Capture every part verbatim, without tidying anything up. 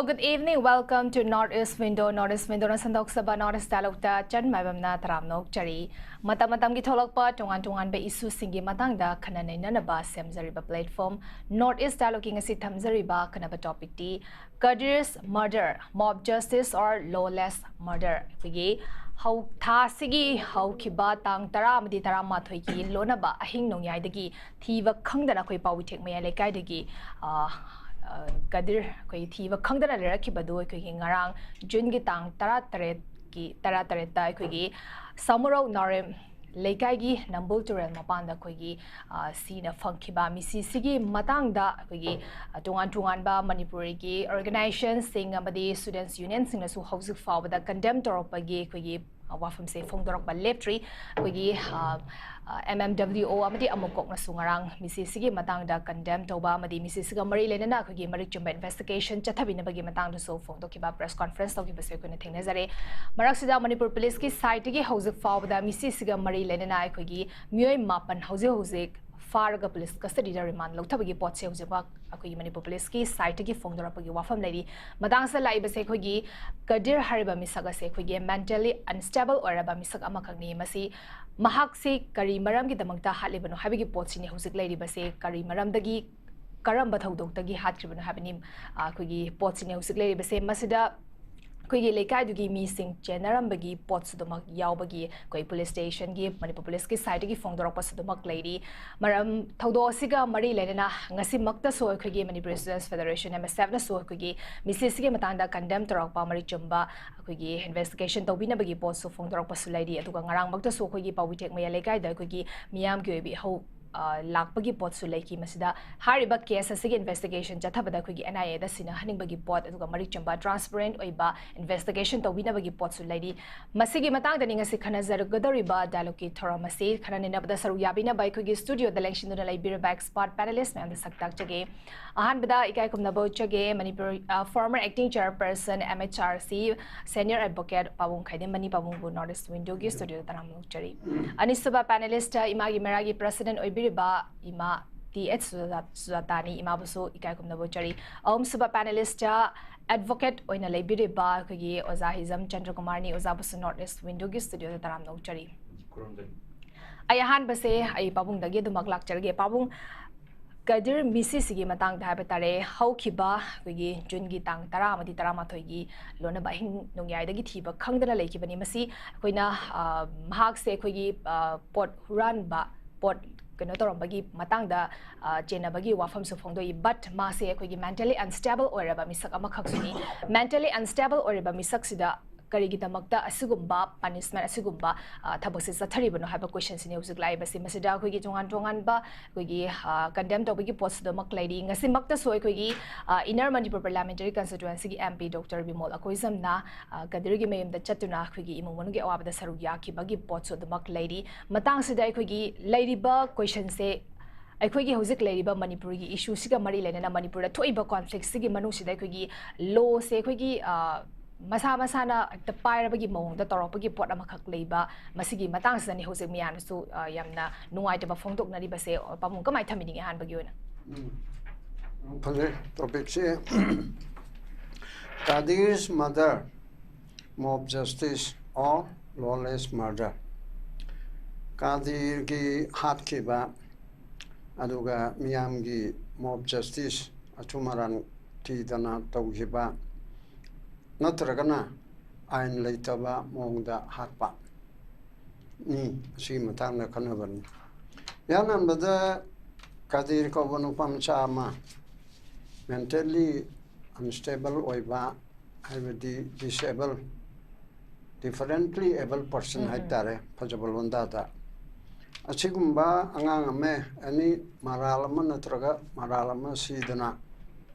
Good evening, welcome to North East Window. North East Window ꯅ ꯁꯟꯗꯣꯛꯆꯕ North East Dialogue ꯇ ꯆꯟ ꯃꯥꯏꯕꯝꯅ ꯇꯔꯥꯝꯅ ꯑꯣꯛꯆꯔꯤ꯫ ꯃꯇꯝ ꯃꯇꯝꯒꯤ ꯊꯣꯛꯂꯛꯄ ꯇꯣꯉꯥꯟ ꯇꯣꯉꯥꯟꯕ issue ꯁꯤꯡꯒꯤ ꯃꯇꯥꯡꯗ ꯈꯟꯅ ꯅꯩꯅꯅꯕ ꯁꯦꯝꯖꯔꯤꯕ platform North East Dialogue ꯀꯤ ꯉꯁꯤ ꯊꯝꯖꯔꯤꯕ ꯑꯈꯟꯅꯕ topic T Kadir's murder, mob justice or lawless murder꯫ ꯑꯩꯈꯣꯏꯒꯤ ꯍꯧ-, ꯊꯥ ꯑꯁꯤꯒꯤ ꯍꯧꯈꯤꯕ ꯇꯥꯡ ꯇꯔꯥ ꯑꯃꯗꯤ ꯇꯔꯥꯃꯥꯊꯣꯏꯒꯤ ꯂꯣꯟꯅꯕ ꯑꯍꯤꯡ ꯅꯣꯡꯌꯥꯏꯗꯒꯤ ꯊꯤꯕ ꯈꯪꯗꯅ ꯑꯩꯈꯣꯏ ꯄꯥꯎꯋꯤꯊꯦꯛ ꯃꯌꯥꯏ ꯂꯩꯀꯥꯏꯗꯒꯤ, ꯑ, ꯑ, ꯀꯗꯤꯔ ꯑꯩꯈꯣꯏ ꯊꯤꯕ ꯈꯪꯗꯅ ꯂꯩꯔꯛꯈꯤꯕꯗꯨ ꯑꯩꯈꯣꯏꯒꯤ ꯉꯔꯥꯡ June ꯒꯤ ꯇꯥꯡ ꯇꯔꯥꯇꯔꯦꯠꯀꯤ, ꯇꯔꯥꯇꯔꯦꯠꯇ ꯑꯩꯈꯣꯏꯒꯤ ꯁꯥꯃꯨꯔꯧ ꯅꯥꯎꯔꯦꯝ ꯂꯩꯀꯥꯏꯒꯤ ꯅꯝꯕꯨꯜ ꯇꯨꯔꯦꯜ ꯃꯄꯥꯟꯗ ꯑꯩꯈꯣꯏꯒꯤ, ꯑ, ꯁꯤꯅ ꯐꯪꯈꯤꯕ ꯃꯤꯁꯤꯁꯤꯒꯤ ꯃꯇꯥꯡꯗ ꯑꯩꯈꯣꯏꯒꯤ, ꯑ, ꯇꯣꯉꯥꯟ ꯇꯣꯉꯥꯟꯕ ꯃꯅꯤꯄꯨꯔꯒꯤ organization ꯁꯤꯡ ꯑꯃꯗꯤ students union ꯁꯤꯡꯅꯁꯨ ꯍꯧꯖꯤꯛ ꯐꯥꯎꯕꯗ condemn ꯇꯧꯔꯛꯄꯒꯤ ꯑꯩꯈꯣꯏꯒꯤ, ꯑ, ꯋꯥꯐꯝꯁꯦ ꯐꯣꯡꯗꯣꯔꯛꯄ ꯂꯦꯞꯇ꯭ꯔꯤ꯫ ꯑꯩꯈꯣꯏꯒꯤ, ꯑ, ꯑ, M M W O ꯑꯃꯗꯤ ꯑꯃꯨꯛ ꯀꯣꯛꯅꯁꯨ ꯉꯔꯥꯡ ꯃꯤꯁꯤꯁꯤꯒꯤ ꯃꯇꯥꯡꯗ condemn ꯇꯧꯕ ꯑꯃꯗꯤ ꯃꯤꯁꯤꯁꯤꯒ ꯃꯔꯤ ꯂꯩꯅꯅ ꯑꯩꯈꯣꯏꯒꯤ ꯃꯔꯤꯛ ꯆꯨꯝꯕ investigation ꯆꯠꯊꯕꯤꯅꯕꯒꯤ ꯃꯇꯥꯡꯗꯁꯨ ꯐꯣꯡꯗꯣꯛꯈꯤꯕ press conference ꯇꯧꯈꯤꯕꯁꯨ ꯑꯩꯈꯣꯏꯅ ꯊꯦꯡꯅꯖꯔꯦ꯫ ꯃꯔꯛꯁꯤꯗ ꯃꯅꯤꯄꯨꯔ police ꯀꯤ side ꯇꯒꯤ ꯍꯧꯖꯤꯛ ꯐꯥꯎꯕꯗ ꯃꯤꯁꯤꯁꯤꯒ ꯃꯔꯤ ꯂꯩꯅꯅ ꯑꯩꯈꯣꯏꯒꯤ ꯃꯤꯑꯣꯏ ꯃꯥꯄꯟ ꯍꯧꯖꯤꯛ ꯍꯧꯖꯤꯛ ꯐꯥꯔꯒ police custody ꯗ remand ꯂꯧꯊꯕꯒꯤ ꯄꯣꯠꯁꯦ ꯍꯧꯖꯤꯛꯃꯛ ꯑꯩꯈꯣꯏꯒꯤ ꯃꯅꯤꯄꯨꯔ police ꯀꯤ side ꯇꯒꯤ ꯐꯣꯡꯗꯣꯔꯛꯄꯒꯤ ꯋꯥꯐꯝ ꯂꯩꯔꯤ꯫ ꯃꯇꯥꯡꯁꯤꯗ ꯂꯥꯛꯏꯕꯁꯦ ꯑꯩꯈꯣꯏꯒꯤ ꯀꯗꯤꯔ ꯍꯥꯏꯔꯤꯕ ꯃꯤꯁꯛ ꯑꯁꯦ ꯑꯩꯈꯣꯏꯒꯤ mentally unstable ꯑꯣꯏꯔꯕ ꯃꯤꯁꯛ ꯑꯃꯈꯛꯅꯤ꯫ ꯃꯁꯤ ꯃꯍꯥꯛꯁꯤ ꯀꯔꯤ ꯃꯔꯝꯒꯤꯗꯃꯛꯇ ꯍꯥꯠꯂꯤꯕꯅꯣ ꯍꯥꯏꯕꯒꯤ ꯄꯣꯠꯁꯤꯅꯤ ꯍꯧꯖꯤꯛ ꯂꯩꯔꯤꯕꯁꯦ꯫ ꯀꯔꯤ ꯃꯔꯝꯗꯒꯤ, ꯀꯔꯝꯕ ꯊꯧꯗꯣꯛꯇꯒꯤ ꯍꯥꯠꯈ꯭ꯔꯤꯕꯅꯣ ꯍꯥꯏꯕꯅꯤ, ꯑ, ꯑꯩꯈꯣꯏꯒꯤ ꯄꯣꯠꯁꯤꯅꯤ ꯍꯧꯖꯤꯛ ꯂꯩꯔꯤꯕꯁꯦ꯫ ꯃꯁꯤꯗ ꯑꯩꯈꯣꯏꯒꯤ ꯂꯩꯀꯥꯏꯗꯨꯒꯤ ꯃꯤꯁꯤꯡ ꯆꯦꯟꯅꯔꯝꯕꯒꯤ ꯄꯣꯠꯁꯨ ꯑꯗꯨꯃꯛ ꯌꯥꯎꯕꯒꯤ ꯑꯩꯈꯣꯏ police station ꯒꯤ, ꯃꯅꯤꯄꯨꯔ police ꯀꯤ side ꯇꯒꯤ ꯐꯣꯡꯗꯣꯔꯛꯄꯁꯨ ꯑꯗꯨꯃꯛ ꯂꯩꯔꯤ꯫ ꯃꯔꯝ, ꯊꯧꯗꯣꯛ ꯑꯁꯤꯒ ꯃꯔꯤ ꯂꯩꯅꯅ ꯉꯁꯤꯃꯛꯇꯁꯨ ꯑꯩꯈꯣꯏꯒꯤ Manipur Students Federation, M S F ꯅꯁꯨ ꯑꯩꯈꯣꯏꯒꯤ ꯃꯤꯁꯤꯁꯤꯒꯤ ꯃꯇꯥꯡꯗ condemn ꯇꯧꯔꯛꯄ ꯃꯔꯤꯛ ꯆꯨꯝꯕ ꯑꯩꯈꯣꯏꯒꯤ investigation ꯇꯧꯕꯤꯅꯕꯒꯤ ꯄꯣꯠꯁꯨ ꯐꯣꯡꯗꯣꯔꯛꯄꯁꯨ ꯂꯩꯔꯤ꯫ ꯑꯗꯨꯒ ꯉꯔꯥꯡꯃꯛꯇꯁꯨ ꯑꯩꯈꯣꯏꯒꯤ ꯄꯥꯎꯋꯤꯊꯦꯛ ꯃꯌꯥꯏ ꯂꯩꯀꯥꯏꯗ ꯑꯩꯈꯣꯏꯒꯤ ꯃꯤꯌꯥꯝꯒꯤ ꯑꯣꯏꯕ ꯏꯍꯧ, ꯑ, ꯂꯥꯛꯄꯒꯤ ꯄꯣꯠꯁꯨ ꯂꯩꯈꯤ꯫ ꯃꯁꯤꯗ ꯍꯥꯏꯔꯤꯕ case ꯑꯁꯤꯒꯤ investigation ꯆꯠꯊꯕꯗ ꯑꯩꯈꯣꯏꯒꯤ N I A ꯗ ꯁꯤꯟꯅꯍꯟꯅꯤꯡꯕꯒꯤ ꯄꯣꯠ, ꯑꯗꯨꯒ ꯃꯔꯤꯛ ꯆꯨꯝꯕ transparent ꯑꯣꯏꯕ investigation ꯇꯧꯕꯤꯅꯕꯒꯤ ꯄꯣꯠꯁꯨ ꯂꯩꯔꯤ꯫ ꯃꯁꯤꯒꯤ ꯃꯇꯥꯡꯗꯅꯤ ꯉꯁꯤ ꯈꯟꯅꯖꯔꯛꯀꯗꯧꯔꯤꯕ dialogue ꯀꯤ ꯊꯧꯔꯝ ꯑꯁꯤ꯫ ꯈꯟꯅ ꯅꯩꯅꯕꯗ ꯁꯔꯨꯛ ꯌꯥꯕꯤꯅꯕ ꯑꯩꯈꯣꯏꯒꯤ studio ꯗ ꯂꯦꯡꯁꯤꯟꯗꯨꯅ ꯂꯩꯕꯤꯔꯕ expert panelist ꯃꯌꯥꯝꯗ ꯁꯛ ꯇꯥꯛꯆꯒꯦ꯫ ꯑꯍꯥꯟꯕꯗ ꯏꯀꯥꯏ ꯈꯨꯝꯅꯕ ꯎꯠꯆꯒꯦ ꯃꯅꯤꯄꯨꯔ, ꯑ, former acting chairperson M H R C, senior advocate ꯄꯥꯕꯨꯡ ꯈꯥꯏꯗꯦꯝꯕꯅꯤ꯫ ꯄꯥꯕꯨꯡꯕꯨ North East Window ꯒꯤ studio ꯗ ꯇꯔꯥꯝꯅ ꯑꯣꯛꯆꯔꯤ꯫ ꯑꯅꯤꯁꯨꯕ panelist ꯏꯃꯥꯒꯤ ꯃꯩꯔꯥꯒꯤ president ꯑꯣꯏꯕꯤꯔꯤꯕ ꯏꯃꯥ T H ꯁꯨꯖꯥ-, ꯁꯨꯖꯥꯇꯥꯅꯤ꯫ ꯏꯃꯥꯕꯨꯁꯨ ꯏꯀꯥꯏ ꯈꯨꯝꯅꯕ ꯎꯠꯆꯔꯤ꯫ ꯑꯍꯨꯝꯁꯨꯕ panelist ꯑꯦꯗꯚꯣꯀꯦꯠ ꯑꯣꯏꯅ ꯂꯩꯕꯤꯔꯤꯕ ꯑꯩꯈꯣꯏꯒꯤ ꯑꯣꯖꯥ ꯍꯤꯖꯝ ꯆꯟꯗ꯭ꯔꯀꯨꯃꯥꯔꯅꯤ꯫ ꯑꯣꯖꯥꯕꯨꯁꯨ ꯅꯣꯔꯠ ꯏꯁ ꯋꯤꯟꯗꯣꯒꯤ ꯁ꯭ꯇꯨꯗꯤꯑꯣꯗ ꯇꯔꯥꯝꯅ ꯑꯣꯛꯆꯔꯤ꯫ ꯈꯨꯔꯨꯝꯖꯔꯤ꯫ ꯑꯩ ꯑꯍꯥꯟꯕꯁꯦ ꯑꯩ ꯄꯥꯕꯨꯡꯗꯒꯤ ꯑꯗꯨꯃꯛ ꯂꯥꯛꯆꯔꯒꯦ꯫ ꯄꯥꯕꯨꯡ, ꯀꯗꯤꯔ ꯃꯤꯁꯤꯁꯤꯒꯤ ꯃꯇꯥꯡꯗ ꯍꯥꯏꯕ ꯇꯥꯔꯦ, ꯍꯧꯈꯤꯕ ꯑꯩꯈꯣꯏꯒꯤ ꯖꯨꯟꯒꯤ ꯇꯥꯡ ꯇꯔꯥ ꯑꯃꯗꯤ ꯇꯔꯥꯃꯥꯊꯣꯏꯒꯤ ꯂꯣꯟꯅꯕ ꯑꯍꯤꯡ ꯅꯣꯡꯌꯥꯏꯗꯒꯤ ꯊꯤꯕ ꯈꯪꯗꯅ ꯂꯩꯈꯤꯕꯅꯤ꯫ ꯃꯁꯤ ꯑꯩꯈꯣꯏꯅ, ꯑ, ꯃꯍꯥꯛꯁꯦ ꯑꯩꯈꯣꯏꯒꯤ, ꯑ, ꯄꯣꯠ ꯍꯨꯔꯥꯟꯕ, ꯄꯣꯠ ꯀꯩꯅꯣ ꯇꯧꯔꯝꯕꯒꯤ ꯃꯇꯥꯡꯗ, ꯑ, ꯆꯦꯟꯅꯕꯒꯤ ꯋꯥꯐꯝꯁꯨ ꯐꯣꯡꯗꯣꯛꯏ꯫ But ꯃꯥꯁꯦ ꯑꯩꯈꯣꯏꯒꯤ mentally unstable ꯑꯣꯏꯔꯕ ꯃꯤꯁꯛ ꯑꯃꯈꯛꯁꯨꯅꯤ꯫ Mentally unstable ꯑꯣꯏꯔꯕ ꯃꯤꯁꯛꯁꯤꯗ ꯀꯔꯤꯒꯤꯗꯃꯛꯇ ꯑꯁꯤꯒꯨꯝꯕ punishment, ꯑꯁꯤꯒꯨꯝꯕ, ꯑ, ꯊꯕꯛꯁꯦ ꯆꯠꯊꯔꯤꯕꯅꯣ ꯍꯥꯏꯕ questionꯁꯤꯅꯤ ꯍꯧꯖꯤꯛ ꯂꯥꯛꯏꯕꯁꯤ꯫ ꯃꯁꯤꯗ ꯑꯩꯈꯣꯏꯒꯤ ꯇꯣꯉꯥꯟ ꯇꯣꯉꯥꯟꯕ ꯑꯩꯈꯣꯏꯒꯤ, ꯑ, condemn ꯇꯧꯕꯒꯤ ꯄꯣꯠꯁꯤꯗꯃꯛ ꯂꯩꯔꯤ꯫ ꯉꯁꯤꯃꯛꯇꯁꯨ ꯑꯩꯈꯣꯏꯒꯤ, ꯑ, Inner Manipur Parliamentary Constituencyꯒꯤ MP Doctor Bimol ꯑꯀꯣꯏꯖꯝꯅ, ꯑ, ꯀꯗꯤꯔꯒꯤ ꯃꯌꯨꯝꯗ ꯆꯠꯇꯨꯅ ꯑꯩꯈꯣꯏꯒꯤ ꯏꯃꯨꯡ ꯃꯅꯨꯡꯒꯤ ꯑꯋꯥꯕꯗ ꯁꯔꯨꯛ ꯌꯥꯈꯤꯕꯒꯤ ꯄꯣꯠꯁꯨ ꯑꯗꯨꯃꯛ ꯂꯩꯔꯤ꯫ ꯃꯇꯥꯡꯁꯤꯗ ꯑꯩꯈꯣꯏꯒꯤ ꯂꯩꯔꯤꯕ questionꯁꯦ, ꯑꯩꯈꯣꯏꯒꯤ ꯍꯧꯖꯤꯛ ꯂꯩꯔꯤꯕ ꯃꯅꯤꯄꯨꯔꯒꯤ issueꯁꯤꯒ ꯃꯔꯤ ꯂꯩꯅꯅ ꯃꯅꯤꯄꯨꯔꯗ ꯊꯣꯛꯏꯕ conflictꯁꯤꯒꯤ ꯃꯅꯨꯡꯁꯤꯗ ꯑꯩꯈꯣꯏꯒꯤ lawꯁꯦ ꯑꯩꯈꯣꯏꯒꯤ, ꯑ, ꯃꯁꯥ ꯃꯁꯥꯅ ꯍꯦꯛꯇ ꯄꯥꯏꯔꯕꯒꯤ ꯃꯑꯣꯡꯗ ꯇꯧꯔꯛꯄꯒꯤ ꯄꯣꯠ ꯑꯃꯈꯛ ꯂꯩꯕ, ꯃꯁꯤꯒꯤ ꯃꯇꯥꯡꯁꯤꯗꯅꯤ ꯍꯧꯖꯤꯛ ꯃꯤꯌꯥꯝꯅꯁꯨ, ꯑ, ꯌꯥꯝꯅ ꯅꯨꯡꯉꯥꯏꯇꯕ ꯐꯣꯡꯗꯣꯛꯅꯔꯤꯕꯁꯦ꯫ ꯑ, ꯄꯥꯕꯨꯡ, ꯀꯃꯥꯏꯅ ꯊꯝꯕꯤꯅꯤꯡꯉꯤ ꯑꯍꯥꯟꯕꯒꯤ ꯑꯣꯏꯅ? ꯎꯝ꯫ ꯐꯖꯩ topicꯁꯦ꯫ Kadir's murder, mob justice or lawless murder? ꯀꯥꯗꯤꯔꯒꯤ ꯍꯥꯠꯈꯤꯕ ꯑꯗꯨꯒ ꯃꯤꯌꯥꯝꯒꯤ mob justice, ꯑꯆꯨꯝ ꯑꯔꯥꯟ ꯊꯤꯗꯅ ꯇꯧꯈꯤꯕ, ꯅꯠꯇ꯭ꯔꯒꯅ ꯑꯥꯏꯟ ꯂꯩꯇꯕ ꯃꯑꯣꯡꯗ ꯍꯥꯠꯄ ꯅꯤ꯫ ꯑꯁꯤꯒꯤ ꯃꯇꯥꯡꯗ ꯈꯟꯅꯕꯅꯤ꯫ ꯏꯍꯥꯟ ꯍꯥꯟꯕꯗ ꯀꯥꯗꯤꯔ ꯀꯧꯕ ꯅꯨꯄꯥ ꯃꯆꯥ ꯑꯃ mentally unstable ꯑꯣꯏꯕ, ꯍꯥꯏꯕꯗꯤ disable, differently abled person ꯍꯥꯏꯇꯥꯔꯦ ꯐꯖꯕ ꯂꯣꯟꯗꯥꯗ꯫ ꯑꯁꯤꯒꯨꯝꯕ ꯑꯉꯥꯡ ꯑꯃ, ꯑꯦꯅꯤ ꯃꯔꯥꯜ ꯑꯃ ꯅꯠꯇ꯭ꯔꯒ ꯃꯔꯥꯜ ꯑꯃ ꯁꯤꯗꯅ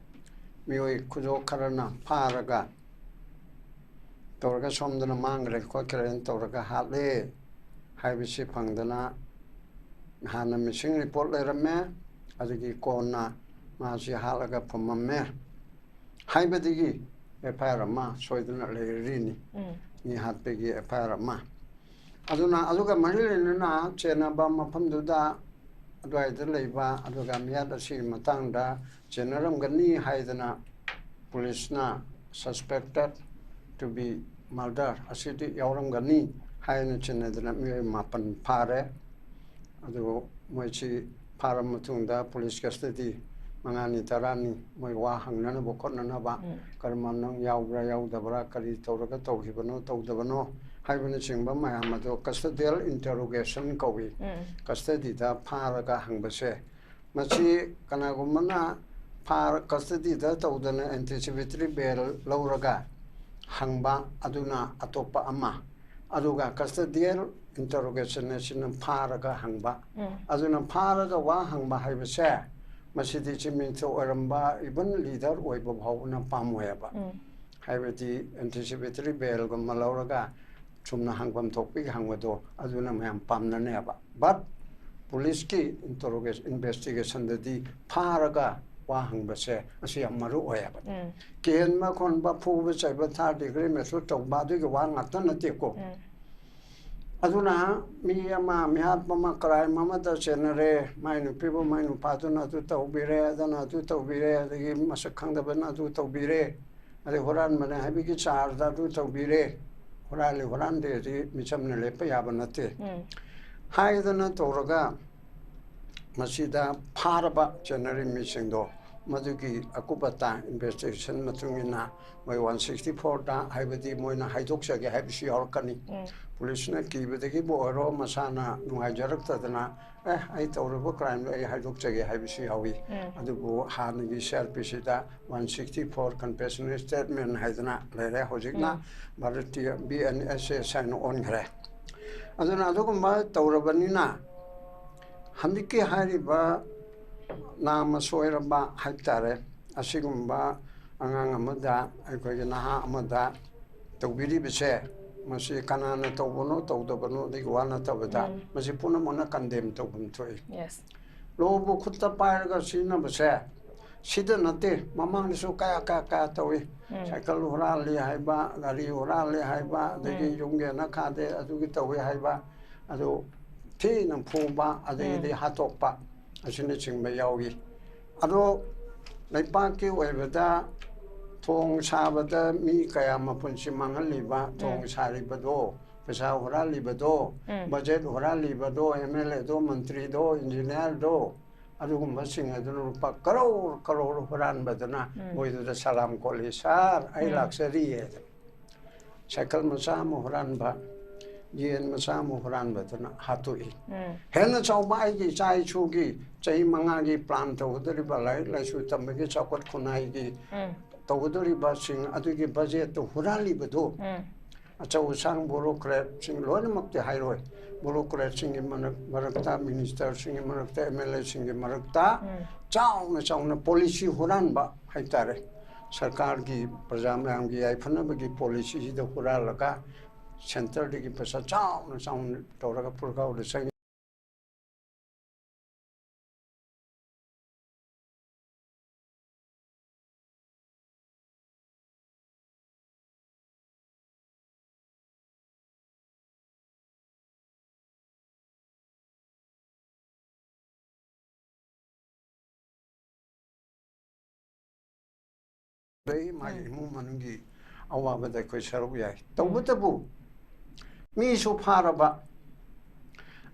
ꯃꯤꯑꯣꯏ ꯈꯨꯗꯣ ꯈꯔꯅ ꯐꯥꯔꯒ ꯇꯧꯔꯒ ꯁꯣꯝꯗꯅ ꯃꯥꯡꯈ꯭ꯔꯦ ꯈꯣꯠꯈ꯭ꯔꯦꯅ ꯇꯧꯔꯒ ꯍꯥꯠꯂꯦ ꯍꯥꯏꯕꯁꯤ ꯐꯪꯗꯅ ꯍꯥꯟꯅ missing report ꯂꯩꯔꯝꯃꯦ꯫ ꯑꯗꯨꯒꯤ ꯀꯣꯟꯅ ꯃꯥꯁꯤ ꯍꯥꯠꯂꯒ ꯐꯨꯝꯃꯝꯃꯦ ꯍꯥꯏꯕꯗꯒꯤ FIR ꯑꯃ ꯁꯣꯏꯗꯅ ꯂꯩꯔꯔꯤꯅꯤ꯫ ꯎꯝ꯫ ꯃꯤ ꯍꯥꯠꯄꯒꯤ FIR ꯑꯃ꯫ ꯑꯗꯨꯅ, ꯑꯗꯨꯒ ꯃꯔꯤ ꯂꯩꯅꯅ ꯆꯦꯟꯅꯕ ꯃꯐꯝꯗꯨꯗ ꯑꯗꯨꯋꯥꯏꯗ ꯂꯩꯕ, ꯑꯗꯨꯒ ꯃꯤꯍꯥꯠ ꯑꯁꯤꯒꯤ ꯃꯇꯥꯡꯗ ꯆꯦꯟꯅꯔꯝꯒꯅꯤ ꯍꯥꯏꯗꯅ ꯄꯨꯂꯤꯁꯅ suspected to be murder ꯑꯁꯤꯗꯤ ꯌꯥꯎꯔꯝꯒꯅꯤ ꯍꯥꯏꯅ ꯆꯤꯡꯅꯗꯅ ꯃꯤꯑꯣꯏ ꯃꯥꯄꯟ ꯐꯥꯔꯦ꯫ ꯑꯗꯨ ꯃꯣꯏꯁꯤ ꯐꯥꯔꯕ ꯃꯇꯨꯡꯗ ꯄꯨꯂꯤꯁ ꯀꯁꯇꯗꯤ ꯃꯉꯥꯅꯤ ꯇꯔꯥꯅꯤ ꯃꯣꯏ ꯋꯥ ꯍꯪꯅꯅꯕ ꯈꯣꯠꯅꯅꯕ, ꯀꯔꯝꯕ ꯅꯪ ꯌꯥꯎꯕ꯭ꯔꯥ ꯌꯥꯎꯗꯕ꯭ꯔꯥ, ꯀꯔꯤ ꯇꯧꯔꯒ ꯇꯧꯈꯤꯕꯅꯣ ꯇꯧꯗꯕꯅꯣ ꯍꯥꯏꯕꯅꯆꯤꯡꯕ ꯃꯌꯥꯝ ꯑꯗꯣ custodial interrogation ꯀꯧꯏ꯫ ꯀꯁꯇꯗꯤꯗ ꯐꯥꯔꯒ ꯍꯪꯕꯁꯦ, ꯃꯁꯤ ꯀꯅꯥꯒꯨꯝꯕꯅ ꯐꯥꯔ ꯀꯁꯇꯗꯤꯗ ꯇꯧꯗꯅ anticipatory bail ꯂꯧꯔꯒ ꯍꯪꯕ, ꯑꯗꯨꯅ ꯑꯇꯣꯞꯄ ꯑꯃ꯫ ꯑꯗꯨꯒ custodial interrogation ꯑꯁꯤꯅ ꯐꯥꯔꯒ ꯍꯪꯕ꯫ ꯑꯗꯨꯅ ꯐꯥꯔꯒ ꯋꯥ ꯍꯪꯕ ꯍꯥꯏꯕꯁꯦ, ꯃꯁꯤꯗꯤ ꯆꯤꯃꯤꯊ ꯑꯣꯏꯔꯝꯕ, even leader ꯑꯣꯏꯕ ꯐꯥꯎꯕꯅ ꯄꯥꯝꯃꯣꯏꯕ꯫ ꯍꯥꯏꯕꯗꯤ anticipatory bailꯒꯨꯝꯕ ꯂꯧꯔꯒ ꯆꯨꯝꯅ ꯍꯪꯐꯝ ꯊꯣꯛꯄꯒꯤ ꯍꯪꯕꯗꯣ ꯑꯗꯨꯅ ꯃꯌꯥꯝ ꯄꯥꯝꯅꯅꯦꯕ꯫ But ꯄꯨꯂꯤꯁꯀꯤ interrogation, investigationꯗꯗꯤ ꯐꯥꯔꯒ ꯋꯥ ꯍꯪꯕꯁꯦ ꯑꯁꯤ ꯌꯥꯝ ꯃꯔꯨ ꯑꯣꯏꯌꯦꯕ꯫ ꯀꯤꯍꯟꯕ ꯈꯣꯟꯕ, ꯐꯨꯕ ꯆꯩꯕ, third degree murder ꯇꯧꯕ, ꯑꯗꯨꯒꯤ ꯋꯥ ꯉꯥꯛꯇ ꯅꯠꯇꯦꯀꯣ꯫ ꯑꯗꯨꯅ ꯃꯤ ꯑꯃ ꯃꯤꯍꯥꯠꯄ ꯑꯃ, crime ꯑꯃꯗ ꯆꯦꯟꯅꯔꯦ, ꯃꯥꯏ ꯅꯨꯄꯤꯕꯨ ꯃꯥꯏ ꯅꯨꯄꯥꯗꯨꯅ ꯑꯗꯨ ꯇꯧꯕꯤꯔꯦ, ꯑꯗꯨꯅ ꯑꯗꯨ ꯇꯧꯕꯤꯔꯦ, ꯑꯗꯒꯤ ꯃꯁꯛ ꯈꯪꯗꯕꯅ ꯑꯗꯨ ꯇꯧꯕꯤꯔꯦ, ꯑꯗꯩ ꯍꯨꯔꯥꯟꯕꯅꯦ ꯍꯥꯏꯕꯒꯤ chargeꯗ ꯑꯗꯨ ꯇꯧꯕꯤꯔꯦ, ꯍꯨꯔꯥꯜꯂꯤ ꯍꯨꯔꯥꯟꯗꯦ ꯑꯗꯨꯗꯤ ꯃꯤꯆꯝꯅ ꯂꯦꯞꯄ ꯌꯥꯕ ꯅꯠꯇꯦ꯫ ꯍꯥꯏꯗꯅ ꯇꯧꯔꯒ ꯃꯁꯤꯗ ꯐꯥꯔꯕ ꯆꯦꯟꯅꯔꯤꯕ ꯃꯤꯁꯤꯡꯗꯣ ꯃꯗꯨꯒꯤ ꯑꯀꯨꯞ ꯑꯇꯥ investigation ꯃꯇꯨꯡ ꯏꯟꯅ ꯃꯣꯏ one sixty fourꯗ, ꯍꯥꯏꯕꯗꯤ ꯃꯣꯏꯅ ꯍꯥꯏꯗꯣꯛꯆꯒꯦ ꯍꯥꯏꯕꯁꯨ ꯌꯥꯎꯔꯛꯀꯅꯤ꯫ ꯄꯨꯂꯤꯁꯅ ꯀꯤꯕꯗꯒꯤꯕꯨ ꯑꯣꯏꯔꯣ, ꯃꯁꯥꯅ ꯅꯨꯡꯉꯥꯏꯖꯔꯛꯇꯗꯅ, "ꯑꯦ, ꯑꯩ ꯇꯧꯔꯨꯕ crimeꯗꯣ ꯑꯩ ꯍꯥꯏꯗꯣꯛꯆꯒꯦ" ꯍꯥꯏꯕꯁꯨ ꯌꯥꯎꯏ꯫ ꯑꯗꯨꯕꯨ ꯍꯥꯟꯅꯒꯤ CRPCꯗ one sixty four compassionary statement ꯍꯥꯏꯗꯅ ꯂꯩꯔꯦ, ꯍꯧꯖꯤꯛꯅ ꯚꯥꯔꯠꯇꯤꯌ BNSS ꯍꯥꯏꯅ ꯑꯣꯟꯈ꯭ꯔꯦ꯫ ꯑꯗꯨꯅ ꯑꯗꯨꯒꯨꯝꯕ ꯇꯧꯔꯕꯅꯤꯅ ꯍꯧꯖꯤꯛꯀꯤ ꯍꯥꯏꯔꯤꯕ ꯅꯥꯃ ꯁꯣꯏꯔꯕ ꯍꯥꯏꯕ ꯇꯥꯔꯦ, ꯑꯁꯤꯒꯨꯝꯕ ꯑꯉꯥꯡ ꯑꯃꯗ, ꯑꯩꯈꯣꯏꯒꯤ ꯅꯍꯥ ꯑꯃꯗ ꯇꯧꯕꯤꯔꯤꯕꯁꯦ, ꯃꯁꯤ ꯀꯅꯥꯅ ꯇꯧꯕꯅꯣ ꯇꯧꯗꯕꯅꯣ ꯑꯗꯨꯒꯤ ꯋꯥ ꯅꯠꯇꯕꯗ, ꯃꯁꯤ ꯄꯨꯝꯅꯃꯛꯅ condemn ꯇꯧꯐꯝ ꯊꯣꯛꯏ꯫ Yes. Lawꯕꯨ ꯈꯨꯠꯇ ꯄꯥꯏꯔꯒ ꯁꯤꯖꯤꯟꯅꯕꯁꯦ ꯁꯤꯗ ꯅꯠꯇꯦ, ꯃꯃꯥꯡꯗꯁꯨ ꯀꯌꯥ ꯀꯌꯥ ꯀꯌꯥ ꯇꯧꯏ꯫ ꯁꯥꯏꯀꯜ ꯍꯨꯔꯥꯜꯂꯤ ꯍꯥꯏꯕ, ꯒꯥꯔꯤ ꯍꯨꯔꯥꯜꯂꯤ ꯍꯥꯏꯕ, ꯑꯗꯒꯤ ꯌꯨꯝꯒꯤ ꯑꯅꯛꯈꯥꯗꯦ ꯑꯗꯨꯒꯤ ꯇꯧꯏ ꯍꯥꯏꯕ, ꯑꯗꯨ ꯊꯤꯅ ꯐꯨꯕ, ꯑꯗꯒꯤꯗꯤ ꯍꯥꯠꯇꯣꯛꯄ ꯑꯁꯤꯅꯆꯤꯡꯕ ꯌꯥꯎꯏ꯫ ꯑꯗꯣ ꯂꯩꯄꯥꯛꯀꯤ ꯑꯣꯏꯕꯗ ꯊꯣꯡ ꯁꯥꯕꯗ ꯃꯤ ꯀꯌꯥ ꯃꯄꯨꯟꯁꯤ ꯃꯥꯡꯍꯜꯂꯤꯕ, ꯊꯣꯡ ꯁꯥꯔꯤꯕꯗꯣ, ꯄꯩꯁꯥ ꯍꯨꯔꯥꯜꯂꯤꯕꯗꯣ, ꯎꯝ꯫ ꯕꯖꯦꯠ ꯍꯨꯔꯥꯜꯂꯤꯕꯗꯣ, ꯑꯦꯝ ꯑꯦꯜ ꯑꯦꯗꯣ, ꯃꯟꯇ꯭ꯔꯤꯗꯣ, ꯏꯟꯖꯤꯅꯤꯌꯥꯔꯗꯣ, ꯑꯗꯨꯒꯨꯝꯕꯁꯤꯡ ꯑꯗꯨꯅ ꯂꯨꯄꯥ ꯀꯔꯣꯔ ꯀꯔꯣꯔ ꯍꯨꯔꯥꯟꯕꯗꯨꯅ ꯎꯝ꯫ ꯃꯣꯏꯗꯨꯗ ꯁꯂꯥꯝ ꯀꯣꯠꯂꯤ, "ꯁꯥꯔ, ꯑꯩ ꯎꯝ꯫ ꯂꯥꯛꯆꯔꯤꯌꯦ" ꯍꯥꯏꯗꯅ꯫ ꯁꯥꯏꯀꯜ ꯃꯆꯥ ꯑꯃ ꯍꯨꯔꯥꯟꯕ, ꯌꯦꯟ ꯃꯆꯥ ꯑꯃ ꯍꯨꯔꯥꯟꯕꯗꯨꯅ ꯍꯥꯠꯇꯣꯛꯏ꯫ ꯎꯝ꯫ ꯍꯦꯟꯅ ꯆꯥꯎꯕ ꯑꯩꯒꯤ ꯏꯆꯥ ꯏꯁꯨꯒꯤ ꯆꯍꯤ ꯃꯉꯥꯒꯤ ꯄ꯭ꯂꯥꯟ ꯇꯧꯒꯗꯧꯔꯤꯕ, ꯂꯥꯏꯔꯤꯛ ꯂꯥꯏꯁꯨ ꯇꯝꯕꯒꯤ, ꯆꯥꯎꯈꯠ ꯈꯨꯟꯅꯥꯏꯒꯤ ꯎꯝ꯫ ꯇꯧꯒꯗꯧꯔꯤꯕꯁꯤꯡ ꯑꯗꯨꯒꯤ ꯕꯖꯦꯠꯇꯨ ꯍꯨꯔꯥꯜꯂꯤꯕꯗꯨ, ꯎꯝ꯫ ꯑꯆꯧ ꯑꯁꯥꯡ ꯕ꯭ꯌꯨꯔꯣꯀ꯭ꯔꯦꯠꯁꯤꯡ ꯂꯣꯏꯅꯃꯛꯇꯤ ꯍꯥꯏꯔꯣꯏ, ꯕ꯭ꯌꯨꯔꯣꯀ꯭ꯔꯦꯠꯁꯤꯡꯒꯤ ꯃꯔꯛ-, ꯃꯔꯛꯇ, ꯃꯤꯅꯤꯁꯇꯔꯁꯤꯡꯒꯤ ꯃꯔꯛꯇ, ꯑꯦꯝ ꯑꯦꯜ ꯑꯦꯁꯤꯡꯒꯤ ꯃꯔꯛꯇ ꯎꯝ꯫ ꯆꯥꯎꯅ ꯆꯥꯎꯅ ꯄꯣꯂꯤꯁꯤ ꯍꯨꯔꯥꯟꯕ ꯍꯥꯏꯇꯥꯔꯦ꯫ ꯁꯔꯀꯥꯔꯒꯤ, ꯄ꯭ꯔꯖꯥ ꯃꯌꯥꯝꯒꯤ ꯌꯥꯏꯐꯅꯕꯒꯤ ꯄꯣꯂꯤꯁꯤꯁꯤꯗ ꯍꯨꯔꯥꯜꯂꯒ ꯁꯦꯟꯇꯔꯗꯒꯤ ꯄꯩꯁꯥ ꯆꯥꯎꯅ ꯆꯥꯎꯅ ꯇꯧꯔꯒ ꯄꯨꯔꯒ ꯆꯪꯉꯤ꯫ ꯂꯩ, ꯃꯥꯒꯤ ꯎꯝ꯫ ꯏꯃꯨꯡ ꯃꯅꯨꯡꯒꯤ ꯑꯋꯥꯕꯗ ꯑꯩꯈꯣꯏ ꯁꯔꯨꯛ ꯌꯥꯏ꯫ ꯇꯧꯕꯇꯕꯨ ꯃꯤꯁꯨ ꯐꯥꯔꯕ,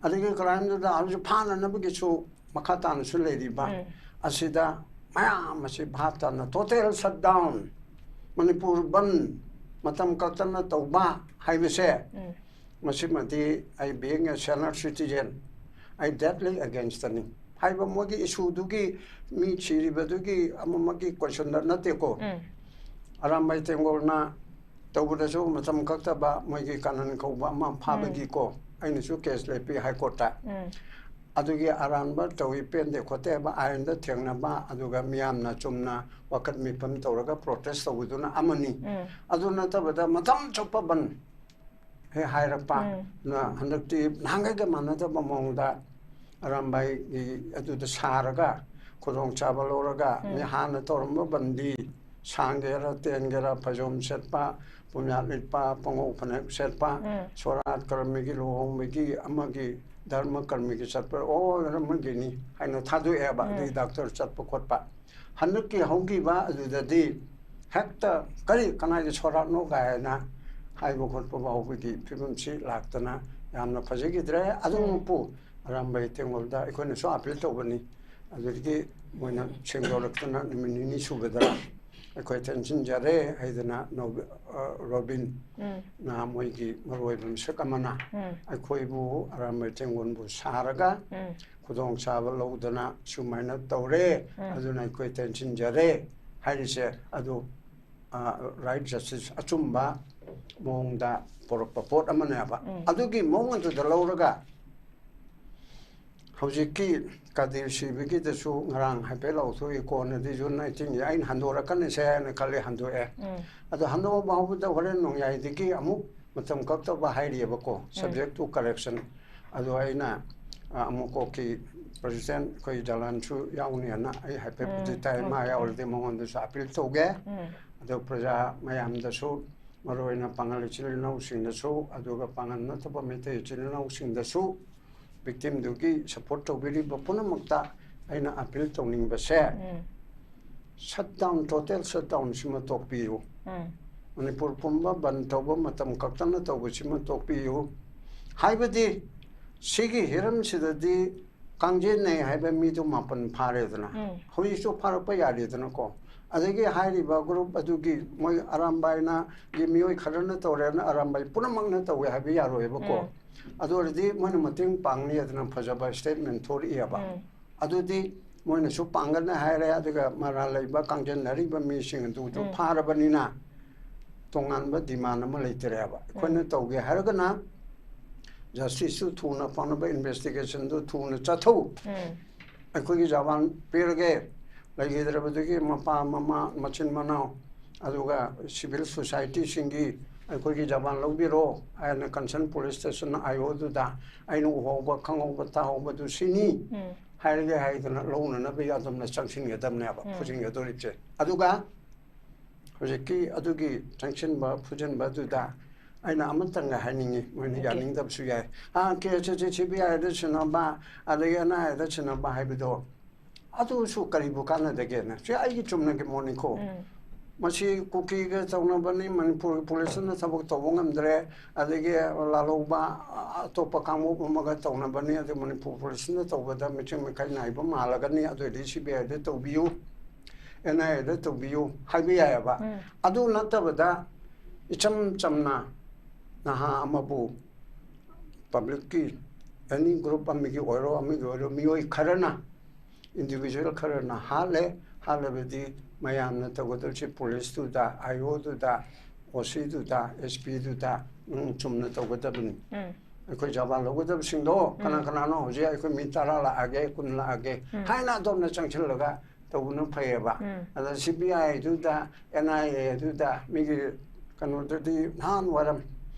ꯑꯗꯒꯤ ꯀ꯭ꯔꯥꯏꯝꯗꯨꯗ ꯍꯧꯖꯤꯛ ꯐꯥꯅꯅꯕꯒꯤꯁꯨ ꯃꯈꯥ ꯇꯥꯅꯁꯨ ꯂꯩꯔꯤꯕ ꯎꯝ꯫ ꯑꯁꯤꯗ ꯃꯌꯥꯝ ꯑꯁꯤ ꯚꯥꯞ ꯇꯥꯅ total shutdown, ꯃꯅꯤꯄꯨꯔ ꯕꯟ ꯃꯇꯝ ꯀꯛꯇꯅ ꯇꯧꯕ ꯍꯥꯏꯕꯁꯦ, ꯎꯝ꯫ ꯃꯁꯤꯃꯗꯤ ꯑꯩ being a senior citizen, ꯑꯩ deadly againstꯅꯤ꯫ ꯍꯥꯏꯕ ꯃꯣꯏꯒꯤ ꯏꯁꯨꯗꯨꯒꯤ, ꯃꯤ ꯁꯤꯔꯤꯕꯗꯨꯒꯤ ꯑꯃꯃꯒꯤ questionꯗ ꯅꯠꯇꯦꯀꯣ꯫ ꯎꯝ꯫ ꯑꯔꯥꯝꯕꯥꯏ ꯇꯦꯡꯒꯣꯜꯅ ꯇꯧꯕꯗꯁꯨ ꯃꯇꯝ ꯀꯛꯇꯕ ꯃꯣꯏꯒꯤ ꯀꯥꯅꯟ ꯀꯧꯕ ꯑꯃ ꯐꯥꯕꯒꯤꯀꯣ, ꯑꯩꯅꯁꯨ case ꯂꯦꯞꯄꯤ High Courtꯇ꯫ ꯎꯝ꯫ ꯑꯗꯨꯒꯤ ꯑꯔꯥꯟꯕ ꯇꯧꯏ, ꯄꯦꯟꯗꯦ ꯈꯣꯠꯇꯦ ꯍꯥꯏꯕ ꯑꯥꯏꯟꯗ ꯊꯦꯡꯅꯕ, ꯑꯗꯨꯒ ꯃꯤꯌꯥꯝꯅ ꯆꯨꯝꯅ ꯋꯥꯀꯠ ꯃꯤꯐꯝ ꯇꯧꯔꯒ protest ꯇꯧꯕꯗꯨꯅ ꯑꯃꯅꯤ꯫ ꯎꯝ꯫ ꯑꯗꯨ ꯅꯠꯇꯕꯗ ꯃꯇꯝ ꯆꯨꯞꯄ ꯕꯟ ꯍꯦꯛ ꯍꯥꯏꯔꯛꯄ, ꯎꯝ꯫ ꯅ ꯍꯟꯗꯛꯇꯤ ꯅꯍꯥꯟꯈꯩꯒ ꯃꯥꯟꯅꯗꯕ ꯃꯑꯣꯡꯗ ꯑꯔꯥꯝꯕꯥꯏꯒꯤ ꯑꯗꯨꯗ ꯁꯥꯔꯒ ꯈꯨꯗꯣꯡꯆꯥꯕ ꯂꯧꯔꯒ, ꯎꯝ꯫ ꯃꯤ ꯍꯥꯟꯅ ꯇꯧꯔꯝꯕ ꯕꯟꯗꯤ, ꯁꯥꯡꯒꯦꯔꯥ ꯇꯦꯟꯒꯦꯔꯥ, ꯐꯩꯖꯣꯝ ꯁꯦꯠꯄ, ꯄꯨꯝꯌꯥꯠ ꯂꯤꯠꯄ, ꯄꯪꯉꯧ ꯐꯅꯦꯛ ꯁꯦꯠꯄ, ꯎꯝ꯫ ꯁꯣꯔꯥꯠ ꯀꯔꯃꯒꯤ, ꯂꯨꯍꯣꯡꯕꯒꯤ, ꯑꯃꯒꯤ ꯙꯔꯃ ꯀꯔꯃꯒꯤ ꯆꯠꯄ, ꯑꯣ, ꯙꯔꯃꯒꯤꯅꯤ ꯍꯥꯏꯅ ꯊꯥꯗꯣꯛꯑꯦꯕ꯫ ꯎꯝ꯫ ꯑꯗꯨꯒꯤ ꯗꯥꯛꯇꯔ ꯆꯠꯄ ꯈꯣꯠꯄ꯫ ꯍꯟꯗꯛꯀꯤ ꯍꯧꯈꯤꯕ ꯑꯗꯨꯗꯗꯤ ꯍꯦꯛꯇ ꯀꯔꯤ ꯀꯅꯥꯒꯤ ꯁꯣꯔꯥꯠꯅꯣ ꯀꯥꯏꯅ ꯍꯥꯏꯕ ꯈꯣꯠꯄ ꯐꯥꯎꯕꯒꯤ ꯐꯤꯕꯝꯁꯤ ꯂꯥꯛꯇꯅ ꯌꯥꯝꯅ ꯐꯖꯈꯤꯗ꯭ꯔꯦ꯫ ꯑꯗꯨꯃꯛꯄꯨ ꯑꯔꯥꯝꯕꯥꯏ ꯇꯦꯡꯒꯣꯜꯗ ꯑꯩꯈꯣꯏꯅꯁꯨ ꯑꯥꯄꯤꯜ ꯇꯧꯕꯅꯤ꯫ ꯑꯗꯨꯗꯒꯤ ꯃꯣꯏꯅ ꯁꯦꯡꯗꯣꯔꯛꯇꯅ ꯅꯨꯃꯤꯠ ꯅꯤꯅꯤ ꯁꯨꯕꯗ ꯑꯩꯈꯣꯏ ꯇꯦꯟꯁꯤꯟꯖꯔꯦ ꯍꯥꯏꯗꯅ ꯅꯣꯕ-, ꯑ, ꯔꯣꯕꯤꯟ ꯎꯝ꯫ ꯅ ꯃꯣꯏꯒꯤ ꯃꯔꯨꯑꯣꯏꯕ ꯃꯤꯁꯛ ꯑꯃꯅ ꯎꯝ꯫ ꯑꯩꯈꯣꯏꯕꯨ ꯑꯔꯥꯝꯕꯥꯏ ꯇꯦꯡꯒꯣꯜꯕꯨ ꯁꯥꯔꯒ ꯎꯝ꯫ ꯈꯨꯗꯣꯡꯆꯥꯕ ꯂꯧꯗꯅ ꯁꯨꯃꯥꯏꯅ ꯇꯧꯔꯦ, ꯎꯝ꯫ ꯑꯗꯨꯅ ꯑꯩꯈꯣꯏ ꯇꯦꯟꯁꯤꯟꯖꯔꯦ ꯍꯥꯏꯔꯤꯁꯦ ꯑꯗꯨ, ꯑ, ꯔꯥꯏꯠ ꯖꯁꯇꯤꯁ ꯑꯆꯨꯝꯕ ꯃꯑꯣꯡꯗ ꯄꯣꯔꯛꯄ ꯄꯣꯠ ꯑꯃꯅꯦꯕ꯫ ꯎꯝ꯫ ꯑꯗꯨꯒꯤ ꯃꯑꯣꯡ ꯑꯗꯨꯗ ꯂꯧꯔꯒ ꯍꯧꯖꯤꯛꯀꯤ ꯀꯥꯗꯤꯔ ꯁꯤꯕꯒꯤꯗꯁꯨ ꯉꯔꯥꯡ ꯍꯥꯏꯐꯦꯠ ꯂꯥꯎꯊꯣꯛꯏ, ꯀꯣꯟꯅꯗꯤ ꯖꯨꯟ nineteenꯁꯦ ꯑꯩꯅ ꯍꯟꯗꯣꯔꯛꯀꯅꯤꯁꯦ ꯍꯥꯏꯅ ꯈꯜꯂꯤ, ꯍꯟꯗꯣꯛꯑꯦ꯫ ꯎꯝ꯫ ꯑꯗꯣ ꯍꯟꯗꯣꯛꯑꯕ ꯐꯥꯎꯕꯗ ꯍꯣꯔꯦꯟ ꯅꯣꯡꯌꯥꯏꯗꯒꯤ ꯑꯃꯨꯛ ꯃꯇꯝ ꯀꯛꯇꯕ ꯍꯥꯏꯔꯤꯑꯕꯀꯣ, ꯎꯝ꯫ Subject to correction꯫ ꯑꯗꯣ ꯑꯩꯅ, ꯑ, ꯑꯃꯨꯛ ꯀꯣꯛꯀꯤ president ꯑꯩꯈꯣꯏ ꯖꯂꯥꯟꯁꯨ ꯌꯥꯎꯅꯤꯅ ꯑꯩ ꯍꯥꯏꯐꯦꯠꯄꯨꯗꯤ ꯎꯝ꯫ ꯇꯥꯏ, ꯃꯥ ꯎꯝ꯫ ꯌꯥꯎꯔꯗꯤ ꯃꯉꯣꯟꯗꯁꯨ ꯑꯥꯄꯤꯜ ꯇꯧꯒꯦ꯫ ꯎꯝ꯫ ꯑꯗꯣ ꯄ꯭ꯔꯖꯥ ꯃꯌꯥꯝꯗꯁꯨ, ꯃꯔꯨꯑꯣꯏꯅ ꯄꯥꯉꯜ ꯏꯆꯤꯜ ꯏꯅꯥꯎꯁꯤꯡꯗꯁꯨ, ꯑꯗꯨꯒ ꯄꯥꯉꯜ ꯅꯠꯇꯕ ꯃꯩꯇꯩ ꯏꯆꯤꯜ ꯏꯅꯥꯎꯁꯤꯡꯗꯁꯨ, victimꯗꯨꯒꯤ support ꯇꯧꯕꯤꯔꯤꯕ ꯄꯨꯝꯅꯃꯛꯇ ꯑꯩꯅ ꯑꯥꯄꯤꯜ ꯇꯧꯅꯤꯡꯕꯁꯦ, ꯎꯝ꯫ Shutdown, total shutdownꯁꯤꯃ ꯇꯣꯛꯄꯤꯌꯨ꯫ ꯎꯝ꯫ ꯃꯅꯤꯄꯨꯔ ꯄꯨꯝꯕ ꯕꯟ ꯇꯧꯕ ꯃꯇꯝ ꯈꯛꯇꯅ ꯇꯧꯕꯁꯤꯃ ꯇꯣꯛꯄꯤꯌꯨ꯫ ꯍꯥꯏꯕꯗꯤ ꯁꯤꯒꯤ ꯍꯤꯔꯝꯁꯤꯗꯗꯤ ꯀꯥꯡꯖꯦꯟꯅꯩ ꯍꯥꯏꯕ ꯃꯤꯗꯨ ꯃꯥꯄꯟ ꯐꯥꯔꯦꯗꯅ꯫ ꯎꯝ꯫ ꯍꯧꯖꯤꯛꯁꯨ ꯐꯥꯔꯛꯄ ꯌꯥꯔꯦꯗꯅꯀꯣ꯫ ꯑꯗꯒꯤ ꯍꯥꯏꯔꯤꯕ group ꯑꯗꯨꯒꯤ ꯃꯣꯏ ꯑꯔꯥꯝꯕꯥꯏꯅ ꯒꯤ ꯃꯤꯑꯣꯏ ꯈꯔꯅ ꯇꯧꯔꯦꯅ ꯑꯔꯥꯝꯕꯥꯏ ꯄꯨꯝꯅꯃꯛꯅ ꯇꯧꯋꯦ ꯍꯥꯏꯕ ꯌꯥꯔꯣꯏꯕꯀꯣ꯫ ꯎꯝ꯫ ꯑꯗꯨ ꯑꯣꯏꯔꯗꯤ ꯃꯣꯏꯅ ꯃꯇꯦꯡ ꯄꯥꯡꯅꯤ ꯑꯗꯨꯅ ꯐꯖꯕ statement ꯊꯣꯛꯂꯛꯏꯑꯕ꯫ ꯎꯝ꯫ ꯑꯗꯨꯗꯤ ꯃꯣꯏꯅꯁꯨ ꯄꯥꯡꯒꯜꯅꯦ ꯍꯥꯏꯔꯦ, ꯑꯗꯨꯒ ꯃꯔꯥꯜ ꯂꯩꯕ ꯀꯥꯡꯖꯟꯅꯔꯤꯕ ꯃꯤꯁꯤꯡ ꯑꯗꯨꯁꯨ ꯎꯝ꯫ ꯐꯥꯔꯕꯅꯤꯅ ꯇꯣꯉꯥꯟꯕ demand ꯑꯃ ꯂꯩꯇ꯭ꯔꯦꯕ꯫ ꯑꯩꯈꯣꯏꯅ ꯎꯝ꯫ ꯇꯧꯒꯦ ꯍꯥꯏꯔꯒꯅ justiceꯇꯨ ꯊꯨꯅ ꯐꯪꯅꯕ, investigationꯗꯨ ꯊꯨꯅ ꯆꯠꯊꯧ꯫ ꯎꯝ꯫ ꯑꯩꯈꯣꯏꯒꯤ ꯖꯕꯥꯟ ꯄꯤꯔꯒꯦ, ꯂꯩꯈꯤꯗ꯭ꯔꯕꯗꯨꯒꯤ ꯃꯄꯥ ꯃꯃꯥ ꯃꯆꯤꯟ ꯃꯅꯥꯎ ꯑꯗꯨꯒ civil societyꯁꯤꯡꯒꯤ ꯑꯩꯈꯣꯏꯒꯤ ꯖꯕꯥꯟ ꯂꯧꯕꯤꯔꯣ ꯍꯥꯏꯅ concern police station IOꯗꯨꯗ ꯑꯩꯅ ꯎꯍꯧꯕ ꯈꯪꯍꯧꯕ ꯇꯥꯍꯧꯕꯗꯨ ꯁꯤꯅꯤ ꯎꯝ꯫ ꯍꯥꯏꯔꯒꯦ ꯍꯥꯏꯗꯅ ꯂꯧꯅꯅꯕ ꯑꯗꯨꯝꯅ ꯆꯪꯁꯤꯟꯒꯗꯕꯅꯦꯕ, ꯎꯝ꯫ ꯐꯨꯖꯤꯟꯒꯗꯧꯔꯤꯕꯁꯦ꯫ ꯑꯗꯨꯒ ꯍꯧꯖꯤꯛꯀꯤ ꯑꯗꯨꯒꯤ ꯆꯪꯁꯤꯟꯕ ꯐꯨꯖꯤꯟꯕ ꯑꯗꯨꯗ ꯑꯩꯅ ꯑꯃꯇꯪꯒ ꯍꯥꯏꯅꯤꯡꯉꯤ, ꯃꯣꯏꯅ OK꯫ ꯌꯥꯅꯤꯡꯗꯕꯁꯨ ꯌꯥꯏ꯫ ꯑꯥ, case ꯑꯁꯤ CBIꯗ ꯁꯤꯟꯅꯕ, ꯑꯗꯒꯤ NIAꯗ ꯁꯤꯟꯅꯕ ꯍꯥꯏꯕꯗꯣ, ꯑꯗꯨꯁꯨ ꯀꯔꯤꯕꯨ ꯀꯥꯟꯅꯗꯒꯦꯅ? ꯁꯤ ꯑꯩꯒꯤ ꯆꯨꯝꯅꯒꯤ ꯃꯣꯠꯅꯤꯀꯣ꯫ ꯎꯝ꯫ ꯃꯁꯤ ꯀꯨꯀꯤꯒ ꯇꯧꯅꯕꯅꯤ, ꯃꯅꯤꯄꯨꯔꯒꯤ ꯄꯨꯂꯤꯁꯅ ꯊꯕꯛ ꯇꯧꯕ ꯉꯝꯗ꯭ꯔꯦ, ꯑꯗꯒꯤ ꯂꯥꯜꯍꯧꯕ ꯑꯇꯣꯞꯄ ꯀꯥꯡꯂꯨꯞ ꯑꯃꯒ ꯇꯧꯅꯕꯅꯤ, ꯑꯗꯨ ꯃꯅꯤꯄꯨꯔ ꯄꯨꯂꯤꯁꯅ ꯇꯧꯕꯗ ꯃꯤꯆꯪ ꯃꯤꯈꯥꯏ ꯅꯥꯏꯕ ꯃꯥꯜꯂꯒꯅꯤ, ꯑꯗꯨꯑꯣꯏꯗꯤ ꯁꯤ ꯕꯤ ꯑꯥꯏꯗ ꯇꯧꯕꯤꯌꯨ, ꯑꯦꯟ ꯑꯥꯏ ꯑꯦꯗ ꯇꯧꯕꯤꯌꯨ ꯍꯥꯏꯕ ꯌꯥꯏꯑꯕ꯫ ꯑꯗꯨ ꯅꯠꯇꯕꯗ ꯏꯆꯝ ꯆꯝꯅ ꯅꯍꯥ ꯑꯃꯕꯨ ꯄꯕ꯭ꯂꯤꯛꯀꯤ ꯑꯦꯅꯤ ꯒ꯭ꯔꯨꯞ ꯑꯃꯒꯤ ꯑꯣꯏꯔꯣ ꯑꯃꯒꯤ ꯑꯣꯏꯔꯣ ꯃꯤꯑꯣꯏ ꯈꯔꯅ, ꯏꯟꯗꯤꯕꯤꯖꯨꯋꯦꯜ ꯈꯔꯅ ꯍꯥꯠꯂꯦ꯫ ꯍꯥꯠꯂꯕꯗꯤ ꯃꯌꯥꯝꯅ ꯇꯧꯒꯗꯕꯁꯤ ꯄꯨꯂꯤꯁꯇꯨꯗ, ꯑꯥꯏ ꯑꯣꯗꯨꯗ, ꯑꯣ ꯁꯤꯗꯨꯗ, ꯑꯦꯁ ꯄꯤꯗꯨꯗ ꯆꯨꯝꯅ ꯇꯧꯒꯗꯕꯅꯤ꯫ ꯑꯩꯈꯣꯏ ꯖꯕꯥꯟ ꯂꯧꯒꯗꯕꯁꯤꯡꯗꯣ ꯀꯅꯥ ꯀꯅꯥꯅꯣ? ꯍꯧꯖꯤꯛ ꯑꯩꯈꯣꯏ ꯃꯤ ꯇꯔꯥ ꯂꯥꯛꯑꯒꯦ, ꯀꯨꯟ ꯂꯥꯛꯑꯒꯦ ꯍꯥꯏꯅ ꯑꯗꯣꯝꯅ ꯆꯪꯁꯤꯜꯂꯒ ꯇꯧꯕꯅ ꯐꯩꯌꯦꯕ꯫ ꯑꯗ ꯁꯤ ꯕꯤ ꯑꯥꯏꯗꯨꯗ, ꯑꯦꯟ ꯑꯥꯏ ꯑꯦꯗꯨꯗ ꯃꯤꯒꯤ ꯀꯩꯅꯣꯗꯗꯤ ꯅꯍꯥꯟ ꯋꯥꯏꯔꯝ,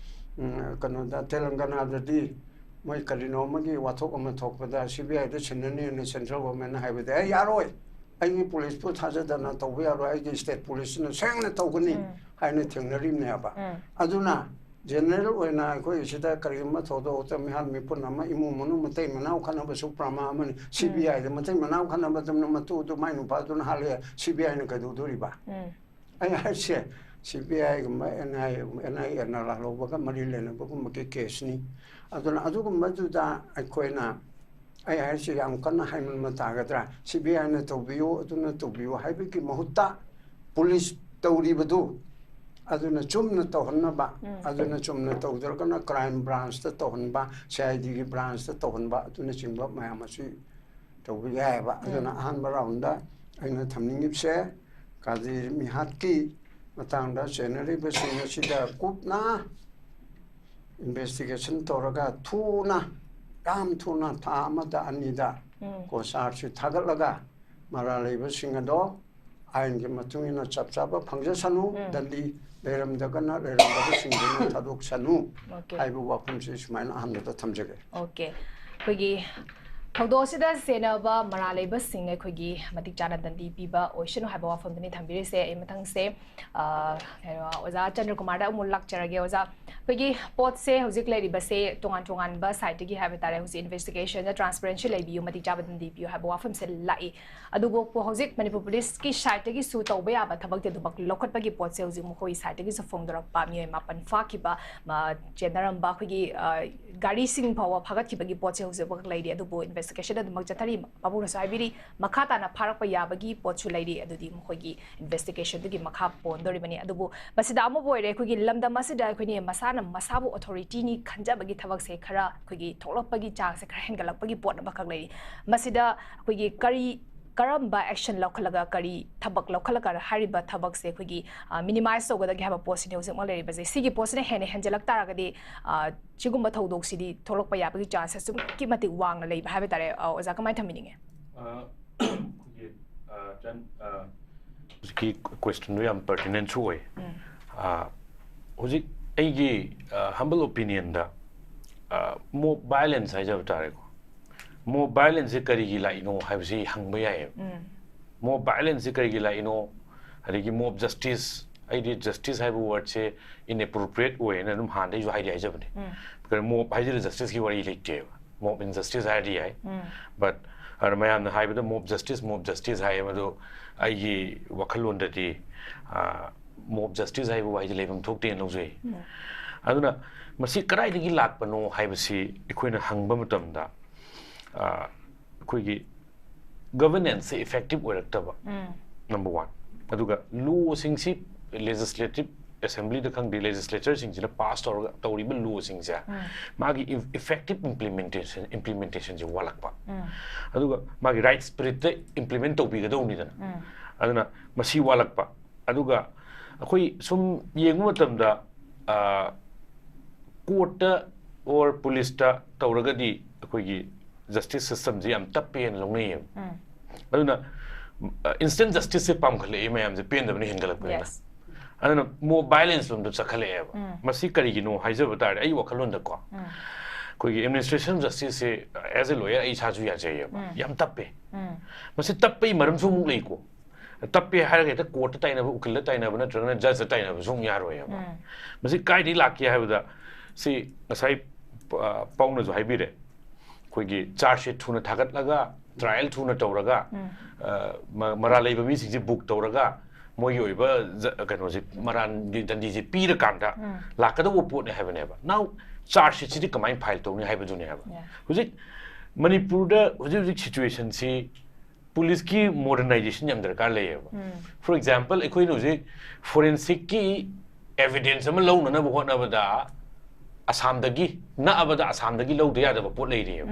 ꯎꯝ, ꯀꯩꯅꯣꯗ, ꯇꯦꯂꯪꯒꯅꯥꯗꯗꯤ ꯃꯣꯏ ꯀꯔꯤꯅꯣ ꯑꯃꯒꯤ ꯋꯥꯊꯣꯛ ꯑꯃ ꯊꯣꯛꯄꯗ ꯁꯤ ꯕꯤ ꯑꯥꯏꯗ ꯁꯤꯟꯅꯅꯤꯅ ꯁꯦꯟꯇ꯭ꯔꯦꯜ ꯒꯣꯔꯃꯦꯟꯅ ꯍꯥꯏꯕꯗꯤ, "ꯑꯩ ꯌꯥꯔꯣꯏ, ꯑꯩꯒꯤ ꯄꯨꯂꯤꯁꯄꯨ ꯊꯥꯖꯗꯅ ꯇꯧꯕ ꯌꯥꯔꯣꯏ, ꯑꯩꯒꯤ ꯁ꯭ꯇꯦꯠ ꯄꯨꯂꯤꯁꯁꯤꯅ ꯁꯦꯡꯅ ꯇꯧꯒꯅꯤ" ꯍꯥꯏꯅ ꯊꯦꯡꯅꯔꯤꯕꯅꯦꯕ꯫ ꯑꯗꯨꯅ ꯖꯦꯅꯔꯦꯜ ꯑꯣꯏꯅ ꯑꯩꯈꯣꯏ ꯁꯤꯗ ꯀꯔꯤꯒꯨꯝꯕ ꯊꯧꯗꯣꯛꯇ ꯃꯤꯍꯥꯠ ꯃꯤꯄꯨꯟ ꯑꯃ, ꯏꯃꯨꯡ ꯃꯅꯨꯡ ꯃꯇꯩ ꯃꯅꯥꯎ ꯈꯠꯅꯕꯁꯨ ꯄ꯭ꯔꯃꯥ ꯑꯃꯅꯤ꯫ ꯁꯤ ꯕꯤ ꯑꯥꯏꯗ ꯃꯇꯩ ꯃꯅꯥꯎ ꯈꯠꯅꯕꯗꯨꯅ ꯃꯇꯨꯗꯨ ꯃꯥꯏ ꯅꯨꯄꯥꯗꯨꯅ ꯍꯥꯠꯂꯦ, ꯁꯤ ꯕꯤ ꯑꯥꯏꯅ ꯀꯩꯗꯧꯗꯣꯔꯤꯕ? ꯑꯩ ꯍꯥꯏꯁꯦ, ꯁꯤ ꯕꯤ ꯑꯥꯏꯒꯨꯝꯕ, ꯑꯦꯟ ꯑꯥꯏ ꯑꯦꯒꯨꯝꯕ, ꯑꯦꯟ ꯑꯥꯏ ꯑꯦꯅ ꯂꯥꯜꯍꯧꯕꯒ ꯃꯔꯤ ꯂꯩꯅꯕꯒꯨꯝꯕꯒꯤ ꯀꯦꯁꯅꯤ꯫ ꯑꯗꯨꯅ ꯑꯗꯨꯒꯨꯝꯕꯗꯨꯗ ꯑꯩꯈꯣꯏꯅ, ꯑꯩ ꯍꯥꯏꯔꯤꯁꯦ ꯌꯥꯝ ꯀꯟꯅ ꯍꯥꯏꯃꯟꯕ ꯇꯥꯒꯗ꯭ꯔꯥ? ꯁꯤ ꯕꯤ ꯑꯥꯏꯅ ꯇꯧꯕꯤꯌꯨ, ꯑꯗꯨꯅ ꯇꯧꯕꯤꯌꯨ ꯍꯥꯏꯕꯒꯤ ꯃꯍꯨꯠꯇ ꯄꯨꯂꯤꯁ ꯇꯧꯔꯤꯕꯗꯨ ꯑꯗꯨꯅ ꯆꯨꯝꯅ ꯇꯧꯍꯟꯅꯕ, ꯑꯗꯨꯅ ꯆꯨꯝꯅ ꯇꯧꯗ꯭ꯔꯒꯅ ꯀ꯭ꯔꯥꯏꯝ ꯕ꯭ꯔꯥꯟꯁꯇ ꯇꯧꯍꯟꯕ, ꯁꯤ ꯑꯥꯏ ꯗꯤꯒꯤ ꯕ꯭ꯔꯥꯟꯁꯇ ꯇꯧꯍꯟꯕ, ꯑꯗꯨꯅꯆꯤꯡꯕ ꯃꯌꯥꯝ ꯑꯁꯤ ꯇꯧꯕ ꯌꯥꯏꯑꯕ꯫ ꯑꯗꯨꯅ ꯑꯍꯥꯟꯕ ꯔꯥꯎꯟꯗ ꯑꯩꯅ ꯊꯝꯅꯤꯡꯉꯤꯕꯁꯦ ꯀꯥꯖꯤ ꯃꯤꯍꯥꯠꯀꯤ ꯃꯇꯥꯡꯗ ꯆꯦꯟꯅꯔꯤꯕꯁꯤꯡ ꯑꯁꯤꯗ ꯀꯨꯞꯅ ꯏꯟꯚꯦꯁꯇꯤꯒꯦꯁꯟ ꯇꯧꯔꯒ ꯊꯨꯅ, ꯌꯥꯝ ꯊꯨꯅ, ꯊꯥ ꯑꯃꯗ ꯑꯅꯤꯗ ꯀꯣ ꯆꯥꯔꯖꯁꯤ ꯊꯥꯒꯠꯂꯒ ꯃꯔꯥꯜ ꯂꯩꯕꯁꯤꯡ ꯑꯗꯣ ꯑꯥꯏꯟꯒꯤ ꯃꯇꯨꯡ ꯏꯟꯅ ꯆꯞ ꯆꯥꯕ ꯐꯪꯖꯁꯅꯨ, ꯗꯟꯗꯤ ꯂꯩꯔꯝꯗꯒꯅ ꯂꯩꯔꯝꯗꯕꯁꯤꯡꯗꯨꯅ ꯊꯥꯗꯣꯛꯁꯅꯨ ꯑꯣꯀꯦ꯫ ꯍꯥꯏꯕ ꯋꯥꯐꯝꯁꯤ ꯁꯨꯃꯥꯏꯅ ꯑꯍꯥꯟꯕꯗ ꯊꯝꯖꯒꯦ꯫ ꯑꯣꯀꯦ꯫ ꯑꯩꯈꯣꯏꯒꯤ ꯊꯧꯗꯣꯛ ꯑꯁꯤꯗ ꯁꯦꯟꯅꯕ ꯃꯔꯥꯜ ꯂꯩꯕꯁꯤꯡ ꯑꯩꯈꯣꯏꯒꯤ ꯃꯇꯤꯛ ꯆꯥꯅ ꯗꯟꯗꯤ ꯄꯤꯕ ꯑꯣꯏꯁꯅꯨ ꯍꯥꯏꯕ ꯋꯥꯐꯝꯗꯨꯅꯤ ꯊꯝꯕꯤꯔꯤꯁꯦ꯫ ꯑꯩ ꯃꯊꯪꯁꯦ, ꯑ, ꯀꯩꯅꯣ, ꯑꯣꯖꯥ ꯆꯟꯗ꯭ꯔꯀꯨꯃꯥꯔꯗ ꯑꯃꯨꯛ ꯂꯥꯛꯆꯔꯒꯦ꯫ ꯑꯣꯖꯥ, ꯑꯩꯈꯣꯏꯒꯤ ꯄꯣꯠꯁꯦ ꯍꯧꯖꯤꯛ ꯂꯩꯔꯤꯕꯁꯦ ꯇꯣꯉꯥꯟ ꯇꯣꯉꯥꯟꯕ ꯁꯥꯏꯠꯇꯒꯤ ꯍꯥꯏꯕ ꯇꯥꯔꯦ, ꯍꯧꯖꯤꯛ ꯏꯟꯚꯦꯁꯇꯤꯒꯦꯁꯟꯗ ꯇ꯭ꯔꯥꯟꯁꯄꯔꯦꯟꯁꯤ ꯂꯩꯕꯤꯌꯨ, ꯃꯇꯤꯛ ꯆꯥꯕ ꯗꯟꯗꯤ ꯄꯤꯌꯨ ꯍꯥꯏꯕ ꯋꯥꯐꯝꯁꯦ ꯂꯥꯛꯏ꯫ ꯑꯗꯨꯕꯨ ꯍꯧꯖꯤꯛ ꯃꯅꯤꯄꯨꯔ ꯄꯨꯂꯤꯁꯀꯤ ꯁꯥꯏꯠꯇꯒꯤꯁꯨ ꯇꯧꯕ ꯌꯥꯕ ꯊꯕꯛꯇꯤ ꯑꯗꯨꯃꯛ ꯂꯧꯈꯠꯄꯒꯤ ꯄꯣꯠꯁꯦ ꯍꯧꯖꯤꯛ ꯃꯈꯣꯏ ꯁꯥꯏꯠꯇꯒꯤꯁꯨ ꯐꯣꯡꯗꯣꯔꯛꯄ, ꯃꯤꯑꯣꯏ ꯃꯥꯄꯟ ꯐꯥꯈꯤꯕ, ꯃ-, ꯆꯦꯟꯅꯔꯝꯕ ꯑꯩꯈꯣꯏꯒꯤ, ꯑ, ꯒꯥꯔꯤꯁꯤꯡ ꯐꯥꯎꯕ ꯐꯥꯒꯠꯈꯤꯕꯒꯤ ꯄꯣꯠꯁꯦ ꯍꯧꯖꯤꯛꯐꯥꯎ ꯂꯩꯔꯤ꯫ ꯑꯗꯨꯕꯨ ꯏꯟꯚꯦꯁꯇꯤꯒꯦꯁꯟ ꯑꯗꯨꯃꯛ ꯆꯠꯊꯔꯤ꯫ ꯄꯥꯕꯨꯡꯅꯁꯨ ꯍꯥꯏꯕꯤꯔꯤ, ꯃꯈꯥ ꯇꯥꯅ ꯐꯥꯔꯛꯄ ꯌꯥꯕꯒꯤ ꯄꯣꯠꯁꯨ ꯂꯩꯔꯤ꯫ ꯑꯗꯨꯗꯤ ꯃꯈꯣꯏꯒꯤ ꯏꯟꯚꯦꯁꯇꯤꯒꯦꯁꯟꯗꯨꯒꯤ ꯃꯈꯥ ꯄꯣꯟꯗꯣꯔꯤꯕꯅꯤ꯫ ꯑꯗꯨꯕꯨ ꯃꯁꯤꯗ ꯑꯃꯕꯨ ꯑꯣꯏꯔꯦ, ꯑꯩꯈꯣꯏꯒꯤ ꯂꯝꯗꯝ ꯑꯁꯤꯗ ꯑꯩꯈꯣꯏꯅ ꯃꯁꯥꯅ ꯃꯁꯥꯕꯨ ꯑꯣꯊꯣꯔꯤꯇꯤꯅꯤ ꯈꯟꯖꯕꯒꯤ ꯊꯕꯛꯁꯦ ꯈꯔ ꯑꯩꯈꯣꯏꯒꯤ ꯊꯣꯛꯂꯛꯄꯒꯤ ꯆꯥꯡꯁꯦ ꯈꯔ ꯍꯦꯟꯒꯠꯂꯛꯄꯒꯤ ꯄꯣꯠ ꯑꯃꯈꯛ ꯂꯩꯔꯤ꯫ ꯃꯁꯤꯗ ꯑꯩꯈꯣꯏꯒꯤ ꯀꯔꯤ, ꯀꯔꯝꯕ ꯑꯦꯛꯁꯟ ꯂꯧꯈꯠꯂꯒ, ꯀꯔꯤ ꯊꯕꯛ ꯂꯧꯈꯠꯂꯒ ꯍꯥꯏꯔꯤꯕ ꯊꯕꯛꯁꯦ ꯑꯩꯈꯣꯏꯒꯤ, ꯑ, ꯃꯤꯅꯤꯃꯥꯏꯁ ꯇꯧꯒꯗꯒꯦ ꯍꯥꯏꯕ ꯄꯣꯠꯁꯤꯅꯤ ꯍꯧꯖꯤꯛꯃꯛ ꯂꯩꯔꯤꯕꯁꯦ꯫ ꯁꯤꯒꯤ ꯄꯣꯠꯁꯤꯅ ꯍꯦꯟꯅ ꯍꯦꯟꯖꯜꯂꯛ ꯇꯥꯔꯒꯗꯤ, ꯑ, ꯁꯤꯒꯨꯝꯕ ꯊꯧꯗꯣꯛꯁꯤꯗꯤ ꯊꯣꯛꯂꯛꯄ ꯌꯥꯕꯒꯤ ꯆꯥꯟꯁ ꯑꯁꯨꯛꯀꯤ ꯃꯇꯤꯛ ꯋꯥꯡꯅ ꯂꯩꯕ ꯍꯥꯏꯕ ꯇꯥꯔꯦ꯫ ꯑ, ꯑꯣꯖꯥ, ꯀꯃꯥꯏꯅ ꯊꯝꯕꯤꯅꯤꯡꯉꯦ? ꯑ, ꯑꯩꯈꯣꯏꯒꯤ, ꯑ, ꯆꯟ-, ꯑ, ꯍꯧꯖꯤꯛꯀꯤ ꯀ꯭ꯋꯦꯁꯇꯟꯗꯣ ꯌꯥꯝ ꯄꯔꯇꯤꯅꯦꯟꯁꯨ ꯑꯣꯏ꯫ ꯎꯝ꯫ ꯑ, ꯍꯧꯖꯤꯛ ꯑꯩꯒꯤ, ꯑ, ꯍꯝꯕꯜ ꯑꯣꯄꯤꯅꯤꯌꯟꯗ, ꯑ, ꯃꯣꯕ ꯚꯥꯏꯂꯦꯟꯁ ꯍꯥꯏꯖꯕ ꯇꯥꯔꯦꯀꯣ, ꯃꯣꯕ ꯚꯥꯏꯂꯦꯟꯁꯁꯦ ꯀꯔꯤꯒꯤ ꯂꯥꯛꯏꯅꯣ ꯍꯥꯏꯕꯁꯤ ꯍꯪꯕ ꯌꯥꯏꯌꯦꯕ꯫ ꯎꯝ꯫ ꯃꯣꯕ ꯚꯥꯏꯂꯦꯟꯁꯁꯦ ꯀꯔꯤꯒꯤ ꯂꯥꯛꯏꯅꯣ, ꯑꯗꯒꯤ ꯃꯣꯕ ꯖꯁꯇꯤꯁ, ꯑꯩꯗꯤ ꯖꯁꯇꯤꯁ ꯍꯥꯏꯕ ꯋꯥꯔꯗꯁꯦ ꯏꯟꯑꯦꯄ꯭ꯔꯣꯄ꯭ꯔꯤꯌꯦꯠ ꯑꯣꯏꯌꯦꯅ ꯑꯗꯨꯝ ꯍꯥꯟꯅꯗꯩꯁꯨ ꯍꯥꯏꯗꯤ ꯍꯥꯏꯖꯕꯅꯦ꯫ ꯎꯝ꯫ ꯀꯩꯅꯣ, ꯃꯣꯕ ꯍꯥꯏꯁꯤꯗ ꯖꯁꯇꯤꯁꯀꯤ ꯋꯥꯔꯤ ꯂꯩꯇꯦꯕ꯫ ꯃꯣꯕ ꯏꯟꯖꯁꯇꯤꯁ ꯍꯥꯏꯔꯗꯤ ꯌꯥꯏ꯫ ꯎꯝ꯫ ꯕꯠ ꯑꯗꯨꯅ ꯃꯌꯥꯝꯅ ꯍꯥꯏꯕꯗ ꯃꯣꯕ ꯖꯁꯇꯤꯁ, ꯃꯣꯕ ꯖꯁꯇꯤꯁ ꯍꯥꯏꯌꯦ, ꯃꯗꯨ ꯑꯩꯒꯤ ꯋꯥꯈꯜꯂꯣꯟꯗꯗꯤ, ꯑ, ꯃꯣꯕ ꯖꯁꯇꯤꯁ ꯍꯥꯏꯕ ꯋꯥꯍꯩꯁꯦ ꯂꯩꯐꯝ ꯊꯣꯛꯇꯦꯅ ꯂꯧꯖꯩ꯫ ꯎꯝ꯫ ꯑꯗꯨꯅ ꯃꯁꯤ ꯀꯗꯥꯏꯗꯒꯤ ꯂꯥꯛꯄꯅꯣ ꯍꯥꯏꯕꯁꯤ ꯑꯩꯈꯣꯏꯅ ꯍꯪꯕ ꯃꯇꯝꯗ, ꯑ, ꯑꯩꯈꯣꯏꯒꯤ ꯒꯚꯔꯅꯦꯟꯁꯁꯦ ꯏꯐꯦꯛꯇꯤꯚ ꯑꯣꯏꯔꯛꯇꯕ, ꯎꯝ꯫ Number one. ꯑꯗꯨꯒ ꯂꯣꯁꯤꯡꯁꯤ ꯂꯦꯖꯤꯁꯂꯦꯇꯤꯚ ꯑꯦꯁꯦꯝꯕ꯭ꯂꯤꯗ ꯈꯪꯗꯦ, ꯂꯦꯖꯤꯁꯂꯦꯆꯔꯁꯤꯡꯁꯤꯅ ꯄꯥꯁ ꯇꯧꯔꯒ ꯇꯧꯔꯤꯕ ꯂꯣꯁꯤꯡꯁꯦ, ꯎꯝ꯫ ꯃꯥꯒꯤ ꯏꯐ-, ꯏꯐꯦꯛꯇꯤꯚ ꯏꯝꯄ꯭ꯂꯤꯃꯦꯟꯇꯦꯁꯟ, ꯏꯝꯄ꯭ꯂꯤꯃꯦꯟꯇꯦꯁꯟꯁꯦ ꯋꯥꯠꯂꯛꯄ꯫ ꯎꯝ꯫ ꯑꯗꯨꯒ ꯃꯥꯒꯤ ꯔꯥꯏꯠ ꯁ꯭ꯄꯤꯔꯤꯠꯇ ꯏꯝꯄ꯭ꯂꯤꯃꯦꯟ ꯇꯧꯕꯤꯒꯗꯧꯅꯤꯗꯅ꯫ ꯎꯝ꯫ ꯑꯗꯨꯅ ꯃꯁꯤ ꯋꯥꯠꯂꯛꯄ꯫ ꯑꯗꯨꯒ ꯑꯩꯈꯣꯏ ꯁꯨꯝ ꯌꯦꯡꯕ ꯃꯇꯝꯗ, ꯑ, ꯀꯣꯔꯠꯇ ꯑꯣꯔ ꯄꯨꯂꯤꯁꯇ ꯇꯧꯔꯒꯗꯤ ꯑꯩꯈꯣꯏꯒꯤ ꯖꯁꯇꯤꯁ ꯁꯤꯁꯇꯝꯁꯦ ꯌꯥꯝ ꯇꯞꯄꯦꯅ ꯂꯧꯅꯩꯌꯦꯕ꯫ ꯎꯝ꯫ ꯑꯗꯨꯅ, ꯑ, ꯏꯟꯁꯇꯦꯟꯠ ꯖꯁꯇꯤꯁꯁꯦ ꯄꯥꯝꯈꯠꯂꯛꯑꯦ ꯃꯌꯥꯝꯁꯦ, ꯄꯦꯟꯗꯕꯅ ꯍꯦꯟꯒꯠꯂꯛꯄꯅꯤꯅ꯫ Yes꯫ ꯑꯗꯨꯅ ꯃꯣꯕ ꯚꯥꯏꯂꯦꯟꯁ ꯂꯣꯝꯗ ꯆꯠꯈꯠꯂꯛꯑꯦꯕ꯫ ꯎꯝ꯫ ꯃꯁꯤ ꯀꯔꯤꯒꯤꯅꯣ ꯍꯥꯏꯖꯕ ꯇꯥꯔꯗꯤ, ꯑꯩ ꯋꯥꯈꯜꯂꯣꯟꯗꯀꯣ, ꯎꯝ꯫ ꯑꯩꯈꯣꯏꯒꯤ administration justice say, as a lawyer, ꯑꯩ ꯏꯁꯥꯁꯨ ꯌꯥꯖꯩꯌꯦꯕ, ꯌꯥꯝ ꯇꯞꯄꯦ꯫ ꯃꯁꯤ ꯇꯞꯄꯩ ꯃꯔꯝꯁꯨ ꯑꯃꯨꯛ ꯂꯩꯀꯣ꯫ ꯇꯞꯄꯦ ꯍꯥꯏꯔꯒ ꯍꯦꯛꯇ court ꯇ ꯇꯥꯏꯅꯕ, ꯎꯀꯤꯜꯗ ꯇꯥꯏꯅꯕ ꯅꯠꯇ꯭ꯔꯒꯅ judge ꯇ ꯇꯥꯏꯅꯕꯁꯨ ꯑꯃꯨꯛ ꯌꯥꯔꯣꯏꯌꯦꯕ꯫ ꯃꯁꯤ ꯀꯥꯏꯗꯒꯤ ꯂꯥꯛꯀꯦ ꯍꯥꯏꯕꯗ, ꯁꯤ ꯉꯁꯥꯏ, ꯑ, ꯄꯥꯎꯅꯁꯨ ꯍꯥꯏꯕꯤꯔꯦ, ꯑꯩꯈꯣꯏꯒꯤ charge sheet ꯊꯨꯅ ꯊꯥꯒꯠꯂꯒ, trial ꯊꯨꯅ ꯇꯧꯔꯒ, ꯑ, ꯃ-, ꯃꯔꯥꯜ ꯂꯩꯕ ꯃꯤꯁꯤꯡꯁꯦ book ꯇꯧꯔꯒ, ꯃꯣꯏꯒꯤ ꯑꯣꯏꯕ ꯖ-, ꯀꯩꯅꯣꯁꯦ, ꯃꯔꯥꯜꯒꯤ ꯗꯟꯗꯤꯁꯦ ꯄꯤꯔꯀꯥꯟꯗ ꯂꯥꯛꯀꯗꯧꯕ ꯄꯣꯠꯅꯦ ꯍꯥꯏꯕꯅꯦꯕ꯫ Now, charge sheet ꯁꯤꯗꯤ ꯀꯃꯥꯏꯅ file ꯇꯧꯅꯤ ꯍꯥꯏꯕꯗꯨꯅꯦꯕ꯫ ꯍꯧꯖꯤꯛ ꯃꯅꯤꯄꯨꯔꯗ ꯍꯧꯖꯤꯛ ꯍꯧꯖꯤꯛ situation ꯁꯤ police ꯀꯤ modernization ꯌꯥꯝ ꯗꯔꯀꯥꯔ ꯂꯩꯌꯦꯕ꯫ For example, ꯑꯩꯈꯣꯏꯅ ꯍꯧꯖꯤꯛ forensic ꯀꯤ evidence ꯑꯃ ꯂꯧꯅꯅꯕ ꯍꯣꯠꯅꯕꯗ ꯑꯁꯥꯝꯗꯒꯤ, ꯅꯛꯑꯕꯗ ꯑꯁꯥꯝꯗꯒꯤ ꯂꯧꯗ ꯌꯥꯗꯕ ꯄꯣꯠ ꯂꯩꯔꯤꯑꯕ꯫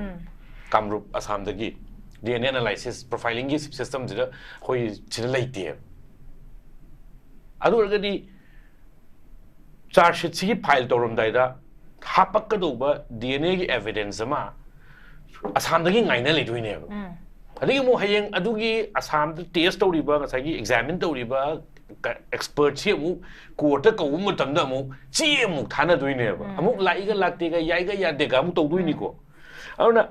ꯀꯥꯃꯔꯨꯞ, ꯑꯁꯥꯝꯗꯒꯤ D N A analysis, profiling ꯒꯤ system ꯁꯤꯗ ꯑꯩꯈꯣꯏ ꯁꯤꯗ ꯂꯩꯇꯦꯕ꯫ ꯑꯗꯨ ꯑꯣꯏꯔꯒꯗꯤ charge sheet ꯁꯤꯒꯤ file ꯇꯧꯔꯝꯗꯥꯏꯗ ꯍꯥꯞꯄꯛꯀꯗꯧꯕ D N A ꯒꯤ evidence ꯑꯃ ꯑꯁꯥꯝꯗꯒꯤ ꯉꯥꯏꯅ ꯂꯩꯗꯣꯏꯅꯦꯕ꯫ ꯑꯗꯒꯤ ꯑꯃꯨꯛ ꯍꯌꯦꯡ ꯑꯗꯨꯒꯤ ꯑꯁꯥꯝꯗ test ꯇꯧꯔꯤꯕ, ꯉꯁꯥꯏꯒꯤ examine ꯇꯧꯔꯤꯕ ꯀ-, expert ꯁꯤ ꯑꯃꯨꯛ court ꯇ ꯀꯧꯕ ꯃꯇꯝꯗ ꯑꯃꯨꯛ ꯆꯦ ꯑꯃꯨꯛ ꯊꯥꯅꯗꯣꯏꯅꯦꯕ꯫ ꯑꯃꯨꯛ ꯂꯥꯛꯏꯒ ꯂꯥꯛꯇꯦꯒ, ꯌꯥꯏꯒ ꯌꯥꯗꯦꯒ ꯑꯃꯨꯛ ꯇꯧꯗꯣꯏꯅꯤꯀꯣ꯫ ꯑꯗꯨꯅ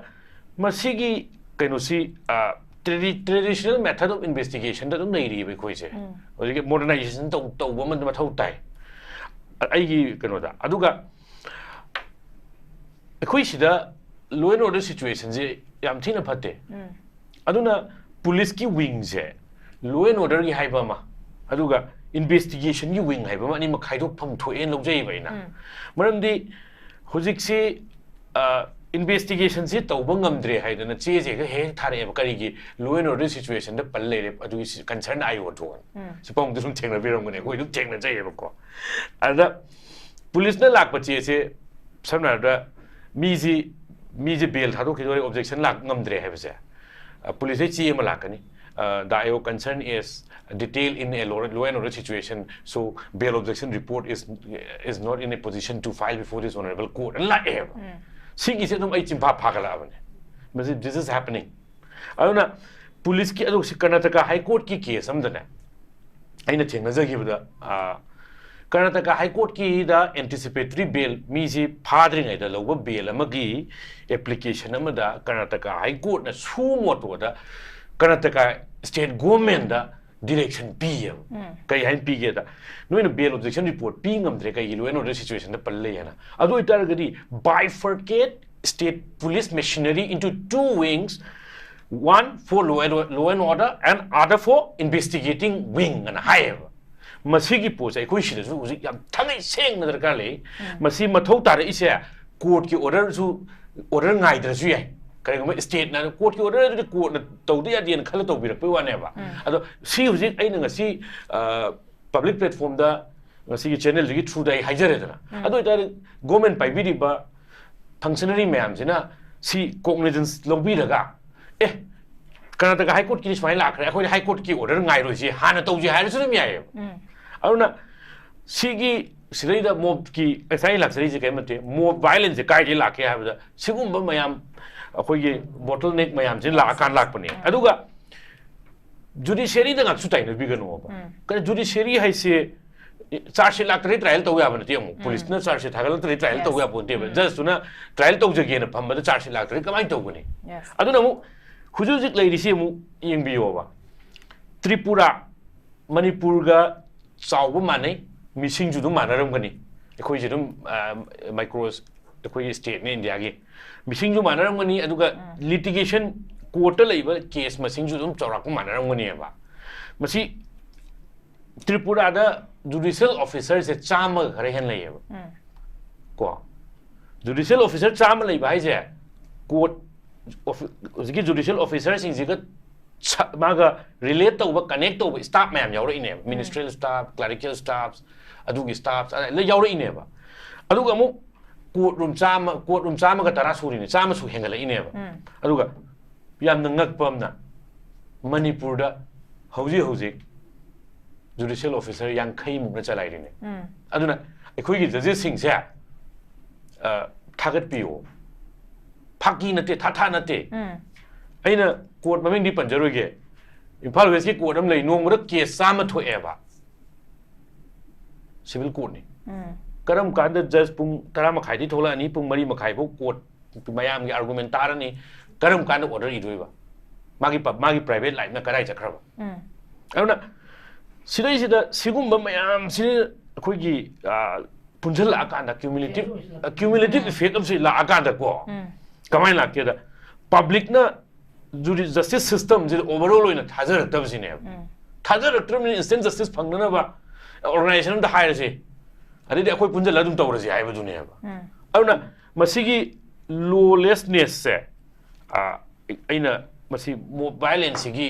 ꯃꯁꯤꯒꯤ ꯀꯩꯅꯣꯁꯤ, ꯑ, tradi-, traditional method of investigation ꯗ ꯑꯗꯨꯝ ꯂꯩꯔꯤꯕ ꯑꯩꯈꯣꯏꯁꯦ꯫ ꯍꯧꯖꯤꯛꯀꯤ modernization ꯇꯧ-, ꯇꯧꯕ ꯑꯃ ꯃꯊꯧ ꯇꯥꯏ꯫ ꯑ-, ꯑꯩꯒꯤ ꯀꯩꯅꯣꯗ꯫ ꯑꯗꯨꯒ ꯑꯩꯈꯣꯏ ꯁꯤꯗ law and order situation ꯁꯦ ꯌꯥꯝ ꯊꯤꯅ ꯐꯠꯇꯦ꯫ ꯑꯗꯨꯅ police ꯀꯤ wing say, law and order ꯒꯤ ꯍꯥꯏꯕ ꯑꯃ, ꯑꯗꯨꯒ investigation ꯒꯤ wing ꯍꯥꯏꯕ ꯑꯃ, ꯑꯅꯤꯃꯛ ꯈꯥꯏꯗꯣꯛꯐꯝ ꯊꯣꯛꯑꯦꯅ ꯂꯧꯖꯩꯌꯦꯕ ꯑꯩꯅ꯫ ꯃꯔꯝꯗꯤ ꯍꯧꯖꯤꯛꯁꯤ, ꯑ, investigation ꯁꯤ ꯇꯧꯕ ꯉꯝꯗ꯭ꯔꯦ ꯍꯥꯏꯗꯅ ꯆꯦꯁꯦ ꯍꯦꯛ ꯍꯦꯛ ꯊꯥꯔꯛꯑꯦꯕ꯫ ꯀꯔꯤꯒꯤ? Law and order situation ꯗ ꯄꯜ ꯂꯩꯔꯦ, ꯑꯗꯨꯒꯤ ꯁꯤ concern I O ꯗꯣ꯫ ꯁꯤ ꯄꯥꯎꯗ ꯁꯨꯝ ꯊꯦꯡꯅꯕꯤꯔꯝꯒꯅꯤ, ꯑꯩꯈꯣꯏ ꯑꯗꯨꯝ ꯊꯦꯡꯅꯖꯩꯌꯦꯕꯀꯣ꯫ ꯑꯗ police ꯅ ꯂꯥꯛꯄ ꯆꯦꯁꯦ, ꯁꯝꯅ ꯍꯥꯏꯔꯕꯗ, ꯃꯤꯁꯤ, ꯃꯤꯁꯦ bail ꯊꯥꯗꯣꯛꯈꯤꯗꯣꯔꯦ, objection ꯂꯥꯛ ꯉꯝꯗ꯭ꯔꯦ ꯍꯥꯏꯕꯁꯦ, ꯑ, police ꯇꯩ ꯆꯦ ꯑꯃ ꯂꯥꯛꯀꯅꯤ꯫ ꯑ, "The I O concern is detailed in a law, law and order situation, so bail objection report is, is not in a position to file before this honorable court" ꯑꯅ ꯂꯥꯛꯑꯦꯕ꯫ ꯁꯤꯒꯤꯁꯦ ꯑꯗꯨꯝ ꯑꯩ ꯆꯤꯟꯐꯥ ꯐꯥꯒꯠꯂꯛꯑꯕꯅꯦ꯫ ꯃꯁꯤ, this is happening꯫ ꯑꯗꯨꯅ police ꯀꯤ, ꯑꯗꯨ ꯁꯤ Karnataka High Court ꯀꯤ case ꯑꯃꯗꯅꯦ, ꯑꯩꯅ ꯊꯦꯡꯅꯖꯈꯤꯕꯗ, ꯑ, ꯀꯔꯅꯥꯇꯀꯥ ꯍꯥꯏ ꯀꯣꯔꯠꯀꯤꯗ ꯑꯦꯟꯇꯤꯁꯤꯄꯦꯇꯔꯤ ꯕꯦꯜ, ꯃꯤꯁꯤ ꯐꯥꯗ꯭ꯔꯤꯉꯩꯗ ꯂꯧꯕ ꯕꯦꯜ ꯑꯃꯒꯤ ꯑꯦꯄ꯭ꯂꯤꯀꯦꯁꯟ ꯑꯃꯗ ꯀꯔꯅꯥꯇꯀꯥ ꯍꯥꯏ ꯀꯣꯔꯠꯅ ꯁꯨ ꯃꯣꯇꯣꯗ ꯀꯔꯅꯥꯇꯀꯥ ꯁ꯭ꯇꯦꯠ ꯒꯣꯔꯃꯦꯟꯗ ꯗꯤꯔꯦꯛꯁꯟ ꯄꯤꯌꯦꯕ꯫ ꯀꯩ ꯍꯥꯏꯅ ꯄꯤꯒꯦꯗ, ꯅꯣꯏꯅ ꯕꯦꯜ ꯑꯣꯕꯖꯦꯛꯁꯟ ꯔꯤꯄꯣꯔꯠ ꯄꯤ ꯉꯝꯗ꯭ꯔꯦ, ꯀꯩꯒꯤ? ꯂꯣ ꯑꯦꯟ ꯑꯣꯔꯗꯔ ꯁꯤꯆꯨꯋꯦꯁꯟꯗ ꯄꯜ ꯂꯩ ꯍꯥꯏꯅ꯫ ꯑꯗꯨ ꯑꯣꯏꯇꯥꯔꯒꯗꯤ bifurcate state police machinery into two wings, one for law and, law and order and other for investigating wing ꯑꯅ ꯍꯥꯏꯌꯦꯕ꯫ ꯃꯁꯤꯒꯤ ꯄꯣꯠꯁꯦ ꯑꯩꯈꯣꯏ ꯁꯤꯗꯁꯨ ꯍꯧꯖꯤꯛ ꯌꯥꯝ ꯊꯥꯡꯉꯩ ꯁꯦꯡꯅ ꯗꯔꯀꯥꯔ ꯂꯩ꯫ ꯃꯁꯤ ꯃꯊꯧ ꯇꯥꯔꯛꯏꯁꯦ ꯀꯣꯔꯠꯀꯤ ꯑꯣꯔꯗꯔꯁꯨ, ꯑꯣꯔꯗꯔ ꯉꯥꯏꯗ꯭ꯔꯁꯨ ꯌꯥꯏ꯫ ꯀꯔꯤꯒꯨꯝꯕ ꯁ꯭ꯇꯦꯠꯅ ꯀꯣꯔꯠꯀꯤ ꯑꯣꯔꯗꯔ ꯑꯗꯨꯗꯤ ꯀꯣꯔꯠꯅ ꯇꯧꯗ ꯌꯥꯗꯦꯅ ꯈꯜꯂ ꯇꯧꯕꯤꯔꯛꯄꯩ ꯋꯥꯅꯦꯕ꯫ ꯑꯗꯣ ꯁꯤ ꯍꯧꯖꯤꯛ ꯑꯩꯅ ꯉꯁꯤ ꯄꯕ꯭ꯂꯤꯛ ꯄ꯭ꯂꯦꯠꯐꯣꯝꯗ ꯉꯁꯤꯒꯤ ꯆꯦꯅꯦꯜꯗꯨꯒꯤ ꯊ꯭ꯔꯨꯗ ꯑꯩ ꯍꯥꯏꯖꯔꯦꯗꯅ꯫ ꯑꯗꯨ ꯑꯣꯏꯇꯥꯔꯗꯤ ꯒꯣꯔꯃꯦꯟ ꯄꯥꯏꯕꯤꯔꯤꯕ ꯐꯪꯁꯅꯔꯤ ꯃꯌꯥꯝꯁꯤꯅ ꯁꯤ ꯀꯣꯛꯅꯤꯖꯟꯁ ꯂꯧꯕꯤꯔꯒ, ꯑꯦ, ꯀꯔꯅꯥꯇꯀꯥ ꯍꯥꯏ ꯀꯣꯔꯠꯀꯤꯗꯤ ꯁꯨꯃꯥꯏꯅ ꯂꯥꯛꯈ꯭ꯔꯦ, ꯑꯩꯈꯣꯏꯗꯤ ꯍꯥꯏ ꯀꯣꯔꯠꯀꯤ ꯑꯣꯔꯗꯔ ꯉꯥꯏꯔꯣꯏꯁꯤ, ꯍꯥꯟꯅ ꯇꯧꯁꯤ ꯍꯥꯏꯔꯁꯨ ꯑꯗꯨꯝ ꯌꯥꯏꯑꯕ꯫ ꯑꯗꯨꯅ ꯁꯤꯒꯤ ꯁꯤꯗꯩꯗ ꯃꯣꯕꯀꯤ ꯉꯁꯥꯏ ꯂꯥꯛꯆꯔꯤꯁꯦ ꯀꯔꯤꯝ ꯅꯠꯇꯦ, ꯃꯣꯕ ꯚꯥꯏꯂꯦꯟꯁꯁꯦ ꯀꯥꯏꯗꯒꯤ ꯂꯥꯛꯀꯦ ꯍꯥꯏꯕꯗ ꯁꯤꯒꯨꯝꯕ ꯃꯌꯥꯝ, ꯑꯩꯈꯣꯏꯒꯤ ꯕꯣꯇꯜ ꯅꯦꯛ ꯃꯌꯥꯝꯁꯤ ꯂꯥꯛꯑꯀꯥꯟꯗ ꯂꯥꯛꯄꯅꯦ꯫ ꯑꯗꯨꯒ ꯖꯨꯗꯤꯁꯤꯌꯔꯤꯗ ꯉꯥꯛꯁꯨ ꯇꯥꯏꯅꯕꯤꯒꯅꯣꯕ꯫ ꯀꯩꯅꯣ, ꯖꯨꯗꯤꯁꯤꯌꯔꯤ ꯍꯥꯏꯁꯦ ꯆꯥꯔꯖ ꯁꯤꯠ ꯂꯥꯛꯇ꯭ꯔꯗꯤ ꯇ꯭ꯔꯥꯏꯌꯦꯜ ꯇꯧ ꯌꯥꯕ ꯅꯠꯇꯦ꯫ ꯑꯃꯨꯛ ꯄꯨꯂꯤꯁꯅ ꯆꯥꯔꯖ ꯁꯤꯠ ꯊꯥꯒꯠꯂꯛꯇ꯭ꯔꯗꯤ ꯇ꯭ꯔꯥꯏꯌꯦꯜ ꯇꯧ ꯌꯥꯕ ꯅꯠꯇꯦꯕ꯫ ꯖꯁꯇꯨꯅ ꯇ꯭ꯔꯥꯏꯌꯦꯜ ꯇꯧꯖꯒꯦꯅ ꯐꯝꯕꯗ ꯆꯥꯔꯖ ꯁꯤꯠ ꯂꯥꯛꯇ꯭ꯔꯗꯤ ꯀꯃꯥꯏꯅ ꯇꯧꯒꯅꯤ? ꯑꯗꯨꯅ ꯑꯃꯨꯛ ꯍꯧꯖꯤꯛ ꯍꯧꯖꯤꯛ ꯂꯩꯔꯤꯁꯤ ꯑꯃꯨꯛ ꯌꯦꯡꯕꯤꯌꯣꯕ꯫ ꯇ꯭ꯔꯤꯄꯨꯔꯥ, ꯃꯅꯤꯄꯨꯔꯒ ꯆꯥꯎꯕ ꯃꯥꯟꯅꯩ, ꯃꯤꯁꯤꯡꯁꯨ ꯑꯗꯨꯝ ꯃꯥꯟꯅꯔꯝꯒꯅꯤ꯫ ꯑꯩꯈꯣꯏꯁꯦ ꯑꯗꯨꯝ, ꯑ, ꯃꯥꯏꯀ꯭ꯔꯣ, ꯑꯩꯈꯣꯏꯒꯤ ꯁ꯭ꯇꯦꯠꯅꯤ ꯏꯟꯗꯤꯌꯥꯒꯤ, ꯃꯤꯁꯤꯡꯁꯨ ꯃꯥꯟꯅꯔꯝꯒꯅꯤ, ꯑꯗꯨꯒ ꯂꯤꯇꯤꯒꯦꯁꯟ ꯀꯣꯔꯠꯇ ꯂꯩꯕ ꯀꯦꯁ ꯃꯁꯤꯡꯁꯨ ꯑꯗꯨꯝ ꯆꯥꯎꯔꯥꯛꯄ ꯃꯥꯟꯅꯔꯝꯒꯅꯦꯕ꯫ ꯃꯁꯤ ꯇ꯭ꯔꯤꯄꯨꯔꯥꯗ ꯖꯨꯗꯤꯁꯤꯌꯦꯜ ꯑꯣꯐꯤꯁꯔꯁꯦ ꯆꯥꯝꯃꯒ ꯈꯔ ꯍꯦꯟꯅ ꯂꯩꯌꯦꯕ꯫ ꯀꯣ, ꯖꯨꯗꯤꯁꯤꯌꯦꯜ ꯑꯣꯐꯤꯁꯔ ꯆꯥꯝꯃ ꯂꯩꯕ ꯍꯥꯏꯁꯦ, ꯀꯣꯔꯠ ꯑꯣꯐꯤ-, ꯍꯧꯖꯤꯛꯀꯤ ꯖꯨꯗꯤꯁꯤꯌꯦꯜ ꯑꯣꯐꯤꯁꯔꯁꯤꯡꯁꯤꯒ ꯁ-, ꯃꯥꯒ ꯔꯤꯂꯦꯠ ꯇꯧꯕ, ꯀꯅꯦꯛ ꯇꯧꯕ ꯁ꯭ꯇꯥꯐ ꯃꯌꯥꯝ ꯌꯥꯎꯔꯛꯏꯅꯦꯕ꯫ ꯃꯤꯅꯤꯁꯇ꯭ꯔꯤꯌꯦꯜ ꯁ꯭ꯇꯥꯐ, ꯀ꯭ꯂꯦꯔꯤꯀꯦꯜ ꯁ꯭ꯇꯥꯐ, ꯑꯗꯨꯒꯤ ꯁ꯭ꯇꯥꯐ ꯂꯣꯏ ꯌꯥꯎꯔꯛꯏꯅꯦꯕ꯫ ꯑꯗꯨꯒ ꯑꯃꯨꯛ ꯀꯣꯔꯠ ꯔꯨꯝ ꯆꯥꯝꯃ, ꯀꯣꯔꯠ ꯔꯨꯝ ꯆꯥꯝꯃꯒ ꯇꯔꯥ ꯁꯨꯔꯤꯅꯦ, ꯆꯥꯝꯃꯁꯨ ꯍꯦꯟꯒꯠꯂꯛꯏꯅꯦꯕ꯫ ꯑꯗꯨꯒ ꯌꯥꯝꯅ ꯉꯛꯄ ꯑꯃꯅ, ꯃꯅꯤꯄꯨꯔꯗ ꯍꯧꯖꯤꯛ ꯍꯧꯖꯤꯛ ꯖꯨꯗꯤꯁꯤꯌꯦꯜ ꯑꯣꯐꯤꯁꯔ ꯌꯥꯡꯈꯩꯃꯨꯛꯅ ꯆꯂꯥꯏꯔꯤꯅꯦ꯫ ꯑꯗꯨꯅ ꯑꯩꯈꯣꯏꯒꯤ ꯖꯖꯦꯁꯁꯤꯡꯁꯦ, ꯑ, ꯊꯥꯒꯠꯄꯤꯌꯣ꯫ ꯐꯥꯒꯤ ꯅꯠꯇꯦ, ꯊꯥ ꯊꯥ ꯅꯠꯇꯦ꯫ ꯑꯩꯅ ꯀꯣꯔꯠ ꯃꯃꯤꯡꯗꯤ ꯄꯟꯖꯔꯣꯏꯒꯦ꯫ ꯏꯝꯐꯥꯜ ꯋꯦꯁꯀꯤ ꯀꯣꯔꯠ ꯑꯃ ꯂꯩ, ꯅꯣꯡꯃꯗ ꯀꯦꯁ ꯆꯥꯝꯃ ꯊꯣꯛꯑꯦꯕ꯫ civil courtꯅꯤ꯫ ꯀꯔꯝ ꯀꯥꯟꯗ judge ꯄꯨꯡ ꯇꯔꯥ ꯃꯈꯥꯏꯗꯒꯤ ꯊꯣꯛꯂꯛꯑꯅꯤ, ꯄꯨꯡ ꯃꯔꯤ ꯃꯈꯥꯏꯐꯥꯎ court ꯃꯌꯥꯝꯒꯤ argument ꯇꯥꯔꯅꯤ, ꯀꯔꯝ ꯀꯥꯟꯗ order ꯏꯗꯣꯏꯕ? ꯃꯥꯒꯤ ꯄ-, ꯃꯥꯒꯤ private lifeꯅ ꯀꯗꯥꯏ ꯆꯠꯈ꯭ꯔꯕ? ꯑꯗꯨꯅ ꯁꯤꯗꯩꯁꯤꯗ ꯁꯤꯒꯨꯝꯕ ꯃꯌꯥꯝꯁꯤ ꯑꯩꯈꯣꯏꯒꯤ, ꯑ, ꯄꯨꯟꯁꯤꯜꯂꯛꯑꯀꯥꯟꯗ cumulative, ꯑ, cumulative effect ꯑꯃꯁꯨ ꯂꯥꯛꯑꯀꯥꯟꯗꯀꯣ, ꯀꯃꯥꯏꯅ ꯂꯥꯛꯀꯦꯗ, publicꯅ justice systemꯁꯤꯗ overall ꯑꯣꯏꯅ ꯊꯥꯖꯔꯛꯇꯕꯁꯤꯅꯦꯕ꯫ ꯊꯥꯖꯔꯛꯇ꯭ꯔꯕꯅꯤꯅ instant justice ꯐꯪꯅꯅꯕ organization ꯑꯝꯗ ꯍꯥꯏꯔꯁꯤ, ꯑꯗꯩꯗꯤ ꯑꯩꯈꯣꯏ ꯄꯨꯟꯁꯤꯜꯂꯒ ꯑꯗꯨꯝ ꯇꯧꯔꯁꯤ ꯍꯥꯏꯕꯗꯨꯅꯦꯕ꯫ ꯑꯗꯨꯅ ꯃꯁꯤꯒꯤ lawlessnessꯁꯦ, ꯑ, ꯑꯩꯅ ꯃꯁꯤ mob violenceꯁꯤꯒꯤ,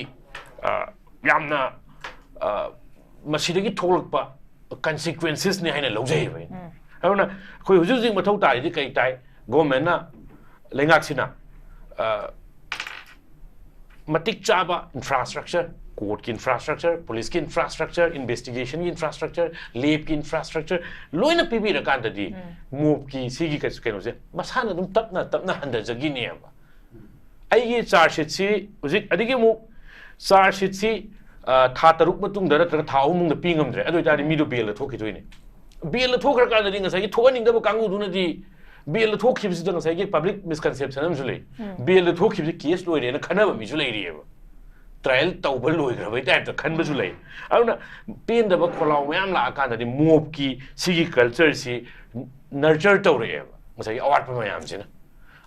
ꯑ, ꯌꯥꯝꯅ, ꯑ, ꯃꯁꯤꯗꯒꯤ ꯊꯣꯛꯂꯛꯄ consequencesꯅꯤ ꯍꯥꯏꯅ ꯂꯧꯖꯩꯌꯦꯕ ꯑꯩꯅ꯫ ꯑꯗꯨꯅ ꯑꯩꯈꯣꯏ ꯍꯧꯖꯤꯛ ꯍꯧꯖꯤꯛ ꯃꯊꯧ ꯇꯥꯔꯤꯗꯤ ꯀꯩ ꯇꯥꯏ? Governmentꯅ, ꯂꯩꯉꯥꯛꯁꯤꯅ, ꯑ, ꯃꯇꯤꯛ ꯆꯥꯕ infrastructure, courtꯀꯤ infrastructure, policeꯀꯤ infrastructure, investigationꯒꯤ infrastructure, labꯀꯤ infrastructure ꯂꯣꯏꯅ ꯄꯤꯕꯤꯔꯀꯥꯟꯗꯗꯤ mobꯀꯤ ꯁꯤꯒꯤ ꯀꯩ-, ꯀꯩꯅꯣꯁꯦ ꯃꯁꯥꯅ ꯑꯗꯨꯝ ꯇꯞꯅ ꯇꯞꯅ ꯍꯟꯊꯖꯈꯤꯅꯦꯕ꯫ ꯑꯩꯒꯤ charge sheetꯁꯤ ꯍꯧꯖꯤꯛ, ꯑꯗꯒꯤ ꯑꯃꯨꯛ charge sheetꯁꯤ, ꯑ, ꯊꯥ ꯇꯔꯨꯛ ꯃꯇꯨꯡꯗ ꯅꯠꯇ꯭ꯔꯒ ꯊꯥ ꯑꯍꯨꯝ ꯃꯇꯨꯡꯗ ꯄꯤ ꯉꯝꯗ꯭ꯔꯦ, ꯑꯗꯨ ꯑꯣꯏꯇꯥꯔꯗꯤ ꯃꯤꯗꯣ bailꯗ ꯊꯣꯛꯈꯤꯗꯣꯏꯅꯦ꯫ Bailꯗ ꯊꯣꯛꯈ꯭ꯔꯀꯥꯟꯗꯗꯤ ꯉꯁꯥꯏꯒꯤ ꯊꯣꯛꯍꯟꯅꯤꯡꯗꯕ ꯀꯥꯡꯕꯨꯗꯨꯅꯗꯤ bailꯗ ꯊꯣꯛꯈꯤꯕꯁꯤꯗ ꯉꯁꯥꯏꯒꯤ public misconception ꯑꯃꯁꯨ ꯂꯩ꯫ Bailꯗ ꯊꯣꯛꯈꯤꯕꯁꯤ case ꯂꯣꯏꯔꯦꯅ ꯈꯟꯅꯕ ꯃꯤꯁꯨ ꯂꯩꯔꯤꯑꯕ꯫ Trial ꯇꯧꯕ ꯂꯣꯏꯈ꯭ꯔꯕꯩ typeꯇ ꯈꯟꯕꯁꯨ ꯂꯩ꯫ ꯑꯗꯨꯅ ꯄꯦꯟꯗꯕ ꯈꯣꯜꯂꯥꯎ ꯃꯌꯥꯝ ꯂꯥꯛꯑꯀꯥꯟꯗꯗꯤ mobꯀꯤ ꯁꯤꯒꯤ cultureꯁꯤ nurture ꯇꯧꯔꯛꯑꯦꯕ, ꯉꯁꯥꯏꯒꯤ ꯑꯋꯥꯠꯄ ꯃꯌꯥꯝꯁꯤꯅ꯫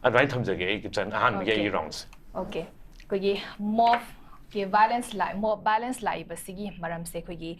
ꯑꯗꯨꯃꯥꯏꯅ ꯊꯝꯖꯒꯦ ꯑꯩ ꯀꯤꯞꯆꯟ ꯑꯍꯥꯟꯕꯒꯤ ꯑꯩꯒꯤ roundꯁꯦ꯫ Okay꯫ ꯑꯩꯈꯣꯏꯒꯤ mobꯀꯤ violence ꯂꯥꯛ-, mob violence ꯂꯥꯛꯏꯕꯁꯤꯒꯤ ꯃꯔꯝꯁꯦ ꯑꯩꯈꯣꯏꯒꯤ,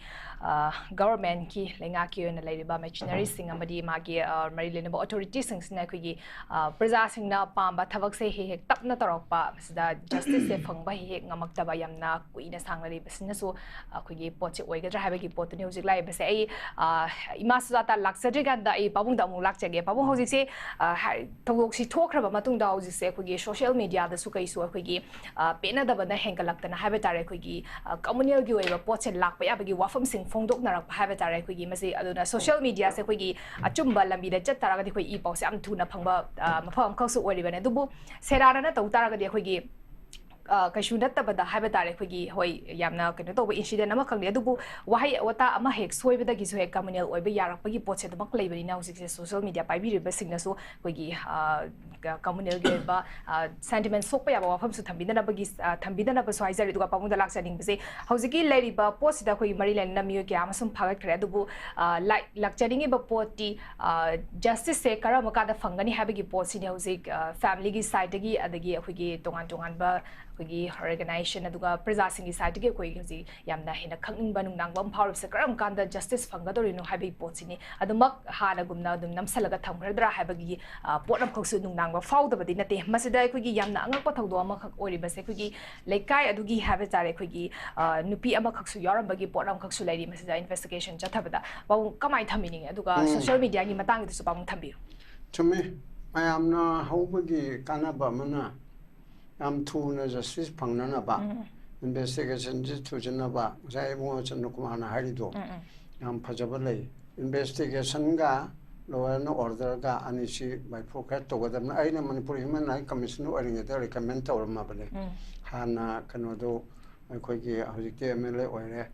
ꯑ, governmentꯀꯤ, ꯂꯩꯉꯥꯛꯀꯤ ꯑꯣꯏꯅ ꯂꯩꯔꯤꯕ machineryꯁꯤꯡ ꯑꯃꯗꯤ ꯃꯥꯒꯤ, ꯑ, ꯃꯔꯤ ꯂꯩꯅꯕ authorityꯁꯤꯡꯁꯤꯅ ꯑꯩꯈꯣꯏꯒꯤ, ꯑ, ꯄ꯭ꯔꯖꯥꯁꯤꯡꯅ ꯄꯥꯝꯕ ꯊꯕꯛꯁꯦ ꯍꯦꯛ ꯍꯦꯛ ꯇꯞꯅ ꯇꯧꯔꯛꯄ, ꯃꯁꯤꯗ justiceꯁꯦ ꯐꯪꯕ ꯍꯦꯛ ꯍꯦꯛ ꯉꯝꯃꯛꯇꯕ, ꯌꯥꯝꯅ ꯀꯨꯏꯅ ꯁꯥꯡꯅ ꯂꯩꯕꯁꯤꯅꯁꯨ ꯑꯩꯈꯣꯏꯒꯤ ꯄꯣꯠꯁꯦ ꯑꯣꯏꯒꯗ꯭ꯔꯥ ꯍꯥꯏꯕꯒꯤ ꯄꯣꯠꯇꯨꯅꯤ ꯍꯧꯖꯤꯛ ꯂꯥꯛꯏꯕꯁꯦ꯫ ꯑꯩ, ꯑ, ꯏꯃꯥ ꯁꯨꯖꯥꯇꯥ ꯂꯥꯛꯆꯗ꯭ꯔꯤꯀꯥꯟꯗ ꯑꯩ ꯄꯥꯕꯨꯡꯗ ꯑꯃꯨꯛ ꯂꯥꯛꯆꯒꯦ꯫ ꯄꯥꯕꯨꯡ, ꯍꯧꯖꯤꯛꯁꯦ, ꯑ, ꯍꯥꯏ-, ꯊꯧꯗꯣꯛꯁꯤ ꯊꯣꯛꯈ꯭ꯔꯕ ꯃꯇꯨꯡꯗ ꯍꯧꯖꯤꯛꯁꯦ ꯑꯩꯈꯣꯏꯒꯤ social mediaꯗꯁꯨ ꯀꯩꯁꯨ ꯑꯩꯈꯣꯏꯒꯤ, ꯑ, ꯄꯦꯟꯅꯗꯕꯅ ꯍꯦꯟꯒꯠꯂꯛꯇꯅ ꯍꯥꯏꯕ ꯇꯥꯔꯦ, ꯑꯩꯈꯣꯏꯒꯤ, ꯑ, communalꯒꯤ ꯑꯣꯏꯕ ꯄꯣꯠꯁꯦ ꯂꯥꯛꯄ ꯌꯥꯕꯒꯤ ꯋꯥꯐꯝꯁꯤꯡ ꯐꯣꯡꯗꯣꯛꯅꯔꯛꯄ ꯍꯥꯏꯕ ꯇꯥꯔꯦ꯫ ꯑꯩꯈꯣꯏꯒꯤ ꯃꯁꯤ, ꯑꯗꯨꯅ social mediaꯁꯦ ꯑꯩꯈꯣꯏꯒꯤ ꯑꯆꯨꯝꯕ ꯂꯝꯕꯤꯗ ꯆꯠ ꯇꯥꯔꯒꯗꯤ ꯑꯩꯈꯣꯏ ꯏ ꯄꯥꯎꯁꯦ ꯌꯥꯝ ꯊꯨꯅ ꯐꯪꯕ, ꯑ, ꯃꯐꯝ ꯑꯃꯈꯛꯁꯨ ꯑꯣꯏꯔꯤꯕꯅꯦ꯫ ꯑꯗꯨꯕꯨ ꯁꯦꯔꯥꯟꯅꯅ ꯇꯧ ꯇꯥꯔꯒꯗꯤ ꯑꯩꯈꯣꯏꯒꯤ ꯑ, ꯀꯩꯁꯨ ꯅꯠꯇꯕꯗ ꯍꯥꯏꯕ ꯇꯥꯔꯦ, ꯑꯩꯈꯣꯏꯒꯤ, ꯍꯣꯏ, ꯌꯥꯝꯅ ꯀꯩꯅꯣ ꯇꯧꯕ ꯏꯟꯁꯤꯗꯦꯟ ꯑꯃꯈꯛꯅꯤ, ꯑꯗꯨꯕꯨ ꯋꯥꯍꯩ ꯋꯥꯇꯥ ꯑꯃ ꯍꯦꯛ ꯁꯣꯏꯕꯗꯒꯤꯁꯨ ꯍꯦꯛ ꯀꯝꯃꯨꯅꯦꯜ ꯑꯣꯏꯕ ꯌꯥꯔꯛꯄꯒꯤ ꯄꯣꯠꯁꯦ ꯑꯗꯨꯃꯛ ꯂꯩꯕꯅꯤꯅ, ꯍꯧꯖꯤꯛꯁꯦ ꯁꯣꯁꯤꯌꯦꯜ ꯃꯤꯗꯤꯌꯥ ꯄꯥꯏꯕꯤꯔꯤꯕꯁꯤꯡꯅꯁꯨ ꯑꯩꯈꯣꯏꯒꯤ, ꯑ, ꯀ-, ꯀꯝꯃꯨꯅꯦꯜꯒꯤ ꯑꯣꯏꯕ, ꯑ, ꯁꯦꯟꯇꯤꯃꯦꯟ ꯁꯣꯛꯄ ꯌꯥꯕ ꯋꯥꯐꯝꯁꯨ ꯊꯝꯕꯤꯗꯅꯕꯒꯤ, ꯑ, ꯊꯝꯕꯤꯗꯅꯕꯁꯨ ꯍꯥꯏꯖꯔꯤ꯫ ꯑꯗꯨꯒ ꯄꯥꯕꯨꯡꯗ ꯂꯥꯛꯆꯅꯤꯡꯕꯁꯦ, ꯍꯧꯖꯤꯛꯀꯤ ꯂꯩꯔꯤꯕ ꯄꯣꯠꯁꯤꯗ ꯑꯩꯈꯣꯏꯒꯤ ꯃꯔꯤ ꯂꯩꯅꯅ ꯃꯤꯑꯣꯏ ꯀꯌꯥ ꯑꯃ ꯁꯨꯝ ꯐꯥꯒꯠꯈ꯭ꯔꯦ, ꯑꯗꯨꯕꯨ, ꯑ, ꯂꯥꯛ-, ꯂꯥꯛꯆꯅꯤꯡꯉꯤꯕ ꯄꯣꯠꯇꯤ, ꯑ, ꯖꯁꯇꯤꯁꯁꯦ ꯀꯔꯝꯕ ꯀꯥꯟꯗ ꯐꯪꯒꯅꯤ ꯍꯥꯏꯕꯒꯤ ꯄꯣꯠꯁꯤꯅꯤ ꯍꯧꯖꯤꯛ, ꯑ, ꯐꯦꯃꯤꯂꯤꯒꯤ ꯁꯥꯏꯠꯇꯒꯤ, ꯑꯗꯒꯤ ꯑꯩꯈꯣꯏꯒꯤ ꯇꯣꯉꯥꯟ ꯇꯣꯉꯥꯟꯕ ꯑꯩꯈꯣꯏꯒꯤ ꯑꯣꯔꯒꯅꯥꯏꯖꯦꯁꯟ, ꯑꯗꯨꯒ ꯄ꯭ꯔꯖꯥꯁꯤꯡꯒꯤ ꯁꯥꯏꯠꯇꯒꯤ ꯑꯩꯈꯣꯏ ꯍꯧꯖꯤꯛ ꯌꯥꯝꯅ ꯍꯦꯟꯅ ꯈꯪꯅꯤꯡꯕ ꯅꯨꯡꯅꯥꯡꯕ ꯑꯃ ꯐꯥꯎꯔꯤꯕꯁꯦ ꯀꯔꯝ ꯀꯥꯟꯗ ꯖꯁꯇꯤꯁ ꯐꯪꯒꯗꯧꯔꯤꯅꯣ ꯍꯥꯏꯕꯒꯤ ꯄꯣꯠꯁꯤꯅꯤ꯫ ꯑꯗꯨꯃꯛ ꯍꯥꯟꯅꯒꯨꯝꯅ ꯑꯗꯨꯝ ꯅꯝꯁꯜꯂꯒ ꯊꯝꯈ꯭ꯔꯗ꯭ꯔꯥ ꯍꯥꯏꯕꯒꯤ, ꯑ, ꯄꯣꯠ ꯑꯃꯈꯛꯁꯨ ꯅꯨꯡꯅꯥꯡꯕ ꯐꯥꯎꯗꯕꯗꯤ ꯅꯠꯇꯦ꯫ ꯃꯁꯤꯗ ꯑꯩꯈꯣꯏꯒꯤ ꯌꯥꯝꯅ ꯑꯉꯛꯄ ꯊꯧꯗꯣꯛ ꯑꯃꯈꯛ ꯑꯣꯏꯔꯤꯕꯁꯦ, ꯑꯩꯈꯣꯏꯒꯤ ꯂꯩꯀꯥꯏ ꯑꯗꯨꯒꯤ ꯍꯥꯏꯕ ꯇꯥꯔꯦ, ꯑꯩꯈꯣꯏꯒꯤ, ꯑ, ꯅꯨꯄꯤ ꯑꯃꯈꯛꯁꯨ ꯌꯥꯎꯔꯝꯕꯒꯤ ꯄꯣꯠ ꯑꯃꯈꯛꯁꯨ ꯂꯩꯔꯤ꯫ ꯃꯁꯤꯗ ꯏꯟꯚꯦꯁꯇꯤꯒꯦꯁꯟ ꯆꯠꯊꯕꯗ ꯄꯥꯕꯨꯡ ꯀꯃꯥꯏꯅ ꯊꯝꯕꯤꯅꯤꯡꯉꯤ? ꯑꯗꯨꯒ ꯎꯝ꯫ ꯁꯣꯁꯤꯌꯦꯜ ꯃꯤꯗꯤꯌꯥꯒꯤ ꯃꯇꯥꯡꯒꯤꯗꯁꯨ ꯄꯥꯕꯨꯡ ꯊꯝꯕꯤꯌꯨ꯫ ꯆꯨꯝꯃꯤ꯫ ꯃꯌꯥꯝꯅ ꯍꯧꯕꯒꯤ ꯀꯥꯟꯅꯕ ꯑꯃꯅ ꯌꯥꯝ ꯊꯨꯅ ꯖꯁꯇꯤꯁ ꯐꯪꯅꯅꯕ, ꯎꯝ꯫ ꯏꯟꯚꯦꯁꯇꯤꯒꯦꯁꯟꯁꯤ ꯊꯨꯖꯤꯟꯅꯕ, ꯉꯁꯥꯏ ꯏꯕꯨꯡꯉꯣ ꯆꯟꯗ꯭ꯔꯀꯨꯃꯥꯔꯅ ꯍꯥꯏꯔꯤꯗꯣ ꯎꯝ, ꯎꯝ꯫ ꯌꯥꯝ ꯐꯖꯕ ꯂꯩ꯫ ꯏꯟꯚꯦꯁꯇꯤꯒꯦꯁꯟꯒ ꯂꯣ ꯑꯦꯟ ꯑꯣꯔꯗꯔꯒ ꯑꯅꯤꯁꯤ ꯕꯥꯏꯐꯣꯔꯀꯦꯠ ꯇꯧꯒꯗꯕꯅꯤ꯫ ꯑꯩꯅ ꯃꯅꯤꯄꯨꯔ ꯍ꯭ꯌꯨꯃꯦꯟ ꯔꯥꯏꯠ ꯀꯃꯤꯁꯟ ꯑꯣꯏꯔꯤꯉꯩꯗ ꯔꯤꯀꯃꯦꯟ ꯇꯧꯔꯝꯃꯕꯅꯤ꯫ ꯎꯝ꯫ ꯍꯥꯟꯅ ꯀꯩꯅꯣꯗꯣ, ꯑꯩꯈꯣꯏꯒꯤ ꯍꯧꯖꯤꯛꯇꯤ ꯑꯦꯝ ꯑꯦꯜ ꯑꯦ ꯑꯣꯏꯔꯦ,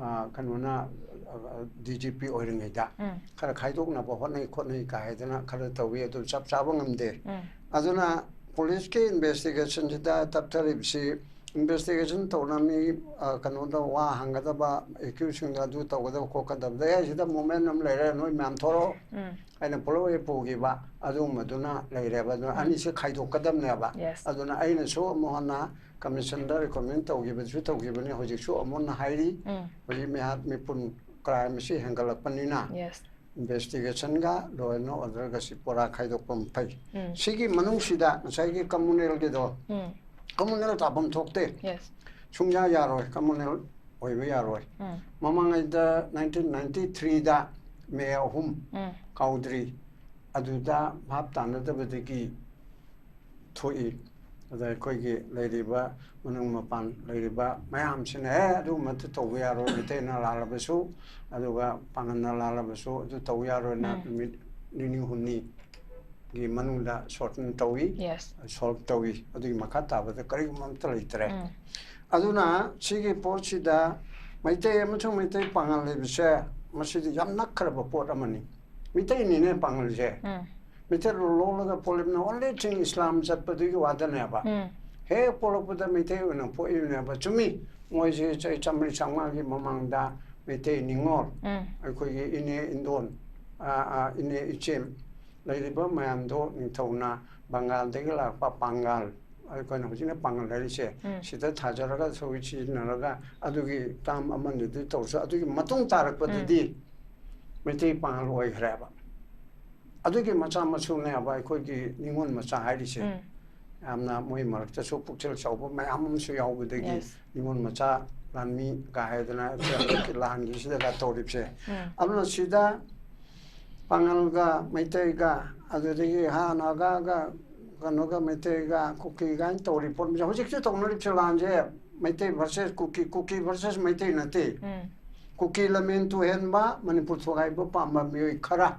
ꯑ, ꯀꯩꯅꯣꯅ, ꯑ, ꯗꯤ ꯖꯤ ꯄꯤ ꯑꯣꯏꯔꯤꯉꯩꯗ ꯎꯝ꯫ ꯈꯔ ꯈꯥꯏꯗꯣꯛꯅꯕ ꯍꯣꯠꯅꯩ ꯈꯣꯠꯅꯩ ꯀꯥꯏꯗꯅ ꯈꯔ ꯇꯧꯏ, ꯑꯗꯨ ꯆꯞ ꯆꯥꯕ ꯉꯝꯗꯦ꯫ ꯎꯝ꯫ ꯑꯗꯨꯅ ꯄꯨꯂꯤꯁꯀꯤ ꯏꯟꯚꯦꯁꯇꯤꯒꯦꯁꯟꯁꯤꯗ ꯇꯞꯊꯔꯤꯕꯁꯤ, ꯏꯟꯚꯦꯁꯇꯤꯒꯦꯁꯟ ꯇꯧꯅ ꯃꯤ, ꯑ, ꯀꯩꯅꯣꯗ ꯋꯥ ꯍꯪꯒꯗꯕ, ꯑꯦꯀ꯭ꯌꯨꯁꯁꯤꯡꯗ ꯑꯗꯨ ꯇꯧꯒꯗꯕ ꯈꯣꯠꯀꯗꯕꯗ, ꯑꯦ, ꯁꯤꯗ ꯃꯨꯞꯃꯦꯟ ꯑꯃ ꯂꯩꯔꯦ, ꯅꯣꯏ ꯃꯌꯥꯝ ꯊꯣꯔꯛꯑꯣ, ꯎꯝ꯫ ꯑꯩꯅ ꯄꯨꯂꯞ ꯍꯦꯛ ꯄꯨꯈꯤꯕ ꯑꯗꯨꯒꯨꯝꯕꯗꯨꯅ ꯂꯩꯔꯦꯕ꯫ ꯑꯗꯨꯅ ꯎꯝ꯫ ꯑꯅꯤꯁꯦ ꯈꯥꯏꯗꯣꯛꯀꯗꯕꯅꯦꯕ꯫ Yes. ꯑꯗꯨꯅ ꯑꯩꯅꯁꯨ ꯑꯃꯨꯛ ꯍꯟꯅ ꯀꯃꯤꯁꯟꯗ ꯔꯤꯀꯃꯦꯟ ꯇꯧꯈꯤꯕꯗꯨꯁꯨ ꯇꯧꯈꯤꯕꯅꯤ, ꯍꯧꯖꯤꯛꯁꯨ ꯑꯃꯨꯛ ꯍꯟꯅ ꯍꯥꯏꯔꯤ꯫ ꯎꯝ꯫ ꯍꯧꯖꯤꯛ ꯃꯤꯍꯥꯠ ꯃꯤꯄꯨꯟ ꯀ꯭ꯔꯥꯏꯝ ꯑꯁꯤ ꯍꯦꯟꯒꯠꯂꯛꯄꯅꯤꯅ, Yes. ꯏꯟꯚꯦꯁꯇꯤꯒꯦꯁꯟꯒ ꯂꯣ ꯑꯦꯟ ꯑꯣꯔꯗꯔꯒꯁꯤ ꯄꯨꯔꯥ ꯈꯥꯏꯗꯣꯛꯄ ꯑꯃ ꯐꯩ꯫ ꯎꯝ꯫ ꯁꯤꯒꯤ ꯃꯅꯨꯡꯁꯤꯗ ꯉꯁꯥꯏꯒꯤ ꯀꯝꯃꯨꯅꯦꯜꯒꯤꯗꯣ, ꯎꯝ꯫ ꯀꯝꯃꯨꯅꯦꯜ ꯇꯥꯐꯝ ꯊꯣꯛꯇꯦ꯫ Yes. ꯁꯨꯡꯌꯥ ꯌꯥꯔꯣꯏ, ꯀꯝꯃꯨꯅꯦꯜ ꯑꯣꯏꯕ ꯌꯥꯔꯣꯏ꯫ ꯎꯝ꯫ ꯃꯃꯥꯡꯉꯩꯗ ꯅꯥꯏꯟꯇꯤꯟ ꯅꯥꯏꯟꯇꯤ ꯊ꯭ꯔꯤꯗ ꯃꯦ ꯑꯍꯨꯝ ꯎꯝ꯫ ꯀꯥꯎꯗ꯭ꯔꯤ, ꯑꯗꯨꯗ ꯚꯥꯞ ꯇꯥꯅꯗꯕꯗꯒꯤ ꯊꯣꯛꯏ꯫ ꯑꯗ ꯑꯩꯈꯣꯏꯒꯤ ꯂꯩꯔꯤꯕ ꯃꯅꯨꯡ ꯃꯄꯥꯟ ꯂꯩꯔꯤꯕ ꯃꯌꯥꯝꯁꯤꯅ, "ꯑꯦ, ꯑꯗꯨꯒꯨꯝꯕꯗꯨ ꯇꯧꯕ ꯌꯥꯔꯣꯏ, ꯃꯩꯇꯩꯅ ꯂꯥꯜꯂꯕꯁꯨ, ꯑꯗꯨꯒ ꯄꯥꯡꯒꯜꯅ ꯂꯥꯜꯂꯕꯁꯨ ꯑꯗꯨ ꯇꯧꯕ ꯌꯥꯔꯣꯏꯅ" ꯎꯝ꯫ ꯅꯨꯃꯤꯠ ꯅꯤꯅꯤ ꯍꯨꯝꯅꯤ ꯒꯤ ꯃꯅꯨꯡꯗ shorten ꯇꯧꯏ, Yes. solve ꯇꯧꯏ꯫ ꯑꯗꯨꯒꯤ ꯃꯈꯥ ꯇꯥꯕꯗ ꯀꯔꯤꯒꯨꯝꯕ ꯑꯝꯇ ꯂꯩꯇ꯭ꯔꯦ꯫ ꯎꯝ. ꯑꯗꯨꯅ ꯁꯤꯒꯤ ꯄꯣꯠꯁꯤꯗ ꯃꯩꯇꯩ ꯑꯃꯁꯨꯡ ꯃꯩꯇꯩ ꯄꯥꯉꯜ ꯂꯩꯕꯁꯦ ꯃꯁꯤꯗꯤ ꯌꯥꯝ ꯅꯛꯈ꯭ꯔꯕ ꯄꯣꯠ ꯑꯃꯅꯤ꯫ ꯃꯩꯇꯩꯅꯤꯅꯦ ꯄꯥꯉꯜꯁꯦ꯫ ꯎꯝ. ꯃꯩꯇꯩ ꯂꯣꯜꯂꯒ ꯄꯣꯛꯂꯤꯕꯅ only thing ꯏꯁꯂꯥꯝ ꯆꯠꯄꯗꯨꯒꯤ ꯋꯥꯗꯅꯦꯕ꯫ ꯎꯝ. ꯍꯦꯛ ꯄꯣꯛꯂꯛꯄꯗ ꯃꯩꯇꯩ ꯑꯣꯏꯅ ꯄꯣꯛꯏꯕꯅꯦꯕ꯫ ꯆꯨꯝꯃꯤ, ꯃꯣꯏꯁꯦ ꯆꯍꯤ ꯆꯥꯃꯔꯤ ꯆꯥꯝꯃꯉꯥꯒꯤ ꯃꯃꯥꯡꯗ ꯃꯩꯇꯩ ꯅꯤꯉꯣꯜ, ꯎꯝ. ꯑꯩꯈꯣꯏꯒꯤ ꯏꯅꯦ ꯏꯟꯗꯣꯟ, ꯑ, ꯑ, ꯏꯅꯦ ꯏꯆꯦꯝ ꯂꯩꯔꯤꯕ ꯃꯌꯥꯝꯗꯣ ꯅꯤꯡꯊꯧꯅ ꯕꯪꯒꯥꯜꯗꯒꯤ ꯂꯥꯛꯄ ꯄꯥꯡꯒꯜ, ꯑꯩꯈꯣꯏꯅ ꯍꯧꯖꯤꯛꯅ ꯄꯥꯡꯒꯜ ꯍꯥꯏꯔꯤꯁꯦ, ꯎꯝ. ꯁꯤꯗ ꯊꯥꯖꯔꯒ ꯁꯣꯏ ꯁꯤꯖꯤꯟꯅꯔꯒ ꯑꯗꯨꯒꯤ term ꯑꯃꯅꯤꯗꯤ ꯇꯧꯔꯁꯨ, ꯑꯗꯨꯒꯤ ꯃꯇꯨꯡ ꯇꯥꯔꯛꯄꯗꯗꯤ ꯃꯩꯇꯩ ꯄꯥꯡꯒꯜ ꯑꯣꯏꯈ꯭ꯔꯦꯕ꯫ ꯑꯗꯨꯒꯤ ꯃꯆꯥ ꯃꯁꯨꯅꯦꯕ ꯑꯩꯈꯣꯏꯒꯤ ꯅꯤꯉꯣꯜ ꯃꯆꯥ ꯍꯥꯏꯔꯤꯁꯦ꯫ ꯎꯝ. ꯌꯥꯝꯅ ꯃꯣꯏ ꯃꯔꯛꯇꯁꯨ ꯄꯨꯛꯆꯦꯜ ꯆꯥꯎꯕ ꯃꯌꯥꯝ ꯑꯃꯁꯨ ꯌꯥꯎꯕꯗꯒꯤ Yes. ꯅꯤꯉꯣꯜ ꯃꯆꯥ ꯂꯥꯟꯃꯤ ꯀꯥ ꯍꯥꯏꯗꯅ ꯍꯟꯗꯛꯀꯤ ꯂꯥꯟꯒꯤꯁꯤꯗꯒ ꯇꯧꯔꯤꯕꯁꯦ꯫ ꯎꯝ. ꯑꯗꯨꯅ ꯁꯤꯗ ꯄꯥꯉꯜꯒ ꯃꯩꯇꯩꯒ, ꯑꯗꯨꯗꯒꯤ ꯍꯥ ꯅꯥꯒꯥꯒ, ꯀꯩꯅꯣꯒ, ꯃꯩꯇꯩꯒ ꯀꯨꯀꯤ ꯀꯥꯏꯅ ꯇꯧꯔꯤ ꯄꯣꯠꯁꯦ, ꯍꯧꯖꯤꯛꯁꯨ ꯇꯧꯅꯔꯤꯕꯁꯦ ꯂꯥꯟꯁꯦ ꯃꯩꯇꯩ versus ꯀꯨꯀꯤ, ꯀꯨꯀꯤ versus ꯃꯩꯇꯩ ꯅꯠꯇꯦ꯫ ꯎꯝ. ꯀꯨꯀꯤ ꯂꯝꯍꯦꯟ ꯇꯨꯍꯦꯟꯕ, ꯃꯅꯤꯄꯨꯔ ꯊꯨꯒꯥꯏꯕ ꯄꯥꯝꯕ ꯃꯤꯑꯣꯏ ꯈꯔ,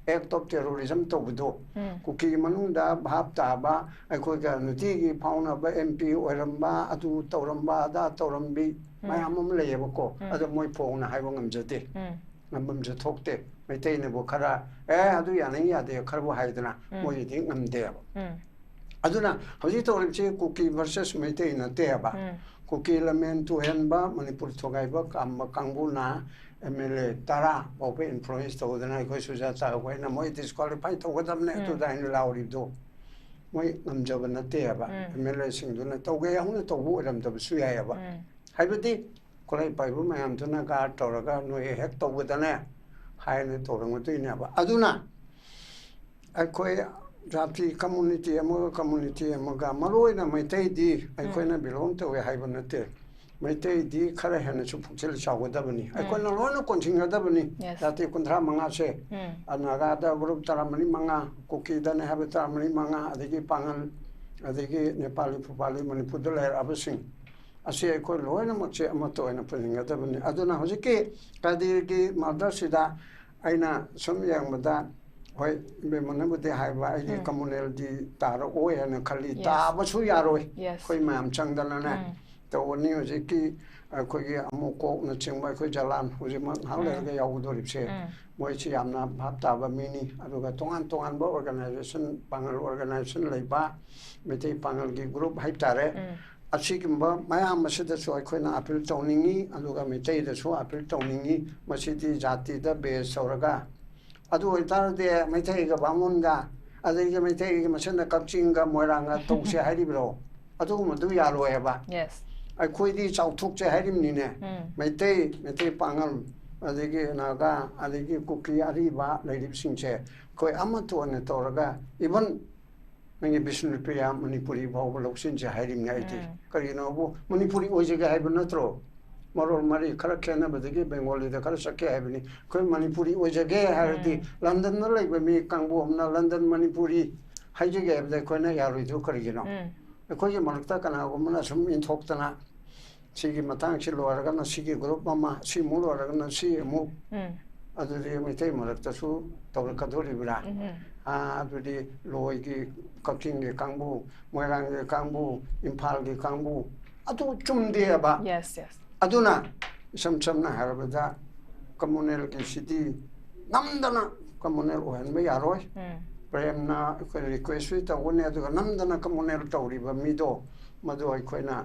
act of terrorism ꯇꯧꯕꯗꯣ, ꯎꯝ. ꯀꯨꯀꯤꯒꯤ ꯃꯅꯨꯡꯗ ꯚꯥꯞ ꯇꯥꯕ, ꯑꯩꯈꯣꯏꯒ ꯅꯨꯡꯇꯤꯒꯤ ꯐꯥꯎꯅꯕ M P ꯑꯣꯏꯔꯝꯕ, ꯑꯗꯨ ꯇꯧꯔꯝꯕ, ꯑꯗꯥ ꯇꯧꯔꯝꯕꯤ, ꯎꯝ. ꯃꯌꯥꯝ ꯑꯃ ꯂꯩꯌꯦꯕꯀꯣ꯫ ꯎꯝ. ꯑꯗꯣ ꯃꯣꯏ ꯐꯣꯡꯅ ꯍꯥꯏꯕ ꯉꯝꯖꯗꯦ꯫ ꯎꯝ. ꯉꯝꯐꯝꯁꯨ ꯊꯣꯛꯇꯦ꯫ ꯃꯩꯇꯩꯅꯕꯨ ꯈꯔ, "ꯑꯦ, ꯑꯗꯨ ꯌꯥꯅꯤꯡ ꯌꯥꯗꯦ" ꯈꯔꯕꯨ ꯍꯥꯏꯗꯅ, ꯎꯝ. ꯃꯣꯏꯒꯤꯗꯤ ꯉꯝꯗꯦꯕ꯫ ꯎꯝ. ꯑꯗꯨꯅ ꯍꯧꯖꯤꯛ ꯇꯧꯔꯤꯕꯁꯤ ꯀꯨꯀꯤ versus ꯃꯩꯇꯩ ꯅꯠꯇꯦꯕ꯫ ꯎꯝ. ꯀꯨꯀꯤ ꯂꯝꯍꯦꯟ ꯇꯨꯍꯦꯟꯕ, ꯃꯅꯤꯄꯨꯔ ꯊꯨꯒꯥꯏꯕ ꯀꯥꯝꯕ ꯀꯥꯡꯕꯨꯅ M L A ꯇꯔꯥ ꯐꯥꯎꯕ influence ꯇꯧꯗꯅ ꯑꯩꯈꯣꯏ ꯁꯨꯖꯥꯇꯥ ꯍꯣꯏꯅ ꯃꯣꯏ disqualify ꯇꯧꯒꯗꯕꯅꯦ, ꯎꯝ. ꯑꯗꯨꯗ ꯍꯥꯏꯅ ꯂꯥꯎꯔꯤꯕꯗꯣ, ꯃꯣꯏ ꯉꯝꯖꯕ ꯅꯠꯇꯦꯕ꯫ ꯎꯝ. M L A ꯁꯤꯡꯗꯨꯅ ꯇꯧꯒꯦ ꯍꯧꯅ ꯇꯧꯕ ꯑꯣꯏꯔꯝꯗꯕꯁꯨ ꯌꯥꯏꯑꯕ꯫ ꯎꯝ. ꯍꯥꯏꯕꯗꯤ ꯈꯨꯠꯂꯥꯏ ꯄꯥꯏꯕ ꯃꯌꯥꯝꯗꯨꯅ guard ꯇꯧꯔꯒ ꯅꯣꯏ ꯍꯦꯛ ꯇꯧꯕꯗꯅꯦ ꯍꯥꯏꯅ ꯇꯧꯔꯝꯒꯗꯣꯏꯅꯦꯕ꯫ ꯑꯗꯨꯅ ꯑꯩꯈꯣꯏ ꯖꯥꯇꯤ community ꯑꯃꯒ community ꯑꯃꯒ, ꯃꯔꯨ ꯑꯣꯏꯅ ꯃꯩꯇꯩꯗꯤ ꯑꯩꯈꯣꯏꯅ belong ꯇꯧꯋꯦ ꯍꯥꯏꯕ ꯅꯠꯇꯦ꯫ ꯃꯩꯇꯩꯗꯤ ꯈꯔ ꯍꯦꯟꯅꯁꯨ ꯄꯨꯛꯆꯦꯜ ꯆꯥꯎꯒꯗꯕꯅꯤ꯫ ꯑꯩꯈꯣꯏꯅ ꯂꯣꯏꯅ ꯀꯣꯟꯁꯤꯟꯒꯗꯕꯅꯤ꯫ Yes. ꯖꯥꯇꯤ ꯀꯨꯟꯊ꯭ꯔꯥ ꯃꯉꯥꯁꯦ, ꯎꯝ. ꯑ, ꯅꯥꯒꯥꯗ group ꯇꯔꯥꯃꯔꯤ ꯃꯉꯥ, ꯀꯨꯀꯤꯗꯅꯦ ꯍꯥꯏꯕ ꯇꯔꯥꯃꯔꯤ ꯃꯉꯥ, ꯑꯗꯒꯤ ꯄꯥꯉꯜ, ꯑꯗꯒꯤ ꯅꯦꯄꯥꯂꯤ ꯐꯨꯄꯥꯂꯤ ꯃꯅꯤꯄꯨꯔꯗ ꯂꯩꯔꯛꯑꯕꯁꯤꯡ ꯑꯁꯤ ꯑꯩꯈꯣꯏ ꯂꯣꯏꯅꯃꯛꯁꯦ ꯑꯃꯠꯇ ꯑꯣꯏꯅ ꯄꯨꯟꯁꯤꯟꯒꯗꯕꯅꯤ꯫ ꯑꯗꯨꯅ ꯍꯧꯖꯤꯛꯀꯤ ꯀꯗꯤꯔꯒꯤ murderꯁꯤꯗ ꯑꯩꯅ ꯁꯨꯝ ꯌꯦꯡꯕꯗ ꯍꯣꯏ, ꯏꯕꯦꯝꯃꯅꯕꯨꯗꯤ ꯍꯥꯏꯕ, ꯑꯩꯗꯤ ꯎꯝ. ꯀꯃꯨꯅꯦꯜꯗꯤ ꯇꯥꯔꯛꯑꯣꯏ ꯍꯥꯏꯅ ꯈꯜꯂꯤ꯫ Yes. ꯇꯥꯕꯁꯨ ꯌꯥꯔꯣꯏ꯫ Yes. ꯑꯩꯈꯣꯏ ꯃꯌꯥꯝ ꯆꯪꯗꯅꯅꯦ ꯎꯝ. ꯇꯧꯕꯅꯤ꯫ ꯍꯧꯖꯤꯛꯀꯤ ꯑꯩꯈꯣꯏꯒꯤ ꯑꯃꯨꯀꯣꯛꯅꯆꯤꯡꯕ, ꯑꯩꯈꯣꯏ ꯖꯂꯥꯟ, ꯍꯧꯖꯤꯛꯃꯛ ꯉꯥꯏꯍꯥꯛ ꯎꯝ. ꯂꯩꯔꯒ ꯌꯥꯎꯒꯗꯧꯔꯤꯕꯁꯦ, ꯎꯝ. ꯃꯣꯏꯁꯤ ꯌꯥꯝꯅ ꯚꯥꯞ ꯇꯥꯕ ꯃꯤꯅꯤ꯫ ꯑꯗꯨꯒ ꯇꯣꯉꯥꯟ ꯇꯣꯉꯥꯟꯕ organization, ꯄꯥꯡꯒꯜ organization ꯂꯩꯕ, ꯃꯩꯇꯩ ꯄꯥꯡꯒꯜꯒꯤ group ꯍꯥꯏꯕ ꯇꯥꯔꯦ, ꯎꯝ. ꯑꯁꯤꯒꯨꯝꯕ ꯃꯌꯥꯝ ꯑꯁꯤꯗꯁꯨ ꯑꯩꯈꯣꯏꯅ appeal ꯇꯧꯅꯤꯡꯉꯤ, ꯑꯗꯨꯒ ꯃꯩꯇꯩꯗꯁꯨ appeal ꯇꯧꯅꯤꯡꯉꯤ꯫ ꯃꯁꯤꯗꯤ ꯖꯥꯇꯤꯗ base ꯇꯧꯔꯒ, ꯑꯗꯨ ꯑꯣꯏꯇꯥꯔꯗꯤ ꯃꯩꯇꯩꯒ ꯕꯥꯃꯣꯟꯒ, ꯑꯗꯒꯤ ꯃꯩꯇꯩꯒꯤ ꯃꯁꯦꯟꯗ ꯀꯛꯆꯤꯡꯒ ꯃꯣꯏꯔꯥꯡꯒ ꯇꯧꯁꯦ ꯍꯥꯏꯔꯤꯕ꯭ꯔꯣ? ꯑꯗꯨꯒꯨꯝꯕꯗꯨ ꯌꯥꯔꯣꯏ ꯍꯥꯏꯕ꯫ Yes. ꯑꯩꯈꯣꯏꯗꯤ ꯆꯥꯎꯊꯣꯛꯁꯦ ꯍꯥꯏꯔꯤꯕꯅꯤꯅꯦ꯫ ꯎꯝ. ꯃꯩꯇꯩ, ꯃꯩꯇꯩ ꯄꯥꯉꯜ, ꯑꯗꯒꯤ ꯅꯥꯒꯥ, ꯑꯗꯒꯤ ꯀꯨꯀꯤ ꯑꯔꯤꯕ ꯂꯩꯔꯤꯕꯁꯤꯡꯁꯦ ꯑꯩꯈꯣꯏ ꯑꯃꯠꯇ ꯑꯣꯏꯅ ꯇꯧꯔꯒ, even ꯅꯪꯒꯤ ꯕꯤꯁꯅꯨꯄ꯭ꯔꯤꯌꯥ ꯃꯅꯤꯄꯨꯔꯤ ꯐꯥꯎꯕ ꯂꯧꯁꯤꯟꯁꯦ ꯍꯥꯏꯔꯤꯕꯅꯤ ꯑꯩꯗꯤ꯫ ꯎꯝ. ꯀꯔꯤꯒꯤꯅꯣꯕꯨ ꯃꯅꯤꯄꯨꯔꯤ ꯑꯣꯏꯖꯒꯦ ꯍꯥꯏꯕ ꯅꯠꯇ꯭ꯔꯣ? ꯃꯔꯣꯜ ꯃꯔꯤ ꯈꯔ ꯈꯦꯠꯅꯕꯗꯒꯤ ꯕꯦꯡꯒꯣꯂꯤꯗ ꯈꯔ ꯆꯠꯀꯦ ꯍꯥꯏꯕꯅꯤ꯫ ꯑꯩꯈꯣꯏ ꯃꯅꯤꯄꯨꯔꯤ ꯑꯣꯏꯖꯒꯦ ꯍꯥꯏꯔꯗꯤ ꯎꯝ. ꯂꯟꯗꯟꯗ ꯂꯩꯕ ꯃꯤ ꯀꯥꯡꯕꯨ ꯑꯃꯅ ꯂꯟꯗꯟ ꯃꯅꯤꯄꯨꯔꯤ ꯍꯥꯏꯖꯒꯦ ꯍꯥꯏꯕꯗ ꯑꯩꯈꯣꯏꯅ ꯌꯥꯔꯣꯏꯗꯣ ꯀꯔꯤꯒꯤꯅꯣ? ꯎꯝ. ꯑꯩꯈꯣꯏꯒꯤ ꯃꯔꯛꯇ ꯀꯅꯥꯒꯨꯝꯕꯅ ꯁꯨꯝ ꯏꯟꯊꯣꯛꯇꯅ ꯁꯤꯒꯤ ꯃꯇꯥꯡꯁꯤ ꯂꯣꯏꯔꯒꯅ ꯁꯤꯒꯤ group ꯑꯃ, ꯁꯤꯃꯨꯛ ꯂꯣꯏꯔꯒꯅ ꯁꯤ ꯑꯃꯨꯛ, ꯎꯝ. ꯑꯗꯨꯗꯤ ꯃꯩꯇꯩ ꯃꯔꯛꯇꯁꯨ ꯇꯧꯔꯛꯀꯗꯣꯔꯤꯕ꯭ꯔꯥ? ꯎꯝ. ꯑꯥ, ꯑꯗꯨꯗꯤ ꯂꯣꯏꯒꯤ, ꯀꯛꯆꯤꯡꯒꯤ ꯀꯥꯡꯕꯨ, ꯃꯣꯏꯔꯥꯡꯒꯤ ꯀꯥꯡꯕꯨ, ꯏꯝꯐꯥꯜꯒꯤ ꯀꯥꯡꯕꯨ, ꯑꯗꯨ ꯆꯨꯝꯗꯦꯕ꯫ Yes, yes. ꯑꯗꯨꯅ ꯏꯁꯝ ꯁꯝꯅ ꯍꯥꯏꯔꯕꯗ communalꯒꯤꯁꯤꯗꯤ ꯅꯝꯗꯅ communal ꯑꯣꯏꯍꯟꯕ ꯌꯥꯔꯣꯏ꯫ ꯎꯝ. ꯄ꯭ꯔꯦꯝꯅ ꯑꯩꯈꯣꯏ requestꯁꯨ ꯇꯧꯒꯅꯤ, ꯑꯗꯨꯒ ꯅꯝꯗꯅ communal ꯇꯧꯔꯤꯕ ꯃꯤꯗꯣ, ꯃꯗꯨ ꯑꯩꯈꯣꯏꯅ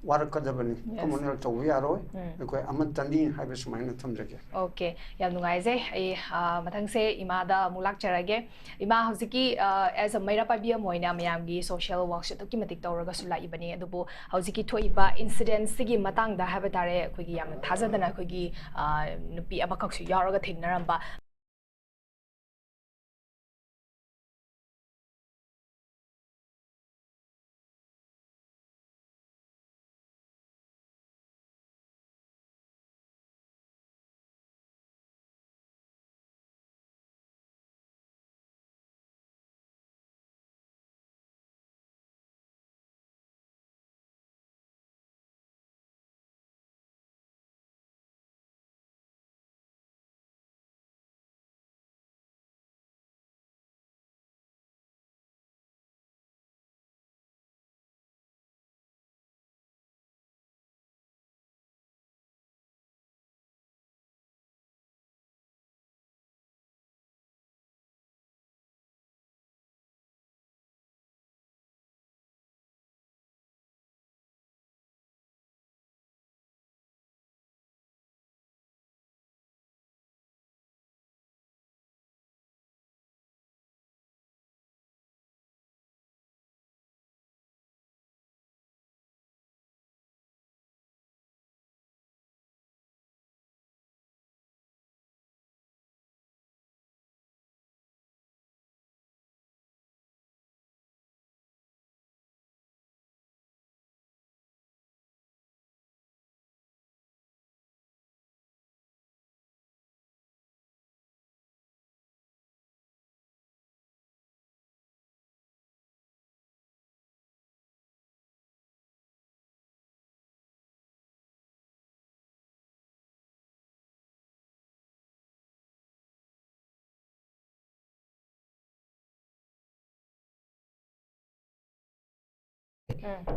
ꯋꯥꯔꯛꯀꯗꯕꯅꯤ꯫ Yes. Communal ꯇꯧꯕ ꯌꯥꯔꯣꯏ꯫ ꯎꯝ. ꯑꯩꯈꯣꯏ ꯑꯃꯠꯇꯅꯤ ꯍꯥꯏꯕ ꯁꯨꯃꯥꯏꯅ ꯊꯝꯖꯒꯦ꯫ Okay, ꯌꯥꯝ ꯅꯨꯡꯉꯥꯏꯖꯩ꯫ ꯑꯩ, ꯑ, ꯃꯊꯪꯁꯦ ꯏꯃꯥꯗ ꯑꯃꯨꯛ ꯂꯥꯛꯆꯔꯒꯦ꯫ ꯏꯃꯥ, ꯍꯧꯖꯤꯛꯀꯤ, ꯑ, as a ꯃꯩꯔꯥ ꯄꯥꯏꯕꯤ ꯑꯃ ꯑꯣꯏꯅ ꯃꯌꯥꯝꯒꯤ social workꯁꯦ ꯑꯗꯨꯛꯀꯤ ꯃꯇꯤꯛ ꯇꯧꯔꯒꯁꯨ ꯂꯥꯛꯏꯕꯅꯤ, ꯑꯗꯨꯕꯨ ꯍꯧꯖꯤꯛꯀꯤ ꯊꯣꯛꯏꯕ incidentsꯁꯤꯒꯤ ꯃꯇꯥꯡꯗ ꯍꯥꯏꯕ ꯇꯥꯔꯦ, ꯑꯩꯈꯣꯏꯒꯤ ꯌꯥꯝꯅ ꯊꯥꯖꯗꯅ ꯑꯩꯈꯣꯏꯒꯤ, ꯑ, ꯅꯨꯄꯤ ꯑꯃꯈꯛꯁꯨ ꯌꯥꯎꯔꯒ ꯊꯦꯡꯅꯔꯝꯕ꯫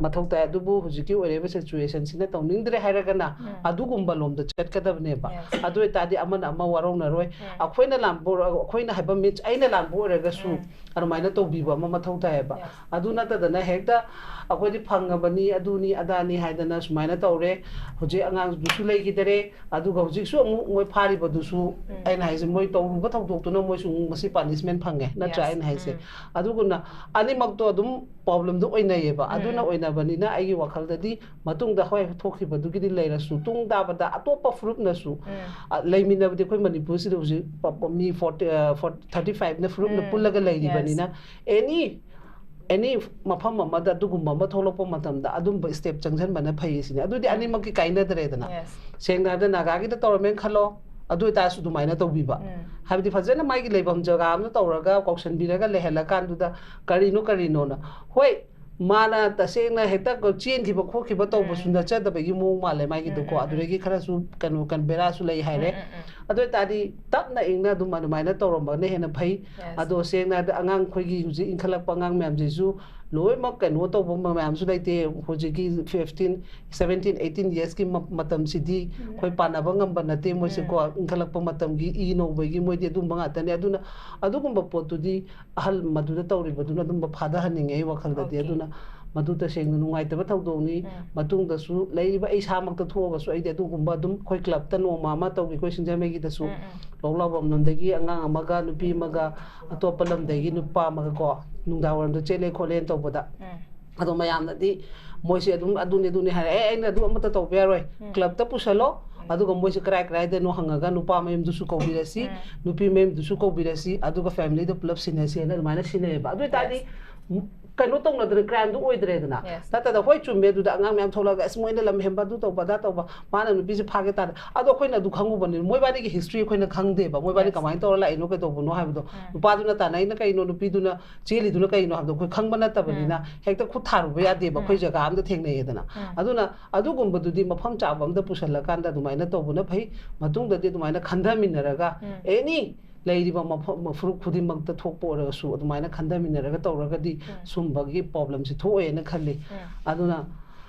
ꯃꯊꯧ ꯇꯥꯏ꯫ ꯑꯗꯨꯕꯨ ꯍꯧꯖꯤꯛꯀꯤ ꯑꯣꯏꯔꯤꯕ situation ꯁꯤꯅ ꯇꯧꯅꯤꯡꯗ꯭ꯔꯦ ꯍꯥꯏꯔꯒꯅ ꯑꯗꯨꯒꯨꯝꯕ ꯂꯣꯝꯗ ꯆꯠꯀꯗꯕꯅꯦꯕ꯫ ꯑꯗꯨ ꯑꯣꯏꯇꯥꯔꯗꯤ ꯑꯃꯅ ꯑꯃ ꯋꯥꯔꯧꯅꯔꯣꯏ꯫ ꯑꯩꯈꯣꯏꯅ ꯂꯥꯟꯕ ꯑꯣꯏꯔ-, ꯑꯩꯈꯣꯏꯅ ꯍꯥꯏꯕ means ꯑꯩꯅ ꯂꯥꯟꯕ ꯑꯣꯏꯔꯒꯁꯨ ꯑꯗꯨꯃꯥꯏꯅ ꯇꯧꯕꯤꯕ ꯑꯃ ꯃꯊꯧ ꯇꯥꯏꯌꯦꯕ꯫ ꯑꯗꯨ ꯅꯠꯇꯗꯅ ꯍꯦꯛꯇ ꯑꯩꯈꯣꯏꯗꯤ ꯐꯪꯉꯕꯅꯤ, ꯑꯗꯨꯅꯤ ꯑꯗꯥꯅꯤ ꯍꯥꯏꯗꯅ ꯁꯨꯃꯥꯏꯅ ꯇꯧꯔꯦ, ꯍꯧꯖꯤꯛ ꯑꯉꯥꯡꯗꯨꯁꯨ ꯂꯩꯈꯤꯗꯔꯦ, ꯑꯗꯨꯒ ꯍꯧꯖꯤꯛꯁꯨ ꯑꯃꯨꯛ ꯃꯣꯏ ꯐꯥꯔꯤꯕꯗꯨꯁꯨ ꯑꯩꯅ ꯍꯥꯏꯁꯦ, ꯃꯣꯏ ꯇꯧꯔꯨꯕ ꯊꯧꯗꯣꯛꯇꯨꯅ ꯃꯣꯏꯁꯨ ꯑꯃꯨꯛ ꯉꯁꯤ punishment ꯐꯪꯉꯦ, ꯅꯠꯇ꯭ꯔꯥ? ꯑꯩꯅ ꯍꯥꯏꯁꯦ꯫ ꯑꯗꯨꯒꯨꯝꯅ ꯑꯅꯤꯃꯛꯇꯣ ꯑꯗꯨꯝ problem ꯗꯣ ꯑꯣꯏꯅꯩꯌꯦꯕ꯫ ꯑꯗꯨꯅ ꯑꯣꯏꯅꯕꯅꯤꯅ ꯑꯩꯒꯤ ꯋꯥꯈꯜꯗꯗꯤ ꯃꯇꯨꯡꯗ ꯍꯣꯏ ꯊꯣꯛꯈꯤꯕꯗꯨꯒꯤꯗꯤ ꯂꯩꯔꯁꯨ, ꯇꯨꯡ ꯇꯥꯕꯗ ꯑꯇꯣꯞꯄ ꯐꯨꯔꯨꯞꯅꯁꯨ, ꯑ, ꯂꯩꯃꯤꯟꯅꯕꯗꯤ ꯑꯩꯈꯣꯏ ꯃꯅꯤꯄꯨꯔꯁꯤꯗ ꯍꯧꯖꯤꯛ ꯄ-, ꯄ-, ꯃꯤ forty, ꯑ, forty, thirty five ꯅ ꯐꯨꯔꯨꯞꯅ ꯄꯨꯜꯂꯒ ꯂꯩꯔꯤꯕꯅꯤꯅ, any, any ꯃꯐꯝ ꯑꯃꯗ ꯑꯗꯨꯒꯨꯝꯕ ꯑꯃ ꯊꯣꯛꯂꯛꯄ ꯃꯇꯝꯗ ꯑꯗꯨꯝꯕ step ꯆꯪꯁꯤꯟꯕꯅ ꯐꯩ ꯁꯤꯅꯤ꯫ ꯑꯗꯨꯗꯤ ꯑꯅꯤꯃꯛꯀꯤ ꯀꯥꯏꯅꯗ꯭ꯔꯦꯗꯅ꯫ ꯁꯦꯡꯅ ꯍꯥꯏꯔꯕꯗ ꯅꯥꯒꯥꯒꯤꯗ ꯇꯧꯔꯝꯃꯦꯅ ꯈꯜꯂꯣ, ꯑꯗꯨ ꯑꯣꯏꯇꯥꯔꯁꯨ ꯑꯗꯨꯃꯥꯏꯅ ꯇꯧꯕꯤꯕ꯫ ꯍꯥꯏꯕꯗꯤ ꯐꯖꯅ ꯃꯥꯒꯤ ꯂꯩꯐꯝ ꯖꯒꯥ ꯑꯃꯗ ꯇꯧꯔꯒ ꯀꯧꯁꯟꯕꯤꯔꯒ ꯂꯩꯍꯜꯂꯀꯥꯟꯗꯨꯗ ꯀꯔꯤꯅꯣ ꯀꯔꯤꯅꯣꯅ꯫ ꯍꯣꯏ, ꯃꯥꯅ ꯇꯁꯦꯡꯅ ꯍꯦꯛꯇ ꯆꯦꯟꯈꯤꯕ ꯈꯣꯠꯈꯤꯕ ꯇꯧꯕꯁꯨ ꯅꯠꯆꯗꯕꯒꯤ ꯃꯑꯣꯡ ꯃꯥꯜꯂꯦ ꯃꯥꯒꯤꯗꯨꯀꯣ꯫ ꯑꯗꯨꯗꯒꯤ ꯈꯔꯁꯨ ꯀꯩꯅꯣ, ꯀꯩꯅꯣ ꯕꯦꯔꯥꯁꯨ ꯂꯩ ꯍꯥꯏꯔꯦ꯫ ꯑꯗꯨ ꯑꯣꯏꯇꯥꯔꯗꯤ ꯇꯞꯅ ꯏꯪꯅ ꯑꯗꯨꯝ ꯑꯗꯨꯃꯥꯏꯅ ꯇꯧꯔꯝꯕꯅ ꯍꯦꯟꯅ ꯐꯩ꯫ ꯑꯗꯣ ꯁꯦꯡꯅ ꯍꯥꯏꯔꯕꯗ ꯑꯉꯥꯡ, ꯑꯩꯈꯣꯏꯒꯤ ꯍꯧꯖꯤꯛ ꯏꯟꯈꯠꯂꯛꯄ ꯑꯉꯥꯡ ꯃꯌꯥꯝꯁꯤꯁꯨ ꯂꯣꯏꯅꯃꯛ ꯀꯩꯅꯣ ꯇꯧꯕ ꯃꯌꯥꯝꯁꯨ ꯂꯩꯇꯦ꯫ ꯍꯧꯖꯤꯛꯀꯤ fifteen, seventeen, eighteen years ꯀꯤ ꯃ-, ꯃꯇꯝꯁꯤꯗꯤ ꯑꯩꯈꯣꯏ ꯄꯥꯟꯅꯕ ꯉꯝꯕ ꯅꯠꯇꯦ ꯃꯣꯏꯁꯦꯀꯣ꯫ ꯏꯟꯈꯠꯂꯛꯄ ꯃꯇꯝꯒꯤ ꯏ ꯅꯧꯕꯒꯤ ꯃꯣꯏꯗꯤ ꯑꯗꯨꯝꯕ ꯉꯥꯛꯇꯅꯦ꯫ ꯑꯗꯨꯅ ꯑꯗꯨꯒꯨꯝꯕ ꯄꯣꯠꯇꯨꯗꯤ ꯑꯍꯜ ꯃꯗꯨꯗ ꯇꯧꯔꯤꯕꯗꯨꯅ ꯑꯗꯨꯝꯕ ꯐꯥꯗꯍꯟꯅꯤꯡꯉꯦ ꯑꯩ ꯋꯥꯈꯜꯗꯗꯤ꯫ ꯑꯗꯨꯅ ꯃꯗꯨ ꯇꯁꯦꯡꯅ ꯅꯨꯡꯉꯥꯏꯇꯕ ꯊꯧꯗꯣꯛꯅꯤ꯫ ꯃꯇꯨꯡꯗꯁꯨ ꯂꯩꯔꯤꯕ ꯑꯩ ꯏꯁꯥꯃꯛꯇ ꯊꯣꯛꯑꯒꯁꯨ ꯑꯩꯗꯤ ꯑꯗꯨꯒꯨꯝꯕ ꯑꯗꯨꯝ ꯑꯩꯈꯣꯏ club ꯇ ꯅꯣꯡꯃ ꯑꯃ ꯇꯧꯈꯤ ꯑꯩꯈꯣꯏ ꯁꯤꯡꯖꯃꯩꯒꯤꯗꯁꯨ꯫ ꯂꯧꯂꯥꯎꯕꯝ ꯂꯣꯝꯗꯒꯤ ꯑꯉꯥꯡ ꯑꯃꯒ ꯅꯨꯄꯤ ꯑꯃꯒ ꯑꯇꯣꯞꯄ ꯂꯝꯗꯒꯤ ꯅꯨꯄꯥ ꯑꯃꯒ ꯀꯣ ꯅꯨꯡꯗꯥꯡ ꯋꯥꯏꯔꯝꯗ ꯆꯦꯜꯂꯦ ꯈꯣꯠꯂꯦꯅ ꯇꯧꯕꯗ꯫ ꯑꯗꯣ ꯃꯌꯥꯝꯅꯗꯤ ꯃꯣꯏꯁꯦ ꯑꯗꯨꯝ ꯑꯗꯨꯅꯤ ꯑꯗꯨꯅꯤ ꯍꯥꯏꯔꯦ꯫ "ꯑꯦ, ꯑꯩꯅ ꯑꯗꯨ ꯑꯃꯠꯇ ꯇꯧꯕ ꯌꯥꯔꯣꯏ꯫ club ꯇ ꯄꯨꯁꯜꯂꯣ, ꯑꯗꯨꯒ ꯃꯣꯏꯁꯦ ꯀꯔꯥꯏ ꯀꯔꯥꯏꯗꯅꯣ ꯍꯪꯉꯒ ꯅꯨꯄꯥ ꯃꯌꯨꯝꯗꯨꯁꯨ ꯀꯧꯕꯤꯔꯁꯤ, ꯅꯨꯄꯤ ꯃꯌꯨꯝꯗꯨꯁꯨ ꯀꯧꯕꯤꯔꯁꯤ, ꯑꯗꯨꯒ family ꯗ ꯄꯨꯂꯞ ꯁꯤꯟꯅꯁꯤ" ꯍꯥꯏꯅ ꯑꯗꯨꯃꯥꯏꯅ ꯁꯤꯟꯅꯩꯌꯦꯕ꯫ ꯑꯗꯨ ꯑꯣꯏꯇꯥꯔꯗꯤ ꯀꯩꯅꯣ ꯇꯧꯅꯗꯅ, crime ꯗꯨ ꯑꯣꯏꯗ꯭ꯔꯦꯗꯅ꯫ Yes. ꯅꯠꯇꯗ, ꯍꯣꯏ, ꯆꯨꯝꯃꯦ, ꯑꯗꯨꯗ ꯑꯉꯥꯡ ꯃꯌꯥꯝ ꯊꯣꯛꯂꯛꯑꯒ, "ꯑꯁ, ꯃꯣꯏꯅ ꯂꯝ ꯍꯦꯟꯕ, ꯑꯗꯨ ꯇꯧꯕ, ꯑꯗꯥ ꯇꯧꯕ, ꯃꯥꯅ ꯅꯨꯄꯤꯁꯦ ꯐꯥꯒꯦ ꯇꯥꯔꯦ"꯫ ꯑꯗꯣ ꯑꯩꯈꯣꯏꯅ ꯑꯗꯨ ꯈꯪꯉꯨꯕꯅꯤ, ꯃꯣꯏꯕꯥꯅꯤꯒꯤ history ꯑꯩꯈꯣꯏꯅ ꯈꯪꯗꯦꯕ, ꯃꯣꯏꯕꯥꯅꯤ Yes. ꯀꯃꯥꯏꯅ ꯇꯧꯔ ꯂꯥꯛꯏꯅꯣ, ꯀꯩꯗꯧꯕꯅꯣ ꯍꯥꯏꯕꯗꯣ꯫ ꯅꯨꯄꯥꯗꯨꯅ ꯇꯥꯟꯅꯩꯅ ꯀꯩꯅꯣ, ꯅꯨꯄꯤꯗꯨꯅ ꯆꯦꯜꯂꯤꯗꯨꯅ ꯀꯩꯅꯣ ꯍꯥꯏꯕꯗꯣ ꯑꯩꯈꯣꯏ ꯈꯪꯕ ꯅꯠꯇꯕꯅꯤꯅ ꯍꯦꯛꯇ ꯈꯨꯠ ꯊꯥꯔꯨꯕ ꯌꯥꯗꯦꯕ꯫ ꯑꯩꯈꯣꯏ ꯖꯒꯥ ꯑꯝꯗ ꯊꯦꯡꯅꯩꯌꯦꯗꯅ꯫ ꯑꯗꯨꯅ ꯑꯗꯨꯒꯨꯝꯕꯗꯨꯗꯤ ꯃꯐꯝ ꯆꯥꯕ ꯑꯝꯗ ꯄꯨꯁꯜꯂꯀꯥꯟꯗ ꯑꯗꯨꯃꯥꯏꯅ ꯇꯧꯕꯅ ꯐꯩ꯫ ꯃꯇꯨꯡꯗꯗꯤ ꯑꯗꯨꯃꯥꯏꯅ ꯈꯟꯊꯃꯤꯟꯅꯔꯒ, any ꯂꯩꯔꯤꯕ ꯃꯐꯝ ꯐꯨꯔꯨꯞ ꯈꯨꯗꯤꯡꯃꯛꯇ ꯊꯣꯛꯄ ꯑꯣꯏꯔꯒꯁꯨ ꯑꯗꯨꯃꯥꯏꯅ ꯈꯟꯊꯃꯤꯟꯅꯔꯒ ꯇꯧꯔꯒꯗꯤ ꯎꯝ. ꯁꯨꯝꯕꯒꯤ problemꯁꯦ ꯊꯣꯛꯑꯦꯅ ꯈꯜꯂꯤ꯫ ꯎꯝ. ꯑꯗꯨꯅ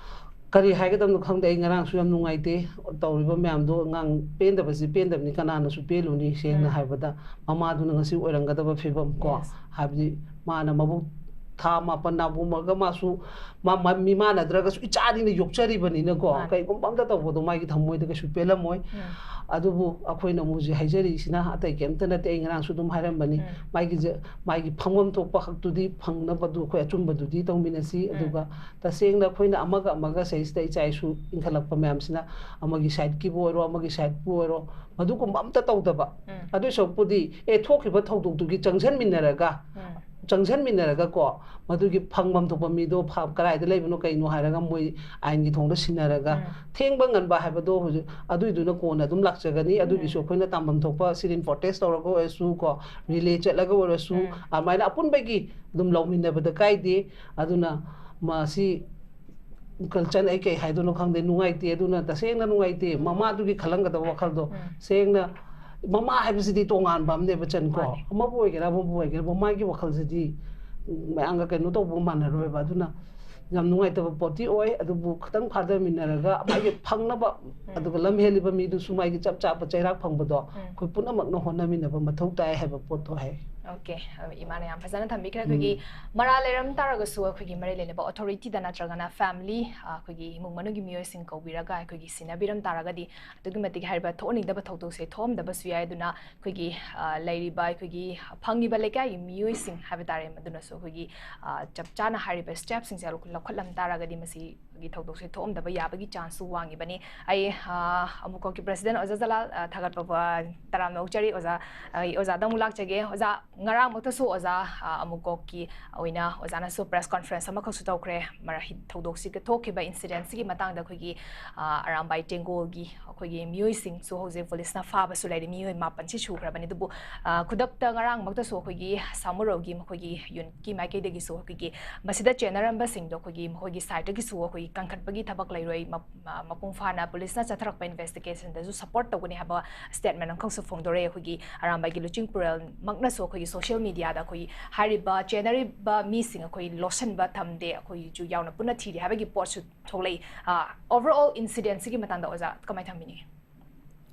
ꯀꯔꯤ ꯍꯥꯏꯒꯗꯕꯅꯣ ꯈꯪꯗꯦ꯫ ꯑꯩ ꯉꯔꯥꯡꯁꯨ ꯌꯥꯝ ꯅꯨꯡꯉꯥꯏꯇꯦ꯫ ꯇꯧꯔꯤꯕ ꯃꯌꯥꯝꯗꯣ ꯑꯉꯥꯡ ꯄꯦꯟꯗꯕꯁꯤ ꯄꯦꯟꯗꯕꯅꯤ, ꯀꯅꯥꯅꯁꯨ ꯄꯦꯜꯂꯨꯅꯤ꯫ ꯁꯦꯡꯅ ꯎꯝ. ꯍꯥꯏꯕꯗ ꯃꯃꯥꯗꯨꯅ ꯉꯁꯤ ꯑꯣꯏꯔꯝꯒꯗꯕ ꯐꯤꯕꯝ ꯀꯣ, Yes. ꯍꯥꯏꯕꯗꯤ ꯃꯥꯅ ꯃꯕꯨꯛ ꯊꯥ ꯃꯥꯄꯟ ꯅꯥꯎꯕꯣꯝꯃꯒ ꯃꯥꯁꯨ ꯃꯥ-, ꯃꯥ-, ꯃꯤꯃꯥꯟꯅꯗ꯭ꯔꯒꯁꯨ ꯏꯆꯥꯅꯤꯅ ꯌꯣꯛꯆꯔꯤꯕꯅꯤꯅꯀꯣ, ꯃꯥꯅꯤ. ꯀꯩꯒꯨꯝꯕ ꯑꯝꯇ ꯇꯧꯕꯗꯣ ꯃꯥꯒꯤ ꯊꯃꯣꯏꯗ ꯀꯩꯁꯨ ꯄꯦꯜꯂꯝꯃꯣꯏ꯫ ꯎꯝ. ꯑꯗꯨꯕꯨ ꯑꯩꯈꯣꯏꯅ ꯑꯃꯨꯛ ꯍꯧꯖꯤꯛ ꯍꯥꯏꯖꯔꯤꯁꯤꯅ ꯑꯇꯩ ꯀꯩꯝꯇ ꯅꯠꯇꯦ, ꯑꯩ ꯉꯔꯥꯡꯁꯨ ꯑꯗꯨꯝ ꯍꯥꯏꯔꯝꯕꯅꯤ꯫ ꯎꯝ. ꯃꯥꯒꯤ ꯖ-, ꯃꯥꯒꯤ ꯐꯪꯐꯝ ꯊꯣꯛꯄ ꯍꯛꯇꯨꯗꯤ ꯐꯪꯅꯕꯗꯨ ꯑꯩꯈꯣꯏ ꯑꯆꯨꯝꯕꯗꯨꯗꯤ ꯇꯧꯃꯤꯟꯅꯁꯤ꯫ ꯎꯝ. ꯑꯗꯨꯒ ꯇꯁꯦꯡꯅ ꯑꯩꯈꯣꯏꯅ ꯑꯃꯒ ꯑꯃꯒ ꯁꯤꯗꯩꯁꯤꯗ ꯏꯆꯥ ꯏꯁꯨ ꯏꯟꯈꯠꯂꯛꯄ ꯃꯌꯥꯝꯁꯤꯅ ꯑꯃꯒꯤ sideꯀꯤꯕꯨ ꯑꯣꯏꯔꯣ, ꯑꯃꯒꯤ sideꯄꯨ ꯑꯣꯏꯔꯣ, ꯃꯗꯨꯒꯨꯝꯕ ꯑꯝꯇ ꯇꯧꯗꯕ꯫ ꯎꯝ. ꯑꯗꯨꯏ ꯁꯔꯨꯛꯄꯨꯗꯤ ꯑꯦ, ꯊꯣꯛꯈꯤꯕ ꯊꯧꯗꯣꯛꯇꯨꯒꯤ ꯆꯪꯁꯤꯟꯃꯤꯟꯅꯔꯒ ꯎꯝ. ꯆꯪꯁꯤꯟꯃꯤꯟꯅꯔꯒꯀꯣ, ꯃꯗꯨꯒꯤ ꯐꯪꯐꯝ ꯊꯣꯛꯄ ꯃꯤꯗꯣ ꯐ-, ꯀꯗꯥꯏꯗ ꯂꯩꯕꯅꯣ ꯀꯩꯅꯣ ꯍꯥꯏꯔꯒ ꯃꯣꯏ ꯑꯥꯏꯟꯒꯤ ꯊꯣꯡꯗ ꯁꯤꯟꯅꯔꯒ, ꯎꯝ. ꯊꯦꯡꯕ ꯉꯟꯕ ꯍꯥꯏꯕꯗꯣ ꯍꯧꯖꯤꯛ ꯑꯗꯨꯏꯗꯨꯅ ꯀꯣꯟꯅ ꯑꯗꯨꯝ ꯂꯥꯛꯆꯒꯅꯤ꯫ ꯑꯗꯨꯒꯤꯁꯨ ꯎꯝ. ꯑꯩꯈꯣꯏꯅ ꯇꯥꯟꯐꯝ ꯊꯣꯛꯄ sit-in protest ꯇꯧꯔꯒ ꯑꯣꯏꯔꯁꯨ ꯀꯣ, relay ꯆꯠꯂꯒ ꯑꯣꯏꯔꯁꯨ, ꯎꯝ. ꯑꯗꯨꯃꯥꯏꯅ ꯑꯄꯨꯟꯕꯒꯤ ꯑꯗꯨꯝ ꯂꯧꯃꯤꯟꯅꯕꯗ ꯀꯥꯏꯗꯦ꯫ ꯑꯗꯨꯅ ꯃꯁꯤ ꯀꯜꯆꯟ ꯑꯩ ꯀꯩ ꯍꯥꯏꯗꯣꯏꯅꯣ ꯈꯪꯗꯦ, ꯅꯨꯡꯉꯥꯏꯇꯦ꯫ ꯑꯗꯨꯅ ꯇꯁꯦꯡꯅ ꯅꯨꯡꯉꯥꯏꯇꯦ꯫ ꯃꯃꯥꯗꯨꯒꯤ ꯈꯜꯂꯝꯒꯗꯕ ꯋꯥꯈꯜꯗꯣ ꯎꯝ. ꯁꯦꯡꯅ, ꯃꯃꯥ ꯍꯥꯏꯕꯁꯤꯗꯤ ꯇꯣꯉꯥꯟꯕ ꯑꯃꯅꯦꯕ ꯆꯟ ꯀꯣ꯫ ꯃꯥꯅꯦ. ꯑꯃꯕꯨ ꯑꯣꯏꯒꯦꯔꯥ ꯑꯃꯕꯨ ꯑꯣꯏꯒꯦꯔꯥ, ꯃꯃꯥꯒꯤ ꯋꯥꯈꯜꯁꯤꯗꯤ ꯃꯌꯥꯝꯒ ꯀꯩꯅꯣ ꯇꯧꯕ ꯃꯥꯟꯅꯔꯣꯏꯕ꯫ ꯑꯗꯨꯅ ꯌꯥꯝ ꯅꯨꯡꯉꯥꯏꯇꯕ ꯄꯣꯠꯇꯤ ꯑꯣꯏ꯫ ꯑꯗꯨꯕꯨ ꯈꯤꯇꯪ ꯐꯥꯊꯃꯤꯟꯅꯔꯒ ꯃꯥꯒꯤ ꯐꯪꯅꯕ, ꯎꯝ. ꯑꯗꯨꯒ ꯂꯝ ꯍꯦꯜꯂꯤꯕ ꯃꯤꯗꯨꯁꯨ ꯃꯥꯒꯤ ꯆꯞ ꯆꯥꯕ ꯆꯩꯔꯥꯛ ꯐꯪꯕꯗꯣ ꯎꯝ. ꯑꯩꯈꯣꯏ ꯄꯨꯝꯅꯃꯛꯅ ꯍꯣꯠꯅꯃꯤꯟꯅꯕ ꯃꯊꯧ ꯇꯥꯏ ꯍꯥꯏꯕ ꯄꯣꯠꯇꯣ ꯍꯥꯏ꯫ Okay, ꯏꯃꯥꯅ ꯌꯥꯝ ꯐꯖꯅ ꯊꯝꯕꯤꯈ꯭ꯔꯦ꯫ ꯎꯝ. ꯑꯩꯈꯣꯏꯒꯤ ꯃꯔꯥꯜ ꯂꯩꯔꯝ ꯇꯥꯔꯒꯁꯨ ꯑꯩꯈꯣꯏꯒꯤ ꯃꯔꯤ ꯂꯩꯅꯕ authorityꯗ ꯅꯠꯇ꯭ꯔꯒꯅ family, ꯑ, ꯑꯩꯈꯣꯏꯒꯤ ꯏꯃꯨꯡ ꯃꯅꯨꯡꯒꯤ ꯃꯤꯑꯣꯏꯁꯤꯡ ꯀꯧꯕꯤꯔꯒ ꯑꯩꯈꯣꯏꯒꯤ ꯁꯤꯟꯅꯕꯤꯔꯝ ꯇꯥꯔꯒꯗꯤ ꯑꯗꯨꯛꯀꯤ ꯃꯇꯤꯛ ꯍꯥꯏꯔꯤꯕ ꯊꯣꯛꯍꯟꯅꯤꯡꯗꯕ ꯊꯧꯗꯣꯛꯁꯦ ꯊꯣꯛꯑꯝꯗꯕꯁꯨ ꯌꯥꯏ꯫ ꯑꯗꯨꯅ ꯑꯩꯈꯣꯏꯒꯤ, ꯑ, ꯂꯩꯔꯤꯕ ꯑꯩꯈꯣꯏꯒꯤ ꯐꯪꯉꯤꯕ ꯂꯩꯀꯥꯏꯒꯤ ꯃꯤꯑꯣꯏꯁꯤꯡ ꯍꯥꯏꯕ ꯇꯥꯔꯦ, ꯃꯗꯨꯅꯁꯨ ꯑꯩꯈꯣꯏꯒꯤ, ꯑ, ꯆꯞ ꯆꯥꯅ ꯍꯥꯏꯔꯤꯕ stepꯁꯤꯡꯁꯦ ꯂꯧꯈꯠꯂꯝ ꯇꯥꯔꯒꯗꯤ ꯃꯁꯤ ꯒꯤ ꯊꯧꯗꯣꯛꯁꯦ ꯊꯣꯛꯑꯝꯗꯕ ꯌꯥꯕꯒꯤ chanceꯁꯨ ꯋꯥꯡꯉꯤꯕꯅꯤ꯫ ꯑꯩ, ꯑ, ꯑꯃꯨꯛꯀꯣꯛꯀꯤ president ꯑꯣꯖꯥ ꯖꯂꯥꯜ, ꯑ, ꯊꯥꯒꯠꯄ ꯋꯥ-, ꯇꯔꯥꯝꯅ ꯑꯣꯛꯆꯔꯤ꯫ ꯑꯣꯖꯥ, ꯑꯩ ꯑꯣꯖꯥꯗ ꯑꯃꯨꯛ ꯂꯥꯛꯆꯒꯦ꯫ ꯑꯣꯖꯥ, ꯉꯔꯥꯡꯃꯛꯇꯁꯨ ꯑꯣꯖꯥ, ꯑ, ꯑꯃꯨꯛꯀꯣꯛꯀꯤ ꯑꯣꯏꯅ ꯑꯣꯖꯥꯅꯁꯨ press conference ꯑꯃꯈꯛꯁꯨ ꯇꯧꯈ꯭ꯔꯦ꯫ ꯃꯔ-, ꯍꯤ-, ꯊꯧꯗꯣꯛꯁꯤꯒ ꯊꯣꯛꯈꯤꯕ incidentꯁꯤꯒꯤ ꯃꯇꯥꯡꯗ ꯑꯩꯈꯣꯏꯒꯤ, ꯑ, ꯑꯔꯥꯝꯕꯥꯏ ꯇꯦꯡꯒꯣꯜꯒꯤ ꯑꯩꯈꯣꯏꯒꯤ ꯃꯤꯑꯣꯏꯁꯤꯡꯁꯨ ꯍꯧꯖꯤꯛ policeꯅ ꯐꯥꯕꯁꯨ ꯂꯩꯔꯦ, ꯃꯤꯑꯣꯏ ꯃꯥꯄꯟꯁꯤ ꯁꯨꯈ꯭ꯔꯕꯅꯤ꯫ ꯑꯗꯨꯕꯨ, ꯑ, ꯈꯨꯗꯛꯇ ꯉꯔꯥꯡꯃꯛꯇꯁꯨ ꯑꯩꯈꯣꯏꯒꯤ ꯁꯥꯃꯨꯔꯧꯒꯤ ꯃꯈꯣꯏꯒꯤ unitꯀꯤ ꯃꯥꯏꯀꯩꯗꯒꯤꯁꯨ ꯑꯩꯈꯣꯏꯒꯤ ꯃꯁꯤꯗ ꯆꯦꯟꯅꯔꯝꯕꯁꯤꯡꯗꯣ ꯑꯩꯈꯣꯏꯒꯤ ꯃꯈꯣꯏꯒꯤ sideꯇꯒꯤꯁꯨ ꯑꯩꯈꯣꯏ ꯀꯟꯈꯠꯄꯒꯤ ꯊꯕꯛ ꯂꯩꯔꯣꯏ, ꯃ-, ꯃ-, ꯃꯄꯨꯡ ꯐꯥꯅ ꯄꯨꯂꯤꯁꯅ ꯆꯠꯊꯔꯛꯄ ꯏꯟꯚꯦꯁꯇꯤꯒꯦꯁꯟꯗꯁꯨ ꯁꯄꯣꯔꯠ ꯇꯧꯒꯅꯤ ꯍꯥꯏꯕ ꯁ꯭ꯇꯦꯠꯃꯦꯟ ꯑꯃꯈꯛꯁꯨ ꯐꯣꯡꯗꯣꯔꯛꯑꯦ꯫ ꯑꯩꯈꯣꯏꯒꯤ ꯑꯔꯥꯝꯕꯥꯏꯒꯤ ꯂꯨꯆꯤꯡꯄꯨꯔꯦꯜꯃꯛꯅꯁꯨ ꯑꯩꯈꯣꯏꯒꯤ ꯁꯣꯁꯤꯌꯦꯜ ꯃꯤꯗꯤꯌꯥꯗ ꯑꯩꯈꯣꯏ ꯍꯥꯏꯔꯤꯕ ꯆꯦꯟꯅꯔꯤꯕ ꯃꯤꯁꯤꯡ ꯑꯩꯈꯣꯏ ꯂꯣꯠꯁꯤꯟꯕ ꯊꯝꯗꯦ, ꯑꯩꯈꯣꯏꯁꯨ ꯌꯥꯎꯅ ꯄꯨꯟꯅ ꯊꯤꯔꯤ ꯍꯥꯏꯕꯒꯤ ꯄꯣꯠꯁꯨ ꯊꯣꯛꯂꯛꯏ꯫ ꯑꯣꯚꯔ ꯑꯣꯜ ꯏꯟꯁꯤꯗꯦꯟꯁꯤꯒꯤ ꯃꯇꯥꯡꯗ ꯑꯣꯖꯥ ꯀꯃꯥꯏꯅ ꯊꯝꯕꯤꯅꯤꯡꯉꯤ?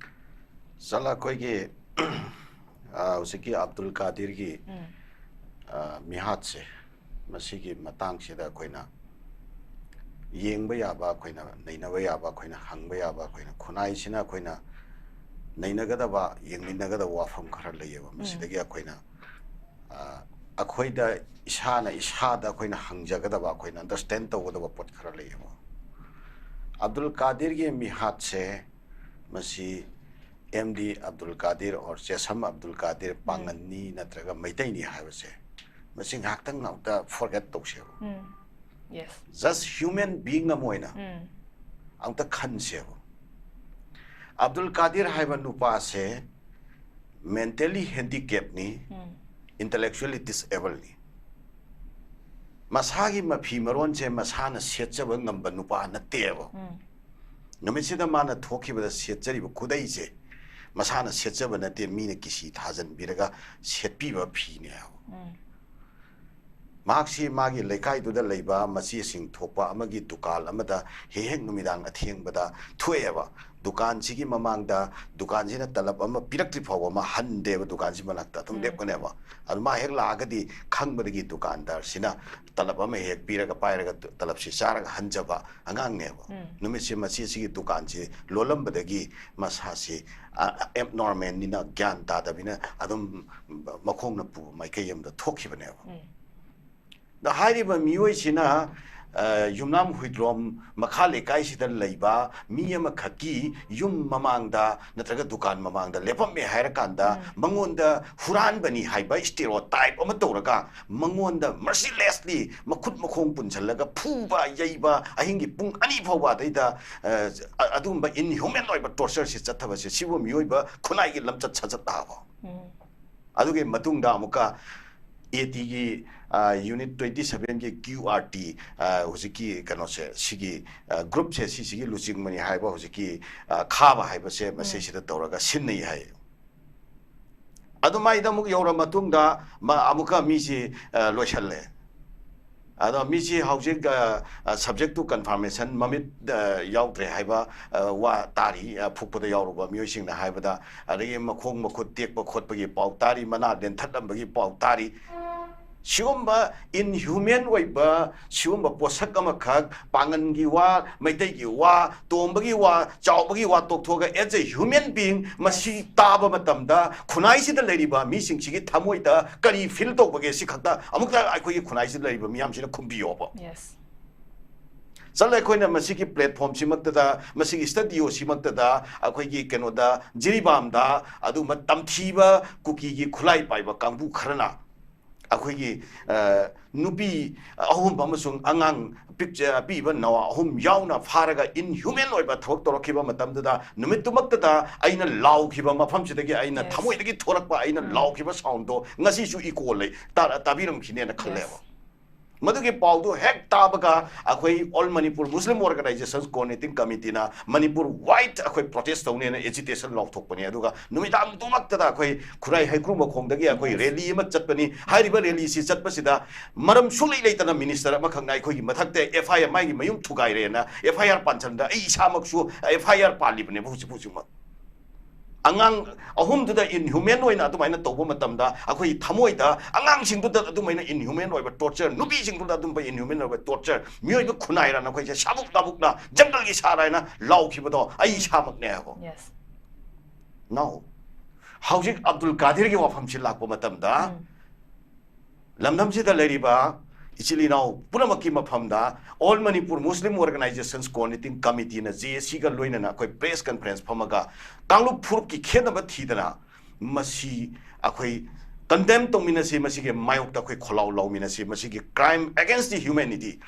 ꯆꯠꯂ ꯑꯩꯈꯣꯏꯒꯤ ꯑ, ꯍꯧꯖꯤꯛꯀꯤ ꯑꯕꯗꯨꯜ ꯀꯥꯗꯤꯔꯒꯤ ꯑ, ꯃꯤꯍꯥꯠꯁꯦ, ꯃꯁꯤꯒꯤ ꯃꯇꯥꯡꯁꯤꯗ ꯑꯩꯈꯣꯏꯅ ꯌꯦꯡꯕ ꯌꯥꯕ, ꯑꯩꯈꯣꯏꯅ ꯅꯩꯅꯕ ꯌꯥꯕ, ꯑꯩꯈꯣꯏꯅ ꯍꯪꯕ ꯌꯥꯕ, ꯑꯩꯈꯣꯏꯅ ꯈꯨꯟꯅꯥꯏꯁꯤꯅ ꯑꯩꯈꯣꯏꯅ ꯅꯩꯅꯒꯗꯕ, ꯌꯦꯡꯃꯤꯟꯅꯒꯗꯕ ꯋꯥꯐꯝ ꯈꯔ ꯂꯩꯌꯦꯕ꯫ ꯃꯁꯤꯗꯒꯤ ꯑꯩꯈꯣꯏꯅ ꯑ, ꯑꯩꯈꯣꯏꯗ ꯏꯁꯥꯅ ꯏꯁꯥꯗ ꯑꯩꯈꯣꯏꯅ ꯍꯪꯖꯒꯗꯕ, ꯑꯩꯈꯣꯏꯅ ꯑꯟꯗꯔꯁꯇꯦꯟ ꯇꯧꯒꯗꯕ ꯄꯣꯠ ꯈꯔ ꯂꯩꯌꯦꯕ꯫ ꯑꯕꯗꯨꯜ ꯀꯥꯗꯤꯔꯒꯤ ꯃꯤꯍꯥꯠꯁꯦ, ꯃꯁꯤ M D Abdul Kadir or Chesam Abdul Kadir ꯄꯥꯡꯒꯜꯅꯤ ꯅꯠꯇ꯭ꯔꯒ ꯃꯩꯇꯩꯅꯤ ꯍꯥꯏꯕꯁꯦ, ꯃꯁꯤ ꯉꯥꯏꯍꯥꯛꯇꯪ ꯑꯃꯨꯛꯇ ꯐꯣꯔꯒꯦꯠ ꯇꯧꯁꯦꯕ꯫ ꯌꯦꯁ꯫ ꯖꯁ ꯍ꯭ꯌꯨꯃꯦꯟ ꯕꯤꯡ ꯑꯃ ꯑꯣꯏꯅ ꯑꯃꯨꯛꯇ ꯈꯟꯁꯦꯕ꯫ ꯑꯕꯗꯨꯜ ꯀꯥꯗꯤꯔ ꯍꯥꯏꯕ ꯅꯨꯄꯥꯁꯦ ꯃꯦꯟꯇꯦꯂꯤ ꯍꯦꯟꯗꯤꯀꯦꯞꯅꯤ, ꯏꯟꯇꯦꯂꯦꯛꯆꯨꯑꯦꯂꯤ ꯗꯤꯁꯑꯦꯕꯜꯅꯤ꯫ ꯃꯁꯥꯒꯤ ꯃꯐꯤ ꯃꯔꯣꯟꯁꯦ ꯃꯁꯥꯅ ꯁꯦꯠꯆꯕ ꯉꯝꯕ ꯅꯨꯄꯥ ꯅꯠꯇꯦꯕ꯫ ꯅꯨꯃꯤꯠꯁꯤꯗ ꯃꯥꯅ ꯊꯣꯛꯈꯤꯕꯗ ꯁꯦꯠꯆꯔꯤꯕ ꯈꯨꯗꯩꯁꯦ ꯃꯁꯥꯅ ꯁꯦꯠꯆꯕ ꯅꯠꯇꯦ, ꯃꯤꯅ ꯀꯤꯁꯤ ꯊꯥꯖꯟꯕꯤꯔꯒ ꯁꯦꯠꯄꯤꯕ ꯐꯤꯅꯦ ꯍꯥꯏꯕ꯫ ꯃꯍꯥꯛꯁꯤ ꯃꯥꯒꯤ ꯂꯩꯀꯥꯏꯗꯨꯗ ꯂꯩꯕ ꯃꯆꯦꯁꯤꯡ ꯊꯣꯛꯄ ꯑꯃꯒꯤ ꯗꯨꯀꯥꯟ ꯑꯃꯗ ꯍꯦꯛ ꯍꯦꯛ ꯅꯨꯃꯤꯗꯥꯡ ꯑꯊꯦꯡꯕꯗ ꯊꯣꯛꯑꯦꯕ꯫ ꯗꯨꯀꯥꯟꯁꯤꯒꯤ ꯃꯃꯥꯡꯗ ꯗꯨꯀꯥꯟꯁꯤꯅ ꯇꯂꯕ ꯑꯃ ꯄꯤꯔꯛꯇ꯭ꯔꯤ ꯐꯥꯎꯕ ꯑꯃ ꯍꯟꯗꯦꯕ, ꯗꯨꯀꯥꯟꯁꯤ ꯃꯅꯥꯛꯇ ꯑꯗꯨꯝ ꯂꯦꯞꯀꯅꯦꯕ꯫ ꯑꯗꯨ ꯃꯥ ꯍꯦꯛ ꯂꯥꯛꯑꯒꯗꯤ ꯈꯪꯕꯗꯒꯤ ꯗꯨꯀꯥꯟꯗꯥꯔꯁꯤꯅ ꯇꯂꯕ ꯑꯃ ꯍꯦꯛ ꯄꯤꯔꯒ ꯄꯥꯏꯔꯒ ꯇꯂꯕꯁꯤ ꯆꯥꯔꯒ ꯍꯟꯖꯕ ꯑꯉꯥꯡꯅꯦꯕ꯫ ꯅꯨꯃꯤꯠꯁꯤ ꯃꯆꯦꯁꯤꯒꯤ ꯗꯨꯀꯥꯟꯁꯤ ꯂꯣꯜꯂꯝꯕꯗꯒꯤ ꯃꯁꯥꯁꯤ ꯑꯦꯕꯅꯣꯔꯃꯦꯜꯅꯤꯅ, ꯒ꯭ꯌꯥꯟ ꯇꯥꯗꯕꯅꯤꯅ ꯑꯗꯨꯝ ꯃꯈꯣꯡꯅ ꯄꯨꯕ ꯃꯥꯏꯀꯩ ꯑꯃꯗ ꯊꯣꯛꯈꯤꯕꯅꯦꯕ꯫ ꯑꯗ ꯍꯥꯏꯔꯤꯕ ꯃꯤꯑꯣꯏꯁꯤꯅ, ꯑ, ꯌꯨꯝꯅꯥꯝ ꯍꯨꯏꯗ꯭ꯔꯣꯝ ꯃꯈꯥ ꯂꯩꯀꯥꯏꯁꯤꯗ ꯂꯩꯕ ꯃꯤ ꯑꯃꯈꯛꯀꯤ ꯌꯨꯝ ꯃꯃꯥꯡꯗ ꯅꯠꯇ꯭ꯔꯒ ꯗꯨꯀꯥꯟ ꯃꯃꯥꯡꯗ ꯂꯦꯞꯄꯝꯃꯦ ꯍꯥꯏꯔꯀꯥꯟꯗ ꯃꯉꯣꯟꯗ ꯍꯨꯔꯥꯟꯕꯅꯤ ꯍꯥꯏꯕ ꯁ꯭ꯇꯦꯔꯤꯑꯣꯇꯥꯏꯞ ꯑꯃ ꯇꯧꯔꯒ ꯃꯉꯣꯟꯗ ꯃꯔꯁꯤꯂꯦꯁꯂꯤ ꯃꯈꯨꯠ ꯃꯈꯣꯡ ꯄꯨꯟꯁꯤꯜꯂꯒ ꯐꯨꯕ, ꯌꯩꯕ, ꯑꯍꯤꯡꯒꯤ ꯄꯨꯡ ꯑꯅꯤ ꯐꯥꯎꯕ ꯑꯗꯩꯗ, ꯑ, ꯑ-, ꯑꯗꯨꯒꯨꯝꯕ ꯏꯟꯍ꯭ꯌꯨꯃꯦꯟ ꯑꯣꯏꯕ ꯇꯣꯔꯆꯔꯁꯤ ꯆꯠꯊꯕꯁꯦ ꯁꯤꯕꯨ ꯃꯤꯑꯣꯏꯕ ꯈꯨꯟꯅꯥꯏꯒꯤ ꯂꯝꯆꯠ ꯁꯥꯖꯠ ꯇꯥꯕ꯫ ꯑꯗꯨꯒꯤ ꯃꯇꯨꯡꯗ ꯑꯃꯨꯛꯀ ꯑꯦ ꯇꯤꯒꯤ, ꯌꯨꯅꯤꯠ ꯇ꯭ꯋꯦꯟꯇꯤ ꯁꯚꯦꯟꯒꯤ ꯀ꯭ꯌꯨ ꯑꯥꯔ ꯇꯤ, ꯍꯧꯖꯤꯛꯀꯤ ꯀꯩꯅꯣꯁꯦ, ꯁꯤꯒꯤ ꯒ꯭ꯔꯨꯞꯁꯦ, ꯁꯤꯁꯤꯒꯤ ꯂꯨꯆꯤꯡꯕꯅꯤ ꯍꯥꯏꯕ ꯍꯧꯖꯤꯛꯀꯤ ꯈꯥꯕ ꯍꯥꯏꯕꯁꯦ ꯃꯁꯤꯁꯤꯗ ꯇꯧꯔꯒ ꯁꯤꯟꯅꯩ ꯍꯥꯏ꯫ ꯑꯗꯨꯃꯥꯏꯗ ꯑꯃꯨꯛ ꯌꯧꯔ ꯃꯇꯨꯡꯗ ꯑꯃꯨꯛꯀ ꯃꯤꯁꯤ ꯂꯣꯏꯁꯜꯂꯦ꯫ ꯑꯗꯣ ꯃꯤꯁꯤ ꯍꯧꯖꯤꯛ subject to confirmation ꯃꯃꯤꯠ ꯌꯥꯎꯗ꯭ꯔꯦ ꯍꯥꯏꯕ ꯋꯥ ꯇꯥꯔꯤ꯫ ꯐꯨꯛꯄꯗ ꯌꯥꯎꯔꯨꯕ ꯃꯤꯑꯣꯏꯁꯤꯡꯅ ꯍꯥꯏꯕꯗ, ꯑꯗꯒꯤ ꯃꯈꯣꯡ ꯃꯈꯨꯠ ꯇꯦꯛꯄ ꯈꯣꯠꯄꯒꯤ ꯄꯥꯎ ꯇꯥꯔꯤ, ꯃꯅꯥ ꯂꯦꯟꯊꯠꯂꯝꯕꯒꯤ ꯄꯥꯎ ꯇꯥꯔꯤ꯫ ꯁꯤꯒꯨꯝꯕ inhuman ꯑꯣꯏꯕ ꯁꯤꯒꯨꯝꯕ ꯄꯣꯠꯁꯛ ꯑꯃꯈꯛ, ꯄꯥꯡꯒꯟꯒꯤ ꯋꯥ, ꯃꯩꯇꯩꯒꯤ ꯋꯥ, ꯇꯣꯝꯕꯒꯤ ꯋꯥ, ꯆꯥꯎꯕꯒꯤ ꯋꯥ ꯇꯣꯛꯊꯣꯛꯑꯒ, as a human being, ꯃꯁꯤ ꯇꯥꯕ ꯃꯇꯝꯗ ꯈꯨꯟꯅꯥꯏꯁꯤꯗ ꯂꯩꯔꯤꯕ ꯃꯤꯁꯤꯡꯁꯤꯒꯤ ꯊꯃꯣꯏꯗ ꯀꯔꯤ feel ꯇꯧꯕꯒꯦ? ꯁꯤ ꯈꯛꯇ ꯑꯃꯨꯛꯇ ꯑꯩꯈꯣꯏꯒꯤ ꯈꯨꯟꯅꯥꯏꯁꯤꯗ ꯂꯩꯔꯤꯕ ꯃꯤꯌꯥꯝꯁꯤꯅ ꯈꯨꯝꯕꯤꯌꯣꯕ꯫ Yes. ꯆꯠꯂꯦ, ꯑꯩꯈꯣꯏꯅ ꯃꯁꯤꯒꯤ platform ꯁꯤꯃꯛꯇꯗ, ꯃꯁꯤꯒꯤ studio ꯁꯤꯃꯛꯇꯗ, ꯑꯩꯈꯣꯏꯒꯤ ꯀꯩꯅꯣꯗ, ꯖꯤꯔꯤꯕꯥꯝꯗ ꯑꯗꯨꯒꯨꯝꯕ ꯇꯝꯊꯤꯕ ꯀꯨꯀꯤꯒꯤ ꯈꯨꯠꯂꯥꯏ ꯄꯥꯏꯕ ꯀꯥꯡꯕꯨ ꯈꯔꯅ ꯑꯩꯈꯣꯏꯒꯤ ꯅꯨꯄꯤ ꯑꯍꯨꯝ ꯑꯃꯁꯨꯡ ꯑꯉꯥꯡ ꯄꯤꯛꯆ-, ꯑꯄꯤꯕ ꯅꯋꯥ ꯑꯍꯨꯝ ꯌꯥꯎꯅ ꯐꯥꯔꯒ inhuman ꯑꯣꯏꯕ ꯊꯕꯛ ꯇꯧꯔꯛꯈꯤꯕ ꯃꯇꯝꯗꯨꯗ, ꯅꯨꯃꯤꯠꯇꯨꯃꯛꯇꯗ ꯑꯩꯅ ꯂꯥꯎꯈꯤꯕ ꯃꯐꯝꯁꯤꯗꯒꯤ, ꯑꯩꯅ Yes. ꯊꯃꯣꯏꯗꯒꯤ ꯊꯣꯔꯛꯄ ꯑꯩꯅ ꯎꯝ. ꯂꯥꯎꯈꯤꯕ sound ꯗꯣ ꯉꯁꯤꯁꯨ echo ꯂꯩ, ꯇꯥ-, ꯇꯥꯕꯤꯔꯝꯈꯤꯅꯦꯅ ꯈꯜꯂꯦꯕ꯫ Yes. ꯃꯗꯨꯒꯤ ꯄꯥꯎꯗꯨ ꯍꯦꯛ ꯇꯥꯕꯒ ꯑꯩꯈꯣꯏ All Manipur Muslim Organizations Coordinating Committee ꯅ ꯃꯅꯤꯄꯨꯔ wide ꯑꯩꯈꯣꯏ protest ꯇꯧꯅꯦꯅ agitation ꯂꯥꯎꯊꯣꯛꯄꯅꯤ꯫ ꯑꯗꯨꯒ ꯅꯨꯃꯤꯗꯥꯡꯗꯨꯃꯛꯇꯗ ꯑꯩꯈꯣꯏ ꯈꯨꯔꯥꯏ ꯍꯩꯀ꯭ꯔꯨ ꯃꯈꯣꯡꯗꯒꯤ ꯑꯩꯈꯣꯏ Yes. rally ꯑꯃ ꯆꯠꯄꯅꯤ꯫ ꯍꯥꯏꯔꯤꯕ rally ꯁꯤ ꯆꯠꯄꯁꯤꯗ ꯃꯔꯝ ꯁꯨꯡꯂꯩ ꯂꯩꯇꯅ minister ꯑꯃꯈꯛꯅ ꯑꯩꯈꯣꯏꯒꯤ ꯃꯊꯛꯇ F I R, ꯃꯥꯒꯤ ꯃꯌꯨꯝ ꯊꯨꯒꯥꯏꯔꯦꯅ F I R ꯄꯥꯟꯁꯤꯟꯗ, ꯑꯩ ꯏꯁꯥꯃꯛꯁꯨ F I R ꯄꯥꯜꯂꯤꯕꯅꯦꯕ ꯍꯧꯖꯤꯛ ꯍꯧꯖꯤꯛꯃꯛ꯫ ꯑꯉꯥꯡ ꯑꯍꯨꯝꯗꯨꯗ inhuman ꯑꯣꯏꯅ ꯑꯗꯨꯃꯥꯏꯅ ꯇꯧꯕ ꯃꯇꯝꯗ, ꯑꯩꯈꯣꯏ ꯊꯃꯣꯏꯗ ꯑꯉꯥꯡꯁꯤꯡꯗꯨꯗ ꯑꯗꯨꯃꯥꯏꯅ inhuman ꯑꯣꯏꯕ torture, ꯅꯨꯄꯤꯁꯤꯡꯗꯨꯗ ꯑꯗꯨꯝꯕ inhuman ꯑꯣꯏꯕ torture, ꯃꯤꯑꯣꯏꯕ ꯈꯨꯟꯅꯥꯏꯔꯅ ꯑꯩꯈꯣꯏꯁꯦ ꯁꯥꯕꯨꯛ ꯇꯥꯕꯨꯛꯅ ꯖꯪꯒꯜꯒꯤ ꯁꯥꯔ ꯍꯥꯏꯅ ꯂꯥꯎꯈꯤꯕꯗꯣ ꯑꯩ ꯏꯁꯥꯃꯛꯅꯦ ꯍꯥꯏꯕ꯫ Yes. Now, ꯍꯧꯖꯤꯛ ꯑꯕꯗꯨꯜ ꯀꯥꯗꯤꯔꯒꯤ ꯋꯥꯐꯝꯁꯤ ꯂꯥꯛꯄ ꯃꯇꯝꯗ, ꯎꯝ. ꯂꯝꯗꯝꯁꯤꯗ ꯂꯩꯔꯤꯕ ꯏꯆꯤꯜ ꯏꯅꯥꯎ ꯄꯨꯝꯅꯃꯛꯀꯤ ꯃꯐꯝꯗ All Manipur Muslim Organizations Coordinating Committee ꯅ, J A C ꯒ ꯂꯣꯏꯅꯅ ꯑꯩꯈꯣꯏ press conference ꯐꯝꯃꯒ ꯀꯥꯡꯂꯨꯞ ꯐꯨꯔꯨꯞꯀꯤ ꯈꯦꯠꯅꯕ ꯊꯤꯗꯅ ꯃꯁꯤ ꯑꯩꯈꯣꯏ condemn ꯇꯧꯃꯤꯟꯅꯁꯤ, ꯃꯁꯤꯒꯤ ꯃꯥꯌꯣꯛꯇ ꯑꯩꯈꯣꯏ ꯈꯣꯜꯂꯥꯎ ꯂꯥꯎꯃꯤꯟꯅꯁꯤ, ꯃꯁꯤꯒꯤ crime against the humanity,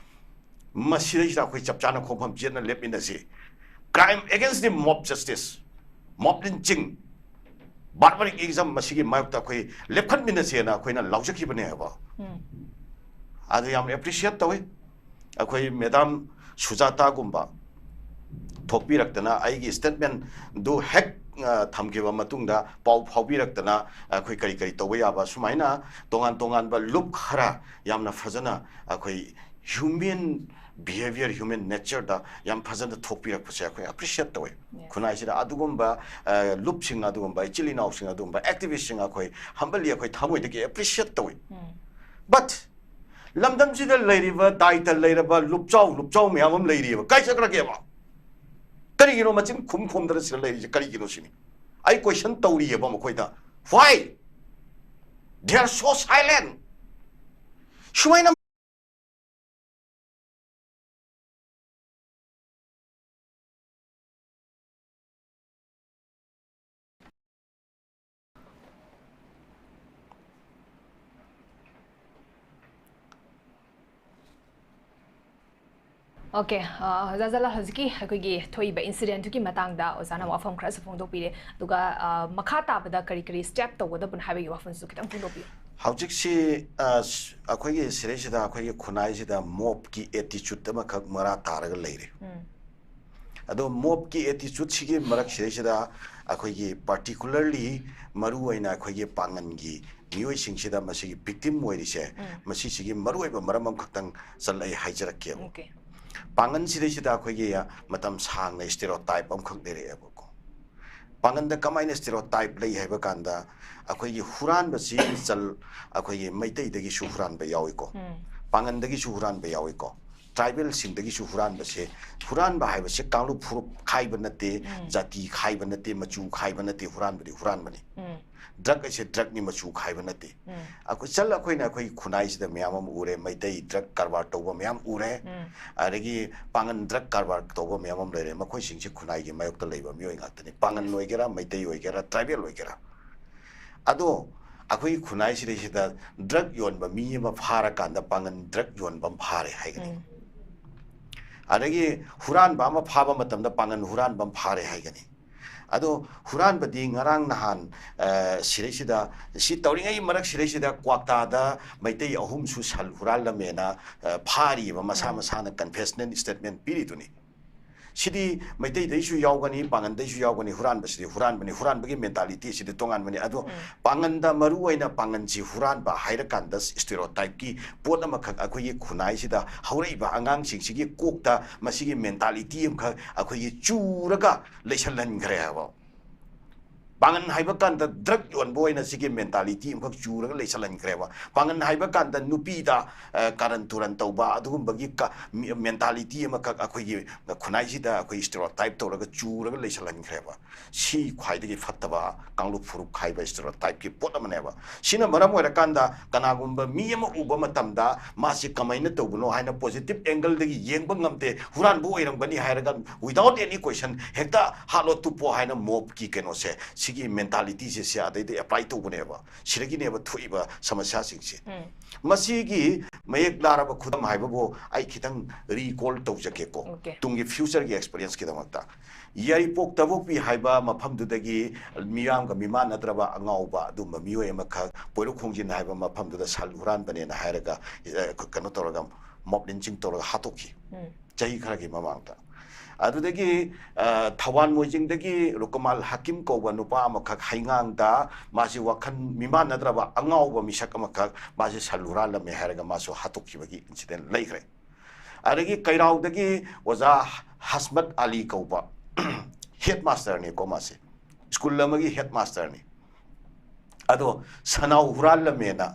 ꯃꯁꯤꯗꯩꯁꯤꯗ ꯑꯩꯈꯣꯏ ꯆꯞ ꯆꯥꯅ ꯈꯣꯡꯐꯝ ꯆꯦꯠꯅ ꯂꯦꯞꯃꯤꯟꯅꯁꯤ꯫ Crime against the mob justice, mob lynching, barbarism, ꯃꯁꯤꯒꯤ ꯃꯥꯌꯣꯛꯇ ꯑꯩꯈꯣꯏ ꯂꯦꯞꯈꯠꯃꯤꯟꯅꯁꯦꯅ ꯑꯩꯈꯣꯏꯅ ꯂꯥꯎꯖꯈꯤꯕꯅꯦ ꯍꯥꯏꯕ꯫ ꯎꯝ. ꯑꯗꯨ ꯌꯥꯝ ꯑꯦꯄ꯭ꯔꯤꯁꯤꯌꯦꯠ ꯇꯧꯏ꯫ ꯑꯩꯈꯣꯏ ꯃꯦꯗꯥꯝ ꯁꯨꯖꯥꯇꯥꯒꯨꯝꯕ ꯊꯣꯛꯄꯤꯔꯛꯇꯅ, ꯑꯩꯒꯤ ꯁ꯭ꯇꯦꯠꯃꯦꯟꯗꯨ ꯍꯦꯛ ꯑ, ꯊꯝꯈꯤꯕ ꯃꯇꯨꯡꯗ ꯄꯥꯎ ꯐꯥꯎꯕꯤꯔꯛꯇꯅ, ꯑꯩꯈꯣꯏ ꯀꯔꯤ ꯀꯔꯤ ꯇꯧꯕ ꯌꯥꯕ, ꯁꯨꯃꯥꯏꯅ ꯇꯣꯉꯥꯟ ꯇꯣꯉꯥꯟꯕ ꯂꯨꯞ ꯈꯔ ꯌꯥꯝꯅ ꯐꯖꯅ ꯑꯩꯈꯣꯏ ꯍ꯭ꯌꯨꯃꯦꯟ ꯕꯤꯍꯦꯕꯤꯌꯔ, ꯍ꯭ꯌꯨꯃꯦꯟ ꯅꯦꯆꯔꯗ ꯌꯥꯝ ꯐꯖꯅ ꯊꯣꯛꯄꯤꯔꯛꯄꯁꯦ ꯑꯩꯈꯣꯏ ꯑꯦꯄ꯭ꯔꯤꯁꯤꯌꯦꯠ ꯇꯧꯏ꯫ ꯈꯨꯟꯅꯥꯏꯁꯤꯗ ꯑꯗꯨꯒꯨꯝꯕ ꯑ, ꯂꯨꯞꯁꯤꯡ, ꯑꯗꯨꯒꯨꯝꯕ ꯏꯆꯤꯜ ꯏꯅꯥꯎꯁꯤꯡ, ꯑꯗꯨꯒꯨꯝꯕ ꯑꯦꯛꯇꯤꯚꯤꯁꯁꯤꯡ ꯑꯩꯈꯣꯏ ꯍꯝꯕꯜꯂꯤ, ꯑꯩꯈꯣꯏ ꯊꯃꯣꯏꯗꯒꯤ ꯑꯦꯄ꯭ꯔꯤꯁꯤꯌꯦꯠ ꯇꯧꯏ꯫ ꯕꯠ ꯂꯝꯗꯝꯁꯤꯗ ꯂꯩꯔꯤꯕ ꯗꯥꯏꯇ ꯂꯩꯔꯕ ꯂꯨꯞꯆꯥꯎ ꯂꯨꯞꯆꯥꯎ ꯃꯌꯥꯝ ꯑꯃ ꯂꯩꯔꯤꯑꯕ꯫ ꯀꯥꯏ ꯆꯠꯈ꯭ꯔꯒꯦꯕ? ꯀꯔꯤꯒꯤꯅꯣ ꯃꯆꯤꯟ ꯈꯨꯝ ꯈꯨꯝꯗꯅ ꯁꯤꯗ ꯂꯩꯔꯤꯁꯦ? ꯀꯔꯤꯒꯤꯅꯣ ꯁꯤꯅꯤ꯫ ꯑꯩ ꯀꯣꯏꯁꯟ ꯇꯧꯔꯤꯑꯕ ꯃꯈꯣꯏꯗ꯫ Why they are so silent? ꯁꯨꯃꯥꯏꯅ ꯑꯣꯀꯦ, ꯑ, ꯑꯣꯖꯥ ꯖꯂꯥꯜ, ꯍꯧꯖꯤꯛꯀꯤ ꯑꯩꯈꯣꯏꯒꯤ ꯊꯣꯛꯏꯕ ꯏꯟꯁꯤꯗꯦꯟꯠꯇꯨꯒꯤ ꯃꯇꯥꯡꯗ ꯑꯣꯖꯥꯅ ꯋꯥꯐꯝ ꯈꯔꯁꯨ ꯐꯣꯡꯗꯣꯛꯄꯤꯔꯦ, ꯑꯗꯨꯒ ꯑ, ꯃꯈꯥ ꯇꯥꯕꯗ ꯀꯔꯤ ꯀꯔꯤ ꯁ꯭ꯇꯦꯞ ꯇꯧꯒꯗꯕꯅꯣ ꯍꯥꯏꯕꯒꯤ ꯋꯥꯐꯝꯁꯨ ꯈꯤꯇꯪ ꯐꯣꯡꯗꯣꯛꯄꯤꯌꯨ꯫ ꯍꯧꯖꯤꯛꯁꯤ ꯑ, ꯁ- ꯑꯩꯈꯣꯏꯒꯤ ꯁꯤꯗꯩꯁꯤꯗ ꯑꯩꯈꯣꯏꯒꯤ ꯈꯨꯟꯅꯥꯏꯁꯤꯗ ꯃꯣꯞꯀꯤ ꯑꯦꯇꯤꯆꯨꯠ ꯑꯃꯈꯛ ꯃꯔꯥ ꯇꯥꯔꯒ ꯂꯩꯔꯦ꯫ ꯑꯗꯣ ꯃꯣꯞꯀꯤ ꯑꯦꯇꯤꯆꯨꯠꯁꯤꯒꯤ ꯃꯔꯛꯁꯤꯗꯩꯁꯤꯗ ꯑꯩꯈꯣꯏꯒꯤ ꯄꯥꯔꯇꯤꯀꯨꯂꯔꯂꯤ ꯃꯔꯨ ꯑꯣꯏꯅ ꯑꯩꯈꯣꯏꯒꯤ ꯄꯥꯡꯒꯟꯒꯤ ꯃꯤꯑꯣꯏꯁꯤꯡꯁꯤꯗ ꯃꯁꯤꯒꯤ ꯚꯤꯛꯇꯤꯝ ꯑꯣꯏꯔꯤꯁꯦ, ꯃꯁꯤꯁꯤꯒꯤ ꯃꯔꯨꯑꯣꯏꯕ ꯃꯔꯝ ꯑꯃꯈꯛꯇꯪ ꯆꯜ ꯑꯩ ꯍꯥꯏꯖꯔꯛꯀꯦꯕ꯫ ꯑꯣꯀꯦ꯫ ꯄꯥꯡꯒꯟꯁꯤꯗꯩꯁꯤꯗ ꯑꯩꯈꯣꯏꯒꯤ ꯃꯇꯝ ꯁꯥꯡꯅ ꯁ꯭ꯇꯦꯔꯤꯑꯣꯇꯥꯏꯞ ꯑꯃꯈꯛ ꯂꯩꯔꯛꯑꯦꯕꯀꯣ꯫ ꯄꯥꯡꯒꯟꯗ ꯀꯃꯥꯏꯅ ꯁ꯭ꯇꯦꯔꯤꯑꯣꯇꯥꯏꯞ ꯂꯩ ꯍꯥꯏꯕ ꯀꯥꯟꯗ, ꯑꯩꯈꯣꯏꯒꯤ ꯍꯨꯔꯥꯟꯕꯁꯤ ꯆꯜ ꯑꯩꯈꯣꯏꯒꯤ ꯃꯩꯇꯩꯗꯒꯤꯁꯨ ꯍꯨꯔꯥꯟꯕ ꯌꯥꯎꯏꯀꯣ, ꯄꯥꯡꯒꯟꯗꯒꯤꯁꯨ ꯍꯨꯔꯥꯟꯕ ꯌꯥꯎꯏꯀꯣ, ꯇ꯭ꯔꯥꯏꯕꯦꯜꯁꯤꯡꯗꯒꯤꯁꯨ ꯍꯨꯔꯥꯟꯕꯁꯦ, ꯍꯨꯔꯥꯟꯕ ꯍꯥꯏꯕꯁꯦ ꯀꯥꯡꯂꯨꯞ ꯐꯨꯔꯨꯞ ꯈꯥꯏꯕ ꯅꯠꯇꯦ, ꯖꯥꯇꯤ ꯈꯥꯏꯕ ꯅꯠꯇꯦ, ꯃꯆꯨ ꯈꯥꯏꯕ ꯅꯠꯇꯦ, ꯍꯨꯔꯥꯟꯕꯗꯤ ꯍꯨꯔꯥꯟꯕꯅꯤ꯫ ꯗ꯭ꯔꯒ ꯍꯥꯏꯁꯦ ꯗ꯭ꯔꯒꯅꯤ, ꯃꯆꯨ ꯈꯥꯏꯕ ꯅꯠꯇꯦ꯫ ꯑꯩꯈꯣꯏ ꯆꯜ ꯑꯩꯈꯣꯏꯅ ꯑꯩꯈꯣꯏ ꯈꯨꯟꯅꯥꯏꯁꯤꯗ ꯃꯌꯥꯝ ꯑꯃ ꯎꯔꯦ, ꯃꯩꯇꯩ ꯗ꯭ꯔꯒ ꯀꯔꯕꯥꯔ ꯇꯧꯕ ꯃꯌꯥꯝ ꯎꯔꯦ, ꯑꯗꯒꯤ ꯄꯥꯡꯒꯟ ꯗ꯭ꯔꯒ ꯀꯔꯕꯥꯔ ꯇꯧꯕ ꯃꯌꯥꯝ ꯑꯃ ꯂꯩꯔꯦ꯫ ꯃꯈꯣꯏꯁꯤꯡꯁꯦ ꯈꯨꯟꯅꯥꯏꯒꯤ ꯃꯥꯌꯣꯛꯇ ꯂꯩꯕ ꯃꯤꯑꯣꯏ ꯉꯥꯛꯇꯅꯤ, ꯄꯥꯡꯒꯟ ꯑꯣꯏꯒꯦꯔꯥ, ꯃꯩꯇꯩ ꯑꯣꯏꯒꯦꯔꯥ, ꯇ꯭ꯔꯥꯏꯕꯦꯜ ꯑꯣꯏꯒꯦꯔꯥ꯫ ꯑꯗꯣ ꯑꯩꯈꯣꯏꯒꯤ ꯈꯨꯟꯅꯥꯏꯁꯤꯗꯩꯁꯤꯗ ꯗ꯭ꯔꯒ ꯌꯣꯟꯕ ꯃꯤ ꯑꯃ ꯐꯥꯔꯀꯥꯟꯗ ꯄꯥꯡꯒꯟ ꯗ꯭ꯔꯒ ꯌꯣꯟꯕ ꯑꯃ ꯐꯥꯔꯦ ꯍꯥꯏꯒꯅꯤ꯫ ꯑꯗꯒꯤ ꯍꯨꯔꯥꯟꯕ ꯑꯃ ꯐꯥꯕ ꯃꯇꯝꯗ ꯄꯥꯡꯒꯟ ꯍꯨꯔꯥꯟꯕ ꯑꯃ ꯐꯥꯔꯦ ꯍꯥꯏꯒꯅꯤ꯫ ꯑꯗꯣ ꯍꯨꯔꯥꯟꯕꯗꯤ ꯉꯔꯥꯡ ꯅꯍꯥꯟ, ꯑ, ꯁꯤꯔꯩꯁꯤꯗ, ꯁꯤ ꯇꯧꯔꯤꯉꯩ ꯃꯔꯛ ꯁꯤꯔꯩꯁꯤꯗ ꯀ꯭ꯋꯥꯛꯇꯥꯗ ꯃꯩꯇꯩ ꯑꯍꯨꯝꯁꯨ ꯁꯜ ꯍꯨꯔꯥꯜꯂꯝꯃꯦꯅ, ꯑ, ꯐꯥꯔꯤꯕ, ꯃꯁꯥ ꯎꯝ꯫ ꯃꯁꯥꯅ confessional statement ꯄꯤꯔꯤꯗꯨꯅꯤ꯫ ꯁꯤꯗꯤ ꯃꯩꯇꯩꯗꯩꯁꯨ ꯌꯥꯎꯒꯅꯤ, ꯄꯥꯡꯒꯟꯗꯩꯁꯨ ꯌꯥꯎꯒꯅꯤ, ꯍꯨꯔꯥꯟꯕꯁꯤꯗꯤ ꯍꯨꯔꯥꯟꯕꯅꯤ, ꯍꯨꯔꯥꯟꯕꯒꯤ mentality ꯁꯤꯗꯤ ꯇꯣꯉꯥꯟꯕꯅꯤ꯫ ꯑꯗꯣ ꯎꯝ꯫ ꯄꯥꯡꯒꯟꯗ ꯃꯔꯨ ꯑꯣꯏꯅ ꯄꯥꯡꯒꯟꯁꯤ ꯍꯨꯔꯥꯟꯕ ꯍꯥꯏꯔꯀꯥꯟꯗ stereotype ꯀꯤ ꯄꯣꯠ ꯑꯃꯈꯛ ꯑꯩꯈꯣꯏꯒꯤ ꯈꯨꯟꯅꯥꯏꯁꯤꯗ ꯍꯧꯔꯛꯏꯕ ꯑꯉꯥꯡꯁꯤꯡꯁꯤꯒꯤ ꯀꯣꯛꯇ ꯃꯁꯤꯒꯤ mentality ꯑꯃꯈꯛ ꯑꯩꯈꯣꯏꯒꯤ ꯆꯨꯔꯒ ꯂꯩꯁꯜꯍꯟꯈ꯭ꯔꯦ ꯍꯥꯏꯕ꯫ ꯄꯥꯡꯒꯟ ꯍꯥꯏꯕ ꯀꯥꯟꯗ drug ꯌꯣꯟꯕ ꯑꯣꯏꯅ ꯁꯤꯒꯤ mentality ꯑꯃꯈꯛ ꯆꯨꯔꯒ ꯂꯩꯁꯜꯍꯟꯈ꯭ꯔꯦꯕ꯫ ꯄꯥꯡꯒꯟ ꯍꯥꯏꯕ ꯀꯥꯟꯗ ꯅꯨꯄꯤꯗ, ꯑ, ꯀꯥꯔꯟ ꯇꯨꯔꯟ ꯇꯧꯕ ꯑꯗꯨꯒꯨꯝꯕꯒꯤ ꯀ-, ꯃꯤ-, mentality ꯑꯃꯈꯛ ꯑꯩꯈꯣꯏꯒꯤ ꯈꯨꯟꯅꯥꯏꯁꯤꯗ ꯑꯩꯈꯣꯏ stereotype ꯇꯧꯔꯒ ꯆꯨꯔꯒ ꯂꯩꯁꯜꯍꯟꯈ꯭ꯔꯦꯕ꯫ ꯁꯤ ꯈ꯭ꯋꯥꯏꯗꯒꯤ ꯐꯠꯇꯕ ꯀꯥꯡꯂꯨꯞ ꯐꯨꯔꯨꯞ ꯈꯥꯏꯕ stereotype ꯀꯤ ꯄꯣꯠ ꯑꯃꯅꯦꯕ꯫ ꯁꯤꯅ ꯃꯔꯝ ꯑꯣꯏꯔꯀꯥꯟꯗ ꯀꯅꯥꯒꯨꯝꯕ ꯃꯤ ꯑꯃ ꯎꯕ ꯃꯇꯝꯗ ꯃꯥꯁꯤ ꯀꯃꯥꯏꯅ ꯇꯧꯕꯅꯣ ꯍꯥꯏꯅ positive angle ꯗꯒꯤ ꯌꯦꯡꯕ ꯉꯝꯗꯦ, ꯍꯨꯔꯥꯟꯕ ꯑꯣꯏꯔꯝꯒꯅꯤ ꯍꯥꯏꯔꯒ without any question ꯍꯦꯛꯇ ꯍꯥꯠꯂꯣ ꯇꯨꯞꯄꯣ ꯍꯥꯏꯅ mob ꯀꯤ ꯀꯩꯅꯣꯁꯦ, ꯁꯤꯒꯤ mentality ꯁꯦ ꯁꯤ ꯑꯗꯩꯗ apply ꯇꯧꯕꯅꯦꯕ꯫ ꯁꯤꯗꯒꯤꯅꯦꯕ ꯊꯣꯛꯏꯕ ꯁꯃꯁ꯭ꯌꯥꯁꯤꯡꯁꯦ꯫ ꯎꯝ꯫ ꯃꯁꯤꯒꯤ ꯃꯌꯦꯛ ꯂꯥꯔꯕ ꯈꯨꯗꯝ ꯍꯥꯏꯕꯕꯨ ꯑꯩ ꯈꯤꯇꯪ recall ꯇꯧꯖꯒꯦꯀꯣ꯫ Okay꯫ ꯇꯨꯡꯒꯤ future ꯒꯤ experience ꯀꯤꯗꯃꯛꯇ꯫ ꯌꯥꯏꯔꯤꯄꯣꯛ ꯇꯕꯣꯛꯄꯤ ꯍꯥꯏꯕ ꯃꯐꯝꯗꯨꯗꯒꯤ ꯃꯤꯌꯥꯝꯒ ꯃꯤꯃꯥꯟꯅꯗ꯭ꯔꯕ ꯑꯉꯥꯎꯕ ꯑꯗꯨꯝꯕ ꯃꯤꯑꯣꯏ ꯑꯃꯈꯛ ꯄꯣꯏꯔꯧ ꯈꯣꯡꯖꯤꯟ ꯍꯥꯏꯕ ꯃꯐꯝꯗꯨꯗ ꯁꯟ ꯍꯨꯔꯥꯟꯕꯅꯦꯅ ꯍꯥꯏꯔꯒ, ꯑ, ꯀꯩꯅꯣ ꯇꯧꯔꯒ mob lynching ꯇꯧꯔꯒ ꯍꯥꯠꯇꯣꯛꯈꯤ꯫ ꯎꯝ꯫ ꯆꯍꯤ ꯈꯔꯒꯤ ꯃꯃꯥꯡꯗ꯫ ꯑꯗꯨꯗꯒꯤ, ꯑ, ꯊꯧꯕꯥꯜ ꯃꯣꯏꯖꯤꯡꯗꯒꯤ ꯔꯨꯀꯃꯥꯜ ꯍꯀꯤꯝ ꯀꯧꯕ ꯅꯨꯄꯥ ꯑꯃꯈꯛ ꯍꯩꯉꯥꯡꯗ ꯃꯥꯁꯤ ꯋꯥꯈꯜ ꯃꯤꯃꯥꯟꯅꯗ꯭ꯔꯕ ꯑꯉꯥꯎꯕ ꯃꯤꯁꯛ ꯑꯃꯈꯛ ꯃꯥꯁꯤ ꯁꯟ ꯍꯨꯔꯥꯜꯂꯝꯃꯦ ꯍꯥꯏꯔꯒ ꯃꯥꯁꯨ ꯍꯥꯠꯇꯣꯛꯈꯤꯕꯒꯤ incident ꯂꯩꯈ꯭ꯔꯦ꯫ ꯑꯗꯒꯤ ꯀꯩꯔꯥꯎꯗꯒꯤ ꯑꯣꯖꯥ ꯍꯁꯃꯠ ꯑꯂꯤ ꯀꯧꯕ headmaster ꯅꯤꯀꯣ ꯃꯥꯁꯦ, school ꯑꯃꯒꯤ headmaster ꯅꯤ꯫ ꯑꯗꯣ ꯁꯅꯥꯎ ꯍꯨꯔꯥꯜꯂꯝꯃꯦꯅ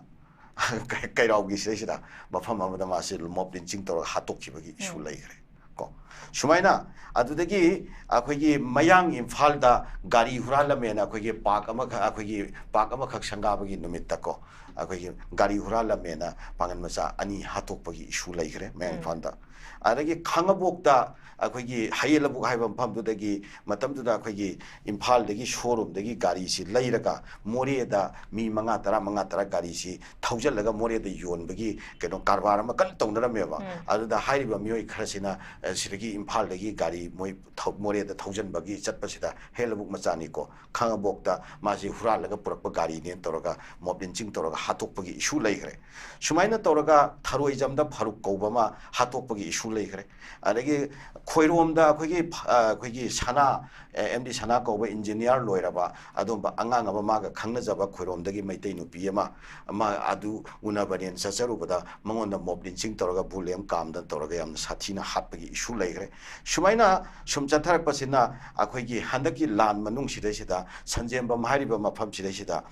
ꯀꯩꯔꯥꯎꯒꯤ ꯁꯤꯗꯩꯁꯤꯗ ꯃꯐꯝ ꯑꯃꯗ ꯃꯥꯁꯦ mob lynching ꯇꯧꯔꯒ ꯍꯥꯠꯇꯣꯛꯈꯤꯕꯒꯤ issue ꯎꯝ꯫ ꯂꯩꯈ꯭ꯔꯦ ꯀꯣ꯫ ꯁꯨꯃꯥꯏꯅ ꯑꯗꯨꯗꯒꯤ ꯑꯩꯈꯣꯏꯒꯤ ꯃꯌꯥꯡ ꯏꯝꯐꯥꯜꯗ ꯒꯥꯔꯤ ꯍꯨꯔꯥꯜꯂꯝꯃꯦꯅ ꯑꯩꯈꯣꯏꯒꯤ park ꯑꯃꯈꯛ, ꯑꯩꯈꯣꯏꯒꯤ park ꯑꯃꯈꯛ ꯁꯪꯒꯥꯕꯒꯤ ꯅꯨꯃꯤꯠꯇ ꯀꯣ, ꯑꯩꯈꯣꯏꯒꯤ ꯒꯥꯔꯤ ꯍꯨꯔꯥꯜꯂꯝꯃꯦꯅ ꯄꯥꯡꯒꯜ ꯃꯆꯥ ꯑꯅꯤ ꯍꯥꯠꯇꯣꯛꯄꯒꯤ issue ꯂꯩꯈ꯭ꯔꯦ ꯃꯌꯥꯡ ꯎꯝ꯫ ꯏꯝꯐꯥꯜꯗ꯫ ꯑꯗꯒꯤ ꯈꯥꯡꯉꯕꯣꯛꯇ ꯑꯩꯈꯣꯏꯒꯤ ꯍꯌꯦꯜ ꯂꯕꯨꯛ ꯍꯥꯏꯕ ꯃꯐꯝꯗꯨꯗꯒꯤ ꯃꯇꯝꯗꯨꯗ ꯑꯩꯈꯣꯏꯒꯤ ꯏꯝꯐꯥꯜꯗꯒꯤ showroom ꯗꯒꯤ ꯒꯥꯔꯤꯁꯤ ꯂꯩꯔꯒ ꯃꯣꯔꯦꯗ ꯃꯤ ꯃꯉꯥ, ꯇꯔꯥ, ꯃꯉꯥ, ꯇꯔꯥ ꯒꯥꯔꯤꯁꯤ ꯊꯧꯖꯤꯜꯂꯒ ꯃꯣꯔꯦꯗ ꯌꯣꯟꯕꯒꯤ ꯀꯩꯅꯣ ꯀꯔꯕꯥꯔ ꯑꯃ ꯀꯟꯅ ꯇꯧꯅꯔꯝꯃꯦꯕ꯫ ꯎꯝ꯫ ꯑꯗꯨꯗ ꯍꯥꯏꯔꯤꯕ ꯃꯤꯑꯣꯏ ꯈꯔꯁꯤꯅ, ꯑ, ꯁꯤꯗꯒꯤ ꯏꯝꯐꯥꯜꯗꯒꯤ ꯒꯥꯔꯤ ꯃꯣꯏ ꯊꯧ- ꯃꯣꯔꯦꯗ ꯊꯧꯖꯤꯟꯕꯒꯤ ꯆꯠꯄꯁꯤꯗ ꯍꯦ ꯂꯧꯕꯨꯛ ꯃꯆꯥꯅꯤꯀꯣ, ꯈꯪꯉꯕꯣꯛꯇ ꯃꯥꯁꯤ ꯍꯨꯔꯥꯜꯂꯒ ꯄꯨꯔꯛꯄ ꯒꯥꯔꯤꯅꯦꯅ ꯇꯧꯔꯒ mob lynching ꯇꯧꯔꯒ ꯍꯥꯠꯇꯣꯛꯄꯒꯤ issue ꯂꯩꯈ꯭ꯔꯦ꯫ ꯁꯨꯃꯥꯏꯅ ꯇꯧꯔꯒ ꯊꯔꯣꯏꯖꯝꯗ ꯐꯥꯔꯨꯛ ꯀꯧꯕ ꯑꯃ ꯍꯥꯠꯇꯣꯛꯄꯒꯤ issue ꯂꯩꯈ꯭ꯔꯦ꯫ ꯑꯗꯒꯤ ꯈꯣꯏꯔꯣꯝꯗ ꯑꯩꯈꯣꯏꯒꯤ ꯐ- ꯑ, ꯑꯩꯈꯣꯏꯒꯤ ꯁꯅꯥ, ꯑꯦ, ꯑꯦꯝ ꯗꯤ ꯁꯅꯥ ꯀꯧꯕ engineer ꯂꯣꯏꯔꯕ ꯑꯗꯨꯝꯕ ꯑꯉꯥꯡ ꯑꯃ ꯃꯥꯒ ꯈꯪꯅꯖꯕ ꯈꯣꯏꯔꯣꯝꯗꯒꯤ ꯃꯩꯇꯩ ꯅꯨꯄꯤ ꯑꯃ, ꯑꯃ ꯑꯗꯨ ꯎꯅꯕꯅꯦꯅ ꯆꯠꯆꯔꯨꯕꯗ ꯃꯉꯣꯟꯗ mob lynching ꯇꯧꯔꯒ ꯕꯨꯂꯦꯝ ꯀꯥꯝꯗꯅ ꯇꯧꯔꯒ ꯌꯥꯝꯅ ꯁꯥꯊꯤꯅ ꯍꯥꯠꯄꯒꯤ issue ꯂꯩꯈ꯭ꯔꯦ꯫ ꯁꯨꯃꯥꯏꯅ ꯁꯨꯝ ꯆꯠꯊꯔꯛꯄꯁꯤꯅ ꯑꯩꯈꯣꯏꯒꯤ ꯍꯟꯗꯛꯀꯤ ꯂꯥꯟ ꯃꯅꯨꯡꯁꯤꯗꯩꯁꯤꯗ ꯁꯟꯖꯦꯝꯕꯝ ꯍꯥꯏꯔꯤꯕ ꯃꯐꯝꯁꯤꯗꯩꯁꯤꯗ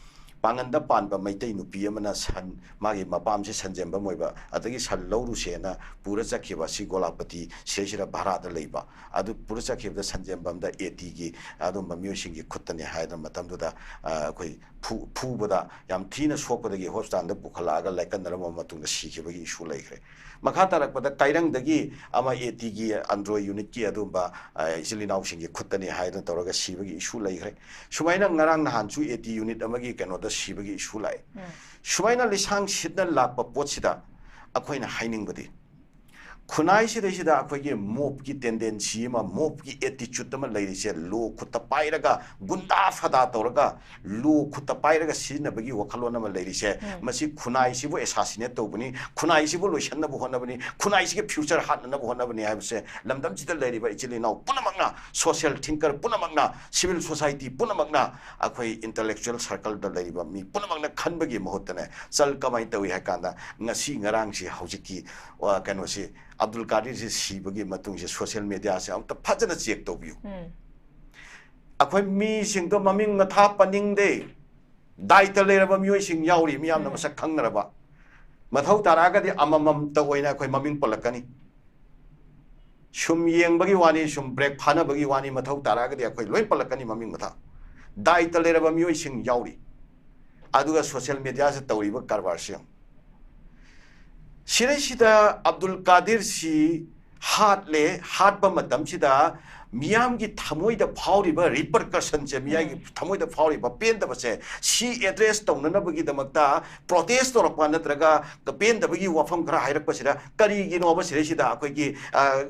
ꯄꯥꯡꯒꯟꯗ ꯄꯥꯟꯕ ꯃꯩꯇꯩ ꯅꯨꯄꯤ ꯑꯃꯅ ꯁꯟ, ꯃꯥꯒꯤ ꯃꯄꯥꯝꯁꯦ ꯁꯟꯖꯦꯝꯕꯝ ꯑꯣꯏꯕ, ꯑꯗꯒꯤ ꯁꯟ ꯂꯧꯔꯨꯁꯦꯅ ꯄꯨꯔ ꯆꯠꯈꯤꯕ, ꯁꯤ ꯒꯣꯂꯥꯄꯇꯤ ꯁꯤꯗꯩꯁꯤꯗ ꯚꯔꯥꯗ ꯂꯩꯕ, ꯑꯗꯨ ꯄꯨꯔ ꯆꯠꯈꯤꯕꯗ ꯁꯟꯖꯦꯝꯕꯝꯗ ꯑꯦ ꯇꯤꯒꯤ ꯑꯗꯨꯝꯕ ꯃꯤꯑꯣꯏꯁꯤꯡꯒꯤ ꯈꯨꯠꯇꯅꯤ ꯍꯥꯏꯗꯅ ꯃꯇꯝꯗꯨꯗ, ꯑ, ꯑꯩꯈꯣꯏ ꯐꯨ-, ꯐꯨꯕꯗ ꯌꯥꯝ ꯊꯤꯅ ꯁꯣꯛꯄꯗꯒꯤ ꯍꯣꯁꯄꯤꯇꯥꯜꯗ ꯄꯨꯈꯠꯂꯛꯑꯒ ꯂꯥꯏꯀꯠꯅꯔꯝꯕ ꯃꯇꯨꯡꯗ ꯁꯤꯈꯤꯕꯒꯤ issue ꯂꯩꯈ꯭ꯔꯦ꯫ ꯃꯈꯥ ꯇꯥꯔꯛꯄꯗ ꯀꯥꯏꯔꯪꯗꯒꯤ ꯑꯃ ꯑꯦ ꯇꯤꯒꯤ ꯑꯟꯗ꯭ꯔꯣ unitꯀꯤ ꯑꯗꯨꯝꯕ, ꯑ, ꯏꯆꯤꯜ ꯏꯅꯥꯎꯁꯤꯡꯒꯤ ꯈꯨꯠꯇꯅꯤ ꯍꯥꯏꯗꯅ ꯇꯧꯔꯒ ꯁꯤꯕꯒꯤ issue ꯂꯩꯈ꯭ꯔꯦ꯫ ꯁꯨꯃꯥꯏꯅ ꯉꯔꯥꯡ ꯅꯍꯥꯟꯁꯨ ꯑꯦ ꯇꯤ unit ꯑꯃꯒꯤ ꯀꯩꯅꯣꯗ ꯁꯤꯕꯒꯤ issue ꯂꯥꯛꯑꯦ꯫ ꯎꯝ꯫ ꯁꯨꯃꯥꯏꯅ ꯂꯤꯁꯥꯡ ꯁꯤꯠꯅ ꯂꯥꯛꯄ ꯄꯣꯠꯁꯤꯗ ꯑꯩꯈꯣꯏꯅ ꯍꯥꯏꯅꯤꯡꯕꯗꯤ, ꯈꯨꯟꯅꯥꯏꯁꯤꯗꯩꯁꯤꯗ ꯑꯩꯈꯣꯏꯒꯤ mobꯀꯤ tendency ꯑꯃ, mobꯀꯤ attitude ꯑꯃ ꯂꯩꯔꯤꯁꯦ, ꯂꯣ ꯈꯨꯠꯇ ꯄꯥꯏꯔꯒ, ꯒꯨꯟꯗꯥ ꯐꯗꯥ ꯇꯧꯔꯒ, ꯂꯣ ꯈꯨꯠꯇ ꯄꯥꯏꯔꯒ ꯁꯤꯖꯤꯟꯅꯕꯒꯤ ꯋꯥꯈꯜꯂꯣꯟ ꯑꯃ ꯂꯩꯔꯤꯁꯦ, ꯎꯝ꯫ ꯃꯁꯤ ꯈꯨꯟꯅꯥꯏꯁꯤꯕꯨ assassinate ꯇꯧꯕꯅꯤ, ꯈꯨꯟꯅꯥꯏꯁꯤꯕꯨ ꯂꯣꯏꯁꯤꯟꯅꯕ ꯍꯣꯠꯅꯕꯅꯤ, ꯈꯨꯟꯅꯥꯏꯁꯤꯒꯤ future ꯍꯥꯠꯅꯅꯕ ꯍꯣꯠꯅꯕꯅꯤ ꯍꯥꯏꯕꯁꯦ ꯂꯝꯗꯝꯁꯤꯗ ꯂꯩꯔꯤꯕ ꯏꯆꯤꯜ ꯏꯅꯥꯎ ꯄꯨꯝꯅꯃꯛꯅ, social thinker ꯄꯨꯝꯅꯃꯛꯅ, civil society ꯄꯨꯝꯅꯃꯛꯅ, ꯑꯩꯈꯣꯏ intellectual circleꯗ ꯂꯩꯔꯤꯕ ꯃꯤ ꯄꯨꯝꯅꯃꯛꯅ ꯈꯟꯕꯒꯤ ꯃꯍꯨꯠꯇꯅꯦ, ꯆꯜ ꯀꯃꯥꯏꯅ ꯇꯧꯏ ꯍꯥꯏ ꯀꯥꯟꯗ, ꯉꯁꯤ ꯉꯔꯥꯡꯁꯤ ꯍꯧꯖꯤꯛꯀꯤ, ꯑ, ꯀꯩꯅꯣꯁꯤ, ꯑꯕꯗꯨꯜ ꯀꯥꯗꯤꯔꯁꯤ ꯁꯤꯕꯒꯤ ꯃꯇꯨꯡꯁꯦ social mediaꯁꯦ ꯑꯃꯨꯛꯇ ꯐꯖꯅ check ꯇꯧꯕꯤꯌꯨ꯫ ꯎꯝ꯫ ꯑꯩꯈꯣꯏ ꯃꯤꯁꯤꯡꯗꯣ ꯃꯃꯤꯡ ꯃꯊꯥ ꯄꯟꯅꯤꯡꯗꯦ, ꯗꯥꯏꯇ ꯂꯩꯔꯕ ꯃꯤꯑꯣꯏꯁꯤꯡ ꯌꯥꯎꯔꯤ, ꯃꯤꯌꯥꯝꯅ ꯎꯝ꯫ ꯃꯁꯛ ꯈꯪꯅꯔꯕ꯫ ꯃꯊꯧ ꯇꯥꯔꯛꯑꯒꯗꯤ ꯑꯃꯃꯝꯇ ꯑꯣꯏꯅ ꯑꯩꯈꯣꯏ ꯃꯃꯤꯡ ꯄꯜꯂꯛꯀꯅꯤ꯫ ꯁꯨꯝ ꯌꯦꯡꯕꯒꯤ ꯋꯥꯅꯤ, ꯁꯨꯝ break ꯐꯥꯅꯕꯒꯤ ꯋꯥꯅꯤ, ꯃꯊꯧ ꯇꯥꯔꯛꯑꯒꯗꯤ ꯑꯩꯈꯣꯏ ꯂꯣꯏ ꯄꯜꯂꯛꯀꯅꯤ ꯃꯃꯤꯡ ꯃꯊꯥ꯫ ꯗꯥꯏꯇ ꯂꯩꯔꯕ ꯃꯤꯑꯣꯏꯁꯤꯡ ꯌꯥꯎꯔꯤ꯫ ꯑꯗꯨꯒ social mediaꯁꯤꯗ ꯇꯧꯔꯤꯕ ꯀꯔꯕꯥꯔꯁꯤ ꯌꯦꯡꯉꯨ꯫ ꯁꯤꯗꯩꯁꯤꯗ ꯑꯕꯗꯨꯜ ꯀꯥꯗꯤꯔꯁꯤ ꯍꯥꯠꯂꯦ, ꯍꯥꯠꯄ ꯃꯇꯝꯁꯤꯗ ꯃꯤꯌꯥꯝꯒꯤ ꯊꯃꯣꯏꯗ ꯐꯥꯎꯔꯤꯕ repercussionꯁꯦ, ꯃꯤꯌꯥꯝꯒꯤ ꯊꯃꯣꯏꯗ ꯐꯥꯎꯔꯤꯕ ꯄꯦꯟꯗꯕꯁꯦ, ꯁꯤ address ꯇꯧꯅꯅꯕꯒꯤꯗꯃꯛꯇ, protest ꯇꯧꯔꯛꯄ ꯅꯠꯇ꯭ꯔꯒ ꯄꯦꯟꯗꯕꯒꯤ ꯋꯥꯐꯝ ꯈꯔ ꯍꯥꯏꯔꯛꯄꯁꯤꯗ ꯀꯔꯤꯒꯤꯅꯣꯕ ꯁꯤꯗꯩꯁꯤꯗ ꯑꯩꯈꯣꯏꯒꯤ, ꯑ,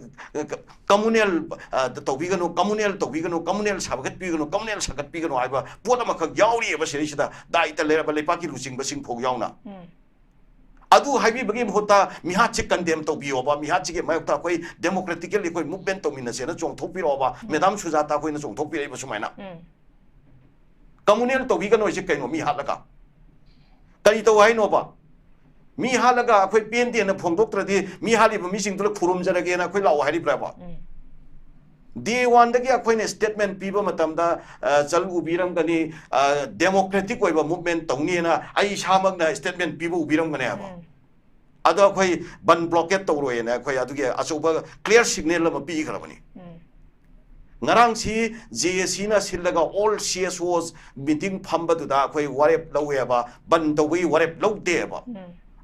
communal, ꯑ, ꯇꯧꯕꯤꯒꯅꯨ, communal ꯇꯧꯕꯤꯒꯅꯨ, communal ꯁꯥꯒꯠꯄꯤꯒꯅꯨ, communal ꯁꯥꯒꯠꯄꯤꯒꯅꯨ ꯍꯥꯏꯕ ꯄꯣꯠ ꯑꯃꯈꯛ ꯌꯥꯎꯔꯤꯑꯕ ꯁꯤꯗꯩꯁꯤꯗ, ꯗꯥꯏꯇ ꯂꯩꯔꯕ ꯂꯩꯄꯥꯛꯀꯤ ꯂꯨꯆꯤꯡꯕꯁꯤꯡ ꯐꯥꯎ ꯌꯥꯎꯅ꯫ ꯑꯗꯨ ꯍꯥꯏꯕꯤꯕꯒꯤ ꯃꯍꯨꯠꯇ ꯃꯤꯍꯥꯠꯁꯤ condemn ꯇꯧꯕꯤꯌꯣꯕ, ꯃꯤꯍꯥꯠꯁꯤꯒꯤ ꯃꯥꯌꯣꯛꯇ ꯑꯩꯈꯣꯏ democratically ꯑꯩꯈꯣꯏ movement ꯇꯧꯃꯤꯟꯅꯁꯦꯅ ꯆꯣꯡꯊꯣꯛꯄꯤꯔꯛꯑꯣꯕ꯫ ꯃꯦꯗꯥꯝ ꯁꯨꯖꯥꯇꯥ ꯑꯩꯈꯣꯏꯅ ꯆꯣꯡꯊꯣꯛꯄꯤꯔꯛꯏꯕ ꯁꯨꯃꯥꯏꯅ꯫ Communal ꯇꯧꯕꯤꯒꯅꯣ ꯍꯥꯏꯁꯦ ꯀꯩꯅꯣ? ꯃꯤ ꯍꯥꯠꯂꯒ ꯀꯔꯤ ꯇꯧ ꯍꯥꯏꯅꯣꯕ? ꯃꯤ ꯍꯥꯠꯂꯒ ꯑꯩꯈꯣꯏ ꯄꯦꯟꯗꯦꯅ ꯐꯣꯡꯗꯣꯛꯇ꯭ꯔꯗꯤ ꯃꯤ ꯍꯥꯠꯂꯤꯕ ꯃꯤꯁꯤꯡꯗꯨꯅ ꯈꯨꯔꯨꯝꯖꯔꯒꯦꯅ ꯑꯩꯈꯣꯏ ꯂꯥꯛꯑꯣ ꯍꯥꯏꯔꯤꯕ꯭ꯔꯕ? Day oneꯗꯒꯤ ꯑꯩꯈꯣꯏꯅ statement ꯄꯤꯕ ꯃꯇꯝꯗ, ꯑ, ꯆꯜ ꯎꯕꯤꯔꯝꯒꯅꯤ, ꯑ, democratic ꯑꯣꯏꯕ movement ꯇꯧꯅꯤꯅ ꯑꯩ ꯏꯁꯥꯃꯛꯅ statement ꯄꯤꯕ ꯎꯕꯤꯔꯝꯒꯅꯦꯕ꯫ ꯑꯗꯣ ꯑꯩꯈꯣꯏ ꯕꯟ blockade ꯇꯧꯔꯣꯏꯅ ꯑꯩꯈꯣꯏ ꯑꯗꯨꯒꯤ ꯑꯆꯧꯕ clear signal ꯑꯃ ꯄꯤꯈ꯭ꯔꯕꯅꯤ꯫ ꯉꯔꯥꯡꯁꯤ JACꯅ ꯁꯤꯜꯂꯒ all CSOs meeting ꯐꯝꯕꯗꯨꯗ ꯑꯩꯈꯣꯏ ꯋꯥꯔꯦꯞ ꯂꯧꯋꯦꯕ, ꯕꯟ ꯇꯧꯕꯒꯤ ꯋꯥꯔꯦꯞ ꯂꯧꯗꯦꯕ꯫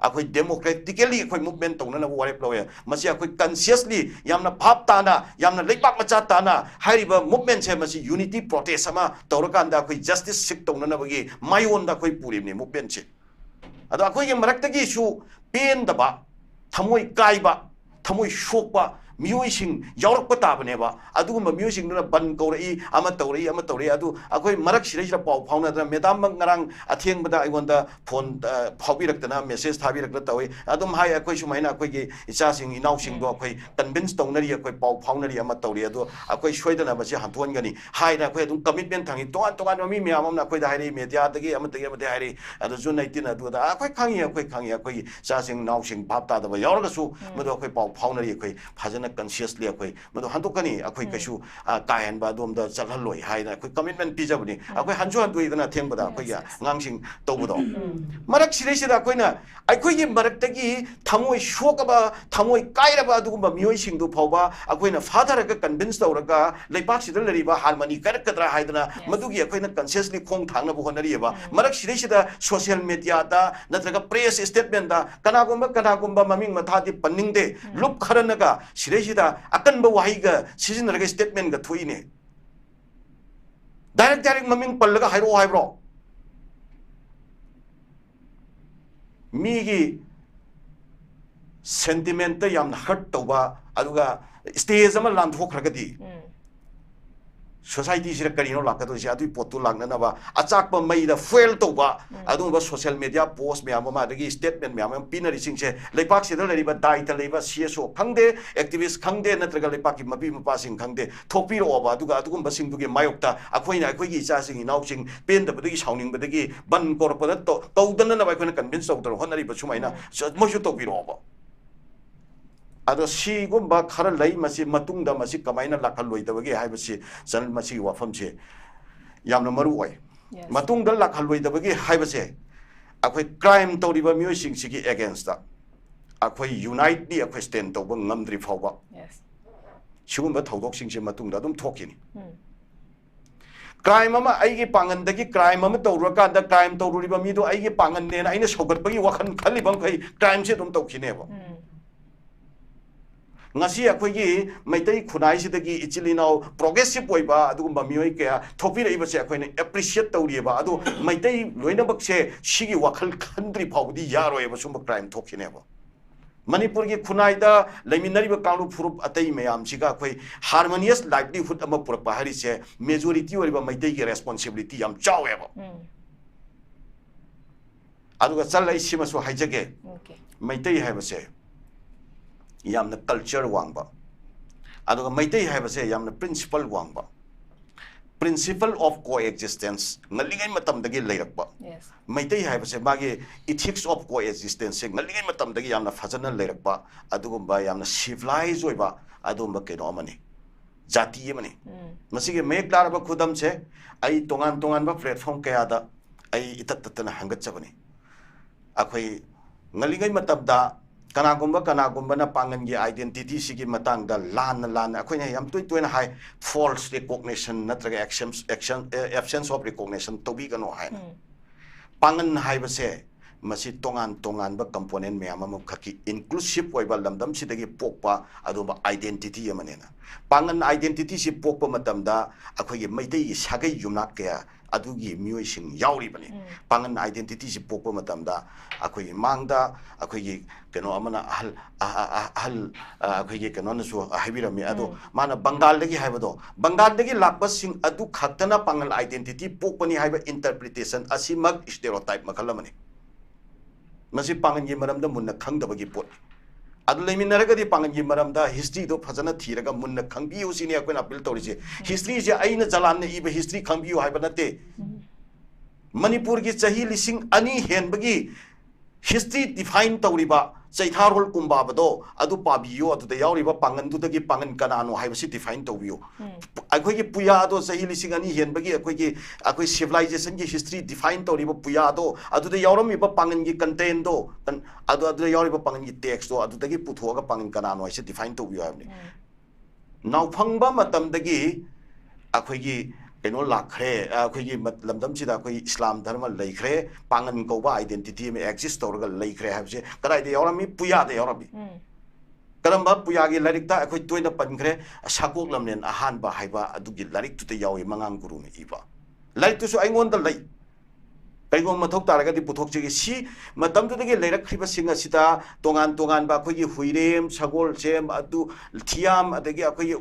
ꯑꯩꯈꯣꯏ democratically ꯑꯩꯈꯣꯏ movement ꯇꯧꯅꯅꯕ ꯋꯥꯔꯦꯞ ꯂꯧꯋꯦ꯫ ꯃꯁꯤ ꯑꯩꯈꯣꯏ consciously ꯌꯥꯝꯅ ꯚꯥꯞ ꯇꯥꯅ, ꯌꯥꯝꯅ ꯂꯩꯕꯥꯛ ꯃꯆꯥ ꯇꯥꯅ ꯍꯥꯏꯔꯤꯕ movementꯁꯦ ꯃꯁꯤ unity protest ꯑꯃ ꯇꯧꯔꯀꯥꯟꯗ ꯑꯩꯈꯣꯏ justice seek ꯇꯧꯅꯅꯕꯒꯤ ꯃꯥꯏꯑꯣꯟꯗ ꯑꯩꯈꯣꯏ ꯄꯨꯔꯤꯕꯅꯤ movementꯁꯦ꯫ ꯑꯗꯣ ꯑꯩꯈꯣꯏꯒꯤ ꯃꯔꯛꯇꯒꯤꯁꯨ ꯄꯦꯟꯗꯕ, ꯊꯃꯣꯏ ꯀꯥꯏꯕ, ꯊꯃꯣꯏ ꯁꯣꯛꯄ ꯃꯤꯑꯣꯏꯁꯤꯡ ꯌꯥꯎꯔꯛꯄ ꯇꯥꯕꯅꯦꯕ꯫ ꯑꯗꯨꯒꯨꯝꯕ ꯃꯤꯑꯣꯏꯁꯤꯡꯗꯨꯅ ꯕꯟ ꯀꯧꯔꯛꯏ, ꯑꯃ ꯇꯧꯔꯛꯏ, ꯑꯃ ꯇꯧꯔꯛꯏ꯫ ꯑꯗꯨ ꯑꯩꯈꯣꯏ ꯃꯔꯛꯁꯤꯗꯩꯁꯤꯗ ꯄꯥꯎ ꯐꯥꯎꯅꯗꯅ, ꯃꯦꯗꯥꯝꯃꯛ ꯉꯔꯥꯡ ꯑꯊꯦꯡꯕꯗ ꯑꯩꯉꯣꯟꯗ phone, ꯑ, ꯐꯥꯎꯕꯤꯔꯛꯇꯅ, message ꯊꯥꯕꯤꯔꯛꯇꯅ ꯇꯧꯏ꯫ ꯑꯗꯨꯝ ꯍꯥꯏ, ꯑꯩꯈꯣꯏ ꯁꯨꯃꯥꯏꯅ ꯑꯩꯈꯣꯏꯒꯤ ꯏꯆꯥꯁꯤꯡ, ꯏꯅꯥꯎꯁꯤꯡꯗꯣ ꯑꯩꯈꯣꯏ convince ꯇꯧꯅꯔꯤ, ꯑꯩꯈꯣꯏ ꯄꯥꯎ ꯐꯥꯎꯅꯔꯤ, ꯑꯃ ꯇꯧꯔꯤ, ꯑꯗꯣ ꯑꯩꯈꯣꯏ ꯁꯣꯏꯗꯅ ꯃꯁꯤ ꯍꯟꯊꯣꯛꯍꯟꯒꯅꯤ ꯍꯥꯏꯅ ꯑꯩꯈꯣꯏ ꯑꯗꯨꯝ commitment ꯊꯝꯃꯤ꯫ ꯇꯣꯉꯥꯟ ꯇꯣꯉꯥꯟꯕ ꯃꯤ ꯃꯌꯥꯝ ꯑꯃꯅ ꯑꯩꯈꯣꯏꯗ ꯍꯥꯏꯔꯛꯏ, mediaꯗꯒꯤ ꯑꯃꯗꯒꯤ ꯑꯃꯗꯒꯤ ꯍꯥꯏꯔꯛꯏ꯫ ꯑꯗꯣ June eighteen ꯑꯗꯨꯗ ꯑꯩꯈꯣꯏ ꯈꯪꯉꯤ, ꯑꯩꯈꯣꯏ ꯈꯪꯉꯤ, ꯑꯩꯈꯣꯏꯒꯤ ꯏꯆꯥꯁꯤꯡ, ꯏꯅꯥꯎꯁꯤꯡ ꯚꯥꯞ ꯇꯥꯗꯕ ꯌꯥꯎꯔꯒꯁꯨ ꯃꯗꯨ ꯑꯩꯈꯣꯏ ꯄꯥꯎ ꯐꯥꯎꯅꯔꯤ, ꯑꯩꯈꯣꯏ ꯐꯖꯅ consciously ꯑꯩꯈꯣꯏ ꯃꯗꯨ ꯍꯟꯗꯣꯛꯀꯅꯤ, ꯑꯩꯈꯣꯏ ꯀꯩꯁꯨ, ꯑ, ꯀꯥ ꯍꯦꯟꯕ ꯑꯗꯣꯝꯗ ꯆꯠꯍꯜꯂꯣꯏ ꯍꯥꯏꯅ ꯑꯩꯈꯣꯏ commitment ꯄꯤꯖꯕꯅꯤ꯫ ꯑꯩꯈꯣꯏ ꯍꯟꯁꯨ ꯍꯟꯗꯣꯛꯏꯗꯅ ꯑꯊꯦꯡꯕꯗ ꯑꯩꯈꯣꯏꯒꯤ ꯑꯉꯥꯡꯁꯤꯡ ꯇꯧꯕꯗꯣ꯫ ꯃꯔꯛꯁꯤꯗꯩꯁꯤꯗ ꯑꯩꯈꯣꯏꯅ ꯑꯩꯈꯣꯏꯒꯤ ꯃꯔꯛꯇꯒꯤ ꯊꯃꯣꯏ ꯁꯣꯛꯑꯕ, ꯊꯃꯣꯏ ꯀꯥꯏꯔꯕ ꯑꯗꯨꯒꯨꯝꯕ ꯃꯤꯑꯣꯏꯁꯤꯡꯗꯨ ꯐꯥꯎꯕ ꯑꯩꯈꯣꯏꯅ ꯐꯥꯊꯔꯒ convince ꯇꯧꯔꯒ ꯂꯩꯕꯥꯛꯁꯤꯗ ꯂꯩꯔꯤꯕ harmony ꯀꯥꯏꯔꯛꯀꯗ꯭ꯔꯥ ꯍꯥꯏꯗꯅ ꯃꯗꯨꯒꯤ ꯑꯩꯈꯣꯏꯅ consciously ꯈꯣꯡ ꯊꯥꯡꯅꯕ ꯍꯣꯠꯅꯔꯤꯑꯕ꯫ ꯃꯔꯛꯁꯤꯗꯩꯁꯤꯗ social mediaꯗ ꯅꯠꯇ꯭ꯔꯒ press statementꯗ ꯀꯅꯥꯒꯨꯝꯕ, ꯀꯅꯥꯒꯨꯝꯕ ꯃꯃꯤꯡ ꯃꯊꯥꯗꯤ ꯄꯟꯅꯤꯡꯗꯦ, ꯂꯨꯞ ꯈꯔꯅꯒ ꯁꯤꯗꯩꯁꯤꯗ ꯑꯀꯟꯕ ꯋꯥꯍꯩꯒ ꯁꯤꯖꯤꯟꯅꯔꯒ statement ꯒ ꯊꯣꯛꯏꯅꯦ꯫ Direct direct ꯃꯃꯤꯡ ꯄꯜꯂꯒ ꯍꯥꯏꯔꯛꯑꯣ ꯍꯥꯏꯕ꯭ꯔꯣ? ꯃꯤꯒꯤ sentiment ꯇ ꯌꯥꯝꯅ hurt ꯇꯧꯕ, ꯑꯗꯨꯒ stage ꯑꯃ ꯂꯥꯟꯊꯣꯛꯈ꯭ꯔꯒꯗꯤ society ꯁꯤꯗ ꯀꯔꯤꯅꯣ ꯂꯥꯛꯀꯗꯣꯏꯁꯦ? ꯑꯗꯨꯒꯤ ꯄꯣꯠꯇꯨ ꯂꯥꯛꯅꯅꯕ ꯑꯆꯥꯛꯄ ꯃꯩꯗ fuel ꯇꯧꯕ, ꯑꯗꯨꯒꯨꯝꯕ social media post ꯃꯌꯥꯝ ꯑꯃ, ꯑꯗꯒꯤ statement ꯃꯌꯥꯝ ꯑꯃ ꯄꯤꯅꯔꯤꯁꯤꯡꯁꯦ, ꯂꯩꯄꯥꯛꯁꯤꯗ ꯂꯩꯔꯤꯕ ꯗꯥꯏꯇ ꯂꯩꯕ C S O ꯈꯪꯗꯦ, activist ꯈꯪꯗꯦ, ꯅꯠꯇ꯭ꯔꯒ ꯂꯩꯄꯥꯛꯀꯤ ꯃꯄꯤ ꯃꯄꯥꯁꯤꯡ ꯈꯪꯗꯦ, ꯊꯣꯛꯄꯤꯔꯛꯑꯣꯕ꯫ ꯑꯗꯨꯒ ꯑꯗꯨꯒꯨꯝꯕꯁꯤꯡꯗꯨꯒꯤ ꯃꯥꯌꯣꯛꯇ ꯑꯩꯈꯣꯏꯅ ꯑꯩꯈꯣꯏꯒꯤ ꯏꯆꯥꯁꯤꯡ ꯏꯅꯥꯎꯁꯤꯡ ꯄꯦꯟꯗꯕꯗꯒꯤ, ꯁꯥꯎꯅꯤꯡꯕꯗꯒꯤ ꯕꯟ ꯀꯧꯔꯛꯄꯗ ꯇꯧ-, ꯇꯧꯗꯅꯅꯕ ꯑꯩꯈꯣꯏꯅ convince ꯇꯧꯗꯅ ꯍꯣꯠꯅꯔꯤꯕ ꯁꯨꯃꯥꯏꯅ ꯁ-, ꯃꯣꯏꯁꯨ ꯇꯧꯕꯤꯔꯛꯑꯣꯕ꯫ ꯑꯗꯣ ꯁꯤꯒꯨꯝꯕ ꯈꯔ ꯂꯩ, ꯃꯁꯤ ꯃꯇꯨꯡꯗ ꯃꯁꯤ ꯀꯃꯥꯏꯅ ꯂꯥꯛꯍꯜꯂꯣꯏꯗꯕꯒꯦ ꯍꯥꯏꯕꯁꯤ, ꯆꯟ-, ꯃꯁꯤꯒꯤ ꯋꯥꯐꯝꯁꯦ ꯌꯥꯝꯅ ꯃꯔꯨ ꯑꯣꯏ꯫ Yes. ꯃꯇꯨꯡꯗ ꯂꯥꯛꯍꯜꯂꯣꯏꯗꯕꯒꯦ ꯍꯥꯏꯕꯁꯦ, ꯑꯩꯈꯣꯏ crime ꯇꯧꯔꯤꯕ ꯃꯤꯑꯣꯏꯁꯤꯡꯁꯤꯒꯤ against ꯇ ꯑꯩꯈꯣꯏ unitely ꯑꯩꯈꯣꯏ stand ꯇꯧꯕ ꯉꯝꯗ꯭ꯔꯤ ꯐꯥꯎꯕ, Yes. ꯁꯤꯒꯨꯝꯕ ꯊꯧꯗꯣꯛꯁꯤꯡꯁꯦ ꯃꯇꯨꯡꯗ ꯑꯗꯨꯝ ꯊꯣꯛꯈꯤꯅꯤ꯫ Crime ꯑꯃ, ꯑꯩꯒꯤ ꯄꯥꯡꯒꯟꯗꯒꯤ crime ꯑꯃ ꯇꯧꯔꯨꯔꯀꯥꯟꯗ, crime ꯇꯧꯔꯨꯔꯤꯕ ꯃꯤꯗꯣ ꯑꯩꯒꯤ ꯄꯥꯡꯒꯟꯅꯦꯅ ꯑꯩꯅ ꯁꯧꯒꯠꯄꯒꯤ ꯋꯥꯈꯜ ꯈꯜꯂꯤꯕ ꯃꯈꯩ crime ꯁꯦ ꯑꯗꯨꯝ ꯇꯧꯈꯤꯅꯦꯕ꯫ ꯉꯁꯤ ꯑꯩꯈꯣꯏꯒꯤ ꯃꯩꯇꯩ ꯈꯨꯟꯅꯥꯏꯁꯤꯗꯒꯤ ꯏꯆꯤꯜ ꯏꯅꯥꯎ progressive ꯑꯣꯏꯕ ꯑꯗꯨꯒꯨꯝꯕ ꯃꯤꯑꯣꯏ ꯀꯌꯥ ꯊꯣꯛꯄꯤꯔꯛꯏꯕꯁꯦ ꯑꯩꯈꯣꯏꯅ appreciate ꯇꯧꯔꯤꯑꯕ꯫ ꯑꯗꯣ ꯃꯩꯇꯩ ꯂꯣꯏꯅꯃꯛꯁꯦ ꯁꯤꯒꯤ ꯋꯥꯈꯜ ꯈꯟꯗ꯭ꯔꯤ ꯐꯥꯎꯕꯗꯤ ꯌꯥꯔꯣꯏꯕ, ꯁꯨꯝꯕ crime ꯊꯣꯛꯈꯤꯅꯦꯕ꯫ ꯃꯅꯤꯄꯨꯔꯒꯤ ꯈꯨꯟꯅꯥꯏꯗ ꯂꯩꯃꯤꯟꯅꯔꯤꯕ ꯀꯥꯡꯂꯨꯞ ꯐꯨꯔꯨꯞ ꯑꯇꯩ ꯃꯌꯥꯝꯁꯤꯒ ꯑꯩꯈꯣꯏ harmonious livelihood ꯑꯃ ꯄꯨꯔꯛꯄ ꯍꯥꯏꯔꯤꯁꯦ majority ꯑꯣꯏꯔꯤꯕ ꯃꯩꯇꯩꯒꯤ responsibility ꯌꯥꯝ ꯆꯥꯎꯋꯦꯕ꯫ ꯑꯗꯨꯒ ꯆꯜ, ꯑꯩ ꯁꯤꯃꯁꯨ ꯍꯥꯏꯖꯒꯦ꯫ Okay. ꯃꯩꯇꯩ ꯍꯥꯏꯕꯁꯦ ꯌꯥꯝꯅ culture ꯋꯥꯡꯕ, ꯑꯗꯨꯒ ꯃꯩꯇꯩ ꯍꯥꯏꯕꯁꯦ ꯌꯥꯝꯅ principle ꯋꯥꯡꯕ, principle of coexistence ꯉꯜꯂꯤꯉꯩ ꯃꯇꯝꯗꯒꯤ ꯂꯩꯔꯛꯄ꯫ Yes. ꯃꯩꯇꯩ ꯍꯥꯏꯕꯁꯦ ꯃꯥꯒꯤ ethics of coexistence ꯁꯦ ꯉꯜꯂꯤꯉꯩ ꯃꯇꯝꯗꯒꯤ ꯌꯥꯝꯅ ꯐꯖꯅ ꯂꯩꯔꯛꯄ, ꯑꯗꯨꯒꯨꯝꯕ ꯌꯥꯝꯅ civilized ꯑꯣꯏꯕ ꯑꯗꯨꯒꯨꯝꯕ ꯀꯩꯅꯣ ꯑꯃꯅꯤ, ꯖꯥꯇꯤ ꯑꯃꯅꯤ꯫ ꯃꯁꯤꯒꯤ ꯃꯌꯦꯛ ꯂꯥꯔꯕ ꯈꯨꯗꯝꯁꯦ ꯑꯩ ꯇꯣꯉꯥꯟ ꯇꯣꯉꯥꯟꯕ platform ꯀꯌꯥꯗ ꯑꯩ ꯏꯇꯠ ꯇꯠꯇꯅ ꯍꯪꯒꯠꯆꯕꯅꯤ꯫ ꯑꯩꯈꯣꯏ ꯉꯜꯂꯤꯉꯩ ꯃꯇꯝꯗ ꯀꯅꯥꯒꯨꯝꯕ ꯀꯅꯥꯒꯨꯝꯕꯅ ꯄꯥꯡꯒꯟꯒꯤ identity ꯁꯤꯒꯤ ꯃꯇꯥꯡꯗ ꯂꯥꯟꯅ ꯂꯥꯟꯅ ꯑꯩꯈꯣꯏꯅ ꯌꯥꯝ ꯇꯣꯏ ꯇꯣꯏꯅ ꯍꯥꯏ, false recognition ꯅꯠꯇ꯭ꯔꯒ action, action, absence of recognition ꯇꯧꯕꯤꯒꯅꯣ ꯍꯥꯏꯅ꯫ ꯄꯥꯡꯒꯟ ꯍꯥꯏꯕꯁꯦ ꯃꯁꯤ ꯇꯣꯉꯥꯟ ꯇꯣꯉꯥꯟꯕ component ꯃꯌꯥꯝ ꯑꯃꯈꯛꯀꯤ inclusive ꯑꯣꯏꯕ ꯂꯝꯗꯝꯁꯤꯗꯒꯤ ꯄꯣꯛꯄ ꯑꯗꯨꯒꯨꯝꯕ identity ꯑꯃꯅꯦꯅ꯫ ꯄꯥꯉꯟ identityꯁꯤ ꯄꯣꯛꯄ ꯃꯇꯝꯗ ꯑꯩꯈꯣꯏꯒꯤ ꯃꯩꯇꯩꯒꯤ ꯁꯥꯒꯩ ꯌꯨꯝꯅꯥꯛ ꯀꯌꯥ ꯑꯗꯨꯒꯤ ꯃꯤꯑꯣꯏꯁꯤꯡ ꯌꯥꯎꯔꯤꯕꯅꯤ꯫ ꯎꯝ꯫ ꯄꯥꯉꯟ identityꯁꯤ ꯄꯣꯛꯄ ꯃꯇꯝꯗ ꯑꯩꯈꯣꯏꯒꯤ ꯃꯥꯡꯗ ꯑꯩꯈꯣꯏꯒꯤ ꯀꯩꯅꯣ ꯑꯃꯅ ꯑꯍꯜ, ꯑ-, ꯑ-, ꯑ-, ꯑꯍꯜ, ꯑ, ꯑꯩꯈꯣꯏꯒꯤ ꯀꯩꯅꯣꯅꯁꯨ ꯍꯥꯏꯕꯤꯔꯝꯃꯤ꯫ ꯑꯗꯣ ꯎꯝ꯫ ꯃꯥꯅ ꯕꯪꯒꯥꯜꯗꯒꯤ ꯍꯥꯏꯕꯗꯣ, ꯕꯪꯒꯥꯜꯗꯒꯤ ꯂꯥꯛꯄꯁꯤꯡ ꯑꯗꯨ ꯈꯛꯇꯅ ꯄꯥꯉꯜ identity ꯄꯣꯛꯄꯅꯤ ꯍꯥꯏꯕ interpretation ꯑꯁꯤꯃꯛ stereotype ꯃꯈꯜ ꯑꯃꯅꯤ꯫ ꯃꯁꯤ ꯄꯥꯉꯜꯒꯤ ꯃꯔꯝꯗ ꯃꯨꯟꯅ ꯈꯪꯗꯕꯒꯤ ꯄꯣꯠꯅꯤ꯫ ꯑꯗꯨ ꯂꯩꯃꯤꯟꯅꯔꯒꯗꯤ ꯄꯥꯉꯜꯒꯤ ꯃꯔꯝꯗ historyꯗꯣ ꯐꯖꯅ ꯊꯤꯔꯒ ꯃꯨꯟꯅ ꯈꯪꯕꯤꯌꯨ ꯁꯤꯅꯤ ꯑꯩꯈꯣꯏꯅ appeal ꯇꯧꯔꯤꯁꯦ꯫ Historyꯁꯦ ꯑꯩꯅ ꯖꯂꯥꯟꯅ ꯏꯕ history ꯈꯪꯕꯤꯌꯨ ꯍꯥꯏꯕ ꯅꯠꯇꯦ꯫ ꯃꯅꯤꯄꯨꯔꯒꯤ ꯆꯍꯤ ꯂꯤꯁꯤꯡ ꯑꯅꯤ ꯍꯦꯟꯕꯒꯤ history define ꯇꯧꯔꯤꯕ ꯆꯩꯊꯥꯔꯣꯜ ꯀꯨꯝꯕꯥꯕꯗꯣ ꯑꯗꯨ ꯄꯥꯕꯤꯌꯨ, ꯑꯗꯨꯗ ꯌꯥꯎꯔꯤꯕ ꯄꯥꯉꯟꯗꯨꯗꯒꯤ ꯄꯥꯉꯟ ꯀꯅꯥꯅꯣ ꯍꯥꯏꯕꯁꯤ define ꯇꯧꯕꯤꯌꯨ꯫ ꯎꯝ꯫ ꯑꯩꯈꯣꯏꯒꯤ ꯄꯨꯌꯥꯗꯣ ꯆꯍꯤ ꯂꯤꯁꯤꯡ ꯑꯅꯤ ꯍꯦꯟꯕꯒꯤ ꯑꯩꯈꯣꯏꯒꯤ, ꯑꯩꯈꯣꯏ civilizationꯒꯤ history define ꯇꯧꯔꯤꯕ ꯄꯨꯌꯥꯗꯣ ꯑꯗꯨꯗ ꯌꯥꯎꯔꯝꯃꯤꯕ ꯄꯥꯉꯟꯒꯤ contentꯗꯣ, ꯀꯟ-, ꯑꯗꯨ, ꯑꯗꯨꯗ ꯌꯥꯎꯔꯤꯕ ꯄꯥꯉꯟꯒꯤ textꯇꯣ ꯑꯗꯨꯗꯒꯤ ꯄꯨꯊꯣꯛꯑꯒ ꯄꯥꯉꯟ ꯀꯅꯥꯅꯣ ꯍꯥꯏꯁꯦ define ꯇꯧꯕꯤꯌꯨ ꯍꯥꯏꯕꯅꯤ꯫ ꯎꯝ꯫ ꯅꯥꯎꯐꯪꯕ ꯃꯇꯝꯗꯒꯤ ꯑꯩꯈꯣꯏꯒꯤ ꯀꯩꯅꯣ ꯂꯥꯛꯈ꯭ꯔꯦ, ꯑꯩꯈꯣꯏꯒꯤ ꯃꯠ-, ꯂꯝꯗꯝꯁꯤꯗ ꯑꯩꯈꯣꯏ ꯏꯁꯂꯥꯝ ꯙꯔꯃ ꯂꯩꯈ꯭ꯔꯦ, ꯄꯥꯉꯟ ꯀꯧꯕ identity ꯑꯃ exist ꯇꯧꯔꯒ ꯂꯩꯈ꯭ꯔꯦ ꯍꯥꯏꯕꯁꯦ ꯀꯗꯥꯏꯗ ꯌꯥꯎꯔꯝꯃꯤ? ꯄꯨꯌꯥꯗ ꯌꯥꯎꯔꯝꯃꯤ꯫ ꯎꯝ꯫ ꯀꯔꯝꯕ ꯄꯨꯌꯥꯒꯤ ꯂꯥꯏꯔꯤꯛꯇ ꯑꯩꯈꯣꯏ ꯇꯣꯏꯅ ꯄꯟꯈ꯭ꯔꯦ? ꯁꯥꯀꯣꯛ ꯂꯝꯂꯦꯟ ꯑꯍꯥꯟꯕ ꯍꯥꯏꯕ ꯑꯗꯨꯒꯤ ꯂꯥꯏꯔꯤꯛꯇꯨꯗ ꯌꯥꯎꯏ, ꯃꯉꯥꯡ ꯒꯨꯔꯨꯅ ꯏꯕ꯫ ꯂꯥꯏꯔꯤꯛꯇꯨꯁꯨ ꯑꯩꯉꯣꯟꯗ ꯂꯩ꯫ ꯀꯩꯒꯨꯝꯕ ꯃꯊꯧ ꯇꯥꯔꯒꯗꯤ ꯄꯨꯊꯣꯛꯆꯒꯦ꯫ ꯁꯤ ꯃꯇꯝꯗꯨꯗꯒꯤ ꯂꯩꯔꯛꯈ꯭ꯔꯤꯕꯁꯤꯡ ꯑꯁꯤꯗ ꯇꯣꯉꯥꯟ ꯇꯣꯉꯥꯟꯕ ꯑꯩꯈꯣꯏꯒꯤ ꯍꯨꯏꯔꯦꯝ, ꯁꯒꯣꯜꯁꯦꯝ, ꯑꯗꯨ ꯊꯤꯌꯥꯝ, ꯑꯗꯒꯤ ꯑꯩꯈꯣꯏꯒꯤ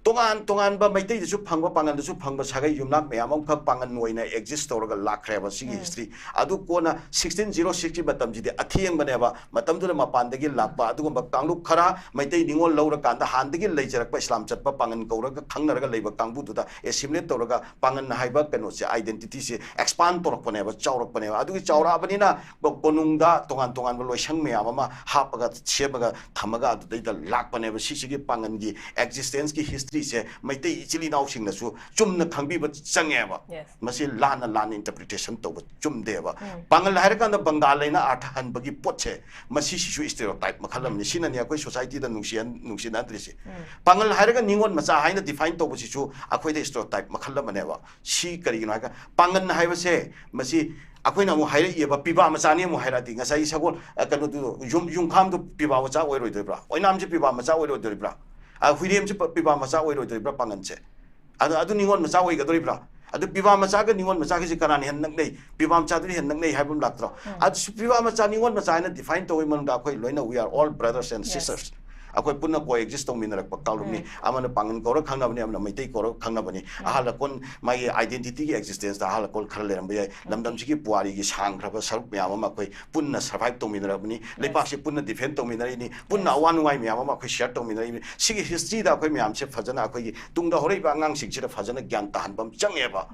ꯇꯣꯉꯥꯟ ꯇꯣꯉꯥꯟꯕ ꯃꯩꯇꯩꯗꯁꯨ ꯐꯪꯕ, ꯄꯥꯉꯜꯗꯁꯨ ꯐꯪꯕ ꯁꯥꯒꯩ ꯌꯨꯝꯅꯥꯛ ꯃꯌꯥꯝ ꯑꯃꯈꯛ ꯄꯥꯉꯜ ꯑꯣꯏꯅ exist ꯇꯧꯔꯒ ꯂꯥꯛꯈ꯭ꯔꯦꯕ ꯁꯤꯒꯤ ꯎꯝ꯫ History꯫ ꯑꯗꯨ ꯀꯣꯟꯅ sixteen zero sixꯀꯤ ꯃꯇꯝꯁꯤꯗꯤ ꯑꯊꯦꯡꯕꯅꯦꯕ꯫ ꯃꯇꯝꯗꯨꯗ ꯃꯄꯥꯟꯗꯒꯤ ꯂꯥꯛꯄ ꯑꯗꯨꯒꯨꯝꯕ ꯀꯥꯡꯂꯨꯞ ꯈꯔ ꯃꯩꯇꯩ ꯅꯤꯉꯣꯜ ꯂꯧꯔꯀꯥꯟꯗ ꯍꯥꯟꯅꯗꯒꯤ ꯂꯩꯖꯔꯛꯄ ꯏꯁꯂꯥꯝ ꯆꯠꯄ ꯄꯥꯉꯜ ꯀꯧꯔꯒ ꯈꯪꯅꯔꯒ ꯂꯩꯕ ꯀꯥꯡꯕꯨꯗꯨꯗ assimilate ꯇꯧꯔꯒ ꯄꯥꯉꯜ ꯍꯥꯏꯕ ꯀꯩꯅꯣꯁꯦ, identityꯁꯦ expand ꯇꯧꯔꯛꯄꯅꯦꯕ, ꯆꯥꯎꯔꯛꯄꯅꯦꯕ꯫ ꯑꯗꯨꯒꯤ ꯆꯥꯎꯔꯛꯑꯕꯅꯤꯅ ꯀꯣ-, ꯀꯣꯅꯨꯡꯗ ꯇꯣꯉꯥꯟ ꯇꯣꯉꯥꯟꯕ ꯂꯣꯏꯁꯪ ꯃꯌꯥꯝ ꯑꯃ ꯍꯥꯞꯄꯒ ꯁꯦꯝꯃꯒ ꯊꯝꯃꯒ ꯑꯗꯨꯗꯩꯗ ꯂꯥꯛꯄꯅꯦꯕ꯫ ꯁꯤꯁꯤꯒꯤ ꯄꯥꯉꯜꯒꯤ existenceꯀꯤ historyꯁꯦ ꯃꯩꯇꯩ ꯏꯆꯤꯜ ꯏꯅꯥꯎꯁꯤꯡꯅꯁꯨ ꯆꯨꯝꯅ ꯈꯪꯕꯤꯕ ꯆꯪꯉꯦꯕ꯫ Yes꯫ ꯃꯁꯤ ꯂꯥꯟꯅ ꯂꯥꯟꯅ interpretation ꯇꯧꯕ ꯆꯨꯝꯗꯦꯕ꯫ ꯎꯝ꯫ ꯄꯥꯉꯜ ꯍꯥꯏꯔꯀꯥꯟꯗ ꯕꯪꯒꯥꯜ ꯍꯥꯏꯅ ꯑꯥꯔꯊ ꯍꯟꯕꯒꯤ ꯄꯣꯠꯁꯦ, ꯃꯁꯤꯁꯤꯁꯨ stereotype ꯃꯈꯜ ꯑꯃꯅꯤ꯫ ꯁꯤꯅꯅꯤ ꯑꯩꯈꯣꯏ societyꯗ ꯅꯨꯡꯁꯤꯍꯟ-, ꯅꯨꯡꯁꯤꯅꯗ꯭ꯔꯤꯁꯦ꯫ ꯎꯝ꯫ ꯄꯥꯉꯜ ꯍꯥꯏꯔꯒ ꯅꯤꯉꯣꯜ ꯃꯆꯥ ꯍꯥꯏꯅ define ꯇꯧꯕꯁꯤꯁꯨ ꯑꯩꯈꯣꯏꯗ stereotype ꯃꯈꯜ ꯑꯃꯅꯦꯕ꯫ ꯁꯤ ꯀꯔꯤꯒꯤꯅꯣ ꯍꯥꯏꯔꯒ ꯄꯥꯉꯜ ꯍꯥꯏꯕꯁꯦ ꯃꯁꯤ ꯑꯩꯈꯣꯏꯅ ꯑꯃꯨꯛ ꯍꯥꯏꯔꯛꯏꯕ ꯄꯤꯕꯥ ꯃꯆꯥꯅꯤ ꯑꯃꯨꯛ ꯍꯥꯏꯔꯛꯑꯗꯤ, ꯉꯁꯥꯏꯒꯤ ꯁꯒꯣꯜ, ꯑ, ꯀꯩꯅꯣꯗꯨ, ꯌꯨꯝ, ꯌꯨꯝꯈꯥꯝꯗꯨ ꯄꯤꯕꯥ ꯃꯆꯥ ꯑꯣꯏꯔꯣꯏꯗꯣꯔꯤꯕ꯭ꯔꯥ? ꯑꯣꯏꯅꯥꯝꯁꯦ ꯄꯤꯕꯥ ꯃꯆꯥ ꯑꯣꯏꯔꯣꯏꯗꯣꯔꯤꯕ꯭ꯔꯥ? ꯑ, ꯍꯨꯏꯔꯦꯝꯁꯦ ꯄ-, ꯄꯤꯕꯥ ꯃꯆꯥ ꯑꯣꯏꯔꯣꯏꯗꯣꯔꯤꯕ꯭ꯔꯥ ꯄꯥꯡꯒꯟꯁꯦ? ꯑꯗꯨ, ꯑꯗꯨ ꯅꯤꯉꯣꯜ ꯃꯆꯥ ꯑꯣꯏꯒꯗꯣꯔꯤꯕ꯭ꯔꯥ? ꯑꯗꯨ ꯄꯤꯕꯥ ꯃꯆꯥꯒ ꯅꯤꯉꯣꯜ ꯃꯆꯥꯒꯤꯁꯦ ꯀꯅꯥꯅ ꯍꯦꯟꯅ ꯅꯛꯅꯩ? ꯄꯤꯕꯥ ꯃꯆꯥꯗꯨꯅ ꯍꯦꯟꯅ ꯅꯛꯅꯩ ꯍꯥꯏꯕ ꯑꯃ ꯂꯥꯛꯇ꯭ꯔꯣ? ꯑꯗꯨꯁꯨ ꯄꯤꯕꯥ ꯃꯆꯥ, ꯅꯤꯉꯣꯜ ꯃꯆꯥ ꯍꯥꯏꯅ define ꯇꯧꯕꯒꯤ ꯃꯅꯨꯡꯗ ꯑꯩꯈꯣꯏ ꯂꯣꯏꯅ we are all brothers and sisters. ꯑꯩꯈꯣꯏ ꯄꯨꯟꯅ coexist ꯇꯧꯃꯤꯟꯅꯔꯛꯄ ꯀꯥꯡꯂꯨꯞꯅꯤ꯫ ꯑꯃꯅ ꯄꯥꯡꯒꯟ ꯀꯧꯔ ꯈꯪꯅꯕꯅꯤ, ꯑꯃꯅ ꯃꯩꯇꯩ ꯀꯧꯔ ꯈꯪꯅꯕꯅꯤ꯫ ꯑꯍꯜ ꯂꯀꯣꯟ ꯃꯥꯒꯤ identityꯒꯤ existenceꯇ ꯑꯍꯜ ꯂꯀꯣꯟ ꯈꯔ ꯂꯩꯔꯝꯕ ꯌꯥꯏ꯫ ꯂꯝꯗꯝꯁꯤꯒꯤ ꯄꯨꯋꯥꯔꯤꯒꯤ ꯁꯥꯡꯈ꯭ꯔꯕ ꯁꯔꯨꯛ ꯃꯌꯥꯝ ꯑꯃ ꯑꯩꯈꯣꯏ ꯄꯨꯟꯅ survive ꯇꯧꯃꯤꯟꯅꯔꯕꯅꯤ꯫ ꯂꯩꯄꯥꯛꯁꯤ ꯄꯨꯟꯅ defend ꯇꯧꯃꯤꯟꯅꯔꯛꯏꯅꯤ꯫ ꯄꯨꯟꯅ ꯑꯋꯥ ꯅꯨꯡꯉꯥꯏ ꯃꯌꯥꯝ ꯑꯃ ꯑꯩꯈꯣꯏ share ꯇꯧꯃꯤꯟꯅꯔꯛꯏꯅꯤ꯫ ꯁꯤꯒꯤ historyꯗ ꯑꯩꯈꯣꯏ ꯃꯌꯥꯝꯁꯦ ꯐꯖꯅ ꯑꯩꯈꯣꯏꯒꯤ ꯇꯨꯡꯗ ꯍꯧꯔꯛꯏꯕ ꯑꯉꯥꯡꯁꯤꯡꯁꯤꯗ ꯐꯖꯅ ꯒ꯭ꯌꯥꯟ ꯇꯥꯍꯟꯕ ꯑꯃ ꯆꯪꯉꯦꯕ꯫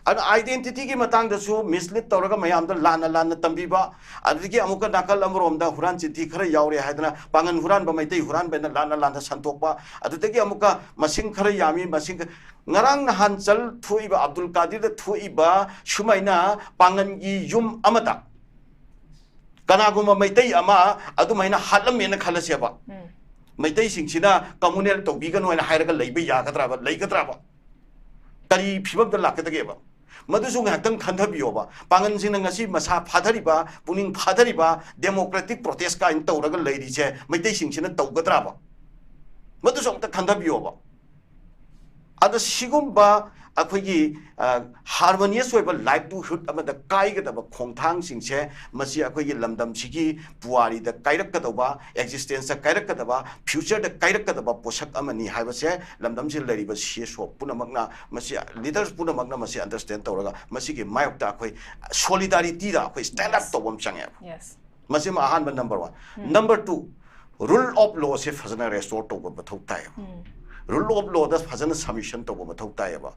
ꯑꯗꯨꯅ identityꯒꯤ ꯃꯇꯥꯡꯗꯁꯨ mislead ꯇꯧꯔꯒ ꯃꯌꯥꯝꯗ ꯂꯥꯟꯅ ꯂꯥꯟꯅ ꯇꯝꯕꯤꯕ, ꯑꯗꯨꯗꯒꯤ ꯑꯃꯨꯛꯀ ꯅꯥꯀꯜ ꯑꯃꯔꯣꯝꯗ ꯍꯨꯔꯥꯟ ꯆꯤꯟꯊꯤ ꯈꯔ ꯌꯥꯎꯔꯦ ꯍꯥꯏꯗꯅ ꯄꯥꯡꯒꯟ ꯍꯨꯔꯥꯟꯕ, ꯃꯩꯇꯩ ꯍꯨꯔꯥꯟꯕ ꯍꯥꯏꯅ ꯂꯥꯟꯅ ꯂꯥꯟꯅ ꯁꯟꯗꯣꯛꯄ, ꯑꯗꯨꯗꯒꯤ ꯑꯃꯨꯛꯀ ꯃꯁꯤꯡ ꯈꯔ ꯌꯥꯝꯃꯤ, ꯃꯁꯤꯡ ꯈ-, ꯉꯔꯥꯡ ꯅꯍꯥꯟ ꯆꯜ ꯊꯣꯛꯏꯕ ꯑꯕꯗꯨꯜ ꯀꯥꯗꯤꯔꯗ ꯊꯣꯛꯏꯕ ꯁꯨꯃꯥꯏꯅ ꯄꯥꯡꯒꯟꯒꯤ ꯌꯨꯝ ꯑꯃꯗ ꯀꯅꯥꯒꯨꯝꯕ ꯃꯩꯇꯩ ꯑꯃ ꯑꯗꯨꯃꯥꯏꯅ ꯍꯥꯠꯂꯝꯃꯦꯅ ꯈꯜꯂꯁꯦꯕ꯫ ꯃꯩꯇꯩꯁꯤꯡꯁꯤꯅ communal ꯇꯧꯕꯤꯒꯅꯨ ꯍꯥꯏꯅ ꯍꯥꯏꯔꯒ ꯂꯩꯕ ꯌꯥꯒꯗ꯭ꯔꯕ? ꯂꯩꯒꯗ꯭ꯔꯕ? ꯀꯔꯤ ꯐꯤꯕꯝꯗ ꯂꯥꯛꯀꯗꯒꯦꯕ? ꯃꯗꯨꯁꯨ ꯉꯥꯏꯍꯥꯛꯇꯪ ꯈꯟꯊꯕꯤꯌꯣꯕ꯫ ꯄꯥꯡꯒꯟꯁꯤꯡꯅ ꯉꯁꯤ ꯃꯁꯥ ꯐꯥꯊꯔꯤꯕ, ꯄꯨꯛꯅꯤꯡ ꯐꯥꯊꯔꯤꯕ, democratic protest ꯀꯥꯏꯅ ꯇꯧꯔꯒ ꯂꯩꯔꯤꯁꯦ ꯃꯩꯇꯩꯁꯤꯡꯁꯤꯅ ꯇꯧꯒꯗ꯭ꯔꯕ? ꯃꯗꯨꯁꯨ ꯑꯝꯇ ꯈꯟꯊꯕꯤꯌꯣꯕ꯫ ꯑꯗ ꯁꯤꯒꯨꯝꯕ ꯑꯩꯈꯣꯏꯒꯤ, ꯑ, harmonious ꯑꯣꯏꯕ livelihood ꯑꯃꯗ ꯀꯥꯏꯒꯗꯕ ꯈꯣꯡꯊꯥꯡꯁꯤꯡꯁꯦ, ꯃꯁꯤ ꯑꯩꯈꯣꯏꯒꯤ ꯂꯝꯗꯝꯁꯤꯒꯤ ꯄꯨꯋꯥꯔꯤꯗ ꯀꯥꯏꯔꯛꯀꯗꯧꯕ, existenceꯇ ꯀꯥꯏꯔꯛꯀꯗꯕ, futureꯗ ꯀꯥꯏꯔꯛꯀꯗꯕ ꯄꯣꯠꯁꯛ ꯑꯃꯅꯤ ꯍꯥꯏꯕꯁꯦ ꯂꯝꯗꯝꯁꯤꯗ ꯂꯩꯔꯤꯕ C S O ꯄꯨꯝꯅꯃꯛꯅ, ꯃꯁꯤ leaders ꯄꯨꯝꯅꯃꯛꯅ ꯃꯁꯤ understand ꯇꯧꯔꯒ ꯃꯁꯤꯒꯤ ꯃꯥꯌꯣꯛꯇ ꯑꯩꯈꯣꯏ solidarityꯗ ꯑꯩꯈꯣꯏ stand up ꯇꯧꯕ ꯑꯃ ꯆꯪꯉꯦꯕ꯫ ꯃꯁꯤꯃ ꯑꯍꯥꯟꯕ number one꯫ Number two, rule of lawꯁꯦ ꯐꯖꯅ restore ꯇꯧꯕ ꯃꯊꯧ ꯇꯥꯏꯌꯦꯕ꯫ Rule of lawꯗ ꯐꯖꯅ submission ꯇꯧꯕ ꯃꯊꯧ ꯇꯥꯏꯌꯦꯕ꯫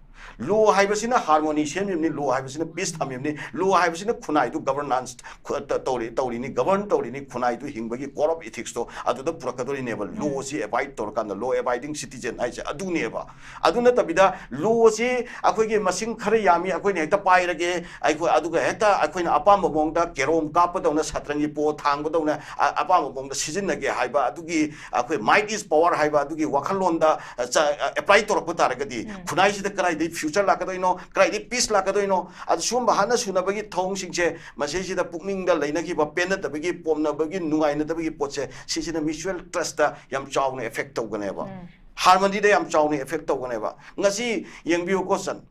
Law ꯍꯥꯏꯕꯁꯤꯅ harmony ꯁꯦꯝꯃꯤꯕꯅꯤ, law ꯍꯥꯏꯕꯁꯤꯅ peace ꯊꯝꯃꯤꯕꯅꯤ, law ꯍꯥꯏꯕꯁꯤꯅ ꯈꯨꯟꯅꯥꯏꯗꯨ governance ꯈꯨ-, ꯇ-, ꯇꯧꯔꯤ, ꯇꯧꯔꯤꯅꯤ, govern ꯇꯧꯔꯤꯅꯤ, ꯈꯨꯟꯅꯥꯏꯗꯨ ꯍꯤꯡꯕꯒꯤ code of ethicsꯇꯣ ꯑꯗꯨꯗ ꯄꯨꯔꯛꯀꯗꯣꯔꯤꯅꯦꯕ꯫ Lawꯁꯤ abide ꯇꯧꯔꯀꯥꯟꯗ, law abiding citizen ꯍꯥꯏꯁꯦ ꯑꯗꯨꯅꯦꯕ꯫ ꯑꯗꯨ ꯅꯠꯇꯕꯤꯗ lawꯁꯤ ꯑꯩꯈꯣꯏꯒꯤ ꯃꯁꯤꯡ ꯈꯔ ꯌꯥꯝꯃꯤ, ꯑꯩꯈꯣꯏꯅ ꯍꯦꯛꯇ ꯄꯥꯏꯔꯒꯦ, ꯑꯩꯈꯣꯏ, ꯑꯗꯨꯒ ꯍꯦꯛꯇ ꯑꯩꯈꯣꯏꯅ ꯑꯄꯥꯝꯕ ꯃꯑꯣꯡꯗ ꯀꯦꯔꯣꯝ ꯀꯥꯞꯄꯗꯧꯅ, ꯁꯠꯇ꯭ꯔꯪꯒꯤ ꯄꯣ ꯊꯥꯡꯕꯗꯧꯅ ꯑ-, ꯑꯄꯥꯝꯕ ꯃꯑꯣꯡꯗ ꯁꯤꯖꯤꯟꯅꯒꯦ ꯍꯥꯏꯕ ꯑꯗꯨꯒꯤ ꯑꯩꯈꯣꯏ might is power ꯍꯥꯏꯕ ꯑꯗꯨꯒꯤ ꯋꯥꯈꯜꯂꯣꯟꯗ ꯑꯦꯄ꯭ꯂꯥꯏ ꯇꯧꯔꯛꯄ ꯇꯥꯔꯒꯗꯤ ꯈꯨꯟꯅꯥꯏꯁꯤꯗ ꯀꯗꯥꯏꯗꯒꯤ ꯐ꯭ꯌꯨꯆꯔ ꯂꯥꯛꯀꯗꯣꯏꯅꯣ, ꯀꯗꯥꯏꯗꯒꯤ ꯄꯤꯁ ꯂꯥꯛꯀꯗꯣꯏꯅꯣ? ꯑꯗꯨ ꯁꯤꯒꯨꯝꯕ ꯍꯥꯠꯅ ꯁꯨꯅꯕꯒꯤ ꯊꯧꯑꯣꯡꯁꯤꯡꯁꯦ ꯃꯁꯤꯁꯤꯗ ꯄꯨꯛꯅꯤꯡꯗ ꯂꯩꯅꯈꯤꯕ ꯄꯦꯟꯅꯗꯕꯒꯤ, ꯄꯣꯝꯅꯕꯒꯤ, ꯅꯨꯡꯉꯥꯏꯅꯗꯕꯒꯤ ꯄꯣꯠꯁꯦ ꯁꯤꯁꯤꯅ ꯃ꯭ꯌꯨꯆꯨꯋꯦꯜ ꯇ꯭ꯔꯁꯇ ꯌꯥꯝ ꯆꯥꯎꯅ ꯑꯦꯐꯦꯛ ꯇꯧꯒꯅꯦꯕ꯫ ꯍꯥꯔꯃꯣꯅꯤꯗ ꯌꯥꯝ ꯆꯥꯎꯅ ꯑꯦꯐꯦꯛ ꯇꯧꯒꯅꯦꯕ꯫ ꯉꯁꯤ ꯌꯦꯡꯕꯤꯌꯨꯀꯣ ꯆꯟ,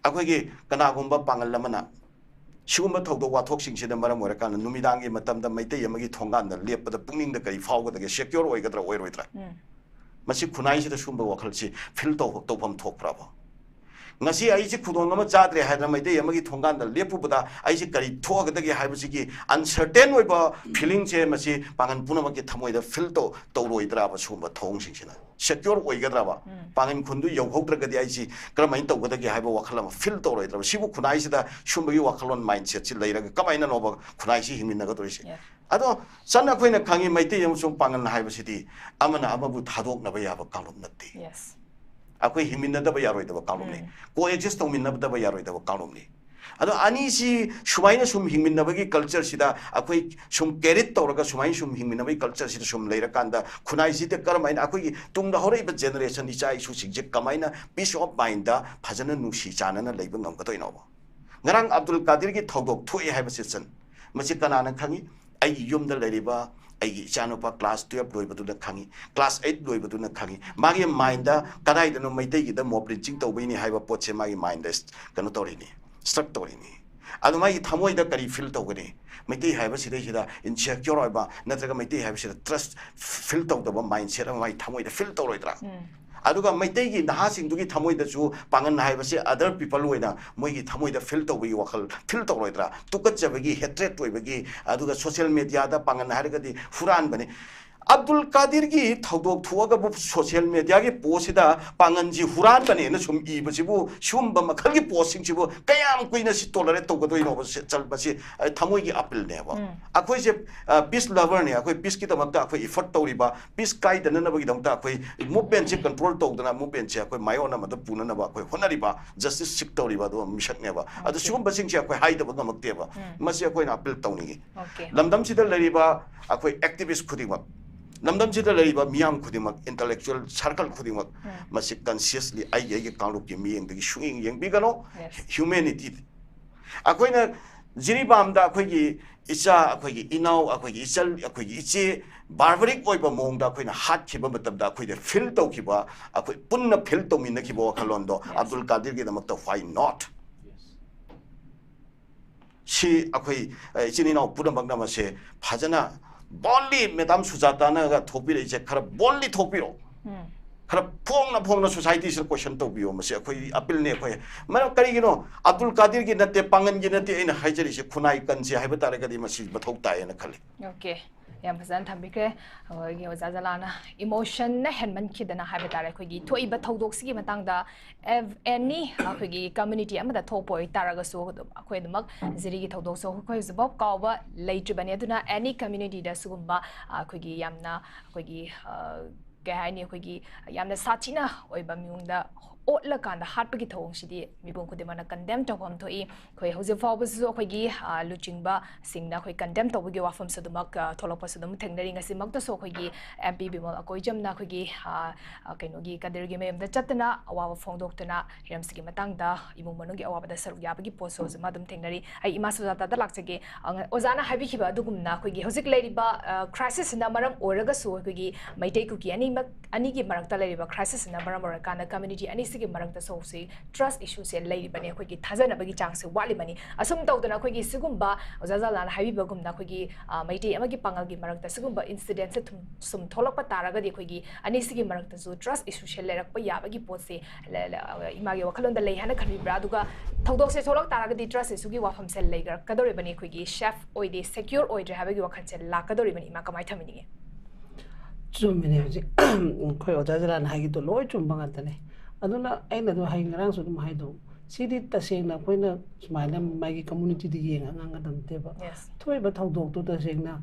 ꯑꯩꯈꯣꯏꯒꯤ ꯀꯅꯥꯒꯨꯝꯕ ꯄꯥꯡꯒꯜ ꯑꯃꯅ ꯁꯤꯒꯨꯝꯕ ꯊꯧꯗꯣꯛ ꯋꯥꯊꯣꯛꯁꯤꯡꯁꯤꯅ ꯃꯔꯝ ꯑꯣꯏꯔꯀꯥꯟꯗ ꯅꯨꯃꯤꯗꯥꯡꯒꯤ ꯃꯇꯝꯗ ꯃꯩꯇꯩ ꯑꯃꯒꯤ ꯊꯣꯡꯒꯥꯟꯗ ꯂꯦꯞꯄꯗ ꯄꯨꯛꯅꯤꯡꯗ ꯀꯔꯤ ꯐꯥꯎꯒꯗꯒꯦ? ꯁꯦꯀ꯭ꯌꯣꯔ ꯑꯣꯏꯒꯗ꯭ꯔꯥ, ꯑꯣꯏꯔꯣꯏꯗ꯭ꯔꯥ? ꯃꯁꯤ ꯈꯨꯟꯅꯥꯏꯁꯤꯗ ꯁꯤꯒꯨꯝꯕ ꯋꯥꯈꯜꯁꯤ ꯐꯤꯜ ꯇꯧ-, ꯇꯧꯐꯝ ꯊꯣꯛꯄ꯭ꯔꯕ? ꯉꯁꯤ ꯑꯩꯁꯦ ꯈꯨꯗꯣꯡ ꯑꯃ ꯆꯥꯗ꯭ꯔꯦ ꯍꯥꯏꯗꯅ ꯃꯩꯇꯩ ꯑꯃꯒꯤ ꯊꯣꯡꯒꯥꯟꯗ ꯂꯦꯞꯄꯨꯕꯗ ꯑꯩꯁꯦ ꯀꯔꯤ ꯊꯣꯛꯑꯒꯗꯒꯦ ꯍꯥꯏꯕꯁꯤꯒꯤ ꯑꯟꯁꯔꯇꯦꯟ ꯑꯣꯏꯕ ꯐꯤꯂꯤꯡꯁꯦ ꯃꯁꯤ ꯄꯥꯡꯒꯜ ꯄꯨꯝꯅꯃꯛꯀꯤ ꯊꯃꯣꯏꯗ ꯐꯤꯜ ꯇꯧ-, ꯇꯧꯔꯣꯏꯗ꯭ꯔꯕ? ꯁꯤꯒꯨꯝꯕ ꯊꯧꯑꯣꯡꯁꯤꯡꯁꯤꯅ ꯁꯦꯀ꯭ꯌꯣꯔ ꯑꯣꯏꯒꯗ꯭ꯔꯕ? ꯄꯥꯡꯒꯜ ꯈꯨꯟꯗꯨ ꯌꯧꯍꯧꯗ꯭ꯔꯒꯗꯤ ꯑꯩꯁꯤ ꯀꯔꯝꯍꯥꯏꯅ ꯇꯧꯒꯗꯒꯦ ꯍꯥꯏꯕ ꯋꯥꯈꯜ ꯑꯃ ꯐꯤꯜ ꯇꯧꯔꯣꯏꯗ꯭ꯔꯕ? ꯁꯤꯕꯨ ꯈꯨꯟꯅꯥꯏꯁꯤꯗ ꯁꯨꯝꯕꯒꯤ ꯋꯥꯈꯜꯂꯣꯟ, ꯃꯥꯏꯟꯁꯦꯠꯁꯤ ꯂꯩꯔꯒ ꯀꯃꯥꯏꯅꯅꯣꯕ ꯈꯨꯟꯅꯥꯏꯁꯤ ꯍꯤꯡꯃꯤꯟꯅꯒꯗꯧꯔꯤꯁꯦ? ꯑꯗꯣ ꯆꯟ, ꯑꯩꯈꯣꯏꯅ ꯈꯪꯉꯤ, ꯃꯩꯇꯩ ꯑꯃꯁꯨꯡ ꯄꯥꯡꯒꯜ ꯍꯥꯏꯕꯁꯤꯗꯤ ꯑꯃꯅ ꯑꯃꯕꯨ ꯊꯥꯗꯣꯛꯅꯕ ꯌꯥꯕ ꯀꯥꯡꯂꯨꯞ ꯅꯠꯇꯦ꯫ ꯑꯩꯈꯣꯏ ꯍꯤꯡꯃꯤꯟꯅꯗꯕ ꯌꯥꯔꯣꯏꯗꯕ ꯀꯥꯡꯂꯨꯞꯅꯤ꯫ ꯀꯣ ꯑꯦꯛꯖꯤꯁ ꯇꯧꯃꯤꯟꯅꯗꯕ ꯌꯥꯔꯣꯏꯗꯕ ꯀꯥꯡꯂꯨꯞꯅꯤ꯫ ꯑꯗꯣ ꯑꯅꯤꯁꯤ ꯁꯨꯃꯥꯏꯅ ꯁꯨꯝ ꯍꯤꯡꯃꯤꯟꯅꯕꯒꯤ ꯀꯜꯆꯔꯁꯤꯗ ꯑꯩꯈꯣꯏ ꯁꯨꯝ ꯀꯦꯔꯤꯠ ꯇꯧꯔꯒ ꯁꯨꯃꯥꯏꯅ ꯁꯨꯝ ꯍꯤꯡꯃꯤꯟꯅꯕꯒꯤ ꯀꯜꯆꯔꯁꯤꯗ ꯁꯨꯝ ꯂꯩꯔꯀꯥꯟꯗ ꯈꯨꯟꯅꯥꯏꯁꯤꯗ ꯀꯔꯝꯍꯥꯏꯅ ꯑꯩꯈꯣꯏꯒꯤ ꯇꯨꯡꯗ ꯍꯧꯔꯛꯏꯕ ꯖꯦꯅꯦꯔꯦꯁꯟ, ꯏꯆꯥ ꯏꯁꯨꯁꯤꯡꯁꯦ ꯀꯃꯥꯏꯅ ꯄꯤꯁ ꯑꯣꯐ ꯃꯥꯏꯟꯗ ꯐꯖꯅ ꯅꯨꯡꯁꯤ ꯆꯥꯟꯅꯅ ꯂꯩꯕ ꯉꯝꯒꯗꯣꯏꯅꯣꯕ? ꯉꯔꯥꯡ ꯑꯕꯗꯨꯜ ꯀꯥꯗꯤꯔꯒꯤ ꯊꯧꯗꯣꯛ ꯊꯣꯛꯑꯦ ꯍꯥꯏꯕꯁꯤ ꯆꯟ, ꯃꯁꯤ ꯀꯅꯥꯅ ꯈꯪꯉꯤ? ꯑꯩꯒꯤ ꯌꯨꯝꯗ ꯂꯩꯔꯤꯕ ꯑꯩꯒꯤ ꯏꯆꯥꯅꯨꯄꯥ ꯀ꯭ꯂꯥꯁ ꯇꯨꯌꯦꯜꯞ ꯂꯣꯏꯕꯗꯨꯅ ꯈꯪꯉꯤ, ꯀ꯭ꯂꯥꯁ ꯑꯩꯠ ꯂꯣꯏꯕꯗꯨꯅ ꯈꯪꯉꯤ꯫ ꯃꯥꯒꯤ ꯃꯥꯏꯟꯗ ꯀꯗꯥꯏꯗꯅꯣ ꯃꯩꯇꯩꯒꯤꯗ ꯃꯣꯕ ꯂꯤꯟꯆꯤꯡ ꯇꯧꯕꯩꯅꯤ ꯍꯥꯏꯕ ꯄꯣꯠꯁꯦ ꯃꯥꯒꯤ ꯃꯥꯏꯟꯗ ꯀꯩꯅꯣ ꯇꯧꯔꯤꯅꯤ, ꯁ꯭ꯇ꯭ꯔꯛ ꯇꯧꯔꯤꯅꯤ꯫ ꯑꯗꯨ ꯃꯥꯒꯤ ꯊꯃꯣꯏꯗ ꯀꯔꯤ ꯐꯤꯜ ꯇꯧꯒꯅꯤ? ꯃꯩꯇꯩ ꯍꯥꯏꯕꯁꯤꯗꯩꯁꯤꯗ ꯏꯟꯁꯦꯀ꯭ꯌꯣꯔ ꯑꯣꯏꯕ ꯅꯠꯇ꯭ꯔꯒ ꯃꯩꯇꯩ ꯍꯥꯏꯕꯁꯤꯗ ꯇ꯭ꯔꯁ ꯐꯤꯜ ꯇꯧꯗꯕ ꯃꯥꯏꯟꯁꯦꯠ ꯑꯃ ꯃꯥꯒꯤ ꯊꯃꯣꯏꯗ ꯐꯤꯜ ꯇꯧꯔꯣꯏꯗ꯭ꯔꯥ? ꯑꯗꯨꯒ ꯃꯩꯇꯩꯒꯤ ꯅꯍꯥꯁꯤꯡꯗꯨꯒꯤ ꯊꯃꯣꯏꯗꯁꯨ ꯄꯥꯡꯒꯟ ꯍꯥꯏꯕꯁꯦ ꯑꯗꯔ ꯄꯤꯄꯜ ꯑꯣꯏꯅ ꯃꯣꯏꯒꯤ ꯊꯃꯣꯏꯗ ꯐꯤꯜ ꯇꯧꯕꯒꯤ ꯋꯥꯈꯜ ꯐꯤꯜ ꯇꯧꯔꯣꯏꯗ꯭ꯔꯥ? ꯇꯨꯀꯠꯆꯕꯒꯤ, ꯍꯦꯇ꯭ꯔꯦꯠ ꯑꯣꯏꯕꯒꯤ, ꯑꯗꯨꯒ ꯁꯣꯁꯤꯌꯦꯜ ꯃꯦꯗꯤꯌꯥꯗ ꯄꯥꯡꯒꯟ ꯍꯥꯏꯔꯒꯗꯤ ꯍꯨꯔꯥꯟꯕꯅꯤ꯫ ꯑꯕꯗꯨꯜ ꯀꯥꯗꯤꯔꯒꯤ ꯊꯧꯗꯣꯛ ꯊꯣꯛꯑꯒꯕꯨ ꯁꯣꯁꯤꯌꯦꯜ ꯃꯦꯗꯤꯌꯥꯒꯤ ꯄꯣꯁꯁꯤꯗ ꯄꯥꯡꯒꯟꯁꯤ ꯍꯨꯔꯥꯟꯕꯅꯦꯅ ꯁꯨꯝ ꯏꯕꯁꯤꯕꯨ, ꯁꯤꯒꯨꯝꯕ ꯃꯈꯜꯒꯤ ꯄꯣꯁꯁꯤꯡꯁꯤꯕꯨ ꯀꯌꯥꯝ ꯀꯨꯏꯅ ꯁꯤ ꯇꯣꯂꯔꯦꯠ ꯇꯧꯒꯗꯣꯏꯅꯣꯕ? ꯁꯤ, ꯆꯜ-, ꯃꯁꯤ, ꯑ, ꯊꯃꯣꯏꯒꯤ ꯑꯄꯤꯜꯅꯦꯕ꯫ ꯑꯩꯈꯣꯏꯁꯦ, ꯑ, ꯄꯤꯁ ꯂꯚꯔꯅꯦ, ꯑꯩꯈꯣꯏ ꯄꯤꯁꯀꯤꯗꯃꯛꯇ ꯑꯩꯈꯣꯏ ꯏꯐꯔꯠ ꯇꯧꯔꯤꯕ, ꯄꯤꯁ ꯀꯥꯏꯗꯅꯅꯕꯒꯤꯗꯃꯛꯇ ꯑꯩꯈꯣꯏ ꯃꯨꯞꯃꯦꯟꯁꯦ ꯀꯟꯇ꯭ꯔꯣꯜ ꯇꯧꯗꯅ ꯃꯨꯞꯃꯦꯟꯁꯦ ꯑꯩꯈꯣꯏ ꯃꯥꯏꯑꯣꯟ ꯑꯃꯗ ꯄꯨꯅꯅꯕ ꯑꯩꯈꯣꯏ ꯍꯣꯠꯅꯔꯤꯕ, ꯖꯁꯇꯤꯁ ꯁꯤꯛ ꯇꯧꯔꯤꯕ ꯑꯗꯨꯒꯨꯝꯕ ꯃꯤꯁꯛꯅꯦꯕ꯫ ꯑꯗꯣ Okay. ꯁꯤꯒꯨꯝꯕꯁꯤꯡꯁꯦ ꯑꯩꯈꯣꯏ ꯍꯥꯏꯗꯕ ꯉꯝꯃꯛꯇꯦꯕ꯫ ꯃꯁꯤ ꯑꯩꯈꯣꯏꯅ ꯑꯄꯤꯜ ꯇꯧꯅꯤꯡꯉꯤ꯫ Okay. ꯂꯝꯗꯝꯁꯤꯗ ꯂꯩꯔꯤꯕ ꯑꯩꯈꯣꯏ ꯑꯦꯛꯇꯤꯚꯤꯁ ꯈꯨꯗꯤꯡꯃꯛ, ꯂꯝꯗꯝꯁꯤꯗ ꯂꯩꯔꯤꯕ ꯃꯤꯌꯥꯝ ꯈꯨꯗꯤꯡꯃꯛ, intellectual circle ꯈꯨꯗꯤꯡꯃꯛ, ꯃꯁꯤ consciously ꯑꯩꯒꯤ ꯑꯩꯒꯤ ꯀꯥꯡꯂꯨꯞꯀꯤ ꯃꯤꯠꯌꯦꯡꯗꯒꯤ ꯁꯨꯡꯌꯦꯡ ꯌꯦꯡꯕꯤꯒꯅꯨ꯫ Humanity, ꯑꯩꯈꯣꯏꯅ ꯖꯤꯔꯤꯕꯥꯝꯗ ꯑꯩꯈꯣꯏꯒꯤ ꯏꯆꯥ, ꯑꯩꯈꯣꯏꯒꯤ ꯏꯅꯥꯎ, ꯑꯩꯈꯣꯏꯒꯤ ꯏꯆꯜ, ꯑꯩꯈꯣꯏꯒꯤ ꯏꯆꯦ barbaric ꯑꯣꯏꯕ ꯃꯑꯣꯡꯗ ꯑꯩꯈꯣꯏꯅ ꯍꯥꯠꯈꯤꯕ ꯃꯇꯝꯗ ꯑꯩꯈꯣꯏꯗ feel ꯇꯧꯈꯤꯕ, ꯑꯩꯈꯣꯏ ꯄꯨꯟꯅ feel ꯇꯧꯃꯤꯟꯅꯈꯤꯕ ꯋꯥꯈꯜꯂꯣꯟꯗꯣ ꯑꯕꯗꯨꯜ ꯀꯥꯗꯤꯔꯒꯤꯗꯃꯛꯇ why not? ꯁꯤ ꯑꯩꯈꯣꯏ, ꯑ, ꯏꯆꯤꯟ ꯏꯅꯥꯎ ꯄꯨꯝꯅꯃꯛꯅ ꯃꯁꯦ ꯐꯖꯅ boldly, ꯃꯦꯗꯥꯝ ꯁꯨꯖꯥꯇꯥꯅꯒ ꯊꯣꯛꯄꯤꯔꯛꯏꯁꯦ, ꯈꯔ boldly ꯊꯣꯛꯄꯤꯔꯛꯑꯣ꯫ ꯈꯔ ꯐꯣꯡꯅ ꯐꯣꯡꯅ societyꯁꯤꯗ question ꯇꯧꯕꯤꯌꯣ꯫ ꯃꯁꯤ ꯑꯩꯈꯣꯏ appealꯅꯦ꯫ ꯑꯩꯈꯣꯏ ꯃꯔꯝ ꯀꯔꯤꯒꯤꯅꯣ? ꯑꯕꯗꯨꯜ ꯀꯥꯗꯤꯔꯒꯤ ꯅꯠꯇꯦ, ꯄꯥꯡꯒꯟꯒꯤ ꯅꯠꯇꯦ ꯑꯩꯅ ꯍꯥꯏꯖꯔꯤꯁꯦ, ꯈꯨꯟꯅꯥꯏ ꯀꯟꯁꯦ ꯍꯥꯏꯕ ꯇꯥꯔꯒꯗꯤ ꯃꯁꯤ ꯃꯊꯧ ꯇꯥꯏꯌꯦꯅ ꯈꯜꯂꯤ꯫ Okay, ꯌꯥꯝ ꯐꯖꯅ ꯊꯝꯕꯤꯈ꯭ꯔꯦ꯫ ꯑꯩꯈꯣꯏꯒꯤ ꯑꯣꯖꯥ ꯖꯂꯥꯅ emotionꯅ ꯍꯦꯟꯃꯟꯈꯤꯗꯅ ꯍꯥꯏꯕ ꯇꯥꯔꯦ, ꯑꯩꯈꯣꯏꯒꯤ ꯊꯣꯛꯏꯕ ꯊꯧꯗꯣꯛꯁꯤꯒꯤ ꯃꯇꯥꯡꯗ, ꯑꯦꯅꯤ ꯑꯩꯈꯣꯏꯒꯤ community ꯑꯃꯗ ꯊꯣꯛꯄ ꯑꯣꯏꯇꯥꯔꯒꯁꯨ, ꯑꯗꯨꯝ ꯑꯩꯈꯣꯏ ꯑꯗꯨꯃꯛ ꯖꯤꯔꯤꯒꯤ ꯊꯧꯗꯣꯛꯁꯨ ꯑꯩꯈꯣꯏ ꯍꯧꯖꯤꯛꯐꯥꯎ ꯀꯥꯎꯕ ꯂꯩꯇ꯭ꯔꯤꯕꯅꯤ꯫ ꯑꯗꯨꯅ any communityꯗ ꯁꯤꯒꯨꯝꯕ, ꯑ, ꯑꯩꯈꯣꯏꯒꯤ ꯌꯥꯝꯅ ꯑꯩꯈꯣꯏꯒꯤ, ꯑ, ꯀꯩ ꯍꯥꯏꯅꯤ, ꯑꯩꯈꯣꯏꯒꯤ ꯌꯥꯝꯅ ꯁꯥꯊꯤꯅ ꯑꯣꯏꯕ ꯃꯑꯣꯡꯗ ꯑꯣꯠꯂꯀꯥꯟꯗ ꯍꯥꯠꯄꯒꯤ ꯊꯧꯑꯣꯡꯁꯤꯗꯤ ꯃꯤꯄꯨꯝ ꯈꯨꯗꯤꯡꯃꯛꯅ condemn ꯇꯧꯐꯝ ꯊꯣꯛꯏ꯫ ꯑꯩꯈꯣꯏ ꯍꯧꯖꯤꯛ ꯐꯥꯎꯕꯁꯤꯁꯨ ꯑꯩꯈꯣꯏꯒꯤ, ꯑ, ꯂꯨꯆꯤꯡꯕꯁꯤꯡꯅ ꯑꯩꯈꯣꯏ condemn ꯇꯧꯕꯒꯤ ꯋꯥꯐꯝꯁꯨ ꯑꯗꯨꯃꯛ, ꯑ, ꯊꯣꯛꯂꯛꯄꯁꯨ ꯑꯗꯨꯝ ꯊꯦꯡꯅꯔꯤ꯫ ꯉꯁꯤꯃꯛꯇꯁꯨ ꯑꯩꯈꯣꯏꯒꯤ MP ꯕꯤꯃꯜ ꯑꯀꯣꯏꯖꯝꯅ ꯑꯩꯈꯣꯏꯒꯤ, ꯑ, ꯑ, ꯀꯩꯅꯣꯒꯤ ꯀꯗꯤꯔꯒꯤ ꯃꯌꯨꯝꯗ ꯆꯠꯇꯅ ꯑꯋꯥꯕ ꯐꯣꯡꯗꯣꯛꯇꯨꯅ ꯍꯤꯔꯝꯁꯤꯒꯤ ꯃꯇꯥꯡꯗ ꯏꯃꯨꯡ ꯃꯅꯨꯡꯒꯤ ꯑꯋꯥꯕꯗ ꯁꯔꯨꯛ ꯌꯥꯕꯒꯤ ꯄꯣꯠꯁꯨ ꯍꯧꯖꯤꯛꯃꯛ ꯑꯗꯨꯝ ꯊꯦꯡꯅꯔꯤ꯫ ꯑꯩ ꯏꯃꯥ ꯁꯨꯖꯥꯇꯥꯗ ꯂꯥꯛꯆꯒꯦ꯫ ꯑ, ꯑꯣꯖꯥꯅ ꯍꯥꯏꯕꯤꯈꯤꯕ ꯑꯗꯨꯒꯨꯝꯅ ꯑꯩꯈꯣꯏꯒꯤ ꯍꯧꯖꯤꯛ ꯂꯩꯔꯤꯕ, ꯑ, crisisꯁꯤꯅ ꯃꯔꯝ ꯑꯣꯏꯔꯒꯁꯨ ꯑꯩꯈꯣꯏꯒꯤ ꯃꯩꯇꯩ ꯀꯨꯀꯤ ꯑꯅꯤꯃꯛ, ꯑꯅꯤꯒꯤ ꯃꯔꯛꯇ ꯂꯩꯔꯤꯕ crisisꯁꯤꯅ ꯃꯔꯝ ꯑꯣꯏꯔꯀꯥꯟꯗ community ꯑꯅꯤꯁꯤꯒꯤ ꯃꯔꯛꯇꯁꯨ ꯍꯧꯖꯤꯛ trust issueꯁꯦ ꯂꯩꯔꯤꯕꯅꯤ꯫ ꯑꯩꯈꯣꯏꯒꯤ ꯊꯥꯖꯅꯕꯒꯤ ꯆꯥꯡꯁꯦ ꯋꯥꯠꯂꯤꯕꯅꯤ꯫ ꯑꯁꯨꯝ ꯇꯧꯗꯅ ꯑꯩꯈꯣꯏꯒꯤ ꯁꯤꯒꯨꯝꯕ ꯑꯣꯖꯥ ꯖꯂꯥꯟꯅ ꯍꯥꯏꯕꯤꯕꯒꯨꯝꯅ ꯑꯩꯈꯣꯏꯒꯤ, ꯑ, ꯃꯩꯇꯩ ꯑꯃꯒꯤ ꯄꯥꯉꯜꯒꯤ ꯃꯔꯛꯇ ꯁꯤꯒꯨꯝꯕ incidentꯁꯦ ꯊꯨꯝ-, ꯁꯨꯝ ꯊꯣꯛꯂꯛꯄ ꯇꯥꯔꯒꯗꯤ ꯑꯩꯈꯣꯏꯒꯤ ꯑꯅꯤꯁꯤꯒꯤ ꯃꯔꯛꯇꯁꯨ trust issueꯁꯦ ꯂꯩꯔꯛꯄ ꯌꯥꯕꯒꯤ ꯄꯣꯠꯁꯦ ꯂ-, ꯂ-, ꯏꯃꯥꯒꯤ ꯋꯥꯈꯜꯂꯣꯟꯗ ꯂꯩ ꯍꯥꯏꯅ ꯈꯟꯕꯤꯕ꯭ꯔꯥ? ꯑꯗꯨꯒ ꯊꯧꯗꯣꯛꯁꯦ ꯊꯣꯛꯂꯛ ꯇꯥꯔꯒꯗꯤ trust issueꯒꯤ ꯋꯥꯐꯝꯁꯦ ꯂꯩꯔꯛꯀꯗꯧꯔꯤꯕꯅꯤ, ꯑꯩꯈꯣꯏꯒꯤ safe ꯑꯣꯏꯗꯦ, secure ꯑꯣꯏꯗ꯭ꯔꯦ ꯍꯥꯏꯕꯒꯤ ꯋꯥꯈꯜꯁꯦ ꯂꯥꯛꯀꯗꯧꯔꯤꯕꯅꯤ꯫ ꯏꯃꯥ, ꯀꯃꯥꯏꯅ ꯊꯝꯕꯤꯅꯤꯡꯉꯤ? ꯆꯨꯝꯃꯤꯅꯦ꯫ ꯍꯧꯖꯤꯛ ꯑꯩꯈꯣꯏ ꯑꯣꯖꯥ ꯖꯂꯥꯟ ꯍꯥꯏꯒꯤꯗꯣ ꯂꯣꯏ ꯆꯨꯝꯕ ꯉꯥꯛꯇꯅꯦ꯫ ꯑꯗꯨꯅ ꯑꯩꯅ ꯑꯗꯨ ꯍꯥꯏ, ꯉꯔꯥꯡꯁꯨ ꯑꯗꯨꯝ ꯍꯥꯏꯗꯣ, ꯁꯤꯗꯤ ꯇꯁꯦꯡꯅ ꯑꯩꯈꯣꯏꯅ ꯁꯨꯃꯥꯏꯅ ꯃꯥꯒꯤ communityꯗ ꯌꯦꯡꯉꯒ ꯉꯥꯡꯒꯗꯕ ꯅꯠꯇꯦꯕ꯫ Yes. ꯊꯣꯛꯏꯕ ꯊꯧꯗꯣꯛꯇꯣ ꯇꯁꯦꯡꯅ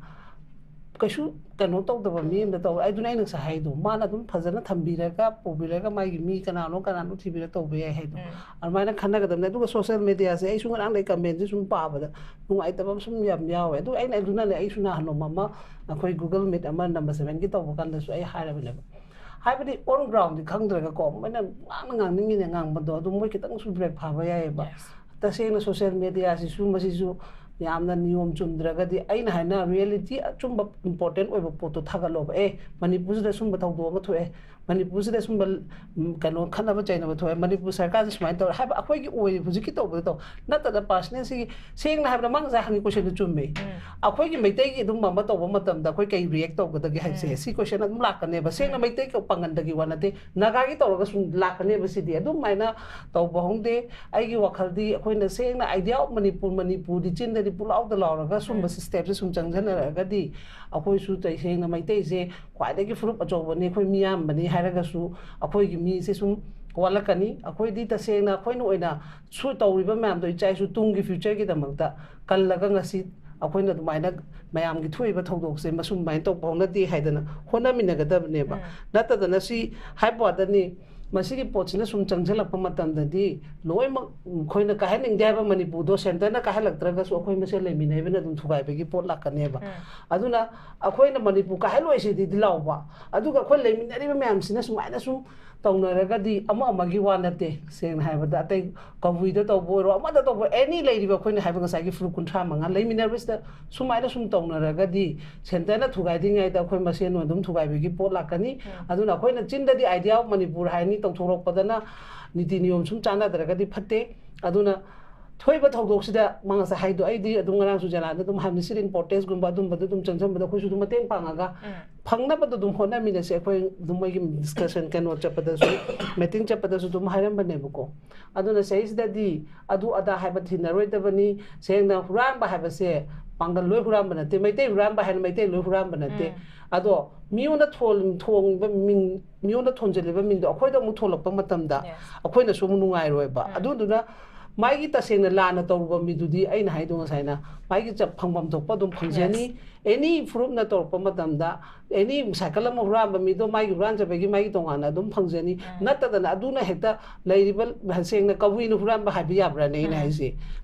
ꯀꯩꯁꯨ ꯀꯩꯅꯣ ꯇꯧꯗꯕ ꯃꯤ ꯑꯃꯗ ꯇꯧꯔꯦ꯫ ꯑꯗꯨꯅ ꯑꯩꯅ ꯉꯁꯥꯏ ꯍꯥꯏꯗꯣ, ꯃꯥꯅ ꯑꯗꯨꯝ ꯐꯖꯅ ꯊꯝꯕꯤꯔꯒ ꯄꯨꯕꯤꯔꯒ ꯃꯥꯒꯤ ꯃꯤ ꯀꯅꯥꯅꯣ ꯀꯅꯥꯅꯣ ꯊꯤꯕꯤꯔ ꯇꯧꯕ ꯌꯥꯏ ꯍꯥꯏꯗꯣ, ꯑꯗꯨꯃꯥꯏꯅ ꯈꯟꯅꯒꯗꯕꯅꯦ꯫ ꯑꯗꯨꯒ ꯁꯣꯁꯦꯜ ꯃꯦꯗꯤꯌꯥꯁꯦ ꯑꯩꯁꯨ ꯉꯔꯥꯡꯗꯩ ꯀꯃꯦꯟꯁꯦ ꯁꯨꯝ ꯄꯥꯕꯗ ꯅꯨꯡꯉꯥꯏꯇꯕ ꯑꯃ ꯁꯨꯝ ꯌꯥꯝ ꯌꯥꯎꯋꯦ꯫ ꯑꯗꯨ ꯑꯩꯅ ꯑꯗꯨꯅꯅꯦ, ꯑꯩꯁꯨ ꯅꯍꯥꯟ ꯅꯣꯡꯃ ꯑꯃ ꯑꯩꯈꯣꯏ ꯒꯨꯒꯜ ꯃꯤꯠ ꯑꯃ ꯅꯝꯕꯔ ꯁꯚꯦꯟꯒꯤ ꯇꯧꯕ ꯀꯥꯟꯗꯁꯨ ꯑꯩ ꯍꯥꯏꯔꯕꯅꯦꯕ, ꯍꯥꯏꯕꯗꯤ ꯑꯣꯟ ꯒ꯭ꯔꯥꯎꯟꯗꯤ ꯈꯪꯗ꯭ꯔꯒꯀꯣ, ꯃꯣꯏꯅ ꯉꯥꯡꯅ ꯉꯥꯡꯅꯤꯡꯉꯤꯅꯦ ꯉꯥꯡꯕꯗꯣ, ꯑꯗꯨꯝ ꯃꯣꯏ ꯈꯤꯇꯪꯁꯨ ꯕ꯭ꯔꯦꯛ ꯐꯥꯕ ꯌꯥꯏꯑꯕ꯫ ꯇꯁꯦꯡꯅ ꯁꯣꯁꯦꯜ ꯃꯦꯗꯤꯌꯥꯁꯤꯁꯨ ꯃꯁꯤꯁꯨ ꯌꯥꯝꯅ ꯅꯤꯌꯣꯝ ꯆꯨꯝꯗ꯭ꯔꯒꯗꯤ, ꯑꯩꯅ ꯍꯥꯏꯅ ꯔꯤꯌꯦꯂꯤꯇꯤ ꯑꯆꯨꯝꯕ ꯏꯝꯄꯣꯔꯇꯦꯟ ꯑꯣꯏꯕ ꯄꯣꯠꯇꯣ ꯊꯥꯒꯠꯂꯣꯕ꯫ ꯑꯦ, ꯃꯅꯤꯄꯨꯔꯁꯤꯗ ꯁꯨꯝꯕ ꯊꯧꯗꯣꯛ ꯑꯃ ꯊꯣꯛꯑꯦ, ꯃꯅꯤꯄꯨꯔꯁꯤꯗ ꯁꯨꯝꯕ, ꯎꯝ, ꯀꯩꯅꯣ, ꯈꯠꯅꯕ ꯆꯩꯅꯕ ꯊꯣꯛꯑꯦ, ꯃꯅꯤꯄꯨꯔ ꯁꯔꯀꯥꯔꯁꯦ ꯁꯨꯃꯥꯏꯅ ꯇꯧꯔꯦ ꯍꯥꯏꯕ, ꯑꯩꯈꯣꯏꯒꯤ ꯑꯣꯏꯔꯤꯕ ꯍꯧꯖꯤꯛꯀꯤ ꯇꯧꯕꯗꯣ ꯇꯧ꯫ ꯅꯠꯇꯅ ꯄꯥꯔꯁꯅꯦꯜ ꯁꯤꯒꯤ, ꯁꯦꯡꯅ ꯍꯥꯏꯕꯗ ꯃꯥ ꯉꯁꯥꯏ ꯍꯪꯉꯤ ꯀꯣꯏꯁꯟꯗꯨ ꯆꯨꯝꯃꯦ꯫ ꯑꯩꯈꯣꯏꯒꯤ ꯃꯩꯇꯩꯒꯤ ꯑꯗꯨꯝꯕ ꯑꯃ ꯇꯧꯕ ꯃꯇꯝꯗ ꯑꯩꯈꯣꯏ ꯀꯩ ꯔꯤꯌꯦꯛ ꯇꯧꯒꯗꯒꯦ ꯍꯥꯏꯁꯦ, ꯁꯤ ꯀꯣꯏꯁꯟ ꯑꯗꯨꯝ ꯂꯥꯛꯀꯅꯦꯕ꯫ ꯁꯦꯡꯅ ꯃꯩꯇꯩ ꯄꯥꯡꯒꯟꯗꯒꯤ ꯋꯥ ꯅꯠꯇꯦ, ꯅꯥꯒꯥꯒꯤ ꯇꯧꯔꯒ ꯁꯨꯝ ꯂꯥꯛꯀꯅꯦꯕ꯫ ꯁꯤꯗꯤ ꯑꯗꯨꯃꯥꯏꯅ ꯇꯧꯕ ꯍꯧꯅꯗꯦ꯫ ꯑꯩꯒꯤ ꯋꯥꯈꯜꯗꯤ ꯑꯩꯈꯣꯏꯅ ꯁꯦꯡꯅ idea of ꯃꯅꯤꯄꯨꯔ, ꯃꯅꯤꯄꯨꯔꯗꯤ ꯆꯤꯟꯗꯗꯤ ꯄꯨꯂꯥꯎꯗ ꯂꯥꯎꯔꯒ ꯁꯨꯝꯕ ꯁ꯭ꯇꯦꯞꯁꯦ ꯁꯨꯝ ꯆꯪꯁꯤꯟꯅꯔꯒꯗꯤ ꯑꯩꯈꯣꯏꯁꯨ ꯇꯁꯦꯡꯅ ꯃꯩꯇꯩꯁꯦ ꯈ꯭ꯋꯥꯏꯗꯒꯤ ꯐꯨꯔꯨꯞ ꯑꯆꯧꯕꯅꯤ, ꯑꯩꯈꯣꯏ ꯃꯤ ꯌꯥꯝꯕꯅꯤ ꯍꯥꯏꯔꯒꯁꯨ ꯑꯩꯈꯣꯏꯒꯤ ꯃꯤꯁꯦ ꯁꯨꯝ ꯋꯥꯠꯂꯛꯀꯅꯤ꯫ ꯑꯩꯈꯣꯏꯗꯤ ꯇꯁꯦꯡꯅ ꯑꯩꯈꯣꯏꯅ ꯑꯣꯏꯅ ꯁꯨ ꯇꯧꯔꯤꯕ ꯃꯌꯥꯝꯗꯣ ꯏꯆꯥ ꯏꯁꯨ ꯇꯨꯡꯒꯤ ꯐ꯭ꯌꯨꯆꯔꯒꯤꯗꯃꯛꯇ ꯀꯜꯂꯒ ꯉꯁꯤ ꯑꯩꯈꯣꯏꯅ ꯑꯗꯨꯃꯥꯏꯅ ꯃꯌꯥꯝꯒꯤ ꯊꯣꯛꯏꯕ ꯊꯧꯗꯣꯛꯁꯦ ꯃꯁꯨꯃꯥꯏꯅ ꯇꯧꯕ ꯍꯧꯅꯗꯦ ꯍꯥꯏꯗꯅ ꯍꯣꯠꯅꯃꯤꯟꯅꯒꯗꯕꯅꯦꯕ꯫ ꯅꯠꯇꯗꯅ ꯁꯤ ꯍꯥꯏꯕ ꯋꯥꯗꯅꯤ, ꯃꯁꯤꯒꯤ ꯄꯣꯠꯁꯤꯅ ꯁꯨꯝ ꯆꯪꯁꯤꯜꯂꯛꯄ ꯃꯇꯝꯗꯗꯤ ꯂꯣꯏꯅꯃꯛ ꯑꯩꯈꯣꯏꯅ ꯀꯥꯏꯍꯟꯅꯤꯡꯗꯦ ꯍꯥꯏꯕ ꯃꯅꯤꯄꯨꯔꯗꯣ ꯁꯦꯟꯇꯔꯅ ꯀꯥꯏꯍꯜꯂꯛꯇ꯭ꯔꯒꯁꯨ ꯑꯩꯈꯣꯏ ꯃꯁꯦꯟ ꯂꯩꯃꯤꯟꯅꯩꯕꯅ ꯑꯗꯨꯝ ꯊꯨꯒꯥꯏꯕꯒꯤ ꯄꯣꯠ ꯂꯥꯛꯀꯅꯦꯕ꯫ ꯑꯗꯨꯅ ꯑꯩꯈꯣꯏꯅ ꯃꯅꯤꯄꯨꯔ ꯀꯥꯏꯍꯜꯂꯣꯏꯁꯤꯗꯤ ꯂꯥꯎꯕ, ꯑꯗꯨꯒ ꯑꯩꯈꯣꯏ ꯂꯩꯃꯤꯟꯅꯔꯤꯕ ꯃꯌꯥꯝꯁꯤꯅ ꯁꯨꯃꯥꯏꯅ ꯁꯨꯝ ꯇꯧꯅꯔꯒꯗꯤ ꯑꯃ ꯑꯃꯒꯤ ꯋꯥ ꯅꯠꯇꯦ꯫ ꯁꯦꯡꯅ ꯍꯥꯏꯕꯗ ꯑꯇꯩ ꯀꯕꯨꯏꯗ ꯇꯧꯕ ꯑꯣꯏꯔꯣ, ꯑꯃꯗ ꯇꯧꯕ, ꯑꯦꯅꯤ ꯂꯩꯔꯤꯕ ꯑꯩꯈꯣꯏꯅ ꯍꯥꯏꯕ ꯉꯁꯥꯏꯒꯤ ꯐꯨꯔꯨꯞ ꯀꯨꯟꯊ꯭ꯔꯥ ꯃꯉꯥ ꯂꯩꯃꯤꯟꯅꯕꯁꯤꯗ ꯁꯨꯃꯥꯏꯅ ꯁꯨꯝ ꯇꯧꯅꯔꯒꯗꯤ ꯁꯦꯟꯇꯔꯅ ꯊꯨꯒꯥꯏꯗ꯭ꯔꯤꯉꯩꯗ ꯑꯩꯈꯣꯏ ꯃꯁꯦꯟ ꯑꯗꯨꯝ ꯊꯨꯒꯥꯏꯕꯒꯤ ꯄꯣꯠ ꯂꯥꯛꯀꯅꯤ꯫ ꯑꯗꯨꯅ ꯑꯩꯈꯣꯏꯅ ꯆꯤꯟꯗꯗꯤ idea of ꯃꯅꯤꯄꯨꯔ ꯍꯥꯏꯅꯤ, ꯇꯧꯊꯣꯔꯛꯄꯗꯅ ꯅꯤꯇꯤ ꯅꯤꯌꯣꯝ ꯁꯨꯝ ꯆꯥꯟꯅꯗ꯭ꯔꯒꯗꯤ ꯐꯠꯇꯦ꯫ ꯑꯗꯨꯅ ꯊꯣꯛꯏꯕ ꯊꯧꯗꯣꯛꯁꯤꯗ ꯃꯥ ꯉꯁꯥꯏ ꯍꯥꯏꯗꯣ, ꯑꯩꯗꯤ ꯑꯗꯨꯝ ꯉꯔꯥꯡꯁꯨ ꯖꯂꯥꯟꯗ ꯑꯗꯨꯝ ꯍꯥꯏꯕꯅꯤ, ꯁꯤꯗ ꯏꯝꯄꯣꯔꯇꯦꯟꯁꯒꯨꯝꯕ ꯑꯗꯨꯝꯕꯗ ꯑꯗꯨꯝ ꯆꯪꯁꯤꯟꯕꯗ ꯑꯩꯈꯣꯏꯁꯨ ꯑꯗꯨꯝ ꯃꯇꯦꯡ ꯄꯥꯡꯉꯒ ꯐꯪꯅꯕꯗꯣ ꯑꯗꯨꯝ ꯍꯣꯠꯅꯃꯤꯟꯅꯁꯦ꯫ ꯑꯩꯈꯣꯏ ꯑꯗꯨꯝ ꯃꯣꯏꯒꯤ ꯗꯤꯁꯀꯁꯟ ꯀꯩꯅꯣ ꯆꯠꯄꯗꯁꯨ, ꯃꯤꯇꯤꯡ ꯆꯠꯄꯗꯁꯨ ꯑꯗꯨꯝ ꯍꯥꯏꯔꯝꯕꯅꯦꯕꯀꯣ꯫ ꯑꯗꯨꯅ ꯁꯤꯗꯩꯁꯤꯗꯗꯤ ꯑꯗꯨ ꯑꯗꯥ ꯍꯥꯏꯕ ꯊꯤꯅꯔꯣꯏꯗꯕꯅꯤ꯫ ꯁꯦꯡꯅ ꯍꯨꯔꯥꯟꯕ ꯍꯥꯏꯕꯁꯦ ꯄꯥꯡꯒꯜ ꯂꯣꯏ ꯍꯨꯔꯥꯟꯕ ꯅꯠꯇꯦ, ꯃꯩꯇꯩ ꯍꯨꯔꯥꯟꯕ ꯍꯥꯏꯅ ꯃꯩꯇꯩ ꯂꯣꯏ ꯍꯨꯔꯥꯟꯕ ꯅꯠꯇꯦ꯫ ꯑꯗꯣ ꯃꯤꯉꯣꯟꯗ ꯊꯣꯟ-, ꯊꯣꯡꯕ ꯃꯤꯡ, ꯃꯤꯉꯣꯟꯗ ꯊꯣꯟꯖꯜꯂꯤꯕ ꯃꯤꯡꯗꯣ ꯑꯩꯈꯣꯏꯗ ꯑꯃꯨꯛ ꯊꯣꯂꯛꯄ ꯃꯇꯝꯗ ꯑꯩꯈꯣꯏꯅꯁꯨ ꯑꯃꯨꯛ ꯅꯨꯡꯉꯥꯏꯔꯣꯏꯕ꯫ ꯑꯗꯨꯗꯨꯅ ꯃꯥꯒꯤ ꯇꯁꯦꯡꯅ ꯂꯥꯟꯅ ꯇꯧꯔꯨꯕ ꯃꯤꯗꯨꯗꯤ ꯑꯩꯅ ꯍꯥꯏꯗꯣ ꯉꯁꯥꯏꯅ ꯃꯥꯒꯤ ꯆ- ꯐꯪꯐꯝ ꯊꯣꯛꯄ ꯑꯗꯨꯝ ꯐꯪꯖꯅꯤ꯫ Any ꯐꯨꯔꯨꯞꯅ ꯇꯧꯔꯛꯄ ꯃꯇꯝꯗ, any ꯁꯥꯏꯀꯜ ꯑꯃ ꯍꯨꯔꯥꯟꯕ ꯃꯤꯗꯣ ꯃꯥꯒꯤ ꯍꯨꯔꯥꯟꯖꯕꯒꯤ ꯃꯥꯒꯤ ꯇꯣꯉꯥꯟꯅ ꯑꯗꯨꯝ ꯐꯪꯖꯅꯤ꯫ ꯅꯠꯇꯗꯅ ꯑꯗꯨꯅ ꯍꯦꯛꯇ ꯂꯩꯔꯤꯕ ꯁꯦꯡꯅ ꯀꯕꯨꯏꯅ ꯍꯨꯔꯥꯟꯕ ꯍꯥꯏꯕ ꯌꯥꯕ꯭ꯔꯥꯅꯦ ꯑꯩꯅ ꯍꯥꯏꯁꯦ?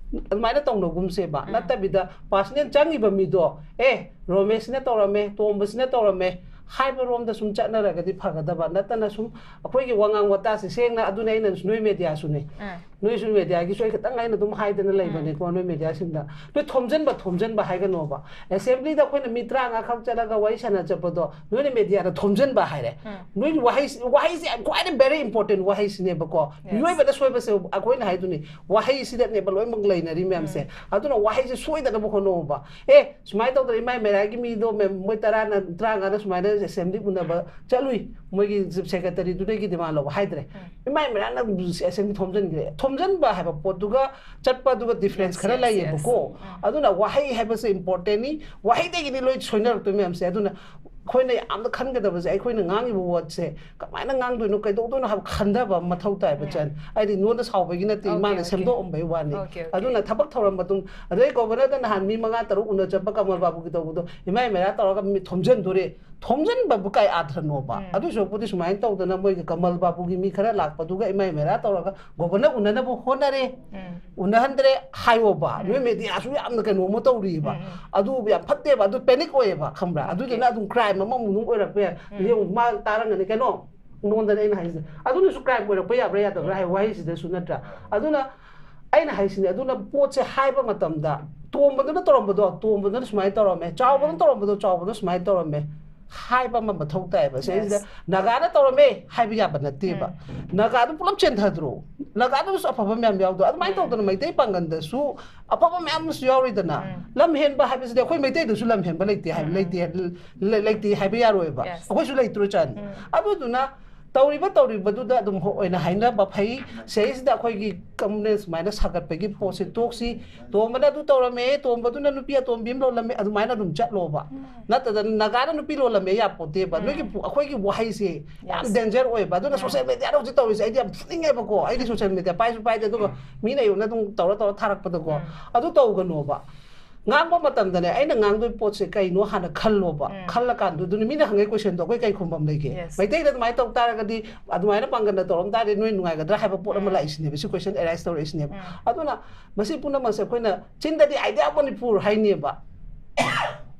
ꯑꯗꯨꯃꯥꯏꯅ ꯇꯧꯅꯒꯨꯝꯁꯦꯕ꯫ ꯅꯠꯇꯕꯤꯗ personal ꯆꯪꯉꯤꯕ ꯃꯤꯗꯣ, "ꯑꯦ, ꯔꯣꯃꯦꯁꯅ ꯇꯧꯔꯝꯃꯦ, ꯇꯣꯝꯕꯁꯤꯅ ꯇꯧꯔꯝꯃꯦ" ꯍꯥꯏꯕ ꯔꯣꯝꯗ ꯁꯨꯝ ꯆꯠꯅꯔꯒꯗꯤ ꯐꯒꯗꯕ꯫ ꯅꯠꯇꯅ ꯁꯨꯝ ꯑꯩꯈꯣꯏꯒꯤ ꯋꯥꯉꯥꯡ ꯋꯥꯇꯥꯁꯦ ꯁꯦꯡꯅ, ꯑꯗꯨꯅꯦ ꯑꯩꯅ ꯅꯣꯏ ꯃꯦꯗꯤꯌꯥꯁꯨꯅꯦ, ꯅꯣꯏꯁꯨ ꯃꯦꯗꯤꯌꯥꯒꯤꯁꯨ ꯑꯩ ꯈꯤꯇꯪ ꯑꯩꯅ ꯑꯗꯨꯝ ꯍꯥꯏꯗꯅ ꯂꯩꯕꯅꯦꯀꯣ, ꯅꯣꯏ ꯃꯦꯗꯤꯌꯥꯁꯤꯡꯗ꯫ ꯅꯣꯏ ꯊꯣꯝꯖꯤꯟꯕ, ꯊꯣꯝꯖꯤꯟꯕ ꯍꯥꯏꯒꯅꯣꯕ꯫ ꯑꯦꯁꯦꯝꯕ꯭ꯂꯤꯗ ꯑꯩꯈꯣꯏꯅ ꯃꯤ ꯇꯔꯥꯃꯉꯥ ꯈꯛ ꯆꯠꯂꯒ ꯋꯥꯔꯤ ꯁꯥꯟꯅ ꯆꯠꯄꯗꯣ ꯅꯣꯏꯅ ꯃꯦꯗꯤꯌꯥꯗ ꯊꯣꯝꯖꯤꯟꯕ ꯍꯥꯏꯔꯦ꯫ ꯅꯣꯏ ꯋꯥꯍꯩ, ꯋꯥꯍꯩꯁꯦ ꯌꯥꯝ ꯈ꯭ꯋꯥꯏꯗꯩ very important ꯋꯥꯍꯩꯁꯤꯅꯦꯕꯀꯣ꯫ ꯃꯤꯑꯣꯏꯕꯗ ꯁꯣꯏꯕꯁꯦ ꯑꯩꯈꯣꯏꯅ ꯍꯥꯏꯗꯨꯅꯤ, ꯋꯥꯍꯩꯁꯤꯗꯅꯦꯕ ꯂꯣꯏꯅꯃꯛ ꯂꯩꯅꯔꯤ ꯃꯌꯥꯝꯁꯦ꯫ ꯑꯗꯨꯅ ꯋꯥꯍꯩꯁꯦ ꯁꯣꯏꯗꯅꯕ ꯍꯣꯠꯅꯧꯕ꯫ "ꯑꯦ, ꯁꯨꯃꯥꯏꯅ ꯇꯧꯗꯅ ꯏꯃꯥꯏ ꯃꯦꯔꯥꯒꯤ ꯃꯤꯗꯣ ꯃꯦꯝ-, ꯃꯣꯏ ꯇꯔꯥꯅ, ꯇꯔꯥꯃꯉꯥꯗ ꯁꯨꯃꯥꯏꯅ ꯑꯦꯁꯦꯝꯕ꯭ꯂꯤ ꯎꯅꯕ ꯆꯠꯂꯨꯏ, ꯃꯣꯏꯒꯤ ꯆꯤꯐ ꯁꯦꯀ꯭ꯔꯦꯇꯔꯤꯗꯨꯗꯒꯤ ꯗꯤꯃꯥꯟ ꯂꯧꯕ" ꯍꯥꯏꯗ꯭ꯔꯦ꯫ ꯏꯃꯥꯏ ꯃꯦꯔꯥꯅ ꯑꯦꯁꯦꯝꯕ꯭ꯂꯤ ꯊꯣꯝꯖꯤꯟꯈ꯭ꯔꯦ꯫ ꯊꯣꯝꯖꯤꯟꯕ ꯍꯥꯏꯕ ꯄꯣꯠꯇꯨꯒ ꯆꯠꯄꯗꯨꯒ ꯗꯤꯐ꯭ꯔꯦꯟꯁ ꯈꯔ ꯂꯩꯌꯦꯕꯀꯣ꯫ ꯑꯗꯨꯅ ꯋꯥꯍꯩ ꯍꯥꯏꯕꯁꯦ ꯏꯝꯄꯣꯔꯇꯦꯟꯅꯤ꯫ ꯋꯥꯍꯩꯗꯒꯤꯗꯤ ꯂꯣꯏ ꯁꯣꯏꯅꯔꯛꯇꯣꯏ ꯃꯌꯥꯝꯁꯦ꯫ ꯑꯗꯨꯅ ꯑꯩꯈꯣꯏꯅ ꯌꯥꯝꯅ ꯈꯟꯒꯗꯕꯁꯦ, ꯑꯩꯈꯣꯏꯅ ꯉꯥꯡꯉꯤꯕ ꯋꯥꯔꯗꯁꯦ ꯀꯃꯥꯏꯅ ꯉꯥꯡꯗꯣꯏꯅꯣ, ꯀꯩꯗꯧꯗꯣꯏꯅꯣ ꯍꯥꯏꯕ ꯈꯟꯊꯕ ꯑꯃ ꯃꯊꯧ ꯇꯥꯏꯕ, ꯆꯟ꯫ ꯑꯩꯗꯤ ꯅꯉꯣꯟꯗ ꯁꯥꯎꯕꯒꯤ ꯅꯠꯇꯦ, ꯏꯃꯥꯅ ꯁꯦꯝꯗꯣꯛꯑꯝꯕꯩ ꯋꯥꯅꯤ꯫ ꯑꯗꯨꯅ ꯊꯕꯛ ꯊꯧꯔꯝ ꯃꯇꯨꯡ, ꯑꯗꯩ ꯒꯣꯕꯔꯅꯔꯗ ꯅꯍꯥꯟ ꯃꯤ ꯃꯉꯥ ꯇꯔꯨꯛ ꯎꯅ ꯆꯠꯄ ꯀꯃꯜ ꯕꯥꯕꯨꯒꯤ ꯇꯧꯕꯗꯣ, ꯏꯃꯥꯏ ꯃꯦꯔꯥ ꯇꯧꯔꯒ ꯃꯤ ꯊꯣꯝꯖꯤꯟꯗꯣꯔꯦ꯫ ꯊꯣꯝꯖꯤꯟꯕꯕꯨ ꯀꯥꯏ ꯑꯥꯊ꯭ꯔꯅꯣꯕ? ꯑꯗꯨ ꯁꯔꯨꯛꯄꯨꯗꯤ ꯁꯨꯃꯥꯏꯅ ꯇꯧꯗꯅ ꯃꯣꯏꯒꯤ ꯀꯃꯜ ꯕꯥꯕꯨꯒꯤ ꯃꯤ ꯈꯔ ꯂꯥꯛꯄꯗꯨꯒ ꯏꯃꯥꯏ ꯃꯦꯔꯥ ꯇꯧꯔꯒ ꯒꯣꯕꯔꯅꯔ ꯎꯅꯅꯕ ꯍꯣꯠꯅꯔꯦ, ꯎꯅꯍꯟꯗ꯭ꯔꯦ ꯍꯥꯏꯌꯣꯕ꯫ ꯅꯣꯏ ꯃꯦꯗꯤꯌꯥꯁꯨ ꯌꯥꯝꯅ ꯀꯩꯅꯣꯝꯃ ꯇꯧꯔꯤꯕ꯫ ꯑꯗꯨ ꯌꯥꯝ ꯐꯠꯇꯦꯕ, ꯑꯗꯨ ꯄꯦꯅꯤꯛ ꯑꯣꯏꯌꯦꯕ, ꯈꯪꯕ꯭ꯔꯥ? ꯑꯗꯨꯗꯨꯅ ꯑꯗꯨꯝ ꯀ꯭ꯔꯥꯏꯝ ꯑꯃꯃꯨꯛ ꯑꯗꯨꯝ ꯑꯣꯏꯔꯛꯄ ꯌꯥꯏ꯫ ꯌꯦꯡꯉꯨ, ꯃꯥ ꯇꯥꯔꯝꯒꯅꯤ, "ꯀꯩꯅꯣ, ꯅꯉꯣꯟꯗꯅꯦ ꯑꯩꯅ ꯍꯥꯏꯁꯦ"꯫ ꯑꯗꯨꯅꯁꯨ ꯀ꯭ꯔꯥꯏꯝ ꯑꯣꯏꯔꯛꯄ ꯌꯥꯕ꯭ꯔꯥ ꯌꯥꯗꯕ꯭ꯔꯥ ꯍꯥꯏ ꯋꯥꯍꯩꯁꯤꯗꯁꯨ, ꯅꯠꯇ꯭ꯔꯥ? ꯑꯗꯨꯅ ꯑꯩꯅ ꯍꯥꯏꯁꯤꯅꯦ, ꯑꯗꯨꯅ ꯄꯣꯠꯁꯦ ꯍꯥꯏꯕ ꯃꯇꯝꯗ ꯇꯣꯝꯕꯗꯨꯅ ꯇꯧꯔꯝꯕꯗꯣ, ꯇꯣꯝꯕꯗꯨꯅ ꯁꯨꯃꯥꯏꯅ ꯇꯧꯔꯝꯃꯦ, ꯆꯥꯎꯕꯗꯨꯅ ꯇꯧꯔꯝꯕꯗꯣ, ꯆꯥꯎꯕꯗꯨꯅ ꯁꯨꯃꯥꯏꯅ ꯇꯧꯔꯝꯃꯦ ꯍꯥꯏꯕ ꯑꯃ ꯃꯊꯧ ꯇꯥꯏꯌꯦꯕ꯫ ꯁꯤꯗꯩꯁꯤꯗ ꯅꯥꯒꯥꯅ ꯇꯧꯔꯝꯃꯦ ꯍꯥꯏꯕ ꯌꯥꯕ ꯅꯠꯇꯦꯕ꯫ ꯅꯥꯒꯥꯗꯨ ꯄꯨꯂꯞ ꯆꯦꯟꯊꯗ꯭ꯔꯣ? ꯅꯥꯒꯥꯗꯨꯁꯨ ꯑꯐꯕ ꯃꯌꯥꯝ ꯌꯥꯎꯗꯣ꯫ ꯑꯗꯨꯃꯥꯏꯅ ꯇꯧꯗꯅ ꯃꯩꯇꯩ ꯄꯥꯡꯒꯟꯗꯁꯨ ꯑꯐꯕ ꯃꯌꯥꯝ ꯑꯃꯁꯨ ꯌꯥꯎꯔꯤꯗꯅ꯫ ꯂꯝ ꯍꯦꯟꯕ ꯍꯥꯏꯕꯁꯤꯗꯤ ꯑꯩꯈꯣꯏ ꯃꯩꯇꯩꯗꯁꯨ ꯂꯝ ꯍꯦꯟꯕ ꯂꯩꯇꯦ ꯍꯥꯏꯕ, ꯂꯩꯇꯦ, ꯂꯩ-, ꯂꯩꯇꯦ ꯍꯥꯏꯕ ꯌꯥꯔꯣꯏꯕ꯫ ꯑꯩꯈꯣꯏꯁꯨ ꯂꯩꯇ꯭ꯔꯣ, ꯆꯟ? ꯑꯗꯨꯗꯨꯅ ꯇꯧꯔꯤꯕ ꯇꯧꯔꯤꯕꯗꯨꯗ ꯑꯗꯨꯝ ꯑꯣꯏꯅ ꯍꯥꯏꯅꯕ ꯐꯩ꯫ ꯁꯤꯗꯩꯁꯤꯗ ꯑꯩꯈꯣꯏꯒꯤ ꯀꯝꯃꯨꯅꯦꯜ ꯁꯨꯃꯥꯏꯅ ꯁꯥꯒꯠꯄꯒꯤ ꯄꯣꯠꯁꯦ ꯇꯣꯛꯁꯤ꯫ ꯇꯣꯝꯕꯅ ꯑꯗꯨ ꯇꯧꯔꯝꯃꯦ, ꯇꯣꯝꯕꯗꯨꯅ ꯅꯨꯄꯤ ꯑꯇꯣꯝꯕꯤ ꯑꯃ ꯂꯣꯜꯂꯝꯃꯦ, ꯑꯗꯨꯃꯥꯏꯅ ꯑꯗꯨꯝ ꯆꯠꯂꯣꯕ꯫ ꯅꯠꯇꯗꯅ ꯅꯥꯒꯥꯅ ꯅꯨꯄꯤ ꯂꯣꯜꯂꯝꯃꯦ ꯌꯥꯄꯣꯠꯇꯦꯕ꯫ ꯅꯣꯏꯒꯤ ꯄꯨ-, ꯑꯩꯈꯣꯏꯒꯤ ꯋꯥꯍꯩꯁꯦ ꯌꯥꯝ ꯗꯦꯟꯖꯔ ꯑꯣꯏꯕ꯫ ꯑꯗꯨꯅ ꯁꯣꯁꯤꯌꯦꯜ ꯃꯦꯗꯤꯌꯥꯗ ꯍꯧꯖꯤꯛ ꯇꯧꯔꯤꯁꯦ ꯑꯩꯗꯤ ꯌꯥꯝ ꯐꯨꯅꯤꯡꯉꯦꯕꯀꯣ꯫ ꯑꯩꯗꯤ ꯁꯣꯁꯤꯌꯦꯜ ꯃꯦꯗꯤꯌꯥ ꯄꯥꯏꯁꯨ ꯄꯥꯏꯗꯦ, ꯑꯗꯨꯒ ꯃꯤꯅ ꯑꯩꯉꯣꯟꯗ ꯑꯗꯨꯝ ꯇꯧꯔ ꯇꯧꯔ ꯊꯥꯔꯛꯄꯗꯀꯣ꯫ ꯑꯗꯨ ꯇꯧꯒꯅꯣꯕ꯫ ꯉꯥꯡꯕ ꯃꯇꯝꯗꯅꯦ, ꯑꯩꯅ ꯉꯥꯡꯗꯣꯏ ꯄꯣꯠꯁꯦ ꯀꯩꯅꯣ ꯍꯥꯟꯅ ꯈꯜꯂꯣꯕ꯫ ꯈꯜꯂꯀꯥꯟꯗꯨꯗ ꯃꯤꯅ ꯍꯪꯉꯛꯏ ꯀꯣꯏꯁꯟꯗꯣ ꯑꯩꯈꯣꯏ ꯀꯩ ꯈꯨꯝꯐꯝ ꯂꯩꯒꯦ? ꯃꯩꯇꯩꯗ ꯑꯗꯨꯃꯥꯏꯅ ꯇꯧ ꯇꯥꯔꯒꯗꯤ, ꯑꯗꯨꯃꯥꯏꯅ ꯄꯥꯡꯒꯜꯅ ꯇꯧꯔꯝ ꯇꯥꯔꯗꯤ ꯅꯣꯏ ꯅꯨꯡꯉꯥꯏꯒꯗ꯭ꯔꯥ ꯍꯥꯏꯕ ꯄꯣꯠ ꯑꯃ ꯂꯥꯛꯏꯁꯤꯅꯦꯕ, ꯁꯤ ꯀꯣꯏꯁꯟ ꯑꯦꯔꯥꯏꯁ ꯇꯧꯔꯛꯏꯁꯤꯅꯦꯕ꯫ ꯑꯗꯨꯅ ꯃꯁꯤ ꯄꯨꯝꯅꯃꯛꯁꯦ ꯑꯩꯈꯣꯏꯅ ꯆꯤꯟꯗꯗꯤ "Idea of Manipur" ꯍꯥꯏꯅꯦꯕ꯫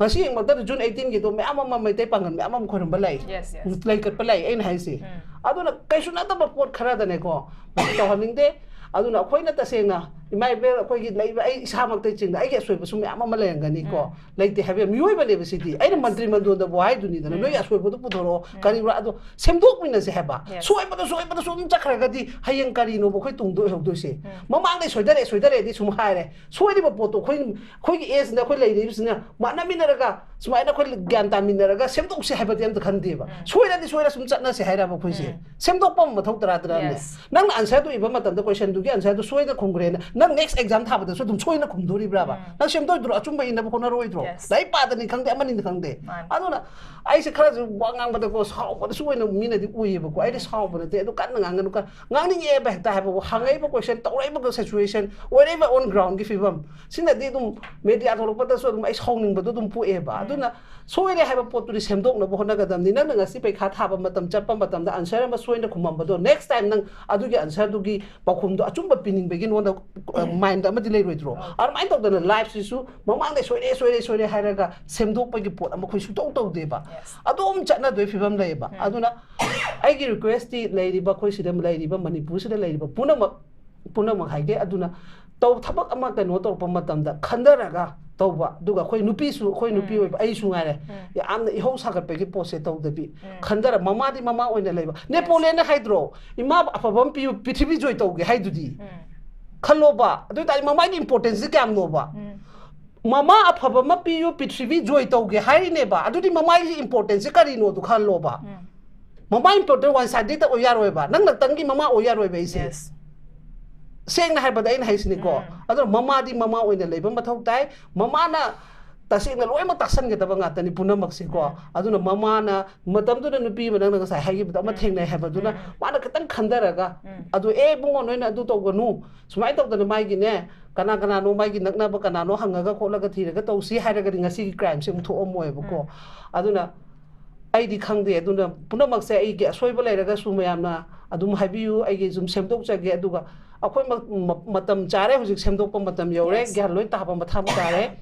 ꯉꯁꯤ ꯃꯛꯇꯗ ꯖꯨꯟ ꯑꯩꯠꯇꯤꯟꯒꯤꯗꯣ ꯃꯌꯥꯝ ꯑꯃ ꯃꯩꯇꯩ ꯄꯥꯡꯒꯜ ꯃꯌꯥꯝ ꯑꯃ ꯈꯣꯏꯔꯝꯕ ꯂꯩ꯫ ꯂꯩꯀꯠꯄ ꯂꯩ꯫ ꯑꯩꯅ ꯍꯥꯏꯁꯦ, ꯑꯗꯨꯅ ꯀꯩꯁꯨ ꯅꯠꯇꯕ ꯄꯣꯠ ꯈꯔꯗꯅꯦꯀꯣ ꯇꯧꯍꯟꯅꯤꯡꯗꯦ꯫ ꯑꯗꯨꯅ ꯑꯩꯈꯣꯏꯅ ꯇꯁꯦꯡꯅ ꯏꯃꯥ ꯏꯕꯦꯜ ꯑꯩꯈꯣꯏꯒꯤ ꯂꯩꯕ, ꯑꯩ ꯏꯁꯥꯃꯛꯇꯩ ꯆꯤꯡꯅ ꯑꯩꯒꯤ ꯑꯁꯣꯏꯕꯁꯨ ꯃꯌꯥꯝ ꯑꯃ ꯂꯩꯔꯝꯒꯅꯤꯀꯣ꯫ ꯂꯩꯇꯦ ꯍꯥꯏꯕ ꯌꯥꯏ꯫ ꯃꯤꯑꯣꯏꯕꯅꯦꯕ ꯁꯤꯗꯤ꯫ ꯑꯩꯅ ꯃꯟꯇ꯭ꯔꯤ ꯃꯟꯗꯣꯟꯗꯕꯨ ꯍꯥꯏꯗꯨꯅꯤꯗꯅ, "ꯅꯣꯏꯒꯤ ꯑꯁꯣꯏꯕꯗꯨ ꯄꯨꯊꯣꯔꯛꯑꯣ, ꯀꯔꯤꯔꯥ?" ꯑꯗꯣ ꯁꯦꯝꯗꯣꯛꯃꯤꯟꯅꯁꯦ ꯍꯥꯏꯕ꯫ ꯁꯣꯏꯕꯗ ꯁꯣꯏꯕꯗ ꯁꯨꯝ ꯆꯠꯈ꯭ꯔꯒꯗꯤ ꯍꯌꯦꯡ ꯀꯔꯤꯅꯣꯕ ꯑꯩꯈꯣꯏ ꯇꯨꯡꯗ ꯑꯣꯏꯍꯧꯗꯣꯏꯁꯦ? ꯃꯃꯥꯡꯗꯩ ꯁꯣꯏꯗꯔꯦ, ꯁꯣꯏꯗꯔꯦꯗꯤ ꯁꯨꯝ ꯍꯥꯏꯔꯦ꯫ ꯁꯣꯏꯔꯤꯕ ꯄꯣꯠꯇꯣ ꯑꯩꯈꯣꯏ, ꯑꯩꯈꯣꯏꯒꯤ ꯑꯦꯖꯅ ꯑꯩꯈꯣꯏ ꯂꯩꯔꯤꯕꯁꯤꯅ ꯃꯥꯟꯅꯃꯤꯟꯅꯔꯒ ꯁꯨꯃꯥꯏꯅ ꯑꯩꯈꯣꯏ ꯒ꯭ꯌꯥꯟ ꯇꯥꯃꯤꯟꯅꯔꯒ ꯁꯦꯝꯗꯣꯛꯁꯤ ꯍꯥꯏꯕꯗꯤ ꯑꯝꯇ ꯈꯟꯗꯦꯕ꯫ ꯁꯣꯏꯔꯗꯤ ꯁꯣꯏꯔ ꯁꯨꯝ ꯆꯠꯅꯁꯦ ꯍꯥꯏꯔꯕ ꯑꯩꯈꯣꯏꯁꯦ? ꯁꯦꯝꯗꯣꯛꯄ ꯑꯃ ꯃꯊꯧ ꯇꯔꯥ ꯇꯔꯥꯅꯦ꯫ Yes. ꯅꯪꯅ ꯑꯟꯁꯔꯗꯨ ꯏꯕ ꯃꯇꯝꯗ ꯀꯣꯏꯁꯟꯗꯨꯒꯤ ꯑꯟꯁꯔꯗꯨ ꯁꯣꯏꯗ ꯈꯨꯝꯈ꯭ꯔꯦꯅ, ꯅꯪ ꯅꯦꯛꯁ ꯑꯦꯛꯖꯥꯝ ꯊꯥꯕꯗꯁꯨ ꯑꯗꯨꯝ ꯁꯣꯏꯅ ꯈꯨꯝꯗꯣꯔꯤꯕ꯭ꯔꯥꯕ? ꯅꯪ ꯁꯦꯝꯗꯣꯛꯏꯗꯨꯔꯣ? ꯑꯆꯨꯝꯕ ꯏꯅꯕ ꯍꯣꯠꯅꯔꯣꯏꯗ꯭ꯔꯣ? Yes. ꯂꯥꯏꯔꯤꯛ ꯄꯥꯗꯅꯤ ꯈꯪꯗꯦ, ꯑꯃꯅꯤꯅꯤ ꯈꯪꯗꯦ꯫ ꯃꯥꯅꯤ꯫ ꯑꯗꯨꯅ ꯑꯩꯁꯦ ꯈꯔꯁꯨ ꯋꯥ ꯉꯥꯡꯕꯗꯀꯣ ꯁꯥꯎꯕꯗꯁꯨ ꯑꯣꯏꯅ ꯃꯤꯅꯗꯤ ꯎꯏꯌꯦꯕꯀꯣ꯫ ꯑꯩꯗꯤ ꯁꯥꯎꯕ ꯅꯠꯇꯦ, ꯑꯗꯨ ꯀꯟꯅ ꯉꯥꯡꯒꯅꯨ, ꯀꯟꯅ ꯉꯥꯡꯅꯤꯡꯉꯦꯕ ꯍꯦꯛꯇ ꯍꯥꯏꯕꯕꯨ, ꯍꯪꯉꯛꯏꯕ ꯀꯣꯏꯁꯟ, ꯇꯧꯔꯛꯏꯕ ꯁꯤꯆꯨꯋꯦꯁꯟ, wherever on groundꯒꯤ ꯐꯤꯕꯝ, ꯁꯤꯅꯗꯤ ꯑꯗꯨꯝ ꯃꯦꯗꯤꯌꯥ ꯊꯣꯛꯂꯛꯄꯗꯁꯨ ꯑꯗꯨꯝ ꯑꯩ ꯁꯥꯎꯅꯤꯡꯕꯗꯣ ꯑꯗꯨꯝ ꯄꯣꯛꯑꯦꯕ꯫ ꯑꯗꯨꯅ ꯁꯣꯏꯔꯦ ꯍꯥꯏꯕ ꯄꯣꯠꯇꯨꯗꯤ ꯁꯦꯝꯗꯣꯛꯅꯕ ꯍꯣꯠꯅꯒꯗꯕꯅꯤ꯫ ꯅꯪꯅ ꯉꯁꯤ ꯄꯩꯈꯥ ꯊꯥꯕ ꯃꯇꯝ ꯆꯠꯄ ꯃꯇꯝꯗ ꯑꯟꯁꯔ ꯑꯃ ꯁꯣꯏꯅ ꯈꯨꯝꯃꯝꯕꯗꯣ, ꯅꯦꯛꯁ ꯇꯥꯏꯝ ꯅꯪ ꯑꯗꯨꯒꯤ ꯑꯟꯁꯔꯗꯨꯒꯤ ꯄꯥꯎꯈꯨꯝꯗꯣ ꯑꯆꯨꯝꯕ ꯄꯤꯅꯤꯡꯕꯒꯤ ꯅꯉꯣꯟꯗ, ꯑ, ꯃꯥꯏꯟꯗ ꯑꯃꯗꯤ ꯂꯩꯔꯣꯏꯗ꯭ꯔꯣ? ꯑꯗꯨꯃꯥꯏꯅ ꯇꯧꯗꯅ ꯂꯥꯏꯐꯁꯤꯁꯨ ꯃꯃꯥꯡꯗ ꯁꯣꯏꯔꯦ, ꯁꯣꯏꯔꯦ, ꯁꯣꯏꯔꯦ ꯍꯥꯏꯔꯒ ꯁꯦꯝꯗꯣꯛꯄꯒꯤ ꯄꯣꯠ ꯑꯃ ꯑꯩꯈꯣꯏ ꯁꯨꯡꯇꯧ ꯇꯧꯗꯦꯕ꯫ Yes. ꯑꯗꯨꯝ ꯆꯠꯅꯗꯣꯏ ꯐꯤꯕꯝ ꯂꯩꯌꯦꯕ꯫ ꯑꯗꯨꯅ ꯑꯩꯒꯤ ꯔꯤꯀ꯭ꯋꯦꯁꯇꯤ ꯂꯩꯔꯤꯕ, ꯑꯩꯈꯣꯏ ꯁꯤꯗ ꯂꯩꯔꯤꯕ, ꯃꯅꯤꯄꯨꯔꯁꯤꯗ ꯂꯩꯔꯤꯕ ꯄꯨꯝꯅꯃꯛ, ꯄꯨꯝꯅꯃꯛ ꯍꯥꯏꯒꯦ꯫ ꯑꯗꯨꯅ ꯇꯧ-, ꯊꯕꯛ ꯑꯃ ꯀꯩꯅꯣ ꯇꯧꯔꯛꯄ ꯃꯇꯝꯗ ꯈꯟꯊꯔꯒ ꯇꯧꯕ꯫ ꯑꯗꯨꯒ ꯑꯩꯈꯣꯏ ꯅꯨꯄꯤꯁꯨ, ꯑꯩꯈꯣꯏ ꯅꯨꯄꯤ ꯑꯣꯏꯕ ꯑꯩꯁꯨ ꯉꯥꯏꯔꯦ, ꯌꯥꯝꯅ ꯏꯍꯧ ꯁꯥꯒꯠꯄꯒꯤ ꯄꯣꯠꯁꯦ ꯇꯧꯗꯕꯤ, ꯈꯟꯊꯔ ꯃꯃꯥꯗꯤ ꯃꯃꯥ ꯑꯣꯏꯅ ꯂꯩꯕ꯫ ꯅꯦꯄꯣꯂꯤꯌꯟꯅ ꯍꯥꯏꯗ꯭ꯔꯣ, "ꯏꯃꯥ ꯑꯐꯕ ꯑꯃ ꯄꯤꯌꯨ, ꯄ꯭ꯔꯤꯊꯤꯕꯤ ꯖꯣꯏ ꯇꯧꯒꯦ" ꯍꯥꯏꯗꯨꯗꯤ? ꯈꯜꯂꯣꯕ꯫ ꯑꯗꯨ ꯑꯣꯏ ꯇꯥꯔꯗꯤ ꯃꯃꯥꯒꯤ ꯏꯝꯄꯣꯔꯇꯦꯟꯁꯁꯦ ꯀꯌꯥꯝꯅꯣꯕ? ꯃꯃꯥ ꯑꯐꯕ ꯑꯃ ꯄꯤꯌꯨ, ꯄ꯭ꯔꯤꯊꯤꯕꯤ ꯖꯣꯏ ꯇꯧꯒꯦ ꯍꯥꯏꯔꯤꯅꯦꯕ꯫ ꯑꯗꯨꯗꯤ ꯃꯃꯥꯒꯤ ꯏꯝꯄꯣꯔꯇꯦꯟꯁꯁꯦ ꯀꯔꯤꯅꯣꯗꯣ ꯈꯜꯂꯣꯕ꯫ ꯃꯃꯥ important one sided ꯑꯣꯏ ꯌꯥꯔꯣꯏꯕ, ꯅꯪ ꯅꯛꯇꯪꯒꯤ ꯃꯃꯥ ꯑꯣꯏ ꯌꯥꯔꯣꯏꯕ ꯑꯩꯁꯦ꯫ Yes. ꯁꯦꯡꯅ ꯍꯥꯏꯕꯗ ꯑꯩꯅ ꯍꯥꯏꯁꯤꯅꯤꯀꯣ꯫ ꯎꯝ. ꯑꯗꯨꯅ ꯃꯃꯥꯗꯤ ꯃꯃꯥ ꯑꯣꯏꯅ ꯂꯩꯕ ꯃꯊꯧ ꯇꯥꯏ꯫ ꯃꯃꯥꯅ ꯇꯁꯦꯡꯅ ꯂꯣꯏꯅꯃꯛ ꯇꯥꯛꯁꯟꯒꯗꯕ ꯉꯥꯛꯇꯅꯤ ꯄꯨꯝꯅꯃꯛꯁꯦꯀꯣ꯫ ꯎꯝ. ꯑꯗꯨꯅ ꯃꯃꯥꯅ ꯃꯇꯝꯗꯨꯗ ꯅꯨꯄꯤ ꯑꯃ ꯅꯪꯅ ꯉꯁꯥꯏ ꯍꯥꯏꯈꯤꯕꯗꯣ ꯑꯃ ꯎꯝ. ꯊꯦꯡꯅꯩ ꯍꯥꯏꯕꯗꯨꯅ ꯎꯝ. ꯃꯥꯅ ꯈꯤꯇꯪ ꯈꯟꯊꯔꯒ ꯎꯝ. ꯑꯗꯨ, "ꯑꯦ ꯏꯕꯨꯡꯉꯣ, ꯅꯣꯏꯅ ꯑꯗꯨ ꯇꯧꯒꯅꯨ, ꯁꯨꯃꯥꯏꯅ ꯇꯧꯗꯅ ꯃꯥꯒꯤꯅꯦ ꯀꯅꯥ ꯀꯅꯥꯅꯣ ꯃꯥꯒꯤ ꯅꯛꯅꯕ ꯀꯅꯥꯅꯣ ꯍꯪꯉꯒ ꯈꯣꯠꯂꯒ ꯊꯤꯔꯒ ꯇꯧꯁꯤ" ꯍꯥꯏꯔꯒꯗꯤ ꯉꯁꯤꯒꯤ crimeꯁꯦ ꯑꯃꯨꯛ ꯊꯣꯛꯑꯝꯃꯣꯏꯕꯀꯣ꯫ ꯎꯝ. ꯑꯗꯨꯅ ꯑꯩꯗꯤ ꯈꯪꯗꯦ꯫ ꯑꯗꯨꯅ ꯄꯨꯝꯅꯃꯛꯁꯦ ꯑꯩꯒꯤ ꯑꯁꯣꯏꯕ ꯂꯩꯔꯒꯁꯨ ꯃꯌꯥꯝꯅ ꯑꯗꯨꯝ ꯍꯥꯏꯕꯤꯌꯨ, ꯑꯩꯒꯤ ꯁꯨꯝ ꯁꯦꯝꯗꯣꯛꯆꯒꯦ꯫ ꯑꯗꯨꯒ ꯑꯩꯈꯣꯏ ꯃ-, ꯃ-, ꯃꯇꯝ ꯆꯥꯔꯦ, ꯍꯧꯖꯤꯛ ꯁꯦꯝꯗꯣꯛꯄ ꯃꯇꯝ ꯌꯧꯔꯦ, Yes. ꯒ꯭ꯌꯥꯟ ꯂꯣꯏ ꯇꯥꯕ ꯃꯊꯪ ꯇꯥꯔꯦ꯫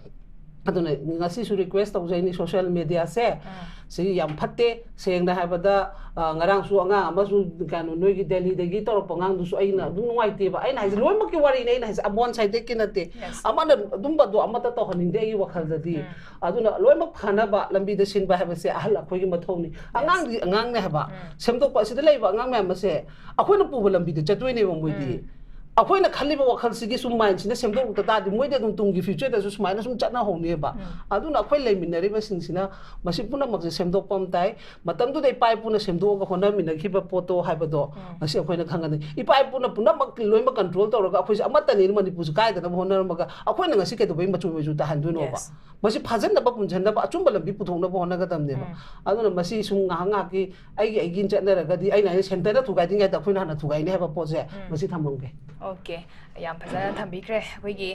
ꯑꯗꯨꯅ ꯉꯁꯤꯁꯨ request ꯇꯧꯖꯩꯅꯤ, social mediaꯁꯦ ꯑꯥ. ꯁꯤ ꯌꯥꯝ ꯐꯠꯇꯦ꯫ ꯁꯦꯡꯅ ꯍꯥꯏꯕꯗ, ꯑ, ꯉꯔꯥꯡꯁꯨ ꯑꯉꯥꯡ ꯑꯃꯁꯨ ꯀꯩꯅꯣ ꯅꯣꯏꯒꯤ ꯗꯦꯜꯂꯤꯗꯒꯤ ꯇꯧꯔꯛꯄ ꯑꯉꯥꯡꯗꯨꯁꯨ ꯑꯩꯅ ꯑꯗꯨꯝ ꯅꯨꯡꯉꯥꯏꯇꯦꯕ꯫ ꯑꯩꯅ ꯍꯥꯏꯁꯦ ꯂꯣꯏꯅꯃꯛꯀꯤ ꯋꯥꯔꯤꯅꯦ ꯑꯩꯅ ꯍꯥꯏꯁꯦ, one sidedꯀꯤ ꯅꯠꯇꯦ꯫ Yes. ꯑꯃꯅ ꯑꯗꯨꯝꯕꯗꯣ ꯑꯃꯠꯇ ꯇꯧꯍꯟꯅꯤꯡꯗꯦ ꯑꯩꯒꯤ ꯋꯥꯈꯜꯗꯗꯤ꯫ ꯎꯝ. ꯑꯗꯨꯅ ꯂꯣꯏꯅꯃꯛ ꯐꯅꯕ ꯂꯝꯕꯤꯗ ꯁꯤꯟꯕ ꯍꯥꯏꯕꯁꯦ ꯑꯍꯜ ꯑꯩꯈꯣꯏꯒꯤ ꯃꯊꯧꯅꯤ꯫ ꯑꯉꯥꯡꯗꯤ ꯑꯉꯥꯡꯅꯦ ꯍꯥꯏꯕ꯫ ꯎꯝ. ꯁꯦꯝꯗꯣꯛꯄ ꯑꯁꯤꯗ ꯂꯩꯕ ꯑꯉꯥꯡ ꯃꯌꯥꯝ ꯑꯁꯦ ꯑꯩꯈꯣꯏꯅ ꯄꯨꯕ ꯂꯝꯕꯤꯗ ꯆꯠꯇꯣꯏꯅꯦꯕ ꯃꯣꯏꯗꯤ꯫ ꯎꯝ. ꯑꯩꯈꯣꯏꯅ ꯈꯜꯂꯤꯕ ꯋꯥꯈꯜꯁꯤꯒꯤ ꯁꯨꯝ mindꯁꯤꯅ ꯁꯦꯝꯗꯣꯛꯂꯛꯇ ꯇꯥꯔꯗꯤ ꯃꯣꯏꯗꯤ ꯑꯗꯨꯝ ꯇꯨꯡꯒꯤ futureꯗꯁꯨ ꯁꯨꯃꯥꯏꯅ ꯁꯨꯝ ꯆꯠꯅꯍꯧꯅꯦꯕ꯫ ꯎꯝ. ꯑꯗꯨꯅ ꯑꯩꯈꯣꯏ ꯂꯩꯃꯤꯟꯅꯔꯤꯕꯁꯤꯡꯁꯤꯅ ꯃꯁꯤ ꯄꯨꯝꯅꯃꯛꯁꯦ ꯁꯦꯝꯗꯣꯛꯄ ꯑꯃ ꯇꯥꯏ꯫ ꯃꯇꯝꯗꯨꯗ ꯏꯄꯥ ꯏꯄꯨꯅ ꯁꯦꯝꯗꯣꯛꯑꯒ ꯍꯣꯠꯅꯃꯤꯟꯅꯈꯤꯕ ꯄꯣꯠꯇꯣ ꯍꯥꯏꯕꯗꯣ ꯎꯝ. ꯉꯁꯤ ꯑꯩꯈꯣꯏꯅ ꯈꯪꯒꯅꯤ꯫ ꯏꯄꯥ ꯏꯄꯨꯅ ꯄꯨꯝꯅꯃꯛ ꯂꯣꯏꯅꯃꯛ control ꯇꯧꯔꯒ ꯑꯩꯈꯣꯏꯁꯦ ꯑꯃꯠꯇꯅꯤ ꯃꯅꯤꯄꯨꯔꯁꯦ ꯀꯥꯏꯗꯅꯕ ꯍꯣꯠꯅꯔꯝꯃꯒ ꯑꯩꯈꯣꯏꯅ ꯉꯁꯤ ꯀꯩꯗꯧꯕꯩ ꯃꯆꯨ ꯃꯆꯨ ꯇꯥꯍꯟꯗꯣꯏꯅꯣꯕ? Yes. ꯃꯁꯤ ꯐꯥꯖꯟꯅꯕ ꯄꯨꯟꯁꯤꯟꯅꯕ ꯑꯆꯨꯝꯕ ꯂꯝꯕꯤ ꯄꯨꯊꯣꯛꯅꯕ ꯍꯣꯠꯅꯒꯗꯕꯅꯦꯕ꯫ ꯎꯝ. ꯑꯗꯨꯅ ꯃꯁꯤ ꯁꯨꯝ ꯉꯥꯏꯍꯥꯛ ꯉꯥꯏꯍꯥꯛꯀꯤ ꯑꯩꯒꯤ ꯑꯩꯒꯤ ꯆꯠꯅꯔꯒꯗꯤ ꯑꯩꯅ ꯍꯥꯏꯅ centreꯗ ꯊꯨꯒꯥꯏꯗ꯭ꯔꯤꯉꯩꯗ ꯑꯩꯈꯣꯏꯅ ꯍꯥꯟꯅ ꯊꯨꯒꯥꯏꯅꯤ ꯍꯥꯏꯕ ꯄꯣꯠꯁꯦ ꯎꯝ. ꯃꯁꯤ ꯊꯝꯃꯝꯒꯦ꯫ Okay, ꯌꯥꯝ ꯐꯖꯅ ꯊꯝꯕꯤꯈ꯭ꯔꯦ꯫ ꯑꯩꯈꯣꯏꯒꯤ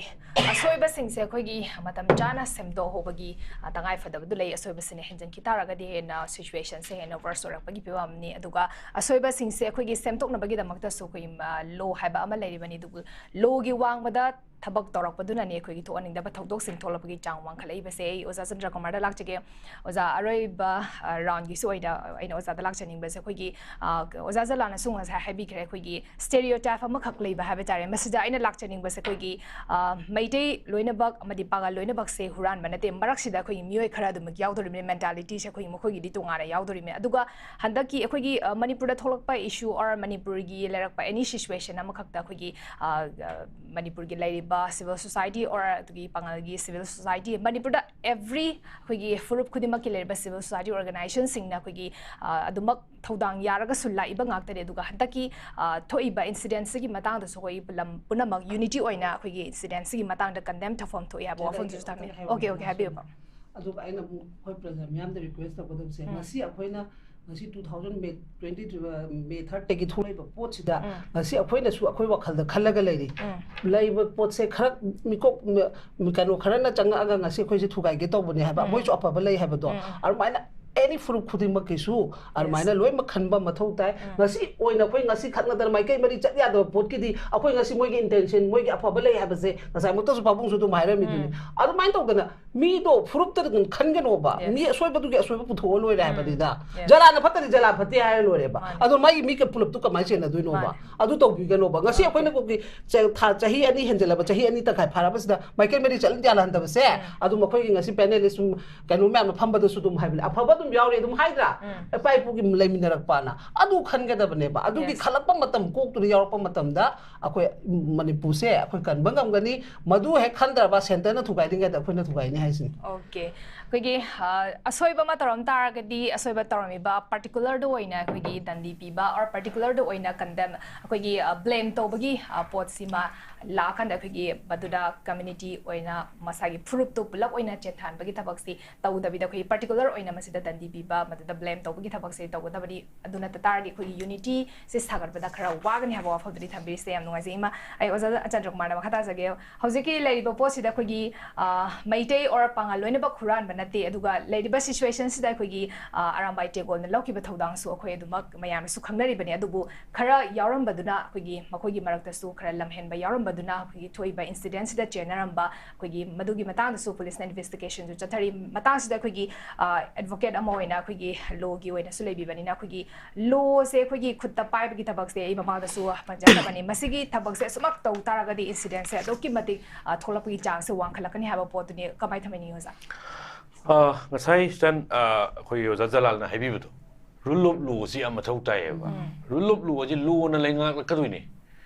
ꯑꯁꯣꯏꯕꯁꯤꯡꯁꯦ ꯑꯩꯈꯣꯏꯒꯤ ꯃꯇꯝ ꯆꯥꯅ ꯁꯦꯝꯗꯣꯛꯍꯧꯕꯒꯤ, ꯑ, ꯇꯉꯥꯏ ꯐꯗꯕꯗꯨ ꯂꯩ꯫ ꯑꯁꯣꯏꯕꯁꯤꯅ ꯍꯦꯟꯖꯤꯟꯈꯤ ꯇꯥꯔꯒꯗꯤ ꯍꯦꯟꯅ situationꯁꯦ ꯍꯦꯟꯅ worse ꯑꯣꯏꯔꯛꯄꯒꯤ ꯐꯤꯕꯝ ꯑꯃꯅꯤ꯫ ꯑꯗꯨꯒ ꯑꯁꯣꯏꯕꯁꯤꯡꯁꯦ ꯑꯩꯈꯣꯏꯒꯤ ꯁꯦꯝꯗꯣꯛꯅꯕꯒꯤꯗꯃꯛꯇꯁꯨ ꯑꯩꯈꯣꯏꯒꯤ, ꯑ, law ꯍꯥꯏꯕ ꯑꯃ ꯂꯩꯔꯤꯕꯅꯤ꯫ ꯑꯗꯨꯕꯨ lawꯒꯤ ꯋꯥꯡꯃꯗ ꯊꯕꯛ ꯇꯧꯔꯛꯄꯗꯨꯅꯅꯤ ꯑꯩꯈꯣꯏꯒꯤ ꯊꯣꯛꯍꯟꯅꯤꯡꯗꯕ ꯊꯧꯗꯣꯛꯁꯤꯡ ꯊꯣꯛꯂꯛꯄꯒꯤ ꯆꯥꯡ ꯋꯥꯡꯈꯠꯂꯛꯏꯕꯁꯦ꯫ ꯑꯩ ꯑꯣꯖꯥ ꯆꯟꯗ꯭ꯔꯀꯨꯃꯥꯔꯗ ꯂꯥꯛꯆꯒꯦ꯫ ꯑꯣꯖꯥ, ꯑꯔꯣꯏꯕ, ꯑ, roundꯒꯤꯁꯨ ꯑꯣꯏꯅ ꯑꯩꯅ ꯑꯣꯖꯥꯗ ꯂꯥꯛꯆꯅꯤꯡꯕꯁꯦ ꯑꯩꯈꯣꯏꯒꯤ, ꯑ, ꯑꯣꯖꯥ ꯖꯂꯥꯅꯁꯨ ꯉꯁꯥꯏ ꯍꯥꯏꯕꯤꯈ꯭ꯔꯦ, ꯑꯩꯈꯣꯏꯒꯤ stereotype ꯑꯃꯈꯛ ꯂꯩꯕ ꯍꯥꯏꯕ ꯇꯥꯔꯦ꯫ ꯃꯁꯤꯗ ꯑꯩꯅ ꯂꯥꯛꯆꯅꯤꯡꯕꯁꯦ ꯑꯩꯈꯣꯏꯒꯤ, ꯑ, ꯃꯩꯇꯩ ꯂꯣꯏꯅꯃꯛ ꯑꯃꯗꯤ ꯄꯥꯉꯜ ꯂꯣꯏꯅꯃꯛꯁꯦ ꯍꯨꯔꯥꯟꯕ ꯅꯠꯇꯦ, ꯃꯔꯛꯁꯤꯗ ꯑꯩꯈꯣꯏꯒꯤ ꯃꯤꯑꯣꯏ ꯈꯔ ꯑꯗꯨꯃꯛ ꯌꯥꯎꯗꯣꯔꯤꯕꯅꯤ, mentalityꯁꯦ ꯑꯩꯈꯣꯏꯒꯤ ꯃꯈꯣꯏꯒꯤꯗꯤ ꯇꯣꯉꯥꯟꯅ ꯌꯥꯎꯗꯣꯔꯤꯕꯅꯤ꯫ ꯑꯗꯨꯒ ꯍꯟꯗꯛꯀꯤ ꯑꯩꯈꯣꯏꯒꯤ, ꯑ, ꯃꯅꯤꯄꯨꯔꯗ ꯊꯣꯛꯂꯛꯄ issue or ꯃꯅꯤꯄꯨꯔꯒꯤ ꯂꯩꯔꯛꯄ any situation ꯑꯃꯈꯛꯇ ꯑꯩꯈꯣꯏꯒꯤ, ꯑ, ꯑ, ꯃꯅꯤꯄꯨꯔꯒꯤ ꯂꯩꯔꯤꯕ ꯂꯩꯔꯤꯕ civil society or ꯑꯗꯨꯒꯤ ꯄꯥꯡꯒꯜꯒꯤ civil society, ꯃꯅꯤꯄꯨꯔꯗ every ꯑꯩꯈꯣꯏꯒꯤ ꯐꯨꯔꯨꯞ ꯈꯨꯗꯤꯡꯃꯛꯀꯤ ꯂꯩꯔꯤꯕ civil society organizationꯁꯤꯡꯅ ꯑꯩꯈꯣꯏꯒꯤ ꯑ, ꯑꯗꯨꯃꯛ ꯊꯧꯗꯥꯡ ꯌꯥꯔꯒꯁꯨ ꯂꯥꯛꯏꯕ ꯉꯥꯛꯇꯅꯤ꯫ ꯑꯗꯨꯒ ꯍꯟꯗꯛꯀꯤ ꯑ, ꯊꯣꯛꯏꯕ incidentꯁꯤꯒꯤ ꯃꯇꯥꯡꯗꯁꯨ ꯑꯩꯈꯣꯏ ꯂꯝ ꯄꯨꯝꯅꯃꯛ unity ꯑꯣꯏꯅ ꯑꯩꯈꯣꯏꯒꯤ incidentꯁꯤꯒꯤ ꯃꯇꯥꯡꯗ condemn ꯇꯧꯐꯝ ꯊꯣꯛꯏ ꯍꯥꯏꯕ ꯋꯥꯐꯝꯗꯨꯁꯨ ꯊꯝꯃꯤ꯫ Okay, okay, ꯍꯥꯏꯕꯤꯌꯨ꯫ ꯑꯗꯨꯒ ꯑꯩꯅ ꯑꯃꯨꯛ ꯑꯩꯈꯣꯏ ꯄ꯭ꯔꯖꯥ ꯃꯤꯌꯥꯝꯗ request ꯇꯧꯒꯗꯕꯁꯦ, ꯎꯝ꯫ ꯉꯁꯤ ꯑꯩꯈꯣꯏꯅ ꯉꯁꯤ two thousand May twenty, May thirdꯇꯒꯤ ꯊꯣꯛꯂꯛꯏꯕ ꯄꯣꯠꯁꯤꯗ ꯎꯝ꯫ ꯉꯁꯤ ꯑꯩꯈꯣꯏꯅꯁꯨ ꯑꯩꯈꯣꯏ ꯋꯥꯈꯜꯗ ꯈꯜꯂꯒ ꯂꯩꯔꯤ꯫ ꯎꯝ꯫ ꯂꯩꯕ ꯄꯣꯠꯁꯦ ꯈꯔ ꯃꯤꯀꯣꯛ ꯃ-, ꯀꯩꯅꯣ ꯈꯔꯅ ꯆꯪꯉꯛꯑꯒ ꯉꯁꯤ ꯑꯩꯈꯣꯏꯁꯦ ꯊꯨꯒꯥꯏꯒꯦ ꯇꯧꯕꯅꯦ ꯍꯥꯏꯕ, ꯎꯝ꯫ ꯃꯣꯏꯁꯨ ꯑꯐꯕ ꯂꯩ ꯍꯥꯏꯕꯗꯣ, ꯎꯝ, ꯎꯝ꯫ ꯑꯗꯨꯃꯥꯏꯅ any ꯐꯨꯔꯨꯞ ꯈꯨꯗꯤꯡꯃꯛꯀꯤꯁꯨ ꯑꯗꯨꯃꯥꯏꯅ ꯂꯣꯏꯅꯃꯛ ꯈꯟꯕ ꯃꯊꯧ ꯇꯥꯏ꯫ ꯎꯝ꯫ ꯉꯁꯤ ꯑꯣꯏꯅ ꯑꯩꯈꯣꯏ ꯉꯁꯤ ꯈꯠꯅꯗꯅ ꯃꯥꯏꯀꯩ ꯃꯔꯤ ꯆꯠ ꯌꯥꯗꯕ ꯄꯣꯠꯀꯤꯗꯤ ꯑꯩꯈꯣꯏ ꯉꯁꯤ ꯃꯣꯏꯒꯤ intention, ꯃꯣꯏꯒꯤ ꯑꯐꯕ ꯂꯩ ꯍꯥꯏꯕꯁꯦ ꯉꯁꯥꯏꯃꯛꯇꯁꯨ ꯄꯥꯕꯨꯡꯁꯨ ꯑꯗꯨꯝ ꯍꯥꯏꯔꯝꯃꯤꯗꯨꯅꯤ꯫ ꯎꯝ꯫ ꯑꯗꯨꯃꯥꯏꯅ ꯇꯧꯗꯅ ꯃꯤꯗꯣ ꯐꯨꯔꯨꯞꯇ ꯑꯗꯨꯝ ꯈꯟꯒꯅꯣꯕ꯫ Yes. ꯃꯤ ꯑꯁꯣꯏꯕꯗꯨꯒꯤ ꯑꯁꯣꯏꯕ ꯄꯨꯊꯣꯛꯑ ꯂꯣꯏꯔꯦ ꯎꯝ꯫ ꯍꯥꯏꯕꯅꯤꯗ꯫ Yes. ꯖꯂꯥꯅ ꯐꯠꯇꯗꯤ ꯖꯂꯥ ꯐꯠꯇꯦ ꯍꯥꯏꯔ ꯂꯣꯏꯔꯦꯕ꯫ ꯃꯥꯅꯦ꯫ ꯑꯗꯣ ꯃꯥꯒꯤ ꯃꯤ ꯄꯨꯂꯞꯇꯨ ꯀꯃꯥꯏꯅ ꯆꯦꯟꯅꯗꯣꯏꯅꯣꯕ? ꯃꯥꯅꯦ꯫ ꯑꯗꯨ ꯇꯧꯕꯤꯒꯅꯣꯕ꯫ ꯉꯁꯤ ꯑꯩꯈꯣꯏꯅ ꯀꯣꯛꯀꯤ ꯆ-, ꯊꯥ, ꯆꯍꯤ ꯑꯅꯤ ꯍꯦꯟꯖꯜꯂꯕ, ꯆꯍꯤ ꯑꯅꯤ ꯇꯪꯈꯥꯏ ꯐꯥꯔꯕꯁꯤꯗ ꯃꯥꯏꯀꯩ ꯃꯔꯤ ꯆꯠꯂ ꯌꯥꯜꯍꯟꯗꯕꯁꯦ, ꯎꯝ꯫ ꯑꯗꯨꯝ ꯑꯩꯈꯣꯏꯒꯤ ꯉꯁꯤ panelist ꯁꯨꯝ ꯀꯩꯅꯣ ꯃꯌꯥꯝꯅ ꯐꯝꯕꯗꯁꯨ ꯑꯗꯨꯝ ꯍꯥꯏꯕꯅꯦ, ꯑꯐꯕ ꯑꯗꯨꯝ ꯌꯥꯎꯔꯤ ꯑꯗꯨꯝ ꯍꯥꯏꯗ꯭ꯔꯥ? ꯎꯝ꯫ ꯏꯄꯥ ꯏꯄꯨꯒꯤ ꯂꯩꯃꯤꯟꯅꯔꯛꯄꯅ꯫ ꯑꯗꯨ ꯈꯟꯒꯗꯕꯅꯦꯕ꯫ ꯑꯗꯨꯒꯤ Yes. ꯈꯜꯂꯛꯄ ꯃꯇꯝ, ꯀꯣꯛꯇꯨꯗ ꯌꯥꯎꯔꯛꯄ ꯃꯇꯝꯗ ꯑꯩꯈꯣꯏ ꯃꯅꯤꯄꯨꯔꯁꯦ ꯑꯩꯈꯣꯏ ꯀꯟꯕ ꯉꯝꯒꯅꯤ꯫ ꯃꯗꯨ ꯍꯦꯛ ꯈꯟꯗ꯭ꯔꯕ centreꯅ ꯊꯨꯒꯥꯏꯗ꯭ꯔꯤꯉꯩꯗ ꯑꯩꯈꯣꯏꯅ ꯊꯨꯒꯥꯏꯅꯤ ꯍꯥꯏꯁꯤꯅꯤ꯫ Okay꯫ ꯑꯩꯈꯣꯏꯒꯤ, ꯑ, ꯑꯁꯣꯏꯕ ꯑꯃ ꯇꯧꯔꯝ ꯇꯥꯔꯒꯗꯤ ꯑꯁꯣꯏꯕ ꯇꯧꯔꯝꯃꯤꯕ particularꯗ ꯑꯣꯏꯅ ꯑꯩꯈꯣꯏꯒꯤ ꯗꯟꯗꯤ ꯄꯤꯕ or particularꯗ ꯑꯣꯏꯅ condemn, ꯑꯩꯈꯣꯏꯒꯤ, ꯑ, blame ꯇꯧꯕꯒꯤ, ꯑ, ꯄꯣꯠꯁꯤꯃ ꯂꯥꯛꯑꯀꯥꯟꯗ ꯑꯩꯈꯣꯏꯒꯤ ꯃꯗꯨꯗ community ꯑꯣꯏꯅ ꯃꯁꯥꯒꯤ ꯐꯨꯔꯨꯞꯇꯨ ꯄꯨꯂꯞ ꯑꯣꯏꯅ ꯆꯦꯠꯊꯍꯟꯕꯒꯤ ꯊꯕꯛꯁꯤ ꯇꯧꯗꯕꯤꯗ ꯑꯩꯈꯣꯏꯒꯤ particular ꯑꯣꯏꯅ ꯃꯁꯤꯗ ꯗꯟꯗꯤ ꯄꯤꯕ, ꯃꯗꯨꯗ blame ꯇꯧꯕꯒꯤ ꯊꯕꯛꯁꯦ ꯇꯧꯒꯗꯕꯅꯤ꯫ ꯑꯗꯨ ꯅꯠꯇ ꯇꯥꯔꯗꯤ ꯑꯩꯈꯣꯏꯒꯤ unityꯁꯦ ꯁꯥꯒꯠꯄꯗ ꯈꯔ ꯋꯥꯒꯅꯤ ꯍꯥꯏꯕ ꯋꯥꯐꯝꯗꯨꯗꯤ ꯊꯝꯕꯤꯔꯤꯁꯦ꯫ ꯌꯥꯝ ꯅꯨꯡꯉꯥꯏꯖꯩ ꯏꯃꯥ꯫ ꯑꯩ ꯑꯣꯖꯥ ꯆꯟꯗ꯭ꯔꯀꯨꯃꯥꯔꯗ ꯃꯈꯥ ꯇꯥꯖꯒꯦ꯫ ꯍꯧꯖꯤꯛꯀꯤ ꯂꯩꯔꯤꯕ ꯄꯣꯠꯁꯤꯗ ꯑꯩꯈꯣꯏꯒꯤ, ꯑ, ꯃꯩꯇꯩ or ꯄꯥꯉꯜ ꯂꯣꯏꯅꯃꯛ ꯍꯨꯔꯥꯟꯕ ꯅꯠꯇꯦ, ꯑꯗꯨꯒ ꯂꯩꯔꯤꯕ situationꯁꯤꯗ ꯑꯩꯈꯣꯏꯒꯤ, ꯑ, ꯑꯔꯥꯝꯕꯥꯏ ꯇꯦꯒꯣꯜꯅ ꯂꯧꯈꯤꯕ ꯊꯧꯗꯥꯡꯁꯨ ꯑꯩꯈꯣꯏ ꯑꯗꯨꯃꯛ ꯃꯌꯥꯝꯅꯁꯨ ꯈꯪꯅꯔꯤꯕꯅꯤ꯫ ꯑꯗꯨꯕꯨ ꯈꯔ ꯌꯥꯎꯔꯝꯕꯗꯨꯅ, ꯑꯩꯈꯣꯏꯒꯤ ꯃꯈꯣꯏꯒꯤ ꯃꯔꯛꯇꯁꯨ ꯈꯔ ꯂꯝꯍꯦꯟꯕ ꯌꯥꯎꯔꯝꯕꯗꯨꯅ ꯑꯩꯈꯣꯏꯒꯤ ꯊꯣꯛꯏꯕ incidentꯁꯤꯗ ꯆꯦꯟꯅꯔꯝꯕ ꯑꯩꯈꯣꯏꯒꯤ ꯃꯗꯨꯒꯤ ꯃꯇꯥꯡꯗꯁꯨ policeꯅ investigationꯁꯨ ꯆꯠꯊꯔꯤ꯫ ꯃꯇꯥꯡꯁꯤꯗ ꯑꯩꯈꯣꯏꯒꯤ, ꯑ, advocate ꯑꯃ ꯑꯣꯏꯅ ꯑꯩꯈꯣꯏꯒꯤ lawꯒꯤ ꯑꯣꯏꯅꯁꯨ ꯂꯩꯕꯤꯕꯅꯤꯅ ꯑꯩꯈꯣꯏꯒꯤ lawꯁꯦ ꯑꯩꯈꯣꯏꯒꯤ ꯈꯨꯠꯇ ꯄꯥꯏꯕꯒꯤ ꯊꯕꯛꯁꯦ ꯑꯩ ꯃꯃꯥꯡꯗꯁꯨ ꯄꯟꯖꯈ꯭ꯔꯕꯅꯤ꯫ ꯃꯁꯤꯒꯤ ꯊꯕꯛꯁꯦ ꯑꯁꯨꯃꯛ ꯇꯧ ꯇꯥꯔꯒꯗꯤ incidentꯁꯦ ꯑꯗꯨꯛꯀꯤ ꯃꯇꯤꯛ, ꯑ, ꯊꯣꯛꯂꯛꯄꯒꯤ chanceꯁꯦ ꯋꯥꯡꯈꯠꯂꯛꯀꯅꯤ ꯍꯥꯏꯕ ꯄꯣꯠꯇꯨꯅꯤ꯫ ꯀꯃꯥꯏꯅ ꯊꯝꯕꯤꯅꯤꯡꯉꯤ ꯑꯣꯖꯥ? ꯑ, ꯉꯁꯥꯏ ꯁꯤꯗ, ꯑ, ꯑꯩꯈꯣꯏꯒꯤ ꯑꯣꯖꯥ ꯖꯂꯥꯜꯅ ꯍꯥꯏꯕꯤꯕꯗꯣ, rule of lawꯁꯤ ꯌꯥꯝ ꯃꯊꯧ ꯇꯥꯏꯌꯦꯕ꯫ ꯎꯝ꯫ Rule of lawꯁꯤ lawꯅ ꯂꯩꯉꯥꯛꯂꯛꯀꯗꯣꯏꯅꯤ꯫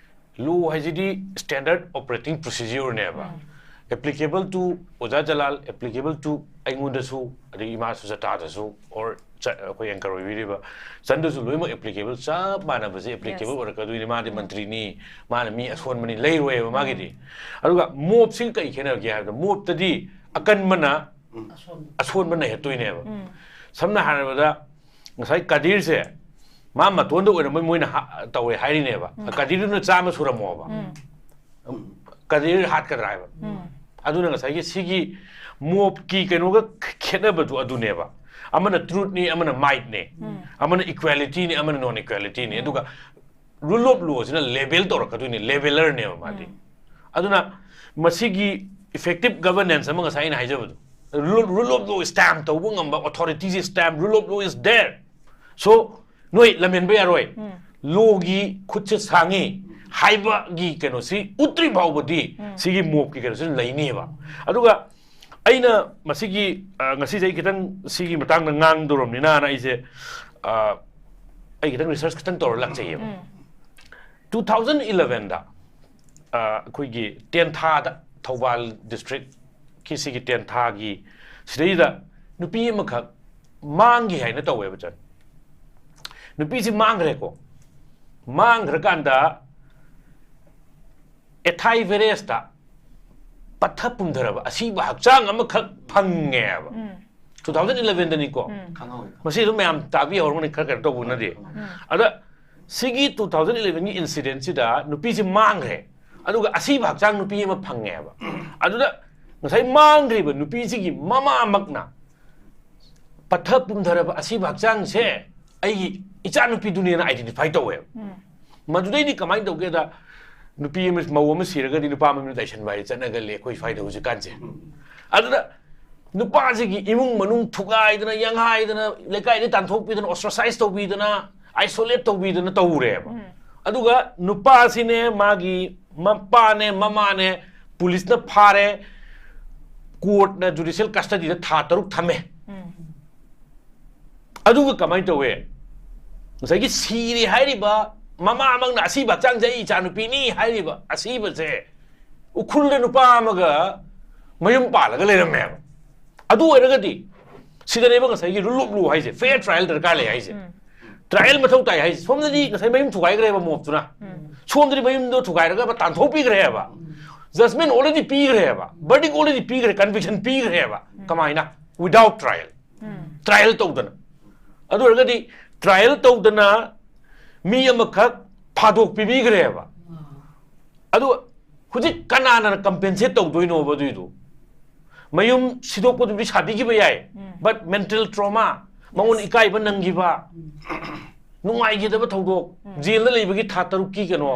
ꯂꯣ ꯍꯥꯏꯁꯤꯗꯤ standard operating procedure ꯅꯦꯕ꯫ Applicable to ꯑꯣꯖꯥ ꯖꯂꯥꯜ, applicable to ꯑꯩꯉꯣꯟꯗꯁꯨ, ꯑꯗꯒꯤ ꯏꯃꯥ ꯁꯨꯖꯥꯇꯥꯗꯁꯨ, or ꯆ-, ꯑꯩꯈꯣꯏ anchor ꯑꯣꯏꯕꯤꯔꯤꯕ ꯆꯟꯗꯁꯨ ꯂꯣꯏꯅꯃꯛ applicable, ꯆꯞ ꯃꯥꯟꯅꯕꯁꯦ applicable Yes. ꯑꯣꯏꯔꯛꯀꯗꯣꯏꯅꯤ꯫ ꯃꯥꯗꯤ ꯎꯝ꯫ ꯃꯟꯇ꯭ꯔꯤꯅꯤ, ꯃꯥꯅ ꯃꯤ ꯑꯁꯣꯟꯕꯅꯤ, ꯂꯩꯔꯣꯏꯕ ꯃꯥꯒꯤꯗꯤ꯫ ꯑꯗꯨꯒ ꯃꯣꯞꯁꯤꯒ ꯀꯩ ꯈꯦꯠꯅꯒꯦ ꯍꯥꯏꯕꯗ, ꯃꯣꯞꯇꯗꯤ ꯑꯀꯟꯕꯅ ꯑꯁꯣꯟꯕ ꯅꯩꯍꯠꯇꯣꯏꯅꯦꯕ꯫ ꯎꯝ꯫ ꯁꯝꯅ ꯍꯥꯏꯔꯕꯗ, ꯉꯁꯥꯏ ꯀꯗꯤꯔꯁꯦ ꯃꯥ ꯃꯇꯣꯟꯗ ꯑꯣꯏꯔꯝꯕꯩ ꯃꯣꯏꯅ ꯍꯥ-, ꯇꯧꯋꯦ ꯍꯥꯏꯔꯤꯅꯦꯕ꯫ ꯎꯝ꯫ ꯀꯗꯤꯔꯗꯨꯅ ꯆꯥꯝꯃ ꯁꯨꯔꯝꯃꯣꯕ꯫ ꯎꯝ꯫ ꯀꯗꯤꯔ ꯍꯥꯠꯀꯗ꯭ꯔꯥ ꯍꯥꯏꯕ꯫ ꯎꯝ꯫ ꯑꯗꯨꯅ ꯉꯁꯥꯏꯒꯤ ꯁꯤꯒꯤ ꯃꯣꯞꯀꯤ ꯀꯩꯅꯣꯒ ꯈꯦꯠꯅꯕꯗꯨ ꯑꯗꯨꯅꯦꯕ꯫ ꯑꯃꯅ truth ꯅꯤ, ꯑꯃꯅ might ꯅꯤ꯫ ꯎꯝ꯫ ꯑꯃꯅ equality ꯅꯤ, ꯑꯃꯅ non equality ꯅꯤ꯫ ꯎꯝ꯫ ꯑꯗꯨꯒ rule of law ꯁꯤꯅ level ꯇꯧꯔꯛꯀꯗꯣꯏꯅꯤ, leveller ꯅꯦꯕ ꯃꯥꯗꯤ꯫ ꯎꯝ꯫ ꯑꯗꯨꯅ ꯃꯁꯤꯒꯤ effective governance ꯑꯃ ꯉꯁꯥꯏ ꯑꯩꯅ ꯍꯥꯏꯖꯕꯗꯣ, rule, rule of law stamp ꯇꯧꯕ ꯉꯝꯕ authority say stamp, rule of law is there꯫ So, ꯅꯣꯏ ꯂꯝꯍꯦꯟꯕ ꯌꯥꯔꯣꯏ꯫ ꯎꯝ꯫ Law ꯒꯤ ꯈꯨꯠꯁꯦ ꯁꯥꯡꯉꯤ ꯍꯥꯏꯕꯒꯤ ꯀꯩꯅꯣꯁꯤ ꯎꯠꯇ꯭ꯔꯤ ꯐꯥꯎꯕꯗꯤ ꯎꯝ꯫ ꯁꯤꯒꯤ ꯃꯣꯞꯀꯤ ꯀꯩꯅꯣꯁꯤ ꯂꯩꯅꯦꯕ꯫ ꯑꯗꯨꯒ ꯑꯩꯅ ꯃꯁꯤꯒꯤ, ꯑ, ꯉꯁꯤꯁꯦ ꯑꯩ ꯈꯤꯇꯪ ꯁꯤꯒꯤ ꯃꯇꯥꯡꯗ ꯉꯥꯡꯗꯧꯔꯕꯅꯤꯅ ꯑꯩꯁꯦ, ꯑ, ꯑꯩ ꯈꯤꯇꯪ research ꯈꯤꯇꯪ ꯇꯧꯔ ꯂꯥꯛꯆꯩꯌꯦꯕ꯫ ꯎꯝ꯫ Two thousand eleven ꯗ, ꯑ, ꯑꯩꯈꯣꯏꯒꯤ ꯇꯦꯟꯊꯥꯗ, ꯊꯧꯕꯥꯜ district ꯀꯤ ꯁꯤꯒꯤ ꯇꯦꯟꯊꯥꯒꯤ ꯁꯤꯗꯩꯗ ꯅꯨꯄꯤ ꯑꯃꯈꯛ ꯃꯥꯡꯈꯤ ꯍꯥꯏꯅ ꯇꯧꯋꯦꯕ, ꯆꯟ꯫ ꯅꯨꯄꯤꯁꯤ ꯃꯥꯡꯈ꯭ꯔꯦꯀꯣ꯫ ꯃꯥꯡꯈ꯭ꯔꯀꯥꯟꯗ ꯑꯦꯊꯥꯏ ꯚꯦꯔꯦꯁꯇ ꯄꯠꯊ ꯄꯨꯝꯊꯔꯕ ꯑꯁꯤꯕ ꯍꯛꯆꯥꯡ ꯑꯃꯈꯛ ꯐꯪꯉꯦꯕ꯫ ꯎꯝ꯫ Two thousand eleven ꯗꯅꯤꯀꯣ꯫ ꯎꯝ꯫ ꯈꯪꯍꯧꯋꯦ꯫ ꯃꯁꯤ ꯑꯗꯨꯝ ꯃꯌꯥꯝ ꯇꯥꯕꯤꯍꯧꯔꯝꯒꯅꯤ, ꯈꯔ ꯀꯩꯅꯣ ꯇꯧꯕꯅꯗꯤ꯫ ꯎꯝ꯫ ꯑꯗ ꯁꯤꯒꯤ two thousand eleven ꯒꯤ incident ꯁꯤꯗ ꯅꯨꯄꯤꯁꯤ ꯃꯥꯡꯈ꯭ꯔꯦ, ꯑꯗꯨꯒ ꯑꯁꯤꯕ ꯍꯛꯆꯥꯡ ꯅꯨꯄꯤ ꯑꯃ ꯐꯪꯉꯦꯕ꯫ ꯑꯗꯨꯗ ꯉꯁꯥꯏ ꯃꯥꯡꯈ꯭ꯔꯤꯕ ꯅꯨꯄꯤꯁꯤꯒꯤ ꯃꯃꯥꯃꯛꯅ ꯄꯠꯊ ꯄꯨꯝꯊꯔꯕ ꯑꯁꯤꯕ ꯍꯛꯆꯥꯡꯁꯦ ꯑꯩꯒꯤ ꯏꯆꯥꯅꯨꯄꯤꯗꯨꯅꯦꯅ identify ꯇꯧꯋꯦꯕ꯫ ꯎꯝ꯫ ꯃꯗꯨꯗꯩꯗꯤ ꯀꯃꯥꯏꯅ ꯇꯧꯒꯦꯗ, ꯅꯨꯄꯤ ꯑꯃ, ꯃꯧ ꯑꯃ ꯁꯤꯔꯒꯗꯤ ꯅꯨꯄꯥ ꯃꯃꯤꯡ ꯇꯥꯏꯁꯟꯕ ꯍꯥꯏꯗꯤ ꯆꯠꯅꯒꯜꯂꯤ ꯑꯩꯈꯣꯏ ꯁ꯭ꯋꯥꯏꯗ ꯍꯧꯖꯤꯛꯀꯥꯟꯁꯦ꯫ ꯑꯗꯨꯗ ꯅꯨꯄꯥꯁꯤꯒꯤ ꯏꯃꯨꯡ ꯃꯅꯨꯡ ꯊꯨꯒꯥꯏꯗꯅ, ꯌꯥꯡꯍꯥꯏꯗꯅ, ꯂꯩꯀꯥꯏꯗ ꯇꯥꯟꯊꯣꯛꯄꯤꯗꯅ, ostracize ꯇꯧꯕꯤꯗꯅ, isolate ꯇꯧꯕꯤꯗꯅ ꯇꯧꯔꯦꯕ꯫ ꯎꯝ꯫ ꯑꯗꯨꯒ ꯅꯨꯄꯥꯁꯤꯅꯦ, ꯃꯥꯒꯤ ꯃꯄꯥꯅꯦ, ꯃꯃꯥꯅꯦ, ꯄꯨꯂꯤꯁꯅ ꯐꯥꯔꯦ, court ꯅ judicial custody ꯗ ꯊꯥ ꯇꯔꯨꯛ ꯊꯝꯃꯦ꯫ ꯎꯝ꯫ ꯑꯗꯨꯒ ꯀꯃꯥꯏꯅ ꯇꯧꯋꯦ? ꯉꯁꯥꯏꯒꯤ ꯁꯤꯔꯦ ꯍꯥꯏꯔꯤꯕ ꯃꯃꯥꯃꯛꯅ ꯑꯁꯤꯕ ꯍꯛꯆꯥꯡꯁꯦ ꯑꯩ ꯏꯆꯥꯅꯨꯄꯤꯅꯤ ꯍꯥꯏꯔꯤꯕ ꯑꯁꯤꯕꯁꯦ ꯎꯈ꯭ꯔꯨꯜꯗ ꯅꯨꯄꯥ ꯑꯃꯒ ꯃꯌꯨꯝ ꯄꯥꯜꯂꯒ ꯂꯩꯔꯝꯃꯦꯕ꯫ ꯑꯗꯨ ꯑꯣꯏꯔꯒꯗꯤ ꯁꯤꯗꯅꯦꯕ ꯉꯁꯥꯏꯒꯤ ꯔꯨꯂꯨꯞꯂꯨ ꯍꯥꯏꯁꯦ, ꯐꯦꯌꯔ ꯇ꯭ꯔꯥꯏꯌꯦꯜ ꯗꯔꯀꯥꯔ ꯂꯩ ꯍꯥꯏꯁꯦ꯫ ꯇ꯭ꯔꯥꯏꯌꯦꯜ ꯃꯊꯧ ꯇꯥꯏ ꯍꯥꯏꯁꯦ꯫ ꯁꯣꯝꯗꯗꯤ ꯉꯁꯥꯏ ꯃꯌꯨꯝ ꯊꯨꯒꯥꯏꯈ꯭ꯔꯦꯕ ꯃꯣꯞꯇꯨꯅ, ꯁꯣꯝꯗꯗꯤ ꯃꯌꯨꯝꯗꯣ ꯊꯨꯒꯥꯏꯔꯒ ꯇꯥꯟꯊꯣꯛꯄꯤꯈ꯭ꯔꯦꯕ, ꯖꯁꯃꯦꯟ ꯑꯣꯜꯔꯦꯗꯤ ꯄꯤꯈ꯭ꯔꯦꯕ, ꯕꯔꯗꯤꯛ ꯑꯣꯜꯔꯦꯗꯤ ꯄꯤꯈ꯭ꯔꯦ, ꯀꯟꯚꯤꯛꯁꯟ ꯄꯤꯈ꯭ꯔꯦꯕ꯫ ꯀꯃꯥꯏꯅ? Without trial. ꯇ꯭ꯔꯥꯏꯌꯦꯜ ꯇꯧꯗꯅ꯫ ꯑꯗꯨ ꯑꯣꯏꯔꯒꯗꯤ ꯇ꯭ꯔꯥꯏꯌꯦꯜ ꯇꯧꯗꯅ ꯃꯤ ꯑꯃꯈꯛ ꯐꯥꯗꯣꯛ ꯄꯤꯕꯤꯈ꯭ꯔꯦꯕ꯫ ꯑꯗꯨ ꯍꯧꯖꯤꯛ ꯀꯅꯥꯅ ꯀꯝꯄꯦꯟꯁꯦꯠ ꯇꯧꯗꯣꯏꯅꯣꯕ ꯑꯗꯨꯏꯗꯣ? ꯃꯌꯨꯝ ꯁꯤꯗꯣꯛꯄꯗꯨꯗꯤ ꯁꯥꯕꯤꯈꯤꯕ ꯌꯥꯏ, ꯕꯠ ꯃꯦꯟꯇꯦꯜ ꯇ꯭ꯔꯣꯃꯥ, ꯃꯉꯣꯟꯗ ꯏꯀꯥꯏꯕ ꯅꯪꯈꯤꯕ, ꯅꯨꯡꯉꯥꯏꯈꯤꯗꯕ ꯊꯧꯗꯣꯛ, ꯖꯦꯜꯗ ꯂꯩꯕꯒꯤ ꯊꯥ ꯇꯔꯨꯛꯀꯤ ꯀꯩꯅꯣ,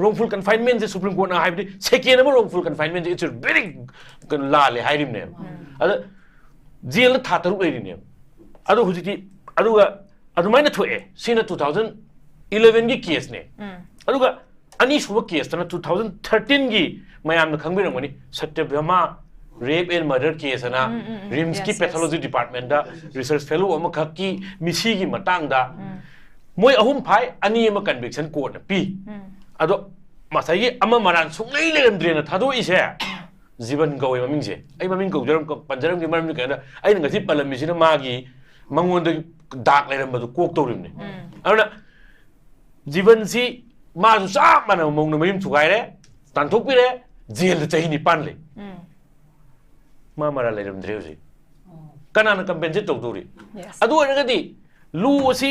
ꯔꯣꯡꯐꯨꯜ ꯀꯟꯐꯥꯏꯟꯃꯦꯟꯁꯦ ꯁꯨꯄ꯭ꯔꯤꯝ ꯀꯣꯔꯠꯅ ꯍꯥꯏꯕꯗꯤ ꯁꯦꯀꯦꯟ ꯑꯃ ꯔꯣꯡꯐꯨꯜ ꯀꯟꯐꯥꯏꯟꯃꯦꯟꯁꯦ, it's a very ꯀꯩꯅꯣ, ꯂꯥꯜꯂꯦ ꯍꯥꯏꯔꯤꯕꯅꯦꯕ꯫ ꯑꯗ ꯖꯦꯜꯗ ꯊꯥ ꯇꯔꯨꯛ ꯂꯩꯔꯤꯅꯦꯕ꯫ ꯑꯗꯣ ꯍꯧꯖꯤꯛꯇꯤ ꯑꯗꯨꯒ ꯑꯗꯨꯃꯥꯏꯅ ꯊꯣꯛꯑꯦ꯫ ꯁꯤꯅ two thousand elevenꯒꯤ ꯀꯦꯁꯅꯦ꯫ ꯑꯗꯨꯒ ꯑꯅꯤꯁꯨꯕ ꯀꯦꯁꯇꯅ two thousand thirteenꯒꯤ, ꯃꯌꯥꯝꯅ ꯈꯪꯕꯤꯔꯝꯒꯅꯤ, ꯁꯇ꯭ꯌꯚ꯭ꯔꯃ ꯔꯦꯞ ꯑꯦꯟ ꯃꯔꯗꯔ ꯀꯦꯁ ꯑꯅ ꯔꯤꯝꯁꯀꯤ Yes, yes. ꯄꯦꯊꯣꯂꯣꯖꯤ ꯗꯤꯄꯥꯔꯠꯃꯦꯟꯗ ꯔꯤꯁꯔꯁ ꯐꯦꯂꯣ ꯑꯃꯈꯛꯀꯤ ꯃꯤꯁꯤꯒꯤ ꯃꯇꯥꯡꯗ ꯃꯣꯏ ꯑꯍꯨꯝ ꯐꯥꯏ, ꯑꯅꯤ ꯑꯃ ꯀꯟꯚꯤꯛꯁꯟ ꯀꯣꯔꯠꯅ ꯄꯤ꯫ ꯑꯗꯣ ꯉꯁꯥꯏꯒꯤ ꯑꯃ ꯃꯔꯥꯟ ꯁꯨꯡꯂꯩ ꯂꯩꯔꯝꯗ꯭ꯔꯦꯅ ꯊꯥꯗꯣꯛꯏꯁꯦ ꯖꯤꯕꯟ ꯀꯧꯋꯦ ꯃꯃꯤꯡꯁꯦ꯫ ꯑꯩ ꯃꯃꯤꯡ ꯀꯧꯖꯔꯝ-, ꯄꯟꯖꯔꯝꯒꯦ, ꯃꯔꯝꯗꯤ ꯀꯩꯅꯣꯗ ꯑꯩꯅ ꯉꯁꯤ ꯄꯜꯂꯝꯃꯤꯁꯤꯅ ꯃꯥꯒꯤ ꯃꯉꯣꯟꯗ ꯗꯥꯛ ꯂꯩꯔꯝꯕꯗꯨ ꯀꯣꯛꯇꯧꯔꯤꯕꯅꯤ꯫ ꯑꯗꯨꯅ ꯖꯤꯕꯟꯁꯤ ꯃꯥꯁꯨ ꯆꯞ ꯃꯥꯟꯅꯕ ꯃꯑꯣꯡꯗ ꯃꯌꯨꯝ ꯊꯨꯒꯥꯏꯔꯦ, ꯇꯥꯟꯊꯣꯛꯄꯤꯔꯦ, ꯖꯦꯜꯗ ꯆꯍꯤ ꯅꯤꯄꯥꯟ ꯂꯩ꯫ ꯃꯥ ꯃꯔꯥꯜ ꯂꯩꯔꯝꯗ꯭ꯔꯦ ꯍꯧꯖꯤꯛ꯫ ꯀꯅꯥꯅ ꯀꯝꯄꯦꯟꯁꯦꯠ ꯇꯧꯗꯧꯔꯤ? Yes. ꯑꯗꯨ ꯑꯣꯏꯔꯒꯗꯤ ꯂꯣ ꯑꯁꯤ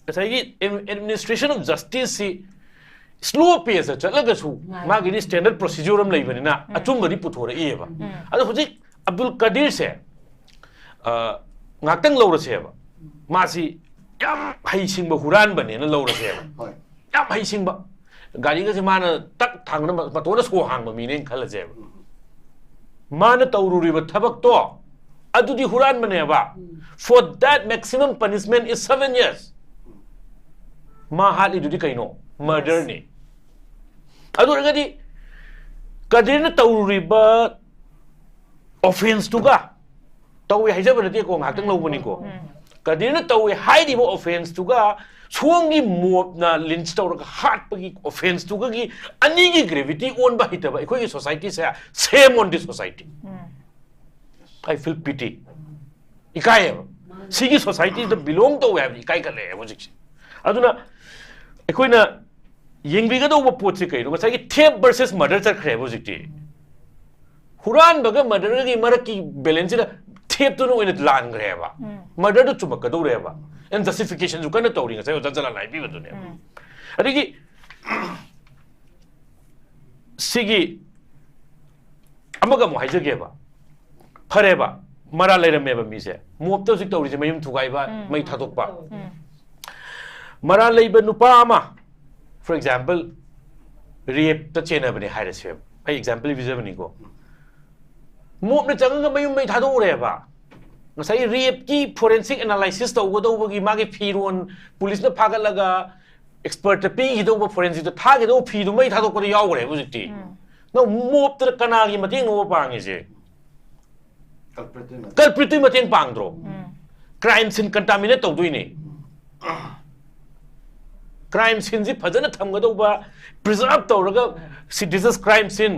ꯉꯁꯥꯏꯒꯤ ꯑꯦꯗꯃꯤꯅꯤꯁꯇ꯭ꯔꯦꯁꯟ ꯑꯣꯐ ꯖꯁꯇꯤꯁꯁꯤ ꯁ꯭ꯂꯣ ꯄꯦꯁꯇ ꯆꯠꯂꯒꯁꯨ ꯃꯥꯒꯤꯗꯤ ꯁ꯭ꯇꯦꯟꯗꯔꯗ ꯄ꯭ꯔꯣꯁꯤꯖꯔ ꯑꯃ ꯂꯩꯕꯅꯤꯅ ꯑꯆꯨꯝꯕꯗꯤ ꯄꯨꯊꯣꯔꯛꯏꯑꯕ꯫ ꯑꯗꯣ ꯍꯧꯖꯤꯛ ꯑꯕꯗꯨꯜ ꯀꯗꯤꯔꯁꯦ, ꯑ, ꯉꯥꯛꯇꯪ ꯂꯧꯔꯁꯦꯕ, ꯃꯥꯁꯤ ꯌꯥꯝ ꯍꯩꯁꯤꯡꯕ ꯍꯨꯔꯥꯟꯕꯅꯦꯅ ꯂꯧꯔꯁꯦꯕ꯫ ꯍꯣꯏ꯫ ꯌꯥꯝ ꯍꯩꯁꯤꯡꯕ, ꯒꯥꯔꯤꯒꯁꯦ ꯃꯥꯅ ꯇꯛ ꯊꯥꯡꯅ ꯃꯇꯣꯟꯗ ꯁꯣ ꯍꯥꯡꯕ ꯃꯤꯅꯦꯅ ꯈꯜꯂꯁꯦꯕ꯫ ꯃꯥꯅ ꯇꯧꯔꯨꯔꯤꯕ ꯊꯕꯛꯇꯣ ꯑꯗꯨꯗꯤ ꯍꯨꯔꯥꯟꯕꯅꯦꯕ꯫ For that maximum punishment is seven years. ꯃꯥ ꯍꯥꯠꯂꯤꯗꯨꯗꯤ ꯀꯩꯅꯣ? ꯃꯔꯗꯔꯅꯤ꯫ ꯑꯗꯨ ꯑꯣꯏꯔꯒꯗꯤ ꯀꯗꯤꯔꯅ ꯇꯧꯔꯨꯔꯤꯕ ꯑꯣꯐꯦꯟꯁꯇꯨꯒ, ꯇꯧꯋꯦ ꯍꯥꯏꯖꯕ ꯅꯠꯇꯦꯀꯣ, ꯉꯥꯏꯍꯥꯛꯇꯪ ꯂꯧꯕꯅꯤꯀꯣ꯫ ꯀꯗꯤꯔꯅ ꯇꯧꯋꯦ ꯍꯥꯏꯔꯤꯕ ꯑꯣꯐꯦꯟꯁꯇꯨꯒ ꯁꯣꯝꯒꯤ ꯃꯣꯞꯅ ꯂꯤꯟꯁ ꯇꯧꯔꯒ ꯍꯥꯠꯄꯒꯤ ꯑꯣꯐꯦꯟꯁꯇꯨꯒꯒꯤ ꯑꯅꯤꯒꯤ ꯒ꯭ꯔꯦꯚꯤꯇꯤ ꯑꯣꯟꯕ ꯍꯩꯇꯕ ꯑꯩꯈꯣꯏꯒꯤ ꯁꯣꯁꯥꯏꯇꯤꯁꯦ, shame on this society. I feel pity. ꯏꯀꯥꯏꯌꯦꯕ. ꯁꯤꯒꯤ ꯁꯣꯁꯥꯏꯇꯤꯗ ꯕꯤꯂꯣꯡ ꯇꯧꯋꯦ ꯍꯥꯏꯕꯗꯤ ꯏꯀꯥꯏꯈꯠꯂꯛꯑꯦꯕ ꯍꯧꯖꯤꯛꯁꯦ. ꯑꯗꯨꯅ ꯑꯩꯈꯣꯏꯅ ꯌꯦꯡꯕꯤꯒꯗꯧꯕ ꯄꯣꯠꯁꯤ ꯀꯩꯅꯣ? ꯉꯁꯥꯏꯒꯤ ꯊꯦꯞ ꯚꯔꯁꯦꯁ ꯃꯔꯗꯔ ꯆꯠꯈ꯭ꯔꯦꯕ ꯍꯧꯖꯤꯛꯇꯤ. ꯍꯨꯔꯥꯟꯕꯒ ꯃꯔꯗꯔꯒꯤ ꯃꯔꯛꯀꯤ ꯕꯦꯂꯦꯟꯁꯁꯤꯗ ꯊꯦꯞꯇꯨꯅ ꯑꯣꯏꯅ ꯂꯥꯟꯈ꯭ꯔꯦꯕ. ꯃꯔꯗꯔꯗꯨ ꯆꯨꯝꯃꯛꯀꯗꯧꯔꯦꯕ. ꯑꯦꯟ ꯖꯁꯇꯤꯐꯤꯀꯦꯁꯟꯁꯨ ꯀꯟꯅ ꯇꯧꯔꯤ, ꯉꯁꯥꯏ ꯑꯣꯖꯥ ꯖꯂꯥꯜꯅ ꯍꯥꯏꯕꯤꯕꯗꯨꯅꯦ. ꯑꯗꯒꯤ ꯁꯤꯒꯤ ꯑꯃꯒ ꯑꯃꯨꯛ ꯍꯥꯏꯖꯒꯦꯕ. ꯐꯔꯦꯕ, ꯃꯔꯥꯜ ꯂꯩꯔꯝꯃꯦꯕ ꯃꯤꯁꯦ. ꯃꯣꯞꯇ ꯍꯧꯖꯤꯛ ꯇꯧꯔꯤꯁꯦ ꯃꯌꯨꯝ ꯊꯨꯒꯥꯏꯕ, ꯃꯩ ꯊꯥꯗꯣꯛꯄ. ꯃꯔꯥꯜ ꯂꯩꯕ ꯅꯨꯄꯥ ꯑꯃ, for example, ꯔꯦꯞꯇ ꯆꯦꯟꯅꯕꯅꯦ ꯍꯥꯏꯔꯁꯦꯕ, ꯑꯩ ꯑꯦꯛꯖꯥꯝꯄꯜ ꯄꯤꯖꯕꯅꯤꯀꯣ. ꯃꯣꯞꯅ ꯆꯪꯉꯒ ꯃꯌꯨꯝ ꯃꯩ ꯊꯥꯗꯣꯛꯎꯔꯦꯕ. ꯉꯁꯥꯏꯒꯤ ꯔꯦꯞꯀꯤ ꯐꯣꯔꯦꯟꯁꯤꯛ ꯑꯦꯅꯥꯂꯥꯏꯁꯤꯁ ꯇꯧꯒꯗꯧꯕꯒꯤ ꯃꯥꯒꯤ ꯐꯤꯔꯣꯟ, ꯄꯨꯂꯤꯁꯅ ꯐꯥꯒꯠꯂꯒ ꯑꯦꯛꯁꯄꯔꯠꯇ ꯄꯤꯈꯤꯗꯧꯕ, ꯐꯣꯔꯦꯟꯁꯤꯛꯇ ꯊꯥꯒꯤꯗꯧꯕ ꯐꯤꯗꯨ ꯃꯩ ꯊꯥꯗꯣꯛꯄꯗ ꯌꯥꯎꯈ꯭ꯔꯦꯕ ꯍꯧꯖꯤꯛꯇꯤ. ꯅꯪ ꯃꯣꯞꯇ ꯀꯅꯥꯒꯤ ꯃꯇꯦꯡꯅꯣꯕ ꯄꯥꯡꯉꯤꯁꯦ? ꯀꯜꯄ꯭ꯔꯤꯠꯇꯨꯒꯤ ꯃꯇꯦꯡ ꯄꯥꯡꯗ꯭ꯔꯣ? ꯀ꯭ꯔꯥꯏꯝ ꯁꯤꯟ ꯀꯟꯇꯥꯃꯤꯅꯦꯠ ꯇꯧꯗꯣꯏꯅꯦ. ꯀ꯭ꯔꯥꯏꯝ ꯁꯤꯟꯁꯤ ꯐꯖꯅ ꯊꯝꯒꯗꯧꯕ, ꯄ꯭ꯔꯤꯖꯥꯔꯚ ꯇꯧꯔꯒ, ꯁꯤ, this is crime scene,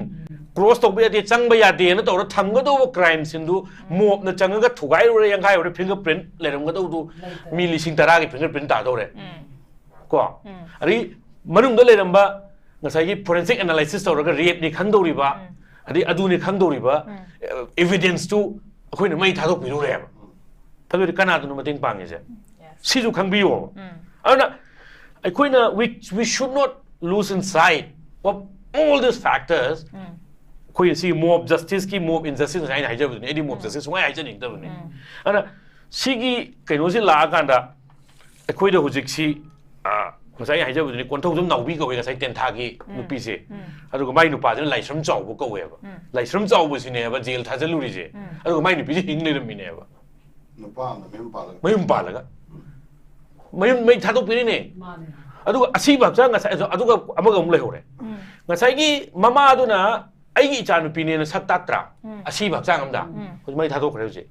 cross ꯇꯧꯕ ꯌꯥꯗꯦ, ꯆꯪꯕ ꯌꯥꯗꯦꯅ ꯇꯧꯔ ꯊꯝꯒꯗꯧꯕ ꯀ꯭ꯔꯥꯏꯝ ꯁꯤꯟꯗꯨ ꯃꯣꯞꯅ ꯆꯪꯉꯒ ꯊꯨꯒꯥꯏꯔꯨꯔꯦ, ꯌꯥꯡꯈꯥꯏꯔꯨꯔꯦ, ꯐꯤꯡꯒꯔ ꯄ꯭ꯔꯤꯟꯠ ꯂꯩꯔꯝꯒꯗꯧꯗꯨ ꯃꯤ ꯂꯤꯁꯤꯡ ꯇꯔꯥꯒꯤ ꯐꯤꯡꯒꯔ ꯄ꯭ꯔꯤꯟꯠ ꯇꯥꯗꯧꯔꯦ. ꯀꯣ? ꯑꯗꯒꯤ ꯃꯅꯨꯡꯗ ꯂꯩꯔꯝꯕ ꯉꯁꯥꯏꯒꯤ ꯐꯣꯔꯦꯟꯁꯤꯛ ꯑꯦꯅꯥꯂꯥꯏꯁꯤꯁ ꯇꯧꯔꯒ ꯔꯦꯞꯅꯤ ꯈꯪꯗꯧꯔꯤꯕ, ꯑꯗꯩ ꯑꯗꯨꯅꯤ ꯈꯪꯗꯧꯔꯤꯕ, ꯑꯦꯚꯤꯗꯦꯟꯁꯇꯨ ꯑꯩꯈꯣꯏꯅ ꯃꯩ ꯊꯥꯗꯣꯛꯄꯤꯔꯨꯔꯦꯕ. ꯑꯗꯨꯗꯤ ꯀꯅꯥꯗꯅꯣ ꯃꯇꯦꯡ ꯄꯥꯡꯉꯤꯁꯦ? ꯁꯤꯁꯨ ꯈꯪꯕꯤꯌꯣꯕ. ꯑꯗꯨꯅ ꯑꯩꯈꯣꯏꯅ, we, we should not lose in sight of all these factors. ꯑꯩꯈꯣꯏ ꯁꯤ ꯃꯣꯞ ꯖꯁꯇꯤꯁꯀꯤ, ꯃꯣꯞ ꯏꯟꯖꯁꯇꯤꯁ ꯍꯥꯏꯅ ꯍꯥꯏꯖꯕꯗꯨꯅꯦ. ꯑꯩꯗꯤ ꯃꯣꯞ ꯖꯁꯇꯤꯁ ꯁꯨꯡꯍꯥꯏ ꯍꯥꯏꯖꯅꯤꯡꯗꯕꯅꯦ. ꯑꯗꯨꯅ ꯁꯤꯒꯤ ꯀꯩꯅꯣꯁꯤ ꯂꯥꯛꯑꯀꯥꯟꯗ ꯑꯩꯈꯣꯏꯗ ꯍꯧꯖꯤꯛꯁꯤ, ꯑ, ꯉꯁꯥꯏ ꯑꯩꯅ ꯍꯥꯏꯖꯕꯗꯨꯅꯤ, ꯀꯣꯟꯊꯧꯖꯝ ꯅꯥꯎꯕꯤ ꯀꯧꯋꯦ ꯉꯁꯥꯏ ꯇꯦꯟꯊꯥꯒꯤ ꯅꯨꯄꯤꯁꯦ. ꯑꯗꯨꯒ ꯃꯥꯏ ꯅꯨꯄꯥꯁꯤꯅ ꯂꯥꯏꯁ꯭ꯔꯝ ꯆꯥꯎꯕ ꯀꯧꯋꯦꯕ. ꯂꯥꯏꯁ꯭ꯔꯝ ꯆꯥꯎꯕꯁꯤꯅꯦꯕ ꯖꯦꯜ ꯊꯥꯖꯤꯜꯂꯨꯔꯤꯁꯦ. ꯑꯗꯨꯒ ꯃꯥꯏ ꯅꯨꯄꯤꯁꯦ ꯍꯤꯡ ꯂꯩꯔꯝꯃꯤꯅꯦꯕ. ꯅꯨꯄꯥ ꯑꯃꯅ ꯃꯌꯨꯝ ꯄꯥꯜꯂꯒ ꯃꯌꯨꯝ ꯄꯥꯜꯂꯒ, ꯃꯌꯨꯝ ꯃꯩ ꯊꯥꯗꯣꯛꯄꯤꯔꯤꯅꯦ. ꯃꯥꯅꯦ. ꯑꯗꯨꯒ ꯑꯁꯤꯕ ꯍꯛꯆꯥꯡ ꯉꯁꯥꯏ, ꯑꯗꯨꯒ ꯑꯃꯒ ꯑꯃꯨꯛ ꯂꯩꯍꯧꯔꯦ. ꯉꯁꯥꯏꯒꯤ ꯃꯃꯥꯗꯨꯅ ꯑꯩꯒꯤ ꯏꯆꯥ ꯅꯨꯄꯤꯅꯦꯅ ꯁꯛ ꯇꯥꯛꯇ꯭ꯔꯥ? ꯑꯁꯤꯕ ꯍꯛꯆꯥꯡ ꯑꯝꯗ ꯍꯧꯖꯤꯛ ꯃꯩ ꯊꯥꯗꯣꯛꯈ꯭ꯔꯦ ꯍꯧꯖꯤꯛ.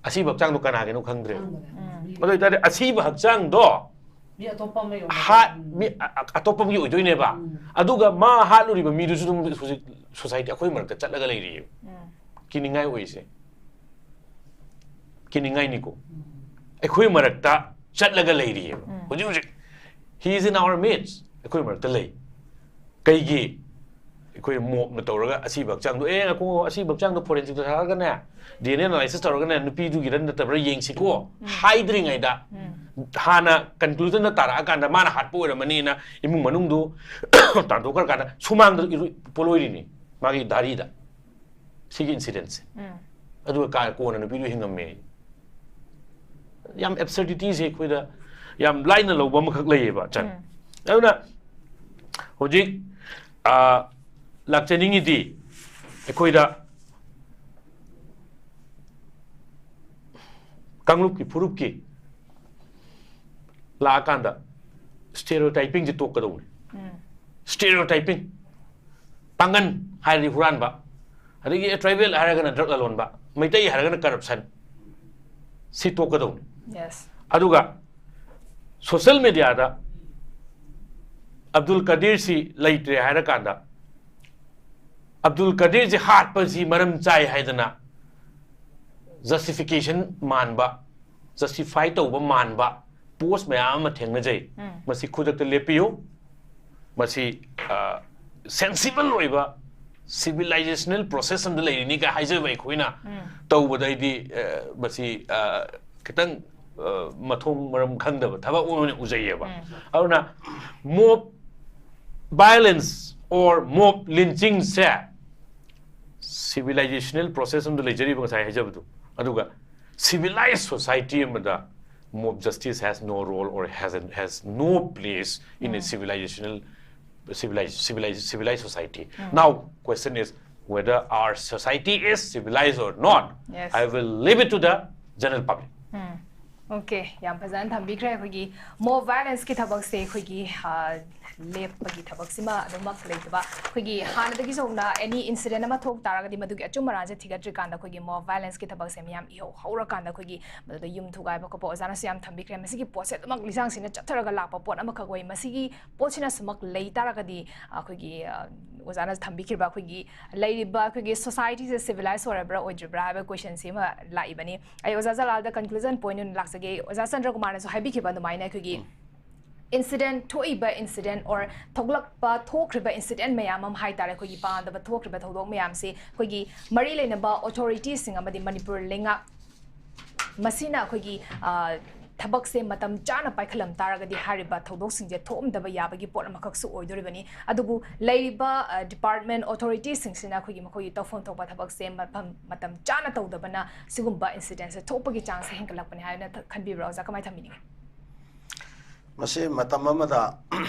ꯑꯁꯤꯕ ꯍꯛꯆꯥꯡꯗꯣ ꯀꯅꯥꯒꯤꯅꯣ ꯈꯪꯗ꯭ꯔꯦ. ꯈꯪꯗ꯭ꯔꯦ. ꯑꯗꯨ ꯑꯣꯏꯇꯥꯔꯗꯤ ꯑꯁꯤꯕ ꯍꯛꯆꯥꯡꯗꯣ ꯃꯤ ꯑꯇꯣꯞꯄ ꯑꯃ ꯌꯧꯅꯕ꯫ ꯍꯥꯠ ꯎꯝ꯫ ꯃꯤ ꯑ- ꯑ- ꯑꯇꯣꯞꯄ ꯃꯤ ꯑꯣꯏꯗꯣꯏꯅꯦꯕ꯫ ꯎꯝ꯫ ꯑꯗꯨꯒ ꯃꯥ ꯍꯥꯠꯂꯨꯔꯤꯕ ꯃꯤꯗꯨꯁꯨ ꯑꯗꯨꯝ ꯍꯧꯖꯤꯛ ꯁꯣꯁꯥꯏꯇꯤ ꯑꯩꯈꯣꯏ ꯃꯔꯛꯇ ꯆꯠꯂꯒ ꯂꯩꯔꯤꯑꯕ꯫ ꯎꯝ꯫ ꯀꯤꯅꯤꯡꯉꯥꯏ ꯑꯣꯏꯔꯤꯁꯦ, ꯀꯤꯅꯤꯡꯉꯥꯏꯅꯤꯀꯣ꯫ ꯑꯩꯈꯣꯏ ꯃꯔꯛꯇ ꯆꯠꯂꯒ ꯂꯩꯔꯤꯑꯕ꯫ ꯎꯝ꯫ ꯍꯧꯖꯤꯛ ꯍꯧꯖꯤꯛ he is in our midst, ꯑꯩꯈꯣꯏ ꯃꯔꯛꯇ ꯂꯩ꯫ ꯀꯩꯒꯤ? ꯑꯩꯈꯣꯏ ꯃꯣꯞꯅ ꯇꯧꯔꯒ ꯑꯁꯤꯕ ꯍꯛꯆꯥꯡꯗꯣ, ꯑꯦ ꯉꯥꯏꯈꯣ, ꯑꯁꯤꯕ ꯍꯛꯆꯥꯡꯗꯣ ꯐꯣꯔꯦꯟꯁꯤꯛꯇ ꯊꯥꯔꯒꯅꯦ, ꯗꯤ ꯑꯦꯟ ꯑꯦ ꯑꯦꯅꯥꯂꯥꯏꯁꯤꯁ ꯇꯧꯔꯒꯅꯦ, ꯅꯨꯄꯤꯗꯨꯒꯤꯔ ꯅꯠꯇꯕ꯭ꯔꯥ ꯌꯦꯡꯁꯤꯀꯣ ꯍꯥꯏꯗ꯭ꯔꯤꯉꯩꯗ, ꯎꯝ꯫ ꯍꯥꯟꯅ ꯀꯟꯀ꯭ꯂꯨꯖꯟꯗ ꯇꯥꯔꯛꯑꯀꯥꯟꯗ ꯃꯥꯅ ꯍꯥꯠꯄ ꯑꯣꯏꯔꯝꯃꯅꯤꯅ ꯏꯃꯨꯡ ꯃꯅꯨꯡꯗꯨ ꯇꯥꯟꯊꯣꯛꯈ꯭ꯔꯀꯥꯟꯗ ꯁꯨꯃꯥꯡꯗ ꯏꯔꯨ- ꯄꯣꯠꯂꯣꯏꯔꯤꯅꯤ ꯃꯥꯒꯤ ꯗꯥꯔꯤꯗ꯫ ꯁꯤꯒꯤ ꯏꯟꯁꯤꯗꯦꯟꯁꯦ꯫ ꯎꯝ꯫ ꯑꯗꯨꯒ ꯀꯥ- ꯀꯣꯟꯅ ꯅꯨꯄꯤꯗꯨ ꯍꯤꯡꯉꯝꯃꯦ꯫ ꯌꯥꯝ ꯑꯦꯕꯁꯔꯗꯤꯇꯤꯁꯦ ꯑꯩꯈꯣꯏꯗ ꯌꯥꯝ ꯂꯥꯏꯅ ꯂꯧꯕ ꯑꯃꯈꯛ ꯂꯩꯌꯦꯕ, ꯆꯟ꯫ ꯎꯝ꯫ ꯑꯗꯨꯅ ꯍꯧꯖꯤꯛ, ꯑ, ꯂꯥꯛꯆꯅꯤꯡꯉꯤꯗꯤ ꯑꯩꯈꯣꯏꯗ ꯀꯥꯡꯂꯨꯞꯀꯤ ꯐꯨꯔꯨꯞꯀꯤ ꯂꯥꯛꯑꯀꯥꯟꯗ ꯁ꯭ꯇꯦꯔꯤꯑꯣꯇꯥꯏꯄꯤꯡꯁꯦ ꯇꯣꯛꯀꯗꯧꯕꯅꯤ꯫ ꯎꯝ꯫ ꯁ꯭ꯇꯦꯔꯤꯑꯣꯇꯥꯏꯄꯤꯡ, ꯄꯥꯡꯒꯟ ꯍꯥꯏꯔꯗꯤ ꯍꯨꯔꯥꯟꯕ, ꯑꯗꯒꯤ ꯇ꯭ꯔꯥꯏꯕꯦꯜ ꯍꯥꯏꯔꯒꯅ ꯗ꯭ꯔꯒ ꯂꯂꯣꯟꯕ, ꯃꯩꯇꯩ ꯍꯥꯏꯔꯒꯅ ꯀꯔꯞꯁꯟ, ꯁꯤ ꯇꯣꯛꯀꯗꯧꯅꯤ꯫ Yes. ꯑꯗꯨꯒ ꯁꯣꯁꯦꯜ ꯃꯦꯗꯤꯌꯥꯗ ꯑꯕꯗꯨꯜ ꯀꯗꯤꯔꯁꯤ ꯂꯩꯇ꯭ꯔꯦ ꯍꯥꯏꯔꯀꯥꯟꯗ, ꯑꯕꯗꯨꯜ ꯀꯗꯤꯔꯁꯤ ꯍꯥꯠꯄꯁꯤ ꯃꯔꯝ ꯆꯥꯏ ꯍꯥꯏꯗꯅ ꯖꯁꯇꯤꯐꯤꯀꯦꯁꯟ ꯃꯥꯟꯕ, ꯖꯁꯇꯤꯐꯥꯏ ꯇꯧꯕ ꯃꯥꯟꯕ ꯄꯣꯁ ꯃꯌꯥꯝ ꯑꯃ ꯊꯦꯡꯅꯖꯩ꯫ ꯎꯝ꯫ ꯃꯁꯤ ꯈꯨꯗꯛꯇ ꯂꯦꯞꯄꯤꯌꯨ꯫ ꯃꯁꯤ ꯁꯦꯟꯁꯤꯕꯜ ꯑꯣꯏꯕ ꯁꯤꯚꯤꯂꯥꯏꯖꯦꯁꯅꯦꯜ ꯄ꯭ꯔꯣꯁꯦꯁ ꯑꯃꯗ ꯂꯩꯔꯤꯅꯤ ꯀꯥꯏ ꯍꯥꯏꯖꯕ ꯑꯩꯈꯣꯏꯅ ꯎꯝ꯫ ꯇꯧꯕꯗꯩꯗꯤ, ꯑ, ꯃꯁꯤ, ꯑ, ꯈꯤꯇꯪ, ꯑ, ꯃꯊꯣꯡ ꯃꯔꯝ ꯈꯪꯗꯕ ꯊꯕꯛ ꯑꯣꯏꯅ ꯎꯖꯩꯌꯦꯕ꯫ ꯎꯝ꯫ ꯑꯗꯨꯅ ꯃꯣꯞ ꯚꯥꯏꯑꯣꯂꯦꯟꯁ ꯑꯣꯔ ꯃꯣꯞ ꯂꯤꯟꯆꯤꯡꯁꯦ ꯁꯤꯚꯤꯂꯥꯏꯖꯦꯁꯅꯦꯜ ꯄ꯭ꯔꯣꯁꯦꯁ ꯑꯃꯗ ꯂꯩꯖꯔꯤꯕ ꯉꯁꯥꯏ ꯍꯥꯏꯖꯕꯗꯨ, ꯑꯗꯨꯒ ꯁꯤꯚꯤꯂꯥꯏꯖ ꯁꯣꯁꯥꯏꯇꯤ ꯑꯃꯗ mob justice has no role or has, has no place in a Mm. civilizational, civilized, civilized, civilized society. Now, question is whether our society is civilized or not. Yes. I will leave it to the general public. Mm. Okay, ꯌꯥꯝ ꯐꯖꯅ ꯊꯝꯕꯤꯈ꯭ꯔꯦ꯫ ꯑꯩꯈꯣꯏꯒꯤ mop ꯚꯥꯏꯂꯦꯟꯁꯀꯤ ꯊꯕꯛꯁꯦ ꯑꯩꯈꯣꯏꯒꯤ, ꯑ, ꯂꯦꯞꯄꯒꯤ ꯊꯕꯛꯁꯤꯃ ꯑꯗꯨꯃꯛ ꯂꯩꯇꯕ, ꯑꯩꯈꯣꯏꯒꯤ ꯍꯥꯟꯅꯗꯒꯤꯁꯨ ꯍꯧꯅ ꯑꯦꯅꯤ ꯏꯟꯁꯤꯗꯦꯟ ꯑꯃ ꯊꯣꯛ ꯇꯥꯔꯒꯗꯤ ꯃꯗꯨꯒꯤ ꯑꯆꯨꯝ ꯑꯔꯥꯟꯁꯦ ꯊꯤꯒꯠꯇ꯭ꯔꯤꯀꯥꯟꯗ ꯑꯩꯈꯣꯏꯒꯤ ꯃꯣꯕ ꯚꯥꯏꯂꯦꯟꯁꯀꯤ ꯊꯕꯛꯁꯦ ꯃꯤꯌꯥꯝ ꯏꯍꯧ ꯍꯧꯔꯀꯥꯟꯗ ꯑꯩꯈꯣꯏꯒꯤ ꯃꯗꯨꯗ ꯌꯨꯝ ꯊꯨꯒꯥꯏꯕ ꯈꯣꯠꯄ ꯑꯣꯖꯥꯅꯁꯨ ꯌꯥꯝ ꯊꯝꯕꯤꯈ꯭ꯔꯦ꯫ ꯃꯁꯤꯒꯤ ꯄꯣꯠꯁꯦ ꯑꯗꯨꯃꯛ ꯂꯤꯁꯥꯡꯁꯤꯟꯅ ꯆꯠꯊꯔꯒ ꯂꯥꯛꯄ ꯄꯣꯠ ꯑꯃꯈꯛ ꯑꯣꯏ꯫ ꯃꯁꯤꯒꯤ ꯄꯣꯠꯁꯤꯅ ꯁꯨꯃꯛ ꯂꯩ ꯇꯥꯔꯒꯗꯤ ꯑꯩꯈꯣꯏꯒꯤ, ꯑ, ꯑꯣꯖꯥꯅ ꯊꯝꯕꯤꯈꯤꯕ ꯑꯩꯈꯣꯏꯒꯤ ꯂꯩꯔꯤꯕ ꯑꯩꯈꯣꯏꯒꯤ ꯁꯣꯁꯥꯏꯇꯤꯁꯦ ꯁꯤꯚꯤꯂꯥꯏꯁ ꯑꯣꯏꯔꯕ꯭ꯔꯥ ꯑꯣꯏꯗ꯭ꯔꯤꯕ꯭ꯔꯥ ꯍꯥꯏꯕ ꯀꯣꯏꯁꯟꯁꯤ ꯑꯃ ꯂꯥꯛꯏꯕꯅꯤ꯫ ꯑꯩ ꯑꯣꯖꯥ ꯖꯂꯥꯜꯗ ꯀꯟꯀ꯭ꯂꯨꯖꯟ ꯄꯣꯏꯟ ꯑꯣꯏꯅ ꯂꯥꯛꯆꯒꯦ꯫ ꯑꯣꯖꯥ ꯆꯟꯗ꯭ꯔꯀꯨꯃꯥꯔꯅꯁꯨ ꯍꯥꯏꯕꯤꯈꯤꯕ ꯑꯗꯨꯃꯥꯏꯅ ꯑꯩꯈꯣꯏꯒꯤ ꯎꯝ꯫ ꯏꯟꯁꯤꯗꯦꯟ ꯊꯣꯛꯏꯕ ꯏꯟꯁꯤꯗꯦꯟ ꯑꯣꯔ ꯊꯣꯛꯂꯛꯄ ꯊꯣꯛꯈ꯭ꯔꯤꯕ ꯏꯟꯁꯤꯗꯦꯟ ꯃꯌꯥꯝ ꯑꯃ ꯍꯥꯏꯇꯥꯔꯦ, ꯑꯩꯈꯣꯏꯒꯤ ꯄꯥꯝꯗꯕ ꯊꯣꯛꯈ꯭ꯔꯤꯕ ꯊꯧꯗꯣꯛ ꯃꯌꯥꯝꯁꯤ ꯑꯩꯈꯣꯏꯒꯤ ꯃꯔꯤ ꯂꯩꯅꯕ ꯑꯣꯊꯣꯔꯤꯇꯤꯁꯤꯡ ꯑꯃꯗꯤ ꯃꯅꯤꯄꯨꯔ ꯂꯩꯉꯥꯛ ꯃꯁꯤꯅ ꯑꯩꯈꯣꯏꯒꯤ, ꯑ, ꯊꯕꯛꯁꯦ ꯃꯇꯝ ꯆꯥꯅ ꯄꯥꯏꯈꯠꯂꯝ ꯇꯥꯔꯒꯗꯤ ꯍꯥꯏꯔꯤꯕ ꯊꯧꯗꯣꯛꯁꯤꯡꯁꯦ ꯊꯣꯛꯑꯝꯗꯕ ꯌꯥꯕꯒꯤ ꯄꯣꯠ ꯑꯃꯈꯛꯁꯨ ꯑꯣꯏꯗꯣꯔꯤꯕꯅꯤ꯫ ꯑꯗꯨꯕꯨ ꯂꯩꯔꯤꯕ, ꯑ, ꯗꯤꯄꯥꯔꯠꯃꯦꯟ ꯑꯣꯊꯣꯔꯤꯇꯤꯁꯤꯡꯁꯤꯅ ꯑꯩꯈꯣꯏꯒꯤ ꯃꯈꯣꯏꯒꯤ ꯇꯧꯐꯝ ꯊꯣꯛꯄ ꯊꯕꯛꯁꯦ ꯃꯐꯝ ꯃꯇꯝ ꯆꯥꯅ ꯇꯧꯗꯕꯅ ꯁꯤꯒꯨꯝꯕ ꯏꯟꯁꯤꯗꯦꯟꯁꯦ ꯊꯣꯛꯄꯒꯤ ꯆꯥꯟꯁꯁꯦ ꯍꯦꯟꯒꯠꯂꯛꯄꯅꯤ ꯍꯥꯏꯅ ꯊ-, ꯈꯟꯕꯤꯕ꯭ꯔꯥ ꯑꯣꯖꯥ? ꯀꯃꯥꯏꯅ ꯊꯝꯕꯤꯅꯤꯡꯉꯤ? ꯃꯁꯤ ꯃꯇꯝ ꯑꯃꯗ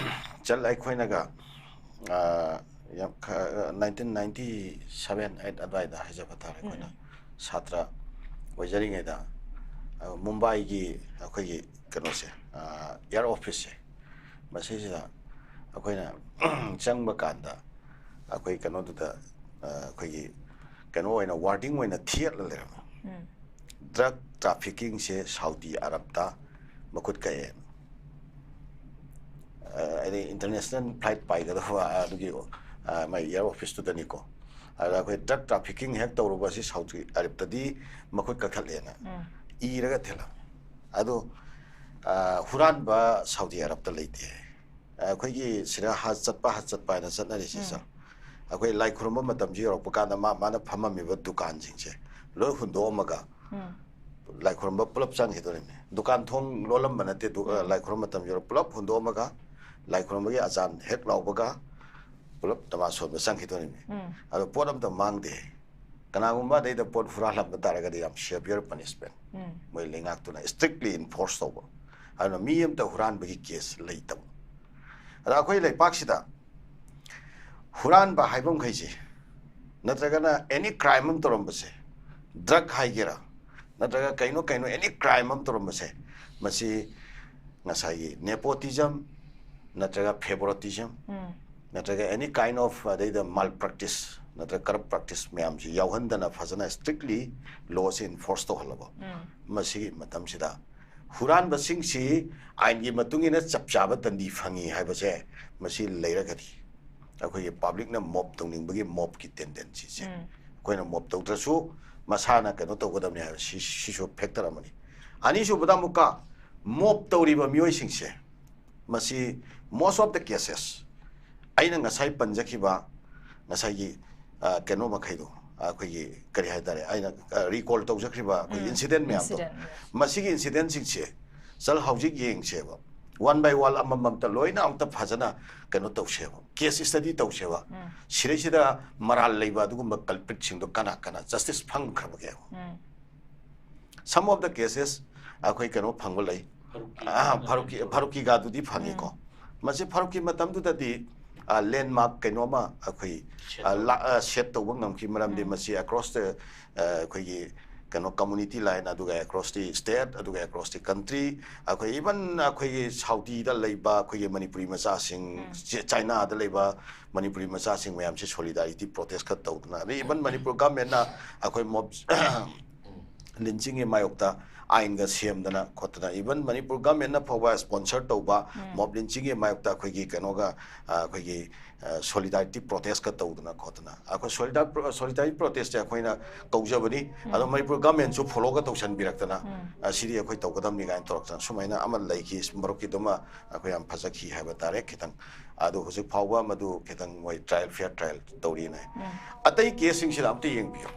ꯆꯠ ꯑꯩꯈꯣꯏꯅꯒ, ꯑ, ꯌꯥꯝ ꯈ-, nineteen ninety seven eight ꯑꯗꯨꯋꯥꯏꯗ ꯍꯥꯏꯖꯕ ꯇꯥꯔꯦ, ꯑꯩꯈꯣꯏꯅ ꯎꯝ꯫ ꯁꯥꯇ꯭ꯔ ꯑꯣꯏꯖꯔꯤꯉꯩꯗ, ꯑ, ꯃꯨꯝꯕꯥꯏꯒꯤ ꯑꯩꯈꯣꯏꯒꯤ ꯀꯩꯅꯣꯁꯦ, ꯑ, ꯑꯦꯌꯔ ꯑꯣꯐꯤꯁꯁꯦ, ꯃꯁꯤꯁꯤꯗ ꯑꯩꯈꯣꯏꯅ ꯆꯪꯕ ꯀꯥꯟꯗ ꯑꯩꯈꯣꯏ ꯀꯩꯅꯣꯗꯨꯗ, ꯑ, ꯑꯩꯈꯣꯏꯒꯤ ꯀꯩꯅꯣ ꯑꯣꯏꯅ ꯋꯥꯔꯗꯤꯡ ꯑꯣꯏꯅ ꯊꯦꯠꯂ ꯂꯩꯔꯝꯃꯦ꯫ ꯎꯝ꯫ ꯗ꯭ꯔꯒ ꯇ꯭ꯔꯥꯐꯤꯀꯤꯡꯁꯦ ꯁꯥꯎꯗꯤ ꯑꯔꯕꯇ ꯃꯈꯨꯠ ꯀꯛꯑꯦꯅ꯫ ꯑ, ꯍꯥꯏꯗꯤ ꯏꯟꯇꯔꯅꯦꯁꯅꯦꯜ ꯐ꯭ꯂꯥꯏꯠ ꯄꯥꯏꯒꯗꯕ ꯑꯗꯨꯒꯤ, ꯑ, ꯃꯥꯏ ꯑꯦꯌꯔ ꯑꯣꯐꯤꯁꯇꯨꯗꯅꯤꯀꯣ꯫ ꯑꯗ ꯑꯩꯈꯣꯏ ꯗ꯭ꯔꯒ ꯇ꯭ꯔꯥꯐꯤꯀꯤꯡ ꯍꯦꯛ ꯇꯧꯔꯨꯕ ꯑꯁꯤ ꯁꯥꯎꯗꯤ ꯑꯔꯕꯇꯗꯤ ꯃꯈꯨꯠ ꯀꯛꯊꯠꯂꯦꯅ ꯎꯝ꯫ ꯏꯔꯒ ꯊꯦꯠꯂꯝꯃꯦ꯫ ꯑꯗꯣ, ꯑ, ꯍꯨꯔꯥꯟꯕ ꯁꯥꯎꯗꯤ ꯑꯔꯕꯇ ꯂꯩꯇꯦ꯫ ꯑꯩꯈꯣꯏꯒꯤ ꯁꯤꯗ ꯍꯖ ꯆꯠꯄ, ꯍꯖ ꯆꯠꯄ ꯍꯥꯏꯅ ꯆꯠꯅꯔꯤꯁꯦ, ꯎꯝ꯫ ꯁꯥꯔ, ꯑꯩꯈꯣꯏ ꯂꯥꯏ ꯈꯨꯔꯨꯝꯕ ꯃꯇꯝꯁꯤ ꯌꯧꯔꯛꯄ ꯀꯥꯟꯗ ꯃꯥ ꯃꯥꯅ ꯐꯝꯃꯝꯃꯤꯕ ꯗꯨꯀꯥꯟꯁꯤꯡꯁꯦ ꯂꯣꯏ ꯍꯨꯟꯗꯣꯛꯑꯝꯃꯒ ꯎꯝ꯫ ꯂꯥꯏ ꯈꯨꯔꯨꯝꯕ ꯄꯨꯂꯞ ꯆꯪꯈꯤꯗꯣꯔꯤꯕꯅꯤ꯫ ꯗꯨꯀꯥꯟ ꯊꯣꯡ ꯂꯣꯜꯂꯝꯕ ꯅꯠꯇꯦ, ꯗꯨ-, ꯎꯝ꯫ ꯂꯥꯏ ꯈꯨꯔꯨꯝꯕ ꯃꯇꯝ ꯌꯧꯔꯛ ꯄꯨꯂꯞ ꯍꯨꯟꯗꯣꯛꯑꯝꯃꯒ ꯂꯥꯏ ꯈꯨꯔꯨꯝꯕꯒꯤ ꯑꯖꯥꯟ ꯍꯦꯛ ꯂꯥꯎꯕꯒ ꯄꯨꯂꯞ ꯅꯃꯥꯖ ꯁꯣꯟꯕ ꯆꯪꯈꯤꯗꯣꯔꯤꯕꯅꯤ꯫ ꯎꯝ꯫ ꯑꯗꯣ ꯄꯣꯠ ꯑꯝꯇ ꯃꯥꯡꯗꯦ꯫ ꯀꯅꯥꯒꯨꯝꯕ ꯑꯗꯩꯗ ꯄꯣꯠ ꯍꯨꯔꯥꯜꯂꯝꯕ ꯇꯥꯔꯒꯗꯤ ꯌꯥꯝ severe punishment ꯎꯝ꯫ ꯃꯣꯏ ꯂꯩꯉꯥꯛꯇꯨꯅ strictly enforce ꯇꯧꯕ꯫ ꯑꯗꯨꯅ ꯃꯤ ꯑꯃꯇ ꯍꯨꯔꯥꯟꯕꯒꯤ ꯀꯦꯁ ꯂꯩꯇꯕ꯫ ꯑꯗ ꯑꯩꯈꯣꯏ ꯂꯩꯄꯥꯛꯁꯤꯗ ꯍꯨꯔꯥꯟꯕ ꯍꯥꯏꯕ ꯃꯈꯩꯁꯦ ꯅꯠꯇ꯭ꯔꯒꯅ any crime ꯑꯃ ꯇꯧꯔꯝꯕꯁꯦ, ꯗ꯭ꯔꯒ ꯍꯥꯏꯒꯦꯔꯥ, ꯅꯠꯇ꯭ꯔꯒ ꯀꯩꯅꯣ ꯀꯩꯅꯣ any crime ꯑꯃ ꯇꯧꯔꯝꯕꯁꯦ, ꯃꯁꯤ ꯉꯁꯥꯏꯒꯤ nepotism ꯅꯠꯇ꯭ꯔꯒ favoritism ꯅꯠꯇ꯭ꯔꯒ any kind of ꯑꯗꯩꯗ malpractice ꯅꯠꯇ꯭ꯔꯒ corrupt practice ꯃꯌꯥꯝꯁꯤ ꯌꯥꯎꯍꯟꯗꯅ ꯐꯖꯅ strictly ꯂꯣꯁꯤ enforce ꯇꯧꯍꯜꯂꯕ ꯃꯁꯤꯒꯤ ꯃꯇꯝꯁꯤꯗ ꯍꯨꯔꯥꯟꯕꯁꯤꯡꯁꯤ ꯑꯥꯏꯟꯒꯤ ꯃꯇꯨꯡ ꯏꯟꯅ ꯆꯞ ꯆꯥꯕ ꯗꯟꯗꯤ ꯐꯪꯉꯤ ꯍꯥꯏꯕꯁꯦ ꯃꯁꯤ ꯂꯩꯔꯒꯗꯤ ꯑꯩꯈꯣꯏꯒꯤ ꯄꯕ꯭ꯂꯤꯛꯅ ꯃꯣꯞ ꯇꯧꯅꯤꯡꯕꯒꯤ ꯃꯣꯞꯀꯤ ꯇꯦꯟꯗꯦꯟꯁꯤꯁꯦ ꯑꯩꯈꯣꯏꯅ ꯃꯣꯞ ꯇꯧꯗ꯭ꯔꯁꯨ ꯃꯁꯥꯅ ꯀꯩꯅꯣ ꯇꯧꯒꯗꯕꯅꯤ ꯍꯥꯏꯕ ꯁꯤ ꯁꯤꯁꯨ ꯐꯦꯛꯇꯔ ꯑꯃꯅꯤ꯫ ꯑꯅꯤꯁꯨꯕꯗ ꯑꯃꯨꯛꯀ ꯃꯣꯞ ꯇꯧꯔꯤꯕ ꯃꯤꯑꯣꯏꯁꯤꯡꯁꯦ ꯃꯁꯤ most of the cases ꯑꯩꯅ ꯉꯁꯥꯏ ꯄꯟꯖꯈꯤꯕ ꯉꯁꯥꯏꯒꯤ ꯀꯩꯅꯣ ꯃꯈꯩꯗꯣ ꯑꯩꯈꯣꯏꯒꯤ ꯀꯔꯤ ꯍꯥꯏꯇꯥꯔꯦ ꯑꯩꯅ ꯔꯤꯀꯣꯜ ꯇꯧꯖꯈ꯭ꯔꯤꯕ ꯑꯩꯈꯣꯏꯒꯤ ꯏꯟꯁꯤꯗꯦꯟ ꯃꯌꯥꯝꯗꯣ ꯃꯁꯤꯒꯤ ꯏꯟꯁꯤꯗꯦꯟꯁꯤꯡꯁꯦ ꯆꯜ ꯍꯧꯖꯤꯛ ꯌꯦꯡꯁꯦꯕ ꯋꯥꯟ ꯕꯥꯏ ꯋꯥꯟ ꯑꯃꯃꯝꯇ ꯂꯣꯏꯅ ꯑꯝꯇ ꯐꯖꯅ ꯀꯩꯅꯣ ꯇꯧꯁꯦꯕ ꯀꯦꯁ ꯁ꯭ꯇꯗꯤ ꯇꯧꯁꯦꯕ ꯁꯤꯗꯩꯁꯤꯗ ꯃꯔꯥꯜ ꯂꯩꯕ ꯑꯗꯨꯒꯨꯝꯕ ꯀꯜꯄ꯭ꯔꯤꯠꯁꯤꯡꯗꯣ ꯀꯅꯥ ꯀꯅꯥ justice ꯐꯪꯈ꯭ꯔꯕꯒꯦ some of the cases ꯑꯩꯈꯣꯏ ꯀꯩꯅꯣ ꯐꯪꯕ ꯂꯩ ꯐꯥꯔꯨꯛꯀꯤ ꯐꯥꯔꯨꯛꯀꯤꯒꯗꯨꯗꯤ ꯐꯪꯉꯤꯀꯣ ꯃꯁꯤ ꯐꯥꯔꯨꯛꯀꯤ ꯃꯇꯝꯗꯨꯗꯗꯤ ꯂꯦꯟꯃꯥꯔꯛ ꯀꯩꯅꯣꯝꯃ ꯑꯩꯈꯣꯏ ꯁꯦꯠ ꯇꯧꯕ ꯉꯝꯈꯤ ꯃꯔꯝꯗꯤ ꯃꯁꯤ across the ꯑꯩꯈꯣꯏꯒꯤ ꯀꯩꯅꯣ community line ꯑꯗꯨꯒ across the state ꯑꯗꯨꯒ across the country ꯑꯩꯈꯣꯏ even ꯑꯩꯈꯣꯏꯒꯤ ꯁꯥꯎꯗꯤꯗ ꯂꯩꯕ ꯑꯩꯈꯣꯏꯒꯤ ꯃꯅꯤꯄꯨꯔꯤ ꯃꯆꯥꯁꯤꯡ ꯆꯥꯏꯅꯥꯗ ꯂꯩꯕ ꯃꯅꯤꯄꯨꯔꯤ ꯃꯆꯥꯁꯤꯡ ꯃꯌꯥꯝꯁꯤ solidarity protest ꯈꯔ ꯇꯧꯗꯅ ꯑꯗꯩ even ꯃꯅꯤꯄꯨꯔ ꯒꯚꯔꯟꯃꯦꯟꯅ ꯑꯩꯈꯣꯏ ꯃꯣꯞ ꯂꯤꯟꯆꯤꯡꯒꯤ ꯃꯥꯌꯣꯛꯇ ꯑꯥꯏꯟꯒ ꯁꯦꯝꯗꯅ ꯈꯣꯠꯇꯅ even ꯃꯅꯤꯄꯨꯔ ꯒꯚꯔꯟꯃꯦꯟꯅ ꯐꯥꯎꯕ sponsor ꯇꯧꯕ ꯃꯣꯞ ꯂꯤꯟꯆꯤꯡꯒꯤ ꯃꯥꯌꯣꯛꯇ ꯑꯩꯈꯣꯏꯒꯤ ꯀꯩꯅꯣꯒ ꯑꯩꯈꯣꯏꯒꯤ solidarity protest ꯀ ꯇꯧꯗꯅ ꯈꯣꯠꯇꯅ ꯑꯩꯈꯣꯏ solidarity protest ꯁꯦ ꯑꯩꯈꯣꯏꯅ ꯀꯧꯖꯕꯅꯤ ꯑꯗꯣ ꯃꯅꯤꯄꯨꯔ ꯒꯚꯔꯟꯃꯦꯟꯠꯁꯨ follow ꯒ ꯇꯧꯁꯟꯕꯤꯔꯛꯇꯅ ꯁꯤꯗꯤ ꯑꯩꯈꯣꯏ ꯇꯧꯒꯗꯕꯅꯤ ꯀꯥꯏꯅ ꯇꯧꯔꯛꯇꯅ ꯁꯨꯃꯥꯏꯅ ꯑꯃ ꯂꯩꯈꯤ꯫ ꯃꯔꯨꯞꯀꯤꯗꯨꯃ ꯑꯩꯈꯣꯏ ꯌꯥꯝ ꯐꯖꯈꯤ ꯍꯥꯏꯕ ꯇꯥꯔꯦ ꯈꯤꯇꯪ꯫ ꯑꯗꯨ ꯍꯧꯖꯤꯛ ꯐꯥꯎꯕ ꯃꯗꯨ ꯈꯤꯇꯪ ꯃꯣꯏ trial fair trial ꯇꯧꯔꯤꯅ ꯍꯥꯏ꯫ ꯑꯇꯩ case ꯁꯤꯡꯁꯤꯗ ꯑꯝꯇ ꯌꯦꯡꯕꯤꯌꯨ꯫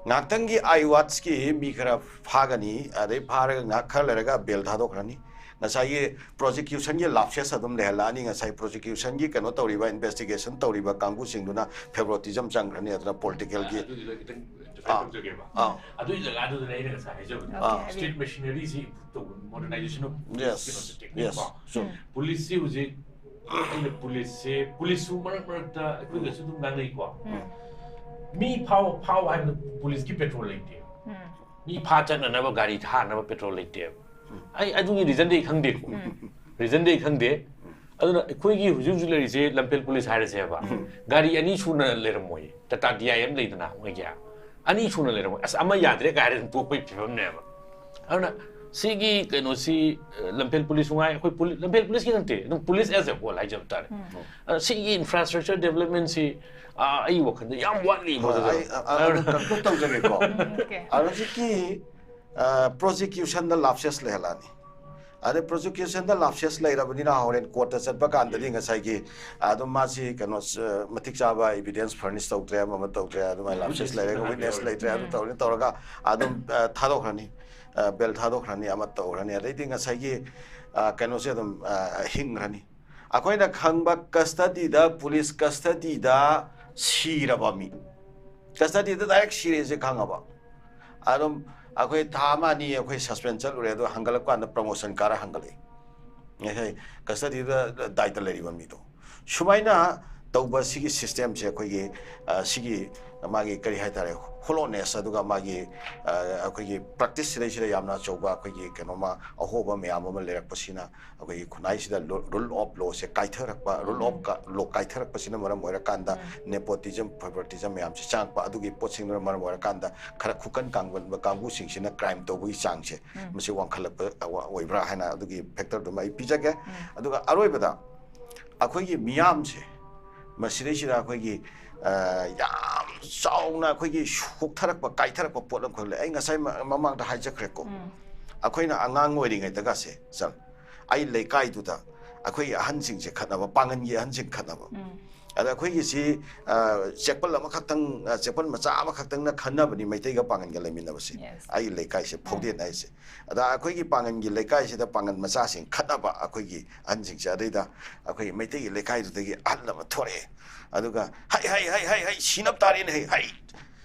ꯉꯥꯏꯍꯥꯛꯇꯪꯒꯤ eye watch ꯀꯤ ꯃꯤ ꯈꯔ ꯐꯥꯒꯅꯤ ꯑꯗꯩ ꯐꯥꯔꯒ ꯉꯥꯏꯍꯥꯛ ꯈꯔ ꯂꯩꯔꯒ bail ꯊꯥꯗꯣꯛꯈ꯭ꯔꯅꯤ꯫ ꯉꯁꯥꯏꯒꯤ prosecution ꯒꯤ lapses ꯑꯗꯨꯝ ꯂꯩꯍꯜꯂꯛꯑꯅꯤ꯫ ꯉꯁꯥꯏ prosecution ꯒꯤ ꯀꯩꯅꯣ ꯇꯧꯔꯤꯕ investigation ꯇꯧꯔꯤꯕ ꯀꯥꯡꯕꯨꯁꯤꯡꯗꯨꯅ favoritism ꯆꯪꯈ꯭ꯔꯅꯤ ꯑꯗꯨꯅ political ꯒꯤ ꯑꯗꯨꯒꯤꯗ ꯈꯤꯇꯪ interfere ꯑꯥ, ꯇꯧꯖꯒꯦꯕ꯫ ꯑꯥ꯫ ꯑꯗꯨꯒꯤ ꯖꯒꯥꯗꯨꯗꯅꯦ ꯑꯩꯅ ꯉꯁꯥꯏ ꯍꯥꯏꯖꯕꯗꯣ꯫ Okay, ꯑꯥ꯫ State machinery ꯁꯤ improve ꯇꯧꯕ, modernization of police ꯀꯩꯅꯣꯁꯦ, technique ꯀꯣ꯫ Police ꯁꯤ ꯍꯧꯖꯤꯛ ꯑꯩꯅ police ꯁꯦ, police ꯁꯨ ꯃꯔꯛ ꯃꯔꯛꯇ ꯑꯩꯈꯣꯏꯒꯁꯨ ꯑꯗꯨꯝ ꯉꯥꯡꯅꯩꯀꯣ꯫ ꯃꯤ ꯐꯥꯎ ꯐꯥꯎ ꯍꯥꯏꯕꯗ police ꯀꯤ patrol ꯂꯩꯇꯦ꯫ ꯃꯤ ꯐꯥ ꯆꯠꯅꯅꯕ ꯒꯥꯔꯤ ꯊꯥꯅꯕ ꯄꯦꯇ꯭ꯔꯣꯜ ꯂꯩꯇꯦꯕ꯫ ꯑꯩ ꯑꯗꯨꯒꯤ ꯔꯤꯖꯟꯗꯤ ꯑꯩ ꯈꯪꯗꯦꯀꯣ꯫ ꯔꯤꯖꯟꯗꯤ ꯑꯩ ꯈꯪꯗꯦ꯫ ꯑꯗꯨꯅ ꯑꯩꯈꯣꯏꯒꯤ ꯍꯧꯖꯤꯛ ꯍꯧꯖꯤꯛ ꯂꯩꯔꯤꯁꯦ ꯂꯝꯐꯦꯜ ꯄꯨꯂꯤꯁ ꯍꯥꯏꯔꯁꯦꯕ꯫ ꯒꯥꯔꯤ ꯑꯅꯤ ꯁꯨꯅ ꯂꯩꯔꯝꯃꯣꯏ꯫ ꯇꯥꯇꯥ ꯗꯤ ꯑꯥꯏ ꯑꯦꯝ ꯂꯩꯗꯅ ꯃꯣꯏꯒꯤ꯫ ꯑꯅꯤ ꯁꯨꯅ ꯂꯩꯔꯝꯃꯣꯏ꯫ ꯑꯁ, ꯑꯃ ꯌꯥꯗ꯭ꯔꯦ ꯀꯥꯏꯔꯦ ꯑꯗꯨꯝ ꯇꯣꯛꯄꯒꯤ ꯐꯤꯕꯝꯅꯦꯕ꯫ ꯑꯗꯨꯅ ꯁꯤꯒꯤ ꯀꯩꯅꯣꯁꯤ, ꯑ, ꯂꯝꯐꯦꯜ ꯄꯨꯂꯤꯁꯁꯨ ꯉꯥꯏ, ꯑꯩꯈꯣꯏ ꯄꯨꯂꯤ-, ꯂꯝꯐꯦꯜ ꯄꯨꯂꯤꯁꯀꯤ ꯅꯠꯇꯦ, ꯑꯗꯨꯝ ꯄꯨꯂꯤꯁ as a whole ꯍꯥꯏꯖꯕ ꯇꯥꯔꯦ꯫ ꯑ, ꯁꯤꯒꯤ ꯏꯟꯐ꯭ꯔꯥꯁ꯭ꯇ꯭ꯔꯛꯆꯔ ꯗꯦꯕꯂꯞꯃꯦꯟꯁꯤ, ꯑ, ꯑꯩ ꯋꯥꯈꯜꯗ ꯌꯥꯝ ꯋꯥꯠꯂꯤ꯫ ꯍꯣꯏ, ꯃꯣꯏꯗ ꯑꯩ, ꯑ, ꯑ, ꯑꯗꯨꯝ ꯀꯟꯀ꯭ꯂꯨꯗ ꯇꯧꯖꯒꯦꯀꯣ꯫ ꯑꯣꯀꯦ꯫ ꯑꯗꯣ ꯍꯧꯖꯤꯛꯀꯤ, ꯑ, ꯄ꯭ꯔꯣꯁꯤꯀ꯭ꯌꯨꯁꯟꯗ ꯂꯥꯞꯁꯦꯁ ꯂꯩꯍꯜꯂꯛꯑꯅꯤ꯫ ꯑꯗꯩ ꯄ꯭ꯔꯣꯁꯤꯀ꯭ꯌꯨꯁꯟꯗ ꯂꯥꯞꯁꯦꯁ ꯂꯩꯔꯕꯅꯤꯅ ꯍꯣꯔꯦꯟ ꯀꯣꯔꯠꯇ ꯆꯠꯄ ꯀꯥꯟꯗꯗꯤ ꯉꯁꯥꯏꯒꯤ ꯑꯗꯨꯝ ꯃꯥꯁꯤ ꯀꯩꯅꯣ, ꯑ, ꯃꯇꯤꯛ ꯆꯥꯕ ꯏꯕꯤꯗꯦꯟꯁ ꯐꯔꯅꯤꯁ ꯇꯧꯗ꯭ꯔꯦ, ꯑꯃ ꯑꯃ ꯇꯧꯗ꯭ꯔꯦ, ꯑꯗꯨꯃꯥꯏꯅ ꯂꯥꯞꯁꯦꯁ ꯂꯩꯔꯒ ꯋꯤꯠꯅꯦꯁ ꯂꯩꯇ꯭ꯔꯦ, ꯑꯗꯨ ꯇꯧꯔꯅꯤ ꯇꯧꯔꯒ ꯑꯗꯨꯝ, ꯑ, ꯊꯥꯗꯣꯛꯈ꯭ꯔꯅꯤ꯫ ꯑ, ꯕꯦꯜ ꯊꯥꯗꯣꯛꯈ꯭ꯔꯅꯤ, ꯑꯃ ꯇꯧꯈ꯭ꯔꯅꯤ꯫ ꯑꯗꯩꯗꯤ ꯉꯁꯥꯏꯒꯤ, ꯑ, ꯀꯩꯅꯣꯁꯦ ꯑꯗꯨꯝ, ꯑ, ꯍꯤꯡꯈ꯭ꯔꯅꯤ꯫ ꯑꯩꯈꯣꯏꯅ ꯈꯪꯕ ꯀꯁꯇꯗꯤꯗ, ꯄꯨꯂꯤꯁ ꯀꯁꯇꯗꯤꯗ ꯁꯤꯔꯕ ꯃꯤ, ꯀꯁꯇꯗꯤꯗ ꯗꯥꯏꯔꯦꯛ ꯁꯤꯔꯦꯁꯦ ꯈꯪꯉꯕ, ꯑꯗꯨꯝ ꯑꯩꯈꯣꯏ ꯊꯥ ꯑꯃ ꯑꯅꯤ ꯑꯩꯈꯣꯏ ꯁꯁꯄꯦꯟ ꯆꯠꯂꯨꯔꯦ, ꯑꯗꯣ ꯍꯟꯒꯠꯂꯛꯄ ꯀꯥꯟꯗ ꯄ꯭ꯔꯃꯣꯁꯟ ꯀꯥꯔ ꯍꯟꯒꯠꯂꯛꯏ꯫ ꯉꯁꯥꯏ ꯀꯁꯇꯗꯤꯗ ꯗꯥꯏꯇ ꯂꯩꯔꯤꯕ ꯃꯤꯗꯣ꯫ ꯁꯨꯃꯥꯏꯅ ꯇꯧꯕ ꯁꯤꯒꯤ ꯁꯤꯁꯇꯦꯝꯁꯦ ꯑꯩꯈꯣꯏꯒꯤ, ꯑ, ꯁꯤꯒꯤ ꯃꯥꯒꯤ ꯀꯔꯤ ꯍꯥꯏꯇꯥꯔꯦ, ꯍꯣꯂꯣꯅꯦꯁ, ꯑꯗꯨꯒ ꯃꯥꯒꯤ, ꯑ, ꯑꯩꯈꯣꯏꯒꯤ ꯄ꯭ꯔꯦꯛꯇꯤꯁꯁꯤꯗꯩꯁꯤꯗ ꯌꯥꯝꯅ ꯑꯆꯧꯕ ꯑꯩꯈꯣꯏꯒꯤ ꯀꯩꯅꯣꯃ ꯑꯍꯣꯕ ꯃꯌꯥꯝ ꯑꯃ ꯂꯩꯔꯛꯄꯁꯤꯅ ꯑꯩꯈꯣꯏꯒꯤ ꯈꯨꯟꯅꯥꯏꯁꯤꯗ ꯔꯨꯜ ꯑꯣꯐ ꯂꯣꯁꯦ ꯀꯥꯏꯊꯔꯛꯄ, ꯔꯨꯜ ꯑꯣꯐ ꯂꯣ ꯀꯥꯏꯊꯔꯛꯄꯁꯤꯅ ꯃꯔꯝ ꯑꯣꯏꯔꯀꯥꯟꯗ ꯅꯦꯄꯣꯇꯤꯖꯝ, ꯐꯦꯚꯔꯇꯤꯖꯝ ꯃꯌꯥꯝꯁꯦ ꯆꯪꯉꯛꯄ꯫ ꯑꯗꯨꯒꯤ ꯄꯣꯠꯁꯤꯡꯗꯨꯅ ꯃꯔꯝ ꯑꯣꯏꯔꯀꯥꯟꯗ ꯈꯔ ꯈꯨꯀꯟ ꯀꯥꯡꯕꯟꯕ ꯀꯥꯡꯕꯨꯁꯤꯡꯁꯤꯅ ꯀ꯭ꯔꯥꯏꯝ ꯇꯧꯕꯒꯤ ꯆꯥꯡꯁꯦ ꯃꯁꯤ ꯋꯥꯡꯈꯠꯂꯛꯄ ꯑꯣꯏꯕ꯭ꯔꯥ ꯍꯥꯏꯅ ꯑꯗꯨꯒꯤ ꯐꯦꯛꯇꯔꯗꯨꯃ ꯑꯩ ꯄꯤꯖꯒꯦ꯫ ꯑꯗꯨꯒ ꯑꯔꯣꯏꯕꯗ ꯑꯩꯈꯣꯏꯒꯤ ꯃꯤꯌꯥꯝꯁꯦ ꯃꯁꯤꯗꯩꯁꯤꯗ ꯑꯩꯈꯣꯏꯒꯤ, ꯑ, ꯌꯥꯝ ꯆꯥꯎꯅ ꯑꯩꯈꯣꯏꯒꯤ ꯁꯣꯛꯊꯔꯛꯄ, ꯀꯥꯏꯊꯔꯛꯄ ꯄꯣꯠ ꯑꯃꯈꯛ ꯂꯩ꯫ ꯑꯩ ꯉꯁꯥꯏ ꯃ-, ꯃꯃꯥꯡꯗ ꯍꯥꯏꯖꯈ꯭ꯔꯦꯀꯣ꯫ ꯑꯩꯈꯣꯏꯅ ꯑꯉꯥꯡ ꯑꯣꯏꯔꯤꯉꯩꯗꯒꯁꯦ, ꯁꯥꯔ, ꯑꯩ ꯂꯩꯀꯥꯏꯗꯨꯗ ꯑꯩꯈꯣꯏꯒꯤ ꯑꯍꯟꯁꯤꯡꯁꯦ ꯈꯠꯅꯕ, ꯄꯥꯡꯒꯟꯒꯤ ꯑꯍꯟꯁꯤꯡ ꯈꯠꯅꯕ꯫ ꯑꯗ ꯑꯩꯈꯣꯏꯒꯤꯁꯤ, ꯑ, ꯆꯦꯛꯄꯜ ꯑꯃꯈꯛꯇꯪ, ꯑ, ꯆꯦꯛꯄꯜ ꯃꯆꯥ ꯑꯃꯈꯛꯇꯪꯅ ꯈꯟꯅꯕꯅꯤ ꯃꯩꯇꯩꯒ ꯄꯥꯡꯒꯟꯒ ꯂꯩꯃꯤꯟꯅꯕꯁꯦ꯫ Yes. ꯑꯩꯒꯤ ꯂꯩꯀꯥꯏꯁꯦ ꯐꯥꯎꯗꯦꯟ ꯍꯥꯏꯁꯦ꯫ ꯑꯗ ꯑꯩꯈꯣꯏꯒꯤ ꯄꯥꯡꯒꯟꯒꯤ ꯂꯩꯀꯥꯏꯁꯤꯗ ꯄꯥꯡꯒꯟ ꯃꯆꯥꯁꯤꯡ ꯈꯠꯅꯕ ꯑꯩꯈꯣꯏꯒꯤ ꯑꯍꯟꯁꯤꯡꯁꯦ꯫ ꯑꯗꯩꯗ ꯑꯩꯈꯣꯏꯒꯤ ꯃꯩꯇꯩꯒꯤ ꯂꯩꯀꯥꯏꯗꯨꯗꯒꯤ ꯑꯍꯜ ꯑꯃ ꯊꯣꯔꯛꯑꯦ꯫ ꯑꯗꯨꯒ "ꯍꯩ, ꯍꯩ, ꯍꯩ, ꯍꯩ, ꯍꯩ, ꯁꯤꯅꯕ ꯇꯥꯔꯦꯅꯦ, ꯍꯩ, ꯍꯩ!"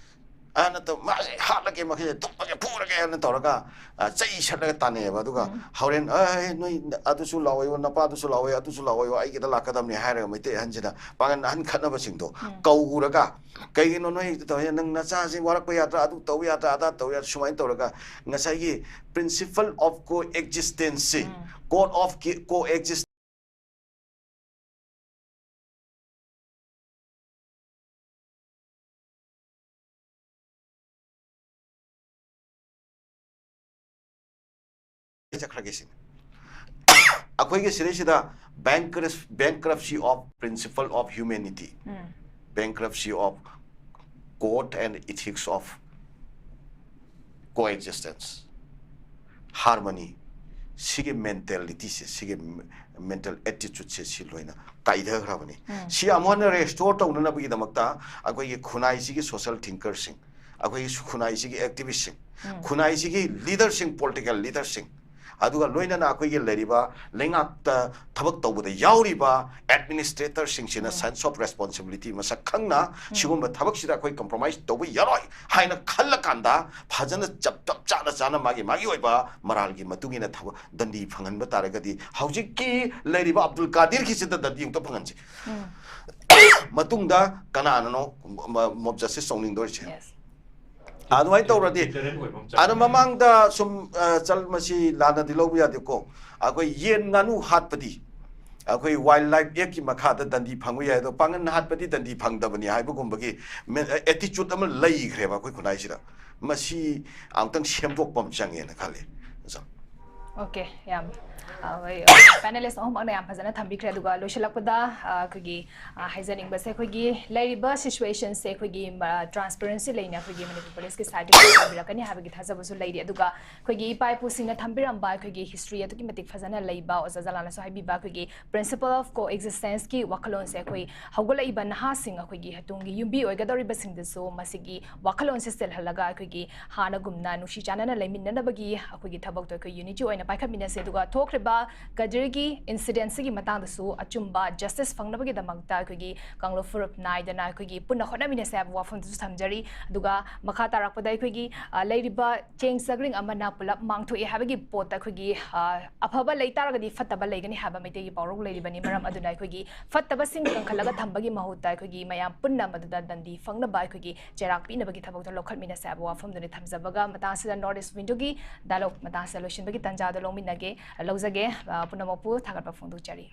ꯑ, ꯅꯠꯇꯕ, "ꯃꯥꯁꯦ ꯍꯥꯠꯂꯒꯦ, ꯃꯈꯣꯏꯁꯦ ꯊꯨꯞꯄꯒꯦ, ꯐꯨꯔꯒꯦ" ꯍꯥꯏꯅ ꯇꯧꯔꯒ, ꯑ, ꯆꯩ ꯁꯠꯂꯒ ꯇꯥꯟꯅꯩꯌꯦꯕ꯫ ꯑꯗꯨꯒ ꯎꯝ꯫ ꯍꯣꯔꯦꯟ, "ꯑꯦ, ꯅꯣꯏ ꯑꯗꯨꯁꯨ ꯂꯥꯛꯑꯣꯌꯣ, ꯅꯄꯥꯗꯨꯁꯨ ꯂꯥꯛꯑꯣꯌꯣ, ꯑꯗꯨꯁꯨ ꯂꯥꯛꯑꯣꯌꯣ, ꯑꯩꯒꯤꯗ ꯂꯥꯛꯀꯗꯕꯅꯤ" ꯍꯥꯏꯔꯒ ꯃꯩꯇꯩ ꯑꯍꯟꯁꯤꯅ ꯄꯥꯡꯒꯜ ꯑꯍꯟ ꯈꯠꯅꯕꯁꯤꯡꯗꯣ ꯎꯝ꯫ ꯀꯧꯔꯒ, "ꯀꯩꯒꯤꯅꯣ ꯅꯣꯏ ꯇꯧꯔꯤꯁꯦ? ꯅꯪ ꯅꯆꯥꯁꯤ ꯋꯥꯔꯛꯄ ꯌꯥꯗ꯭ꯔꯥ? ꯑꯗꯨ ꯇꯧꯕ ꯌꯥꯗ꯭ꯔꯥ? ꯑꯗꯥ ꯇꯧꯕ ꯌꯥꯗ꯭ꯔꯥ?" ꯁꯨꯃꯥꯏꯅ ꯇꯧꯔꯒ ꯉꯁꯥꯏꯒꯤ principle of coexistence ꯁꯤ, ꯎꯝ꯫ Code of coexistence ꯆꯠꯈ꯭ꯔꯒꯦ ꯁꯤꯅꯤ꯫ ꯑꯩꯈꯣꯏꯒꯤ ꯁꯤꯗꯩꯁꯤꯗ bankrupt-, bankruptcy of principle of humanity, um. Bankruptcy of code and ethics of coexistence, harmony, ꯁꯤꯒꯤ mentality ꯁꯦ, ꯁꯤꯒꯤ mental attitude ꯁꯦ, ꯁꯤ ꯂꯣꯏꯅ ꯀꯥꯏꯊꯈ꯭ꯔꯕꯅꯤ꯫ ꯎꯝ꯫ ꯁꯤ ꯑꯃꯨꯛ ꯍꯟꯅ restore ꯇꯧꯅꯅꯕꯒꯤꯗꯃꯛꯇ ꯑꯩꯈꯣꯏꯒꯤ ꯈꯨꯟꯅꯥꯏꯁꯤꯒꯤ social thinker ꯁꯤꯡ, ꯑꯩꯈꯣꯏꯒꯤ ꯈꯨꯟꯅꯥꯏꯁꯤꯒꯤ activist ꯁꯤꯡ, ꯎꯝ꯫ ꯈꯨꯟꯅꯥꯏꯁꯤꯒꯤ leader ꯁꯤꯡ, political leader ꯁꯤꯡ, ꯑꯗꯨꯒ ꯂꯣꯏꯅꯅ ꯑꯩꯈꯣꯏꯒꯤ ꯂꯩꯔꯤꯕ ꯂꯩꯉꯥꯛꯇ ꯊꯕꯛ ꯇꯧꯕꯗ ꯌꯥꯎꯔꯤꯕ administrator ꯁꯤꯡꯁꯤꯅ um. Sense of responsibility ꯃꯁꯛ ꯈꯪꯅ ꯎꯝ꯫ ꯁꯤꯒꯨꯝꯕ ꯊꯕꯛꯁꯤꯗ ꯑꯩꯈꯣꯏ compromise ꯇꯧꯕ ꯌꯥꯔꯣꯏ ꯍꯥꯏꯅ ꯈꯜꯂꯀꯥꯟꯗ ꯐꯖꯅ ꯆꯞ, ꯆꯞ ꯆꯥꯅ ꯆꯥꯅ ꯃꯥꯒꯤ, ꯃꯥꯒꯤ ꯑꯣꯏꯕ ꯃꯔꯥꯜꯒꯤ ꯃꯇꯨꯡ ꯏꯟꯅ ꯊꯕꯛ ꯗꯟꯗꯤ ꯐꯪꯍꯟꯕ ꯇꯥꯔꯒꯗꯤ ꯍꯧꯖꯤꯛꯀꯤ ꯂꯩꯔꯤꯕ ꯑꯕꯗꯨꯜ ꯀꯥꯗꯤꯔꯒꯤꯁꯤꯗ ꯗꯟꯗꯤ ꯑꯃꯨꯛꯇ ꯐꯪꯍꯟꯁꯤ꯫ ꯎꯝ꯫ ꯃꯇꯨꯡꯗ ꯀꯅꯥꯅꯅꯣ ꯃ-, mob justice ꯇꯧꯅꯤꯡꯗꯣꯔꯤꯁꯦ? Yes꯫ ꯑꯗꯨꯃꯥꯏꯅ ꯇꯧꯔꯗꯤ, deterrent ꯑꯣꯏꯕ ꯑꯃ ꯆꯪꯉꯦ꯫ ꯑꯗ ꯃꯃꯥꯡꯗ ꯁꯨꯝ, ꯑ, ꯆꯜ-, ꯃꯁꯤ ꯂꯥꯟꯅꯗꯤ ꯂꯧꯕ ꯌꯥꯗꯦꯀꯣ꯫ ꯑꯩꯈꯣꯏ ꯌꯦꯟ ꯉꯥꯅꯨ ꯍꯥꯠꯄꯗꯤ ꯑꯩꯈꯣꯏ Wildlife Act ꯀꯤ ꯃꯈꯥꯗ ꯗꯟꯗꯤ ꯐꯪꯕ ꯌꯥꯏ, ꯑꯗꯣ ꯄꯥꯡꯒꯟ ꯍꯥꯠꯄꯗꯤ ꯗꯟꯗꯤ ꯐꯪꯗꯕꯅꯤ ꯍꯥꯏꯕꯒꯨꯝꯕꯒꯤ ꯃꯦ-, attitude ꯑꯃ ꯂꯩꯈ꯭ꯔꯦꯕ ꯑꯩꯈꯣꯏ ꯈꯨꯟꯅꯥꯏꯁꯤꯗ꯫ ꯃꯁꯤ ꯑꯃꯨꯛꯇꯪ ꯁꯦꯝꯗꯣꯛꯄ ꯑꯃ ꯆꯪꯉꯦꯅ ꯈꯜꯂꯤ꯫ ꯑꯣꯖꯥ꯫ Okay, ꯌꯥꯝ, ꯑ, ꯍꯣꯏ, panelist ꯑꯍꯨꯝꯃꯛꯅ ꯌꯥꯝ ꯐꯖꯅ ꯊꯝꯕꯤꯈ꯭ꯔꯦ꯫ ꯑꯗꯨꯒ ꯂꯣꯏꯁꯤꯜꯂꯛꯄꯗ, ꯑ, ꯑꯩꯈꯣꯏꯒꯤ, ꯑ, ꯍꯥꯏꯖꯅꯤꯡꯕꯁꯦ, ꯑꯩꯈꯣꯏꯒꯤ ꯂꯩꯔꯤꯕ situation ꯁꯦ ꯑꯩꯈꯣꯏꯒꯤ, ꯑ, transparency ꯂꯩꯅ ꯑꯩꯈꯣꯏꯒꯤ ꯃꯅꯤꯄꯨꯔ police ꯀꯤ side ꯇꯒꯤ ꯇꯧꯕꯤꯔꯛꯀꯅꯤ ꯍꯥꯏꯕꯒꯤ ꯊꯥꯖꯕꯁꯨ ꯂꯩꯔꯤ꯫ ꯑꯗꯨꯒ ꯑꯩꯈꯣꯏꯒꯤ ꯏꯄꯥ ꯏꯄꯨꯁꯤꯡꯅ ꯊꯝꯕꯤꯔꯝꯕ ꯑꯩꯈꯣꯏꯒꯤ history ꯑꯗꯨꯛꯀꯤ ꯃꯇꯤꯛ ꯐꯖꯅ ꯂꯩꯕ, ꯑꯣꯖꯥ ꯖꯂꯥꯜꯅꯁꯨ ꯍꯥꯏꯕꯤꯕ ꯑꯩꯈꯣꯏꯒꯤ principle of coexistence ꯀꯤ ꯋꯥꯈꯜꯂꯣꯟꯁꯦ ꯑꯩꯈꯣꯏ ꯍꯧꯒꯠꯂꯛꯏꯕ ꯅꯍꯥꯁꯤꯡ, ꯑꯩꯈꯣꯏꯒꯤ ꯇꯨꯡꯒꯤ ꯌꯨꯝꯕꯤ ꯑꯣꯏꯒꯗꯧꯔꯤꯕꯁꯤꯡꯗꯁꯨ ꯃꯁꯤꯒꯤ ꯋꯥꯈꯜꯂꯣꯟꯁꯦ ꯆꯦꯜꯍꯜꯂꯒ ꯑꯩꯈꯣꯏꯒꯤ ꯍꯥꯟꯅꯒꯨꯝꯅ ꯅꯨꯡꯁꯤ ꯆꯥꯟꯅꯅ ꯂꯩꯃꯤꯟꯅꯅꯕꯒꯤ ꯑꯩꯈꯣꯏꯒꯤ ꯊꯕꯛꯇꯣ ꯑꯩꯈꯣꯏ unity ꯑꯣꯏꯅ ꯄꯥꯏꯈꯠꯃꯤꯟꯅꯁꯦ꯫ ꯑꯗꯨꯒ ꯊꯣꯛꯈ꯭ꯔꯤꯕ ꯒꯗꯔꯒꯤ ꯏꯟꯁꯤꯗꯦꯟꯁꯤꯒꯤ ꯃꯇꯥꯡꯗꯁꯨ ꯑꯆꯨꯝꯕ ꯖꯁꯇꯤꯁ ꯐꯪꯅꯕꯒꯤꯗꯃꯛꯇ ꯑꯩꯈꯣꯏꯒꯤ ꯀꯥꯡꯂꯨꯞ ꯐꯨꯔꯨꯞ ꯅꯥꯏꯗꯅ ꯑꯩꯈꯣꯏꯒꯤ ꯄꯨꯟꯅ ꯍꯣꯠꯅꯃꯤꯟꯅꯁꯦ ꯍꯥꯏꯕ ꯋꯥꯐꯝꯗꯨꯁꯨ ꯊꯝꯖꯔꯤ꯫ ꯑꯗꯨꯒ ꯃꯈꯥ ꯇꯥꯔꯛꯄꯗ ꯑꯩꯈꯣꯏꯒꯤ, ꯑ, ꯂꯩꯔꯤꯕ ꯆꯦꯡ ꯆꯥꯛꯔꯤꯡ ꯑꯃꯅ ꯄꯨꯂꯞ ꯃꯥꯡꯊꯣꯛꯑꯦ ꯍꯥꯏꯕꯒꯤ ꯄꯣꯠꯇ ꯑꯩꯈꯣꯏꯒꯤ, ꯑ, ꯑꯐꯕ ꯂꯩ ꯇꯥꯔꯒꯗꯤ ꯐꯠꯇꯕ ꯂꯩꯒꯅꯤ ꯍꯥꯏꯕ ꯃꯩꯇꯩꯒꯤ ꯄꯥꯎꯔꯧ ꯂꯩꯔꯤꯕꯅꯤ꯫ ꯃꯔꯝ ꯑꯗꯨꯅ ꯑꯩꯈꯣꯏꯒꯤ ꯐꯠꯇꯕꯁꯤꯡ ꯀꯟꯈꯠꯂꯒ ꯊꯝꯕꯒꯤ ꯃꯍꯨꯠꯇ ꯑꯩꯈꯣꯏꯒꯤ ꯃꯌꯥꯝ ꯄꯨꯟꯅ ꯃꯗꯨꯗ ꯗꯟꯗꯤ ꯐꯪꯅꯕ ꯑꯩꯈꯣꯏꯒꯤ ꯆꯩꯔꯥꯛ ꯄꯤꯅꯕꯒꯤ ꯊꯕꯛꯇ ꯂꯧꯈꯠꯃꯤꯟꯅꯁꯦ ꯍꯥꯏꯕ ꯋꯥꯐꯝꯗꯨꯅꯤ ꯊꯝꯖꯕꯒ, ꯃꯇꯥꯡꯁꯤꯗ North East Window ꯒꯤ dialogue ꯃꯇꯥꯡꯁꯤꯗ ꯂꯣꯏꯁꯤꯟꯕꯒꯤ ꯇꯥꯟꯖꯥꯗꯨ ꯂꯧꯃꯤꯟꯅꯒꯦ, ꯂꯧꯖꯒꯦ꯫ ꯑ, ꯄꯨꯝꯅꯃꯛꯄꯨ ꯊꯥꯒꯠꯄ ꯐꯣꯡꯗꯣꯛꯆꯔꯤ꯫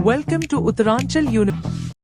Welcome to Uttaranchal University.